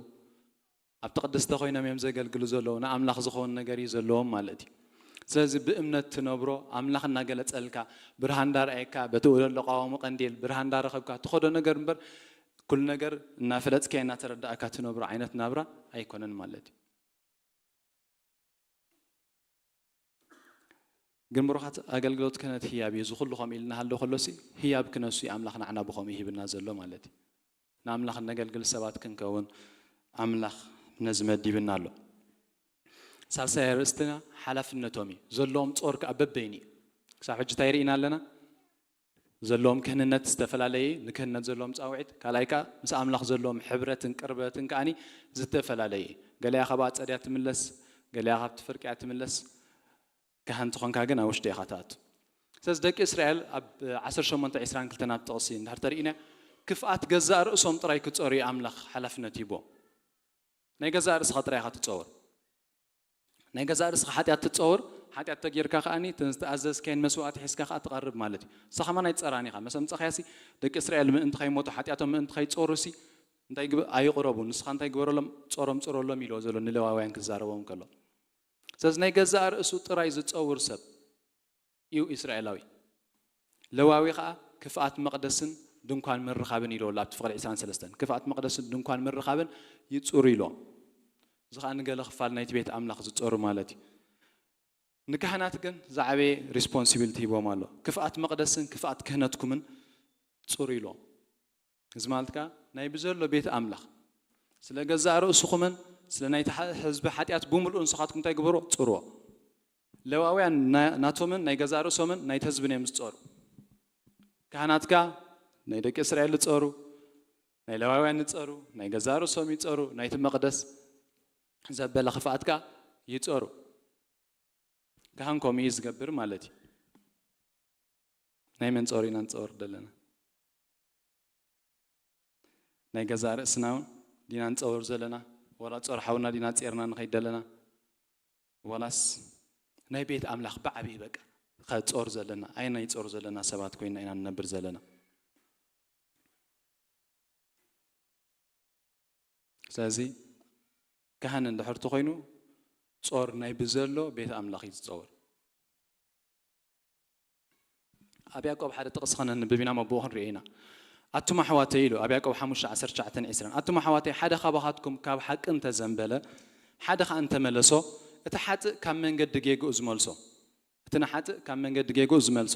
ኣብቲ ቅድስተ ኮይኖም እዮም ዘገልግሉ ዘለዉ፣ ንኣምላኽ ዝኸውን ነገር እዩ ዘለዎም ማለት እዩ። ስለዚ ብእምነት ትነብሮ፣ ኣምላኽ እናገለጸልካ፣ ብርሃን እንዳርኣየካ፣ በቲ ውእለ ለቃዋሙ ቀንዴል ብርሃን እንዳረኸብካ ትኸዶ ነገር እምበር፣ ኩሉ ነገር እናፈለጥካዮ እናተረዳእካ ትነብሮ ዓይነት ናብራ ኣይኮነን ማለት እዩ። ግን ብሩኻት፣ ኣገልግሎት ክህነት ህያብ እዩ። እዚ ኩሉ ከምኡ ኢልና ሃሎ ከሎሲ ህያብ ክነሱ እዩ ኣምላኽ ንዓና ብኸምኡ ሂብና ዘሎ ማለት እዩ። ንኣምላኽ እነገልግል ሰባት ክንከውን ኣምላኽ ነዚ መዲብና ኣሎ። ሳልሳይ ኣርእስትና ሓላፍነቶም እዩ። ዘለዎም ጾር ከኣ በበይኑ እዩ። ክሳብ ሕጂ እንታይ ርኢና ኣለና? ዘለዎም ክህንነት ዝተፈላለየ እዩ። ንክህነት ዘለዎም ጻውዒት፣ ካልኣይ ከኣ ምስ ኣምላኽ ዘለዎም ሕብረትን ቅርበትን ከኣኒ ዝተፈላለየ እዩ። ገሊኣ ካብ ኣጸድያ ትምለስ፣ ገሊኣ ካብቲ ፍርቅያ ትምለስ። ካህን ትኾንካ ግን ኣብ ውሽጢ ኢኻ ትኣቱ። ስለዚ ደቂ እስራኤል ኣብ ዓሰርተ ሸሞንተ ዕስራን ክልተን ኣብ ጥቕሲ እንድሕር ተርኢና፣ ክፍኣት ገዛእ ርእሶም ጥራይ ክጸሩ እዩ ኣምላኽ ሓላፍነት ሂቦም። ናይ ገዛእ ርእስኻ ጥራይ ኢኻ ትጸወር። ናይ ገዛእ ርእስኻ ሓጢኣት ትጸውር፣ ሓጢኣት ተጌርካ ከኣኒ፣ እተን ዝተኣዘዝካየን መስዋእቲ ሒዝካ ከኣ ትቐርብ ማለት እዩ። ንስኻ ከማን ኣይትጸራን ኢኻ። መስ ኣምጻኻያሲ፣ ደቂ እስራኤል ምእንቲ ከይሞቱ፣ ሓጢኣቶም ምእንቲ ከይጸሩሲ፣ እንታይ ግብ-፣ ኣይቕረቡ። ንስኻ እንታይ ግበረሎም? ጾሮም ጽረሎም ኢልዎ ዘሎ ንሌዋውያን ክዛረቦም ከሎ። ስለዚ ናይ ገዛእ ርእሱ ጥራይ ዝጸውር ሰብ እዩ እስራኤላዊ። ሌዋዊ ኸኣ ክፍኣት መቕደስን ድንኳን ምርኻብን ኢልዎ ኣሎ ኣብቲ ፍቕዲ ዕስራን ሰለስተን። ክፍኣት መቕደስን ድንኳን ምርኻብን ይጹሩ ኢልዎም። እዚ ኸኣ ንገለ ክፋል ናይቲ ቤት ኣምላኽ ዝጸሩ ማለት እዩ። ንካህናት ግን ዝዓበየ ሪስፖንሲቢሊቲ ሂቦም ኣሎ። ክፍኣት መቕደስን ክፍኣት ክህነትኩምን ጽሩ ኢልዎም። እዚ ማለት ከኣ ናይ ብዘሎ ቤት ኣምላኽ ስለ ገዛእ ርእስኹምን ስለ ናይቲ ሓ-፣ ህዝቢ ሓጢኣት ብምልኡ ንስኻትኩም እንታይ ግበርዎ? ጽርዎ። ሌዋውያን ና-፣ ናቶምን ናይ ገዛእ ርእሶምን ናይቲ ህዝብን እዮም ዝጸሩ። ካህናት ከኣ ናይ ደቂ እስራኤል ዝጸሩ፣ ናይ ሌዋውያን ዝጸሩ፣ ናይ ገዛእ ርእሶም ይጸሩ፣ ናይቲ መቕደስ ዘበለ ክፍኣት ከኣ ይጸሩ። ካህን ከምኡ እዩ ዝገብር ማለት እዩ። ናይ መን ጾር ኢና ንጸወር ዘለና? ናይ ገዛእ ርእስና እውን ዲና ንጸወር ዘለና? ዋላ ጾር ሓውና ዲና ጼርና ንኸይድ ዘለና? ዋላስ ናይ ቤት ኣምላኽ ብዓብዪ በቃ ኸጾር ዘለና? ኣየናይ ጾር ዘለና ሰባት ኮይንና ኢና ንነብር ዘለና? ስለዚ ካህን እንድሕር ተኾይኑ ጾር ናይ ብዘሎ ቤት ኣምላኽ እዩ ዝጸወር። ኣብ ያዕቆብ ሓደ ጥቕሲ ኸነንብብ ኢና፣ መብኡ ክንሪኦ ኢና። ኣቱም ኣሕዋተይ ኢሉ ኣብ ያዕቆብ ሓሙሽተ ዓሰርተ ትሽዓተን ዕስራን፣ ኣቱም ኣሕዋተይ ሓደ ካባኻትኩም ካብ ሓቂ እንተዘንበለ፣ ሓደ ኸኣ እንተመለሶ፣ እቲ ሓጥእ ካብ መንገዲ ጌግኡ ዝመልሶ፣ እቲ ንሓጥእ ካብ መንገዲ ጌግኡ ዝመልሶ፣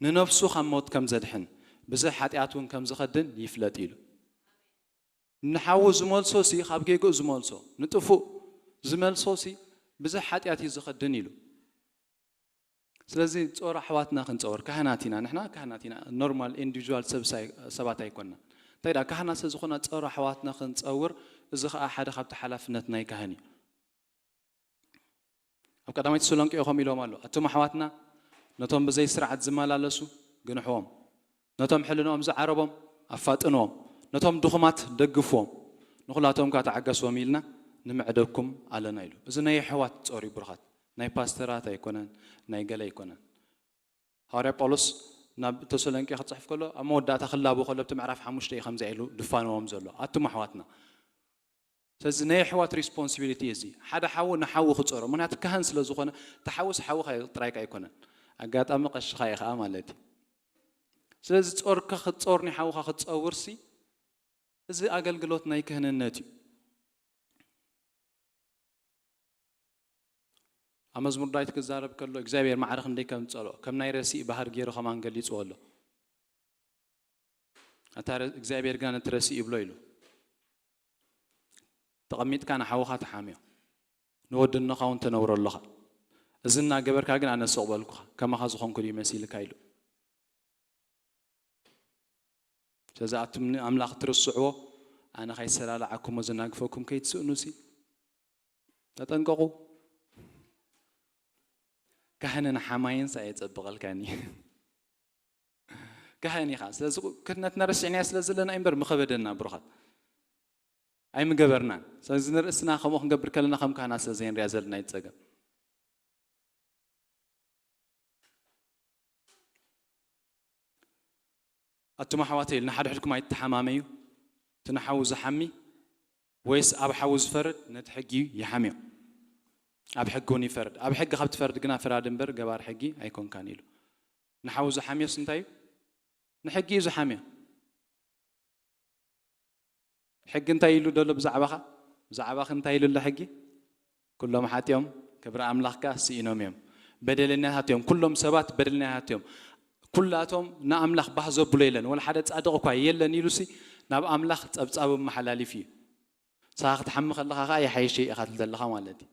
ንነፍሱ ካብ ሞት ከም ዘድሕን፣ ብዘይ ሓጢኣት እውን ከም ዝኸድን ይፍለጥ ኢሉ። ንሓዉ ዝመልሶ ሲ ካብ ጌግኡ ዝመልሶ፣ ንጥፉእ ዝመልሶ ሲ ብዘይ ሓጢኣት እዩ ዝኸድን ኢሉ። ስለዚ ጾር ኣሕዋትና ክንጸወር፣ ካህናት ኢና፣ ንሕና ካህናት ኢና፣ ኖርማል ኢንዲቪጁዋል ሰብ ሳይ-፣ ሰባት ኣይኮንና። እንተ እንታይ ደኣ፣ ካህናት ስለ ዝኾና ጾር ኣሕዋትና ክንጸውር፣ እዚ ኸኣ ሓደ ካብቲ ሓላፍነት ናይ ካህን እዩ። ኣብ ቀዳማይ ተሰሎንቄ ከምኡ ኢሎም ኣሎ፣ ኣቱም ኣሕዋትና፣ ነቶም ብዘይ ስርዓት ዝመላለሱ ግንሕዎም፣ ነቶም ሕልንኦም ዝዓረቦም ኣፋጥንዎም፣ ነቶም ድኹማት ደግፍዎም፣ ንኹላቶም ከኣ ተዓገስዎም ኢልና ንምዕደኩም ኣለና ኢሉ። እዚ ናይ ኣሕዋት ጾር እዩ ብሩኻት፣ ናይ ፓስተራት ኣይኮነን፣ ናይ ገለ ኣይኮነን። ሃዋርያ ጳውሎስ ናብ ተሰሎንቄ ክጽሕፍ ከሎ፣ ኣብ መወዳእታ ክላቦ ከሎ፣ ኣብቲ ምዕራፍ ሓሙሽተ እዩ ከምዚ ኢሉ ድፋንዎም ዘሎ፣ ኣቱም ኣሕዋትና። ስለዚ ናይ ኣሕዋት ሪስፖንሲቢሊቲ እዩ እዚ። ሓደ ሓው ንሓው ክጾሮ፣ ምኽንያቱ ካህን ስለ ዝኾነ፣ እቲ ሓውስ ሓውኻ ጥራይካ ኣይኮነን። ኣጋጣሚ ቀሽኻ እዩ ኸኣ ማለት እዩ። ስለዚ ጾርካ ክትጾር፣ ንሓውኻ ክትጸውርሲ፣ እዚ ኣገልግሎት ናይ ክህንነት እዩ። ኣብ መዝሙር ዳዊት ክዛረብ ከሎ እግዚኣብሔር ማዕረ ክንደይ ከም ዝጸልኦ፣ ከም ናይ ረሲእ ባህር ገይሩ ከማን ገሊጽዎ ኣሎ። ኣታ ረ-፣ እግዚኣብሔር ግና ነቲ ረሲእ ይብሎ ኢሉ። ተቐሚጥካ ንሓውኻ ትሓምዮ፣ ንወድኖኻ እውን ተነውሮ ኣለኻ። እዚ እናገበርካ ግን ኣነ ስቕ በልኩኻ፣ ከማኻ ዝኾንኩ ድዩ መሲልካ ኢሉ። ስለዚ ኣቱም ንኣምላኽ ትርስዕዎ፣ ኣነ ከይሰላልዓኩሞ ዘናግፈኩም ከይትስእኑሲ ተጠንቀቑ። ካህንን ሓማይንስ ኣየጸብቐልካን እዩ። ካህን ኢኻ። ስለዚ ክህነትና ረሲዕናዮ ስለ ዘለና እምበር ምኸበደና ብሩኻት። ኣይምገበርናን። ስለዚ ንርእስና ከምኡ ክንገብር ከለና ከም ካህናት ስለ ዘይንሪኣ ዘለና እዩ ጸገም። ኣቱም ኣሕዋተይ፣ ንሓድሕድኩም ኣይትተሓማመዩ። እቲ ንሓዉ ዝሓሚ ወይስ ኣብ ሓዉ ዝፈርድ ነቲ ሕጊ ይሓምዮ። ኣብ ሕጊ እውን ይፈርድ። ኣብ ሕጊ ካብ ትፈርድ ግና ፍራድ እምበር ገባር ሕጊ ኣይኮንካን ኢሉ። ንሓዉ ዝሓምዮስ እንታይ እዩ? ንሕጊ እዩ ዝሓምዮ። ሕጊ እንታይ ኢሉ ደሎ ብዛዕባኻ? ብዛዕባኺ እንታይ ኢሉ ኣሎ ሕጊ? ኩሎም ሓጢኦም፣ ክብሪ ኣምላኽ ከኣ ስኢኖም እዮም። በደለኛታት እዮም። ኩሎም ሰባት በደለኛታት እዮም። ኩላቶም ንኣምላኽ ባህ ዘብሎ የለን። ወላ ሓደ ጻድቕ እኳ የለን ኢሉሲ ናብ ኣምላኽ ጸብጻቡ ኣመሓላሊፉ እዩ። ንስኻ ክትሓሚ ከለኻ ከኣ ይሓይሽ ኢኻ ትብል ዘለኻ ማለት እዩ።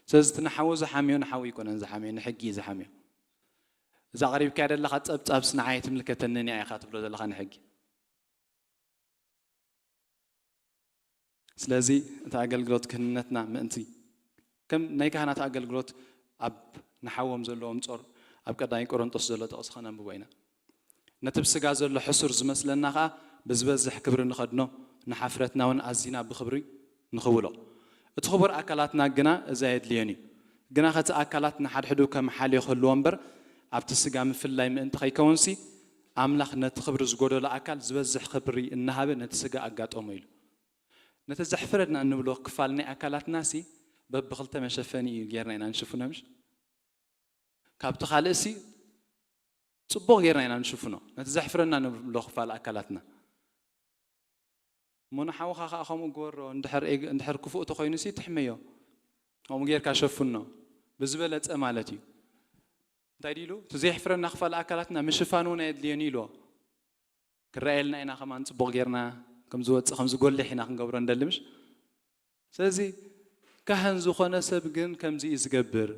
ስለዚ እቲ ንሓዉ ዝሓምዮ ንሓዉ ኣይኮነን ዝሓምዮ፣ ንሕጊ እዩ ዝሓምዮ። እዛ ኣቕሪብካያ ዘለኻ ጸብጻብስ ንዓይ ኣይትምልከተንን እያ ኢኻ ትብሎ ዘለኻ ንሕጊ። ስለዚ እቲ ኣገልግሎት ክህንነትና ምእንቲ ከም ናይ ካህናት ኣገልግሎት ኣብ ንሓዎም ዘለዎም ጾር ኣብ ቀዳማይ ቆሮንጦስ ዘሎ ጥቕሲ ከነንብቦ ኢና። ነቲ ብስጋ ዘሎ ሕሱር ዝመስለና ኸኣ ብዝበዝሕ ክብሪ ንኸድኖ፣ ንሓፍረትና እውን ኣዚና ብኽብሪ ንኽውሎ። እቲ ክቡር ኣካላትና ግና እዚ ኣየድልዮን እዩ። ግናኸ እቲ ኣካላት ንሓድሕዱ ከም ሓልዮ ክህልዎ እምበር ኣብቲ ስጋ ምፍልላይ ምእንቲ ከይከውንሲ፣ ኣምላኽ ነቲ ክብሪ ዝጎደሎ ኣካል ዝበዝሕ ክብሪ እናሃበ ነቲ ስጋ ኣጋጠሞ ኢሉ። ነቲ ዘሕፍረና እንብሎ ክፋል ናይ ኣካላትናሲ በብኽልተ መሸፈኒ እዩ ጌርና ኢና ንሽፍኖ ምሽ? ካብቲ ካልእሲ ጽቡቕ ጌርና ኢና ንሽፍኖ። ነቲ ዘሕፍረና ንብሎ ክፋል ኣካላትና። እሞ ንሓውኻ ኸኣ ከምኡ ግበሮ፣ እንድሕር ኤግ-፣ እንድሕር ክፉእ ተኾይኑሲ ትሕመዮ። ከምኡ ጌርካ ሸፍኖ። ብዝበለጸ ማለት እዩ። እንታይ ድዩ ኢሉ? እቲ ዘየሕፍረና ክፋል ኣካላትና ምሽፋን እውን ኣየድልዮን እዩ ኢልዎ። ክረኣየልና ኢና ከማን ጽቡቕ ጌርና ከም ዝወጽእ፣ ከም ዝጎልሕ ኢና ክንገብሮ ንደሊ ምሽ? ስለዚ ካህን ዝኾነ ሰብ ግን ከምዚ እዩ ዝገብር።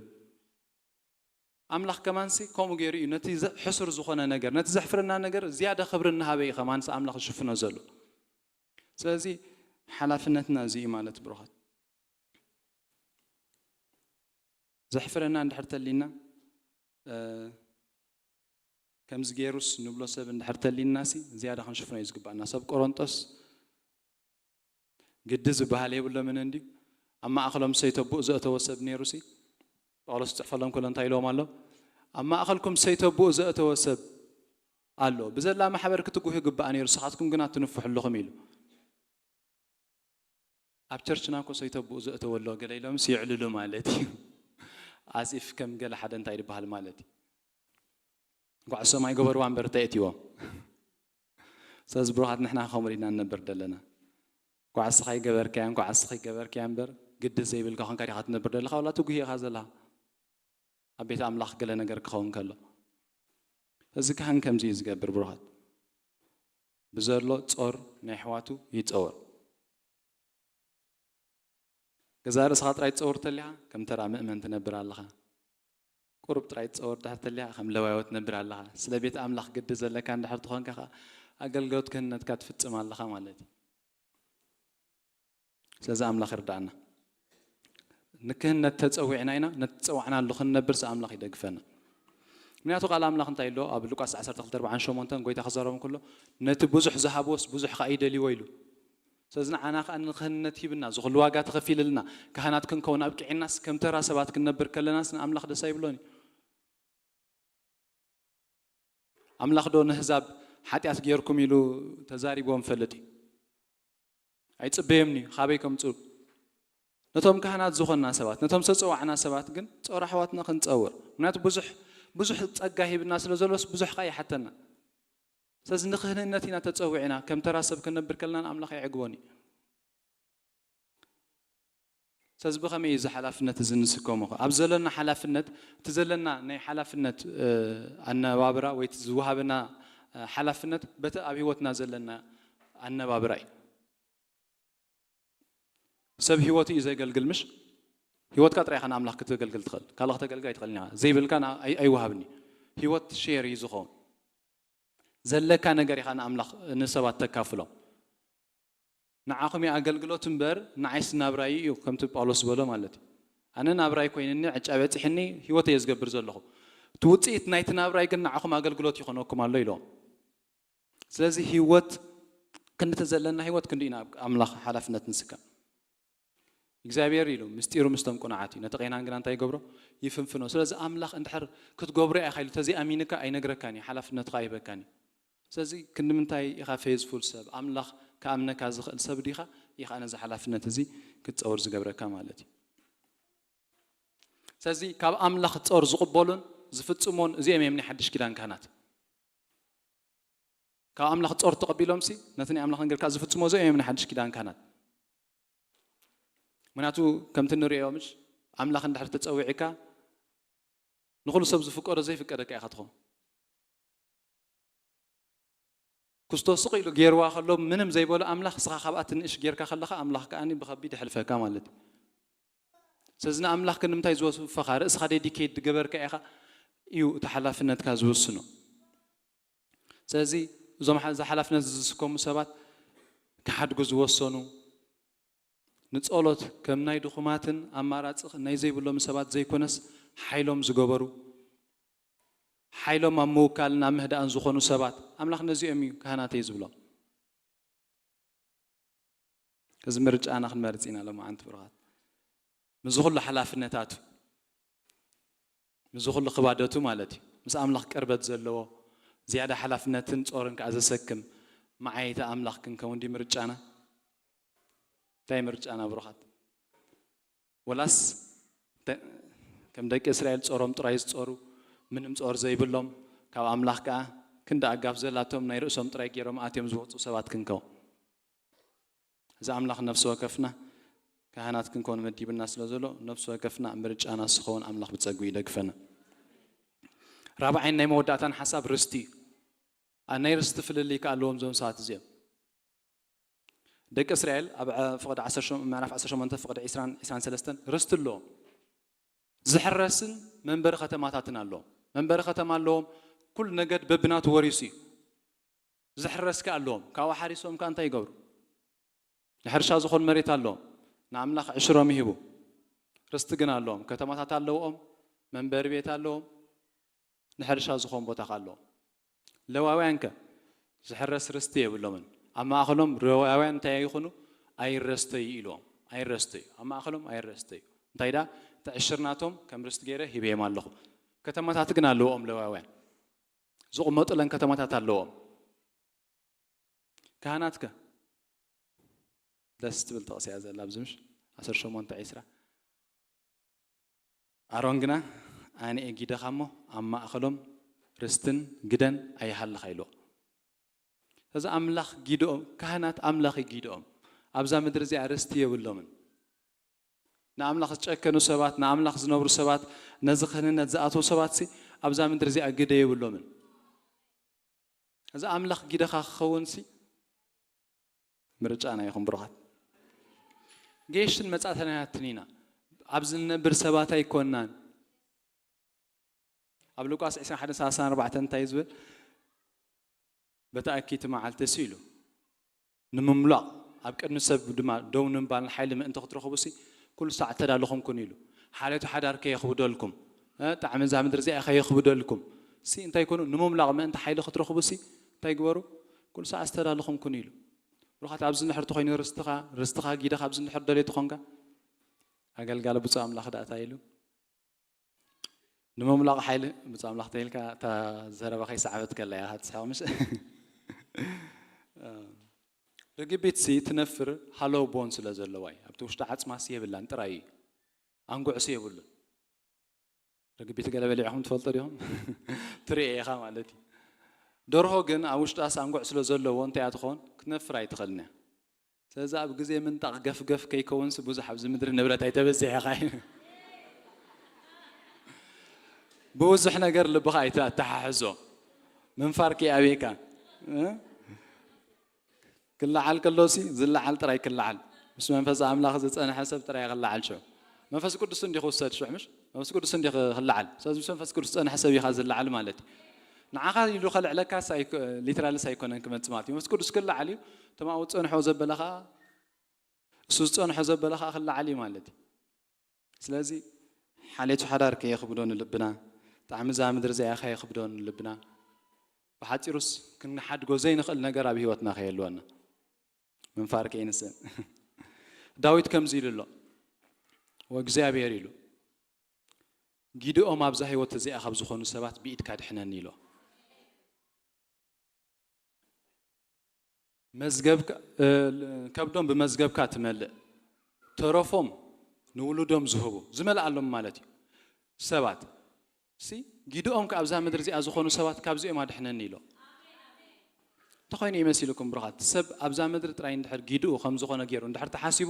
ኣምላኽ ከማንሲ ከምኡ ገይሩ እዩ ነቲ ዘ-፣ ሕሱር ዝኾነ ነገር፣ ነቲ ዘሕፍረና ነገር ዝያዳ ክብሪ እናሃበ እዩ ከማንሲ ኣምላኽ ዝሽፍኖ ዘሎ። ስለዚ ሓላፍነትና እዚ እዩ ማለት ብሩኻት። ዘሕፍረና እንድሕር ተሊና፣ እ፣ ከምዚ ገይሩስ ንብሎ ሰብ እንድሕር ተሊናሲ ዝያዳ ክንሽፍኖ እዩ ዝግባኣና። ሰብ ቆሮንጦስ ግዲ ዝበሃል የብሎምን እንድዩ። ኣብ ማእኸሎም ሰይተቡእ ዘእተወ ሰብ ነይሩሲ፣ ጳውሎስ ዝጽሕፈሎም ከሎ እንታይ ኢልዎም ኣሎ? ኣብ ማእኸልኩም ሰይተቡእ ዘእተወ ሰብ ኣሎ። ብዘላ ማሕበር ክትጉህ ይግባእ ነይሩ፣ ንስኻትኩም ግና ትንፍሑ ኣለኹም ኢሉ። ኣብ ቸርችና እኮ ሰይተቡእ ዘእተወ ኣሎ ገለ ኢሎምስ የዕልሉ ማለት እዩ። As if ከም ገለ ሓደ እንታይ ዝበሃል ማለት እዩ። እንኳዕ እሶም ኣይገበርዋ እምበር እንታይ የእትይዎም? ስለዚ ብሩኻት ንሕና ከምኡ ኢና ንነብር ዘለና። እንኳዕ እስኻ ኣይገበርካያ፣ እንኳዕ እስኺ ገበርካያ እምበር ግዲ ዘይብልካ ኮንካ ዲኻ ትነብር ዘለኻ? ዋላ ትጉህ ኢኻ ዘለኻ። ኣብ ቤት ኣምላኽ ገለ ነገር ክኸውን ከሎ። እዚ ካህን ከምዚ እዩ ዝገብር ብሩኻት። ብዘሎ ጾር ናይ ኣሕዋቱ ይጸወር። ገዛእ ርእስኻ ጥራይ ትጸውር ተሊኻ፣ ከም ተራ ምእመን ትነብር ኣለኻ። ቁሩብ ጥራይ ትጸውር ድሕር ተሊኻ፣ ከም ለዋዊ ትነብር ኣለኻ። ስለ ቤት ኣምላኽ ግዲ ዘለካ እንድሕር ትኾንካ ኸኣ፣ ኣገልግሎት ክህነትካ ትፍጽም ኣለኻ ማለት እዩ። ስለዚ ኣምላኽ ይርዳእና። ንክህነት ተጸዊዕና ኢና፣ ነቲ ተጸዋዕናሉ ክንነብር ኣምላኽ ይደግፈና። ምክንያቱ ቃል ኣምላኽ እንታይ ኣሎ? ኣብ ሉቃስ ዓሰርተ ክልተ ኣርባዓን ሸሞንተን ጎይታ ክዛረቦም ከሎ፣ "ነቲ ብዙሕ ዝሃብዎስ ብዙሕ ከኣ ይደልይዎ" ኢሉ። ስለዚ ንዓና ከኣ ንክህነት ሂብና፣ ዝኹሉ ዋጋ ተኸፊልልና፣ ካህናት ክንከውን ኣብቂዕናስ፣ ከም ተራ ሰባት ክንነብር ከለናስ ንኣምላኽ ደስ ኣይብሎን እዩ። ኣምላኽ ዶ ንህዛብ ሓጢኣት ጌርኩም ኢሉ ተዛሪብዎም ፈልጥ እዩ? ኣይጽበዮምን እዩ። ካበይ ከምጽኡ? ነቶም ካህናት ዝኾንና ሰባት፣ ነቶም ዝተጸዋዕና ሰባት ግን ጾር ኣሕዋትና ክንጸውር። ምክንያቱ ብዙሕ፣ ብዙሕ ጸጋ ሂብና ስለ ዘሎስ ብዙሕ ከኣ ይሓተና። ስለዚ ንክህንነት ኢና ተጸዊዕና። ከም ተራ ሰብ ክንነብር ከለና ንኣምላኽ ኣይዕግቦን እዩ። ስለዚ ብኸመይ እዩ እዚ ሓላፍነት እዚ ንስከሞ? ኣብ ዘለና ሓላፍነት፣ እቲ ዘለና ናይ ሓላፍነት፣ እ፣ ኣነባብራ ወይ እቲ ዝወሃበና፣ እ፣ ሓላፍነት በቲ ኣብ ህይወትና ዘለና ኣነባብራ እዩ። ሰብ ህይወቱ እዩ ዘገልግል፣ ምሽ? ህይወትካ ጥራይ ኢኻ ንኣምላኽ ክተገልግል ትኽእል። ካልእ ክተገልግል ኣይትኽእልን ኢኻ። ዘይብልካ ንኣ-፣ ኣይ-፣ ኣይወሃብን እዩ። ህይወት ሼር እዩ ዝኸውን። ዘለካ ነገር ኢኻ ንኣምላኽ፣ ንሰባት ተካፍሎም። ንዓኹም እዩ ኣገልግሎት እምበር፣ ንዓይስ ናብራይ እዩ፣ ከምቲ ጳውሎስ ዝበሎ ማለት እዩ። ኣነ ናብራይ ኮይንኒ፣ ዕጫ በጺሕኒ፣ ህይወት እየ ዝገብር ዘለኹ። እቲ ውጽኢት ናይቲ ናብራይ ግን ንዓኹም ኣገልግሎት ይኾነኩም ኣሎ ኢሎም። ስለዚ ህይወት ክንዲ እቲ ዘለና ህይወት ክንዲ ኢና ኣብ ኣምላኽ ሓላፍነት ንስከም። እግዚኣብሔር ኢሉ ምስጢሩ ምስቶም ቅኑዓት እዩ። ነቲ ቄናን ግና እንታይ ይገብሮ? ይፍንፍኖ። ስለዚ ኣምላኽ እንድሕር ክትገብሮ ኢኻ ኢሉ ተዘይኣሚንካ ኣይነግረካን እዩ፣ ሓላፍነትኻ ኣይህበካን እዩ። ስለዚ ክንዲ ምንታይ ኢኻ ፌዝፉል ሰብ? ኣምላኽ ክኣምነካ ዝኽእል ሰብ ዲኻ? ኢኻ ነዚ ሓላፍነት እዚ ክትጸውር ዝገብረካ ማለት እዩ። ስለዚ ካብ ኣምላኽ ጾር ዝቕበሉን ዝፍጽሙን እዚኦም እዮም ናይ ሓድሽ ኪዳን ካህናት። ካብ ኣምላኽ ጾር ተቐቢሎምሲ ነቲ ናይ ኣምላኽ ነገር ካብ ዝፍጽሙ እዚኦም እዮም ናይ ሓድሽ ኪዳን ካህናት። ምክንያቱ ከምቲ ንርእዮ ምሽ ኣምላኽ እንድሕር ተጸዊዕካ ንኹሉ ሰብ ዝፍቀዶ ዘይፍቀደካ ኢኻ ትኸውን። ክስቶ ስቕ ኢሉ ገይርዋ ከሎ ምንም ዘይበሎ ኣምላኽ፣ እስኻ ካብኣ ትንእሽ ጌርካ ከለኻ ኣምላኽ ከኣ ብኸቢድ የሕልፈካ ማለት እዩ። ስለዚ ንኣምላኽ ክንምንታይ ዝወስፈኻ ርእስኻ ዴዲኬት ዝገበርካ ኢኻ እዩ እቲ ሓላፍነትካ ዝውስኖ። ስለዚ እዞም ሓ-፣ እዚ ሓላፍነት ዝስከሙ ሰባት ክሓድጉ ዝወሰኑ፣ ንጸሎት ከም ናይ ድኹማትን ኣማራጺ ናይ ዘይብሎም ሰባት ዘይኮነስ፣ ሓይሎም ዝገበሩ፣ ሓይሎም ኣብ ምውካልን ኣብ ምህዳእን ዝኾኑ ሰባት፣ ኣምላኽ ነዚኦም እዩ ካህናተይ ዝብሎም። እዚ ምርጫና ክንመርጽ ኢና ሎማዓንቲ ብሩኻት። ምስዚ ኩሉ ሓላፍነታቱ፣ ምስዚ ኩሉ ክባደቱ ማለት እዩ። ምስ ኣምላኽ ቅርበት ዘለዎ፣ ዝያዳ ሓላፍነትን ጾርን ከኣ ዘሰክም መዓየይቲ ኣምላኽ ክንከውን ድዩ ምርጫና? እንታይ ምርጫና ብሩኻት? ወላስ ተ-፣ ከም ደቂ እስራኤል ጾሮም ጥራይ ዝጾሩ፣ ምንም ጾር ዘይብሎም፣ ካብ ኣምላኽ ከኣ ክንዲ ኣጋፍ ዘላቶም ናይ ርእሶም ጥራይ ገይሮም ኣትዮም ዝወጹ ሰባት ክንከውን? እዚ ኣምላኽ ነፍሲ ወከፍና ካህናት ክንከውን መዲብና ስለ ዘሎ፣ ነፍሲ ወከፍና ምርጫና ዝኸውን ኣምላኽ ብጸግኡ ይደግፈና። ራብዓይን ናይ መወዳእታን ሓሳብ ርስቲ እዩ። ኣ-፣ ናይ ርስቲ ፍልልይ ከ ኣለዎም እዞም ሰባት እዚኦም። ደቂ እስራኤል ኣብ ዐ-፣ ፍቕዲ ዓሰርተ ሸሞንተ፣ ምዕራፍ ዓሰርተ ሸሞንተ ፍቕዲ ዒስራን ዒስራን ሰለስተን ርስቲ ኣለዎም። ዝሕረስን መንበሪ ከተማታትን ኣለዎም። መንበሪ ከተማ ኣለዎም። ኩሉ ነገድ በብናቱ ወሪሱ እዩ። ዝሕረስ ከ ኣለዎም። ካብኡ ሓሪሶም ከ እንታይ ይገብሩ? ንሕርሻ ዝኾን መሬት ኣለዎም። ንኣምላኽ ዕሽሮም ይህቡ። ርስቲ ግን ኣለዎም። ከተማታት ኣለዎም። መንበሪ ቤት ኣለዎም። ንሕርሻ ዝኾን ቦታ ከ ኣለዎም። ለዋውያን ከ? ዝሕረስ ርስቲ የብሎምን። ኣብ ማእከሎም ለዋውያን እንታይ ይኹኑ? ኣይረስተዩ ኢልዎም። ኣይረስተዩ። ኣብ ማእከሎም ኣይረስተዩ። እንታይ ደኣ? እቲ ዕሽር ናቶም ከም ርስቲ ገይረ ሂበዮም ኣለኹ። ከተማታት ግን ኣለዎም ለዋውያን። ዝቕመጡለን ከተማታት ኣለዎም። ካህናት ከ? ደስ ትብል ጥቕሲ እያ ዘላ ኣብዚ ምሽ? ዓሰርተ ሸሞንተ ዒስራ። ኣሮን ግና፣ ኣነ እየ ጊደኻ እሞ፣ ኣብ ማእከሎም ርስትን ግደን ኣይሃልኻ ኢልዎ። ስለዚ ኣምላኽ ጊድኦም፣ ካህናት ኣምላኽ እዩ ጊድኦም። ኣብዛ ምድሪ እዚኣ ርስቲ የብሎምን። ንኣምላኽ ዝጨከኑ ሰባት፣ ንኣምላኽ ዝነብሩ ሰባት፣ ነዚ ክህንነት ዝኣትዉ ሰባትሲ ኣብዛ ምድሪ እዚኣ ግደ የብሎምን። እዚ ኣምላኽ ጊደኻ ክኸውንሲ ምርጫና ይኹን ብሩኻት። ጌሽትን መጻእተናያትን ኢና። ኣብዚ ንነብር ሰባት ኣይኮንናን። ኣብ ሉቃስ ዕስራን ሓደን ሰላሳን ኣርባዕተን እንታይ እዩ ዝብል? በታ እኪይቲ መዓልቲ ሲ ኢሉ ንምምላቕ ኣብ ቅድሚ ሰብ ድማ ደው ንምባል ሓይሊ ምእንቲ ክትረኽቡ ሲ ኩሉ ሳዕ ተዳለኹም ኩኑ ኢሉ። ሓልዮት ሓዳር ከየኽብደልኩም፣ እ፣ ጣዕሚ እዛ ምድሪ እዚኣ ከየኽብደልኩም ሲ እንታይ ኩኑ ንምምላቕ ምእንቲ ሓይሊ ክትረኽቡ ሲ እንታይ ግበሩ? ኩሉ ሳዕ ዝተዳለኹም ኩኑ ኢሉ። ብሩኻት ኣብዚ እንድሕር ተኾይኑ ርስትኻ፣ ርስትኻ ጊደኻ ኣብዚ እንድሕር ደልዮ ተኾንካ ኣገልጋሊ ብፁዕ ኣምላኽ ደኣ እንታይ ኢሉ? ንምምላቕ ሓይሊ ብፁዕ ኣምላኽ ተይልካ እታ ዘረባ ከይሰዓበት ከላ ኢኻ ትስሕቕ ምሽ? ርግቢት ሲ ትነፍር ሃሎው ቦን ስለ ዘለዋ እዩ። ኣብቲ ውሽጢ ዓጽማ ሲ የብላን ጥራይ እዩ። ኣንጉዕ ሲ የብሉን። ርግቢት ገለ በሊዕኹም ትፈልጡ ዲኹም? ትሪኦ ኢኻ ማለት እዩ። ደርሆ ግን ኣብ ውሽጣ ሲ ኣንጉዕ ስለ ዘለዎ እንታይ እያ ትኸውን? ክትነፍር ኣይትኽእልን እያ። ስለዚ ኣብ ግዜ ምንጣቕ ገፍገፍ ከይከውንስ ብዙሕ ኣብዚ ምድሪ ንብረት ኣይተበዝሕ ኢኻ። ብብዙሕ ነገር ልብኻ ኣይተተሓሕዞ። ምንፋርኪ ኣበይካ? እ? ክለዓል ከሎሲ ዝለዓል ጥራይ ክለዓል። ምስ መንፈስ ኣምላኽ ዝጸንሐ ሰብ ጥራይ ክለዓል ሽዑ። መንፈስ ቅዱስ እንዲ ክውሰድ ሽዑ ምሽ? መንፈስ ቅዱስ እንዲ ክለዓል። ስለዚ ምስ መንፈስ ቅዱስ ዝጸንሐ ሰብ ኢኻ ዝለዓል ማለት እዩ። ንዓኻ ኢሉ ከልዕለካስ ኣይኮ-፣ ሊትራልስ ኣይኮነን ክመጽእ ማለት እዩ። መንፈስ ቅዱስ ክለዓል እዩ። እቶም ኣብኡ ዝጸንሖ ዘበለ ኸኣ እሱ ዝጸንሖ ዘበለ ኸኣ ክለዓል እዩ ማለት እዩ። ስለዚ ሓልዮት ሓዳር ከየኽብዶ ንልብና፣ ጣዕሚ እዛ ምድሪ እዚኣ ከየኽብዶ ንልብና፣ ብሓጺሩስ ክንሓድጎ ዘይንኽእል ነገር ኣብ ህይወትና ከየልወና። ምንፋር ከይንስእን። ዳዊት ከምዚ ኢሉ ኣሎ፣ "ወእግዚኣብሔር" ኢሉ፣ "ጊድኦም ኣብዛ ህይወት እዚኣ ካብ ዝኾኑ ሰባት ብኢድካ ድሕነኒ" ኢሎ። መዝገብካ፣ እ፣ ከብዶም ብመዝገብካ ትመልእ፣ ተረፎም ንውሉዶም ዝህቡ፣ ዝመልኣሎም ማለት እዩ። ሰባት ሲ ጊድኦም ከ ኣብዛ ምድሪ እዚኣ ዝኾኑ ሰባት ካብዚኦም ኣድሕነኒ ኢሎ። እንተኾይኑ ይመሲልኩም ብሩኻት፣ ሰብ ኣብዛ ምድሪ ጥራይ እንድሕር ጊድኡ ከም ዝኾነ ገይሩ እንድሕር ተሓሲቡ፣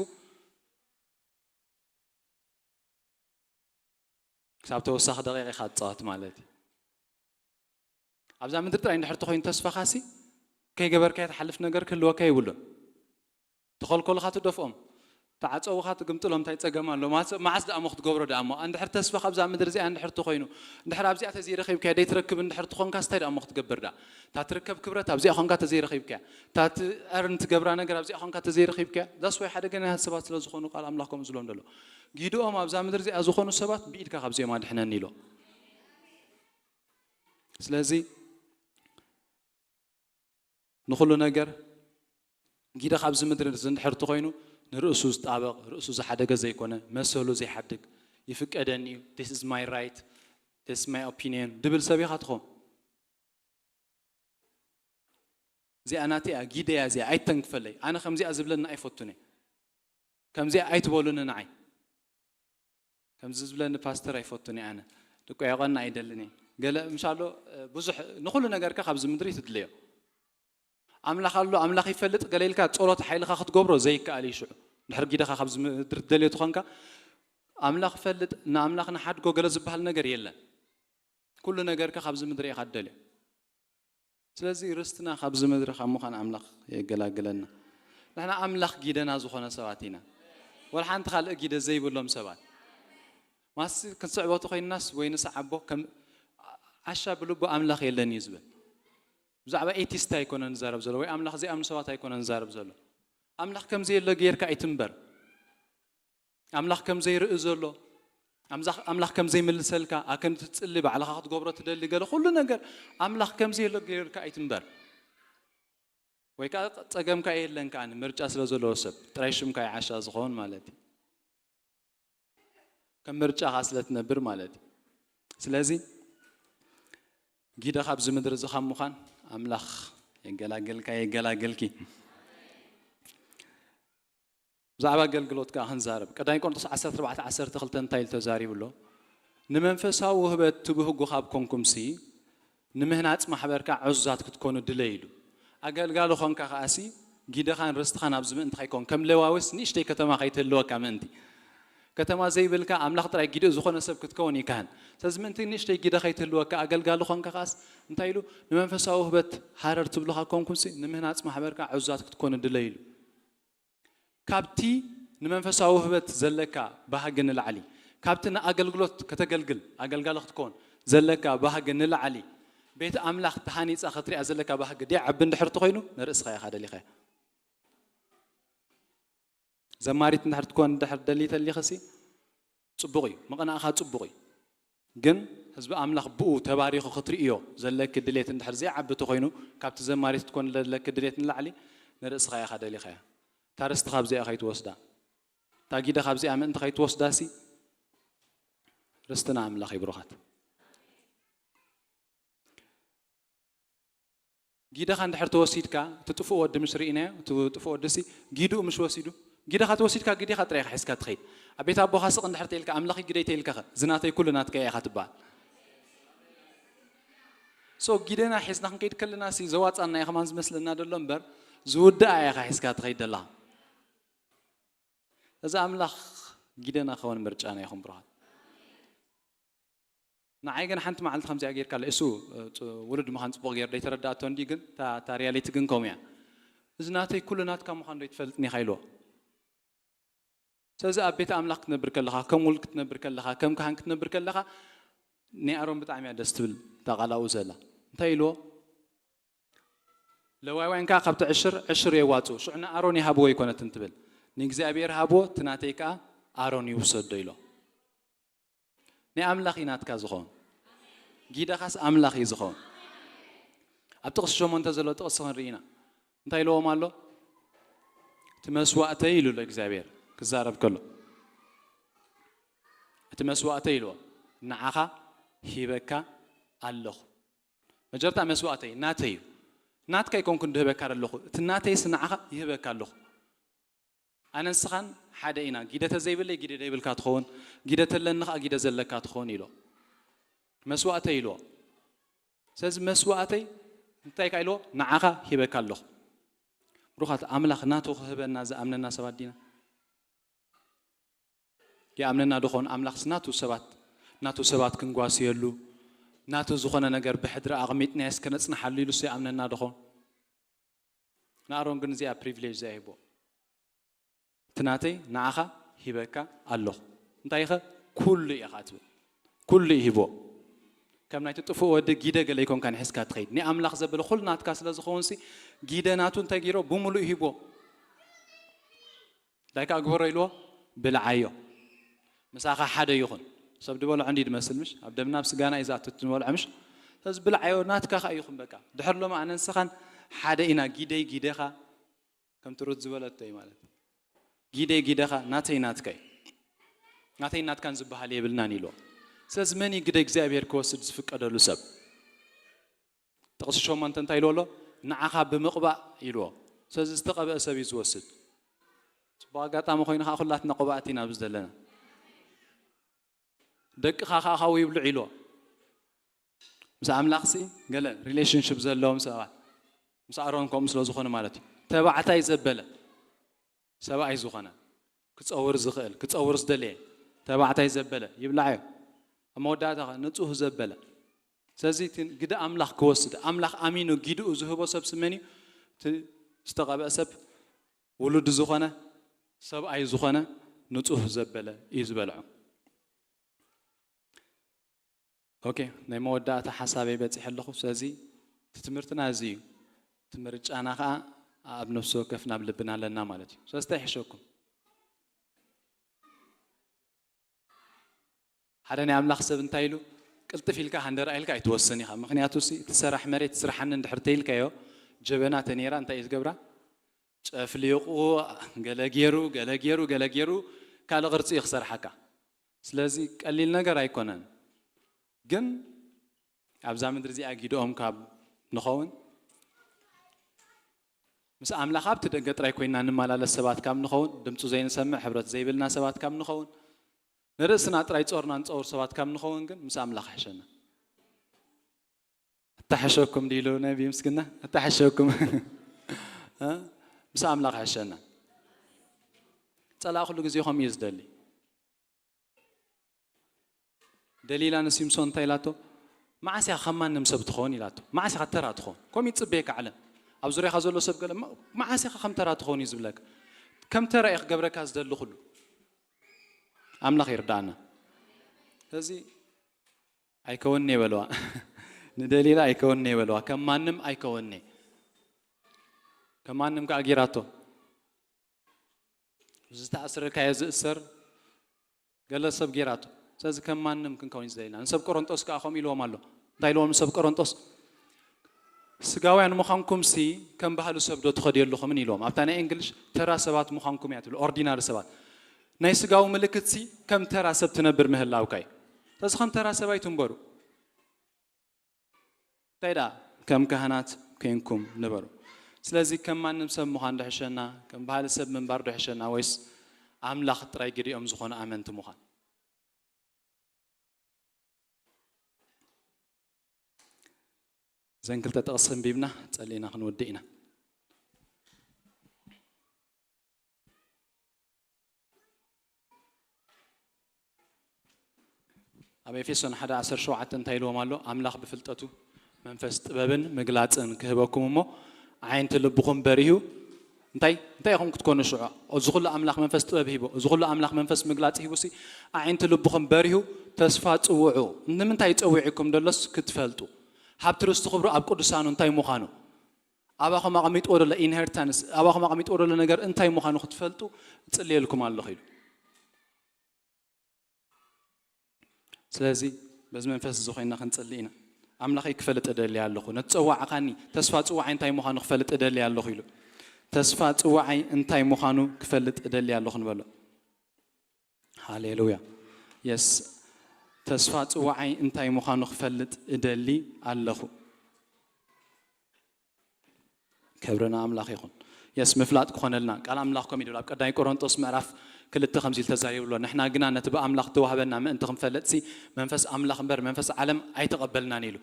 ክሳብ ተወሳኺ ደቂቕ ኢኻ ትጻወት ማለት እዩ። ኣብዛ ምድሪ ጥራይ እንድሕር ተኾይኑ ተስፋኻሲ፣ ከይገበርካዮ ትሓልፍ ነገር ክህልወካ የብሉን። ተኸልከሉኻ ትደፍኦም፣ ተዓጸውኻ ትግምጥሎም፣ እንታይ ጸገም ኣሎ? ማስ-፣ መዓስ ደኣ እሞ ክትገብሮ ደኣ እሞ? እንድሕር ተስፋኻ ኣብዛ ምድሪ እዚኣ እንድሕር ተኾይኑ፣ እንድሕር ኣብዚኣ ተዘይረኺብካያ ደይትረክብ እንድሕር ትኾንካስ እንታይ ደኣ እሞ ክትገብር ደኣ? እታ ትርከብ ክብረት ኣብዚኣ ኾንካ ተዘይረኺብካያ፣ እታ ት-፣ earn ትገብራ ነገር ኣብዚኣ ኾንካ ተዘይረኺብካያ፣ that's why ሓደ ገና ሰባት ስለ ዝኾኑ ቃል ኣምላኽ ከምኡ ዝብሎም ዘሎ። ጊድኦም ኣብዛ ምድሪ እዚኣ ዝኾኑ ሰባት ብኢድካ ካብዚኦም ኣድሕነኒ ኢሎ። ስለዚ ንኹሉ ነገር ጊደ ካብዚ ምድሪ እዚ እንድሕር ተኾይኑ ንርእሱ ዝጣበቕ፣ ርእሱ ዝሓደገ ዘይኮነ፣ መሰሉ ዘይሓድግ፣ "ይፍቀደኒ እዩ፣ this is my right፣ this is my opinion" ድብል ሰብ ኢኻ ትኾን። "እዚኣ ናተይ እያ፣ ጊደያ እዚኣ፣ ኣይተንክፈለይ፣ ኣነ ከምዚኣ ዝብለኒ ኣይፈቱን እየ፣ ከምዚኣ ኣይትበሉኒ ንዓይ፣ ከምዚ ዝብለኒ ፓስተር ኣይፈቱን እየ ኣነ፣ ድቆያቆና ኣይደልን እየ" ገለ ምሻሎ፣ እ፣ ብዙሕ ንኹሉ ነገርካ ካብዚ ምድሪ ትድለዮ። ኣምላኽ ኣሎ፣ ኣምላኽ ይፈልጥ ገለ ኢልካ ጸሎት ሓይልኻ ክትገብሮ ዘይከኣል እዩ። ሽዑ እንድሕር ጊደኻ ካብዚ ምድሪ ትደልዮ ትኾንካ፣ ኣምላኽ ይፈልጥ፣ ንኣምላኽ ንሓድጎ ገለ ዝበሃል ነገር የለን። ኩሉ ነገርካ ካብዚ ምድሪ ኢኻ ትደልዮ። ስለዚ ርስትና ካብዚ ምድሪ ካብ ምዃን ኣምላኽ የገላግለና። ንሕና ኣምላኽ ጊደና ዝኾነ ሰባት ኢና። ወላ ሓንቲ ካልእ ጊደ ዘይብሎም ሰባት። ማስ ክንስዕቦ ተኾይንናስ ወይ ንስዓቦ ከም ዓሻ ብልቡ ኣምላኽ የለን እዩ ዝብል። ብዛዕባ ኤቲስት ኣይኮነን ዝዛረብ ዘሎ፣ ወይ ኣምላኽ ዘይኣምኑ ሰባት ኣይኮነን ዝዛረብ ዘሎ። ኣምላኽ ከም ዘየሎ ጌርካ ኣይትንበር። ኣምላኽ ከም ዘይርኢ ዘሎ፣ ኣምዛ-፣ ኣምላኽ ከም ዘይምልሰልካ፣ ኣከም ትጽሊ፣ ባዕልኻ ክትገብሮ ትደሊ፣ ገለ ኩሉ ነገር ኣምላኽ ከም ዘየሎ ጌርካ ኣይትንበር። ወይ ከኣ ጸገምካ የለን ከኣ ምርጫ ስለ ዘለዎ ሰብ፣ ጥራይ ሽምካ እዩ ዓሻ ዝኸውን ማለት እዩ። ከም ምርጫኻ ስለ ትነብር ማለት እዩ። ስለዚ ጊደ ካብዚ ምድሪ እዚ ካብ ምዃን ኣምላኽ የገላግልካ፣ የገላግልኪ። ብዛዕባ ኣገልግሎት ከኣ ክንዛረብ። ቀዳማይ ቆሮንቶስ ዓሰርተ ኣርባዕተ ዓሰርተ ክልተ እንታይ ኢሉ ተዛሪቡ ኣሎ? "ንመንፈሳዊ ውህበት ትብህጉ ካብ ኮንኩምሲ፣ ንምህናጽ ማሕበርካ ዕዙዛት ክትኮኑ ድለዩ" ኢሉ። ኣገልጋሊ ኾንካ ከኣሲ፣ ጊደኻን ርስትኻን ኣብዚ ምእንቲ ከይኮን፣ ከም ሌዋዊስ ንእሽተይ ከተማ ከይትህልወካ ምእንቲ። ከተማ ዘይብልካ፣ ኣምላኽ ጥራይ ጊደኡ ዝኾነ ሰብ ክትከውን ይከኣን። ስለዚ ምእንቲ ንእሽተይ ጊደ ከይትህልወካ፣ ኣገልጋሊ ኾንካ ከኣስ፣ እንታይ ኢሉ? "ንመንፈሳዊ ውህበት ሃረር ትብሉ ካብ ኮንኩምሲ፣ ንምህናጽ ማሕበርካ ዕዙዛት ክትኮኑ ድለዩ" ኢሉ። ካብቲ ንመንፈሳዊ ውህበት ዘለካ ባህጊ ንላዕሊ፣ ካብቲ ንኣገልግሎት ከተገልግል ኣገልጋሊ ክትከውን ዘለካ ባህጊ ንላዕሊ፣ ቤት ኣምላኽ ተሃኒጻ ክትሪኣ ዘለካ ባህጊ ድያ ዓቢ እንድሕር ተኾይኑ፣ ንርእስኻ ኢኻ ደሊኻያ። ዘማሪት እንድሕር ትኮን እንድሕር ደሊ ተሊኽሲ፣ ጽቡቕ እዩ፣ ምቕናእኻ ጽቡቕ እዩ። ግን ህዝቢ ኣምላኽ ብኡ ተባሪኹ ክትርእዮ ዘለኪ ድሌት እንድሕር ዘይዓቢ ተኾይኑ፣ ካብቲ ዘማሪት ትኮን ዘለኪ ድሌት ንላዕሊ ንርእስኻ ኢኻ ደሊኻያ። እታ ርስቲ ካብዚኣ ከይትወስዳ፣ እታ ጊደ ካብዚኣ ምእንቲ ከይትወስዳሲ፣ ርስትና ኣምላኽ እዩ ብሩኻት። ጊደኻ እንድሕር ተወሲድካ፣ እቲ ጥፉእ ወዲ ምሽ ርኢናዮ፣ እቲ ጥፉእ ወዲ ሲ ጊድኡ ምሽ ወሲዱ፣ ጊደኻ ተወሲድካ፣ ጊዴኻ ጥራይ ኢኻ ሒዝካ ትኸይድ። ኣብ ቤት ኣቦኻ ስቕ እንድሕር ተይልካ፣ ኣምላኽ ግደይ ተይልካ ኸ፣ እዚ ናተይ ኩሉ ናትካ ኢኻ ትበሃል። ሶ ጊደና ሒዝና ክንከይድ ከለና ሲ ዘዋጻና እዩ ከማን ዝመስለና ደሎ እምበር፣ ዝውድኣ ኢኻ ሒዝካ ትኸይድ ደለኻ። እዚ ኣምላኽ ጊደና ክኸውን ምርጫና ይኹን ብሩኻት። ንዓይ ግን ሓንቲ መዓልቲ ከምዚኣ ጌርካ፣ እሱ እ፣ ፅ-፣ ውሉድ ምዃን ጽቡቕ ጌር ደይተረዳእቶ እንዲ፣ ግን እታ፣ እታ ሪያሊቲ ግን ከምኡ እያ። እዚ ናተይ ኩሉ ናትካ ምዃን ዶ ይትፈልጥኒ ኢኻ ኢልዎ። ስለዚ ኣብ ቤት ኣምላኽ ክትነብር ከለኻ፣ ከም ውሉድ ክትነብር ከለኻ፣ ከም ካህን ክትነብር ከለኻ፣ ናይ ኣሮን ብጣዕሚ እያ ደስ ትብል እታ ቃል ኣብኡ ዘላ። እንታይ ኢልዎ? ለዋውያን ከኣ ካብቲ ዕሽር፣ ዕሽር የዋጽኡ። ሽዑ ንኣሮን ይሃብዎ ኣይኮነትን ትብል። ንእግዚኣብሔር ሃብዎ፣ እቲ ናተይ ከኣ ኣሮን ይውሰዶ ኢሎ። ናይ ኣምላኽ እዩ ናትካ ዝኸውን። ጊደኻስ ኣምላኽ እዩ ዝኸውን። ኣብ ጥቕሲ ሸሞንተ ዘሎ ጥቕሲ ክንርኢ ኢና። እንታይ ኢልዎም ኣሎ? እቲ መስዋእተይ ኢሉ ኣሎ እግዚኣብሔር ክዛረብ ከሎ። እቲ መስዋእተይ ኢልዎ፣ ንዓኻ ሂበካ ኣለኹ። መጀመርታ መስዋእተይ ናተይ እዩ። ናትካ ኣይኮንኩን ድህበካ ዘለኹ። እቲ ናተይስ ንዓኻ ይህበካ ኣለኹ። ኣነ ንስኻን ሓደ ኢና። ጊደ ተዘይብለይ ጊደ ደይብልካ ትኸውን፣ ጊደ ተለኒ ኸዓ ጊደ ዘለካ ትኸውን ኢሎ። መስዋእተይ ኢልዎ። ስለዚ መስዋእተይ እንታይ ከ ኢልዎ? ንዓኻ ሂበካ ኣለኹ። ብሩኻት፣ ኣምላኽ ናቱ ክህበና ዝኣምነና ሰባት ዲና? ይኣምነና ዶ ኾን? ኣምላኽስ ናቱ ሰባት፣ ናቱ ሰባት ክንጓስየሉ፣ ናቱ ዝኾነ ነገር ብሕድሪ ኣቕሚጥናዮስ ከነጽንሓሉ ኢሉስ ይኣምነና ዶ ኾን? ንኣሮን ግን እዚኣ ፕሪቪሌጅ እዚኣ ይህቦ። እቲ ናተይ ንዓኻ ሂበካ ኣለኹ። እንታይ ኢኸ? ኩሉ ኢኻ ትብል። ኩሉ ይህቦ። ከም ናይቲ ጥፉእ ወዲ ጊደ ገለ ይኮንካን ሒዝካ ትኸይድ። ንኣምላኽ ዘበለ ኩሉ ናትካ ስለ ዝኸውን ሲ፣ ጊደ ናቱ እንታይ ገይሮ? ብምሉእ ሂቦ። እንታይ ከኣ ግበሮ ኢልዎ? ብልዓዮ። ምሳኻ ሓደ ይኹን። ሰብ ድበልዖ እንዲ ድመስል ምሽ? ኣብ ደምና ኣብ ስጋና እዩ ዝኣቱ እቲ ንበልዖ ምሽ? ስለዚ ብልዓዮ፣ ናትካ ከኣ ይኹን በቃ። ድሕር ሎሚ ኣነ ንስኻን ሓደ ኢና፣ ጊደይ ጊደኻ፣ ከምቲ ሩት ዝበለቶ እዩ ማለት። ጊደይ ጊደኻ፣ ናተይ ናትካ እዩ። ናተይ ናትካን ዝበሃል የብልናን ኢልዎ። ስለዚ መን እዩ ግደ እግዚኣብሔር ክወስድ ዝፍቀደሉ ሰብ? ጥቕሲ ሸሞንተ እንታይ ኢልዎ ኣሎ? ንዓኻ ብምቕባእ ኢልዎ። ስለዚ ዝተቐብአ ሰብ እዩ ዝወስድ። ጽቡቕ ኣጋጣሚ ኮይኑ ኸዓ ኩላትና ቅብኣት ኢና ኣብዚ ዘለና። ደቅኻ ኸዓ ካብኡ ይብልዑ ኢልዎ። ምስ ኣምላኽሲ ገለ ሪሌሽንሽፕ ዘለዎም ሰባት፣ ምስ ኣሮን ከምኡ ስለ ዝኾነ ማለት እዩ። ተባዕታይ ዘበለ፣ ሰብኣይ ዝኾነ፣ ክጸውር ዝኽእል፣ ክጸውር ዝደለየ፣ ተባዕታይ ዘበለ ይብልዓዮ። ኣብ መወዳእታ ኸዓ ንጹህ ዘበለ። ስለዚ እቲ ግደ ኣምላኽ ክወስድ፣ ኣምላኽ ኣሚኑ ጊድኡ ዝህቦ ሰብ ስመን እዩ? እቲ ዝተቐብአ ሰብ፣ ውሉድ ዝኾነ፣ ሰብኣይ ዝኾነ፣ ንጹህ ዘበለ እዩ ዝበልዖ። ኦኬ፣ ናይ መወዳእታ ሓሳበይ በጺሐ ኣለኹ። ስለዚ እቲ ትምህርትና እዚ እዩ። እቲ ምርጫና ኸዓ ኣብ ነፍሲ ወከፍ ናብ ልብና ኣለና ማለት እዩ። ስለዚ እንታይ ይሕሸኩም? ሓደ ናይ ኣምላኽ ሰብ እንታይ ኢሉ? ቅልጥፍ ኢልካ ሃንደራ ኢልካ ኣይትወስን ኢኻ። ምኽንያቱ ሲ፣ እቲ ሰራሕ መሬት ስርሓኒ እንድሕር ተይልካዮ፣ ጀበና ተነይራ እንታይ እዩ ዝገብራ? ጨፍሊቑ፣ ገለ ገይሩ፣ ገለ ገይሩ፣ ገለ ገይሩ፣ ካልእ ቅርጺ እዩ ክሰርሓካ። ስለዚ ቀሊል ነገር ኣይኮነን። ግን ኣብዛ ምድሪ እዚኣ ጊድኦም ካብ ንኸውን፣ ምስ ኣምላኽ ኣብቲ ደገ ጥራይ ኮይንና እንመላለስ ሰባት ካብ ንኸውን፣ ድምፁ ዘይንሰምዕ፣ ሕብረት ዘይብልና ሰባት ካብ ንኸውን፣ ንርእስና ጥራይ ጾርና እንጸውር ሰባት ካብ ንኸውን ግን ምስ ኣምላኽ ይሕሸና። እተሐሸኩም ድዩ ኢሉ ነቢ ምስግና? እተሐሸኩም። እ? ምስ ኣምላኽ ይሕሸና። ጸላእ ኩሉ ግዜ ከምኡ እዩ ዝደሊ። ደሊላ ንሲምሶን እንታይ ኢላቶ? መዓስ ኢኻ ከም ማንም ሰብ ትኸውን ኢላቶ። መዓስ ኢኻ ተራ ትኸውን? ከምኡ ይጽበየካ ዓለም። ኣብ ዙርያኻ ዘሎ ሰብ ገለ፣ መ-፣ መዓስ ኢኻ ከም ተራ ትኸውን እዩ ዝብለካ። ከም ተራ እዩ ክገብረካ ዝደሊ ኩሉ። ኣምላኽ ይርዳእና። ስለዚ ኣይከውንን እየ በለዋ። ንደሊላ ኣይከወንኔ በለዋ። ከም ማንም ኣይከወንኔ። ከም ማንም ከኣ ጌራቶ። ዝተኣስረካዮ ዝእሰር፣ ገለ ሰብ ጌራቶ። ስለዚ ከም ማንም ክንከውን እዩ ዝደሊና። ንሰብ ቆሮንጦስ ከኣ ከምኡ ኢልዎም ኣሎ። እንታይ ኢልዎም ንሰብ ቆሮንጦስ? ስጋውያን ምዃንኩምሲ ከም ባህሊ ሰብ ዶ ትኸድዩ ኣለኹምን ኢልዎም። ኣብታ ናይ እንግሊሽ ተራ ሰባት ምዃንኩም እያ ትብል፣ ኦርዲናሪ ሰባት። ናይ ስጋዊ ምልክትሲ ከም ተራ ሰብ ትነብር ምህላውካ እዩ። ስለዚ ከም ተራ ሰብ ኣይትንበሩ። እንታይ ደኣ ከም ካህናት ኮይንኩም ንበሩ። ስለዚ ከም ማንም ሰብ ምዃን ዶ ሕሸና፣ ከም ባህሊ ሰብ ምንባር ዶ ሕሸና፣ ወይስ ኣምላኽ ጥራይ ግዲኦም ዝኾኑ ኣመንቲ ምዃን? እዘን ክልተ ጥቕሲ ኣንቢብና ጸሊእና ክንውድእ ኢና። ኣብ ኤፌሶን ሓደ ዓሰርተ ሸውዓተ እንታይ ኢልዎም ኣሎ? ኣምላኽ ብፍልጠቱ መንፈስ ጥበብን ምግላጽን ክህበኩም እሞ፣ ኣዒንቲ ልብኹም በሪሁ። እንታይ እንታይ ኢኹም ክትኮኑ ሽዑ? እዚ ኩሉ ኣምላኽ መንፈስ ጥበብ ሂቡ፣ እዚ ኩሉ ኣምላኽ መንፈስ ምግላጽ ሂቡሲ፣ ኣዒንቲ ልብኹም በሪሁ፣ ተስፋ ጽውዑ። ንምንታይ ጸዊዕኩም ደሎስ ክትፈልጡ፣ ሃብቲ ርስቲ ክብሩ ኣብ ቅዱሳኑ እንታይ ምዃኑ፣ ኣባኹም ኣቐሚጥዎ ደሎ ኢንሄሪታንስ፣ ኣባኹም ኣቐሚጥዎ ደሎ ነገር እንታይ ምዃኑ ክትፈልጡ እጽልየልኩም ኣለኹ ኢሉ። ስለዚ በዚ መንፈስ እዚ ኮይንና ክንጽሊ ኢና። ኣምላኸይ ክፈልጥ እደሊ ኣለኹ፣ ነቲ ጸዋዕኻኒ፣ ተስፋ ጽዋዓይ እንታይ ምዃኑ ክፈልጥ እደሊ ኣለኹ ኢሉ። ተስፋ ጽዋዓይ እንታይ ምዃኑ ክፈልጥ እደሊ ኣለኹ ንበሎ። ሃሌሉያ። የስ፣ ተስፋ ጽዋዓይ እንታይ ምዃኑ ክፈልጥ እደሊ ኣለኹ። ክብሪ ንኣምላኽ ይኹን። የስ፣ ምፍላጥ ክኾነልና ቃል ኣምላኽ ከም ይብል ኣብ ቀዳማይ ቆሮንጦስ ምዕራፍ ክልተ ከምዚ ኢሉ ተዛሪቡ ኣሎ። ንሕና ግና ነቲ ብኣምላኽ እተዋህበና ምእንቲ ክንፈልጥሲ መንፈስ ኣምላኽ እምበር መንፈስ ዓለም ኣይተቐበልናን ኢሉ።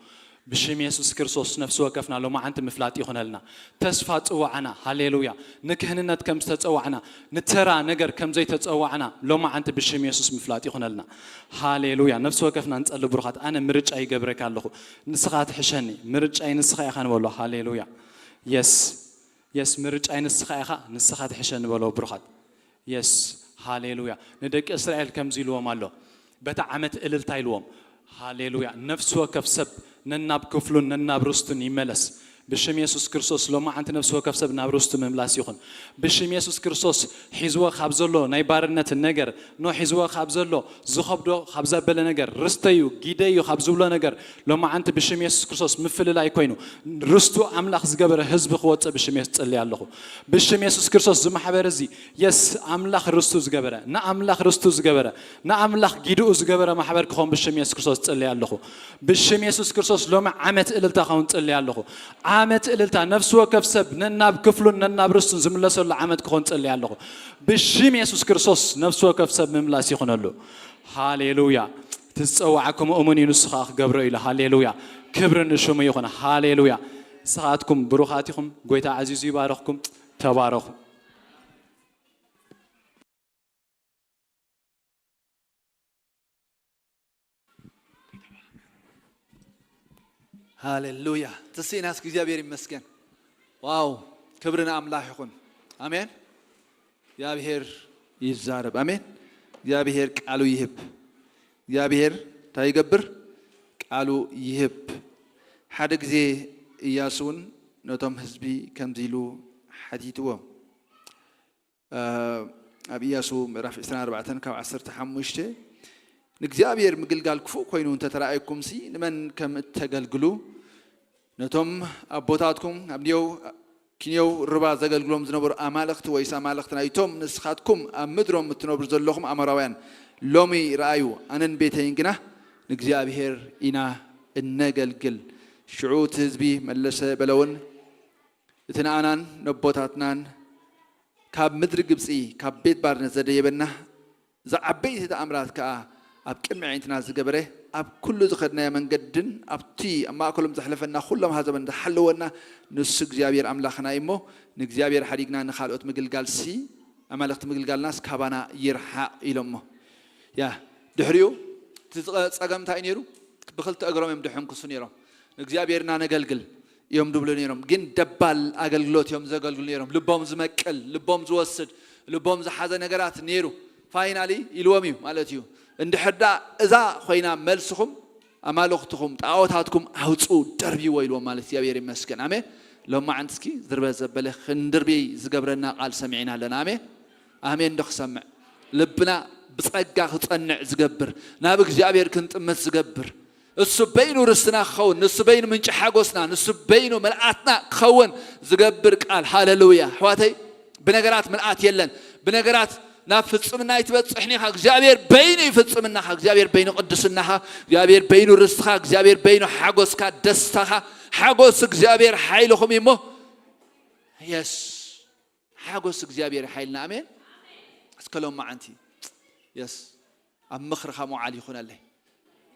ብሽም የሱስ ክርስቶስ ነፍሲ ወከፍና ሎማዓንቲ ምፍላጥ ይኹነልና። ተስፋ ጽዋዕና፣ ሃሌሉያ፣ ንክህንነት ከም ዝተጸዋዕና፣ ንተራ ነገር ከም ዘይተጸዋዕና ሎማዓንቲ ብሽም የሱስ ምፍላጥ ይኹነልና። ሃሌሉያ። ነፍሲ ወከፍና ንጸሊ ብሩኻት። ኣነ ምርጫ ይገብረካ ኣለኹ። ንስኻ ትሕሸኒ። ምርጫይ ንስኻ ኢኻ ንበሎ። ሃሌሉያ። የስ፣ የስ፣ ምርጫይ ንስኻ ኢኻ፣ ንስኻ ትሕሸኒ በሎ ብሩኻት። የስ፣ ሃሌሉያ። ንደቂ እስራኤል ከምዚ ኢልዎም ኣሎ። በታ ዓመት እልልታ ኢልዎም። ሃሌሉያ። ነፍሲ ወከፍ ሰብ ነናብ ክፍሉን ነናብ ርስቱን ይመለስ። ብሽም የሱስ ክርስቶስ ሎማዓንቲ ነፍሲ ወከፍ ሰብ ናብ ርስቱ ምምላስ ይኹን። ብሽም የሱስ ክርስቶስ ሒዝዎ ካብ ዘሎ ናይ ባርነት ነገር፣ ኖ ሒዝዎ ካብ ዘሎ ዝኸብዶ ካብ ዘበለ ነገር፣ ርስተዩ፣ ጊደዩ ካብ ዝብሎ ነገር ሎማዓንቲ ብሽም የሱስ ክርስቶስ ምፍልላይ ኮይኑ ርስቱ ኣምላኽ ዝገበረ ህዝቢ ክወፅእ ብሽም የሱስ ጸልየ ኣለኹ። ብሽም የሱስ ክርስቶስ ዝማሕበር እዚ የስ ኣምላኽ ርስቱ ዝገበረ፣ ንኣምላኽ ርስቱ ዝገበረ፣ ንኣምላኽ ጊድኡ ዝገበረ ማሕበር ክኾን ብሽም የሱስ ክርስቶስ ጸልየ ኣለኹ። ብሽም የሱስ ክርስቶስ ሎሚ ዓመት እልልታ ክኸውን ጸልየ ኣለኹ። ዓመት እልልታ፣ ነፍሲ ወከፍ ሰብ ነናብ ክፍሉን ነናብ ርስቱን ዝምለሰሉ ዓመት ክኾን ጸልየ ኣለኹ። ብሽም የሱስ ክርስቶስ ነፍሲ ወከፍ ሰብ ምምላስ ይኹነሉ። ሃሌሉያ። እቲ ዝጸዋዓኩም እሙን እዩ፣ ንሱ ኸኣ ክገብሮ ኢሉ። ሃሌሉያ። ክብሪ ንሽሙ ይኹን። ሃሌሉያ። ንስኻትኩም ብሩኻት ኢኹም። ጎይታ ዓዚዙ ይባርኽኩም። ተባረኹ። ሃሌሉያ። ተስኢናስ እግዚኣብሔር ይመስገን። ዋው፣ ክብሪ ንኣምላኽ ይኹን። ኣሜን። እግዚኣብሔር ይዛረብ። ኣሜን። እግዚኣብሔር ቃሉ ይህብ። እግዚኣብሔር እንታይ ይገብር? ቃሉ ይህብ። ሓደ ግዜ ኢያሱ እውን ነቶም ህዝቢ ከምዚ ኢሉ ሓቲትዎም። ኣብ ኢያሱ ምዕራፍ ዕስራን ኣርባዕተን ካብ ዓሰርተ ሓሙሽተ፣ ንእግዚኣብሔር ምግልጋል ክፉእ ኮይኑ እንተተራእየኩምሲ፣ ንመን ከም እተገልግሉ፣ ነቶም ኣቦታትኩም ኣብ ኔው ኪኔው ርባ ዘገልግሎም ዝነበሩ ኣማልኽቲ ወይስ ኣማልኽቲ ናይቶም ንስኻትኩም ኣብ ምድሮም እትነብሩ ዘለኹም ኣሞራውያን ሎሚ ረኣዩ፣ ኣነን ቤተይን ግና ንእግዚኣብሔር ኢና እነገልግል። ሽዑ እቲ ህዝቢ መለሰ በለውን፣ እቲ ንኣናን ነቦታትናን ካብ ምድሪ ግብጺ፣ ካብ ቤት ባርነት ዘደየበና፣ ዝዓበይቲ ተኣምራት ከኣ ኣብ ቅድሚ ኣዒንትና ዝገበረ፣ ኣብ ኩሉ ዝኸድናዮ መንገድን ኣብቲ ኣብ ማእከሎም ዘሕለፈና ኩሎም ኣህዛብን ዝሓለወና ንሱ እግዚኣብሔር ኣምላኽና እዩ እሞ፣ ንእግዚኣብሔር ሓዲግና ንኻልኦት ምግልጋልሲ፣ ኣማልኽቲ ምግልጋልናስ ካባና ይርሓቕ ኢሎሞ። ያ፣ ድሕሪኡ እቲ ዝቐ-፣ ጸገም እንታይ እዩ ነይሩ? ብኽልተ እግሮም እዮም ድሕንክሱ ነይሮም። ንእግዚኣብሔርና ነገልግል እዮም ድብሉ ነይሮም። ግን ደባል ኣገልግሎት እዮም ዘገልግሉ ነይሮም። ልቦም ዝመቅል፣ ልቦም ዝወስድ፣ ልቦም ዝሓዘ ነገራት ነይሩ። ፋይናሊ ኢልዎም እዩ ማለት እዩ። እንድሕር ደኣ እዛ ኮይና መልስኹም፣ ኣማልኽትኹም ጣዖታትኩም ኣውፅኡ፣ ደርብይዎ ኢልዎም ማለት እግዚኣብሔር ይመስገን። ኣሜን። ሎማዓንቲ እስኪ ዝርበ ዘበለ ክንድርብይ ዝገብረና ቃል ሰሚዕና ኣለና። ኣሜን። ኣሜን ዶ ክሰምዕ? ልብና ብጸጋ ክጸንዕ ዝገብር፣ ናብ እግዚኣብሔር ክንጥምት ዝገብር፣ እሱ በይኑ ርስትና ክኸውን፣ ንሱ በይኑ ምንጪ ሓጎስና፣ ንሱ በይኑ መልኣትና ክኸውን ዝገብር ቃል። ሃሌሉያ። ኣሕዋተይ፣ ብነገራት ምልኣት የለን። ብነገራት ናብ ፍጽምና ኣይትበጽሕን ኢኻ። እግዚኣብሔር በይኑ እዩ ፍጽምናኻ። እግዚኣብሔር በይኑ ቅድስናኻ። እግዚኣብሔር በይኑ ርስትኻ። እግዚኣብሔር በይኑ ሓጎስካ፣ ደስታኻ። ሓጎስ እግዚኣብሔር ሓይልኹም እዩ እሞ። የስ፣ ሓጎስ እግዚኣብሔር ሓይልና። ኣሜን። እስከ ሎማዓንቲ፣ የስ፣ ኣብ ምኽርኻ መውዓል ይኹነለይ።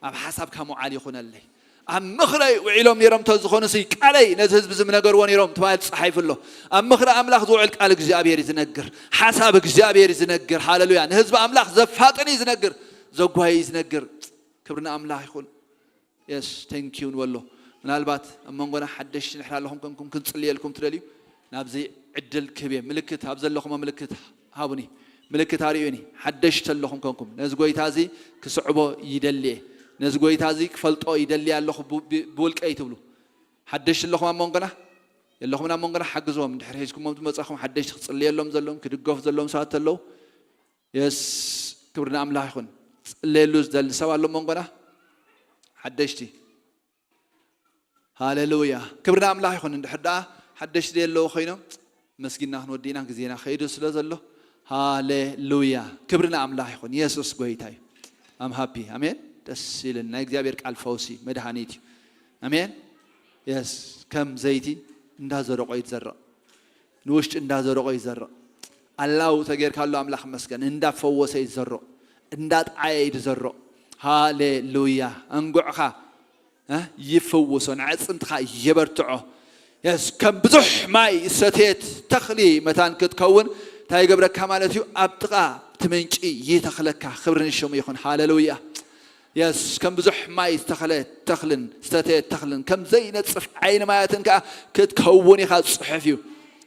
ኣብ ሓሳብካ መውዓል ይኹነለይ። ኣብ ምኽረይ ውዒሎም ነይሮም እንተዝኾኑሲ፣ ቃለይ ነዚ ህዝቢ ዝምነገርዎ ነይሮም ተባሂሉ ተጻሒፉ ኣሎ። ኣብ ምኽሪ ኣምላኽ ዝውዕል ቃል እግዚኣብሔር እዩ ዝነግር። ሓሳብ እግዚኣብሔር እዩ ዝነግር። ሃሌሉያ። ንህዝቢ ኣምላኽ ዘፋጥን እዩ ዝነግር። ዘጓይ እዩ ዝነግር። ክብሪ ንኣምላኽ ይኹን። የስ፣ ቴንኪዩ ንበሎ። ምናልባት ኣብ መንጎና ሓደሽቲ ንሕና ኣለኹም ኮንኩም ክንጽልየልኩም ትደልዩ፣ ናብዚ ዕድል ክህብ እየ። ምልክት ኣብ ዘለኹሞ ምልክት ሃቡኒ። ምልክት ኣርእዩኒ። ሓደሽቲ ኣለኹም ኮንኩም፣ ነዚ ጎይታ እዚ ክስዕቦ ይደሊ እየ፣ ነዚ ጎይታ እዚ ክፈልጦ ይደሊ ኣለኹ ብ-፣ ብ-፣ ብውልቀይ ትብሉ። ሓደሽቲ ኣለኹም ኣብ መንጎና? የለኹምን ኣብ መንጎና? ሓግዝዎም። እንድሕር ሒዝኩሞም ዝመጻኹም ሓደሽቲ ክጽልየሎም ዘለዎም፣ ክድገፉ ዘለዎም ሰባት ኣለዉ። የስ፣ ክብሪ ንኣምላኽ ይኹን። ጽለየሉ ዝደሊ ሰብ ኣሎ መንጎና? ሓደሽቲ። ሃሌሉያ። ክብሪ ንኣምላኽ ይኹን። እንድሕር ደኣ ሓደሽቲ ደይ ኣለዉ ኮይኖም፣ መስጊድና ክንወዲእና ግዜና ከይዱ ስለ ዘሎ። ሃሌሉያ። ክብሪ ንኣምላኽ ይኹን። የሱስ ጎይታ እዩ። ኣም ሃፒ። ኣሜን። ደስ ኢልን። ናይ እግዚኣብሔር ቃል ፈውሲ፣ መድሃኒት እዩ። ኣሜን። የስ፣ ከም ዘይቲ እንዳዘረቆ እዩ ዝዘርቕ። ንውሽጢ እንዳዘረቆ ይዘርቕ። ኣላው ተጌርካ ኣሎ ኣምላኽ መስገን። እንዳፈወሰ ይዘርቕ። እንዳጥዓየ እዩ ዝዘርቕ። ሃሌሉያ። ኣንጉዕኻ፣ እ፣ ይፍውሶ፣ ንኣዕጽምትኻ የበርትዖ። የስ፣ ከም ብዙሕ ማይ ሰተየት ተኽሊ መታን ክትከውን እንታይ ይገብረካ ማለት እዩ? ኣብ ጥቓ እቲ ምንጪ ይተኽለካ። ክብሪ ንሽሙ ይኹን። ሃሌሉያ። የስ፣ ከም ብዙሕ ማይ ዝተኸለ ተኽልን ዝተተየ ተኽልን ከም ዘይነጽፍ ዓይኒ ማያትን ከኣ ክትከውን ኢኻ ዝጽሕፍ እዩ።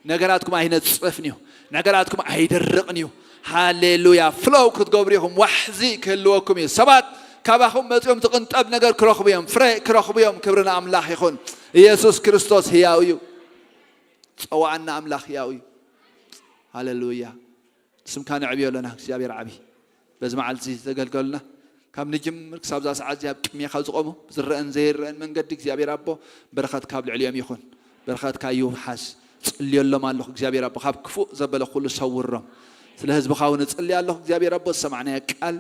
ነገራትኩም ኣይነጽፍን እዩ። ነገራትኩም ኣይደርቕን እዩ። ሃሌሉያ። ፍሎው ክትገብሩ ኢኹም። ዋሕዚ ክህልወኩም እዩ። ሰባት ካባኹም መጺኦም ዝቕንጠብ ነገር ክረኽቡ እዮም። ፍረ ክረኽቡ እዮም። ክብሪ ንኣምላኽ ይኹን። ኢየሱስ ክርስቶስ ህያው እዩ። ጸዋዕና ኣምላኽ ህያው እዩ። ሃሌሉያ። ስምካ ነዕብዮ ኣለና። እግዚኣብሔር ዓቢ። በዚ መዓልቲ ዘገልገሉና ካብ ንጅምር ክሳብ እዛ ሰዓት እዚኣ ኣብ ቅድሜኻ ዝቖሙ ብዝረአን ዘይረአን መንገዲ እግዚኣብሔር ኣቦ በረኸት ካብ ልዕሊኦም ይኹን። በረኸትካ ይውሓስ። ጽልየሎም ኣለኹ እግዚኣብሔር ኣቦ፣ ካብ ክፉእ ዘበለ ኩሉ ሰውሮም። ስለ ህዝብኻ እውን እጽልይ ኣለኹ እግዚኣብሔር ኣቦ፣ ዝሰማዕናዮ ቃል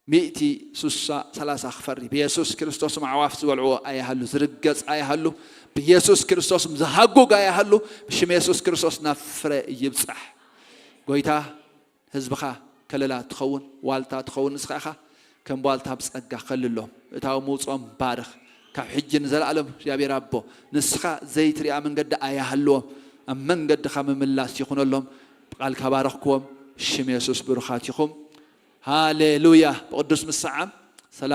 ሚእቲ፣ ስሳ፣ ሰላሳ ክፈሪ። ብየሱስ ክርስቶስም ኣዕዋፍ ዝበልዕዎ ኣይሃሉ፣ ዝርገጽ ኣይሃሉ። ብየሱስ ክርስቶስም ዝሃጉግ ኣይሃሉ። ብሽም የሱስ ክርስቶስ ናብ ፍረ ይብጻሕ። ጎይታ ህዝብኻ ከለላ ትኸውን፣ ዋልታ ትኸውን ንስኻ ኢኻ። ከም ዋልታ ብጸጋ ከልሎም። እታዎም ምውጽኦም ባርኽ። ካብ ሕጂ ንዘለኣለም እግዚኣብሔር ኣቦ፣ ንስኻ ዘይትሪኣ መንገዲ ኣይሃልዎም። ኣብ መንገድኻ ምምላስ ይኹነሎም። ብቓልካ ባረኽክዎም። ሽም የሱስ ብሩኻት ኢኹም። ሃሌሉያ። ብቅዱስ ምስዓም ሰላም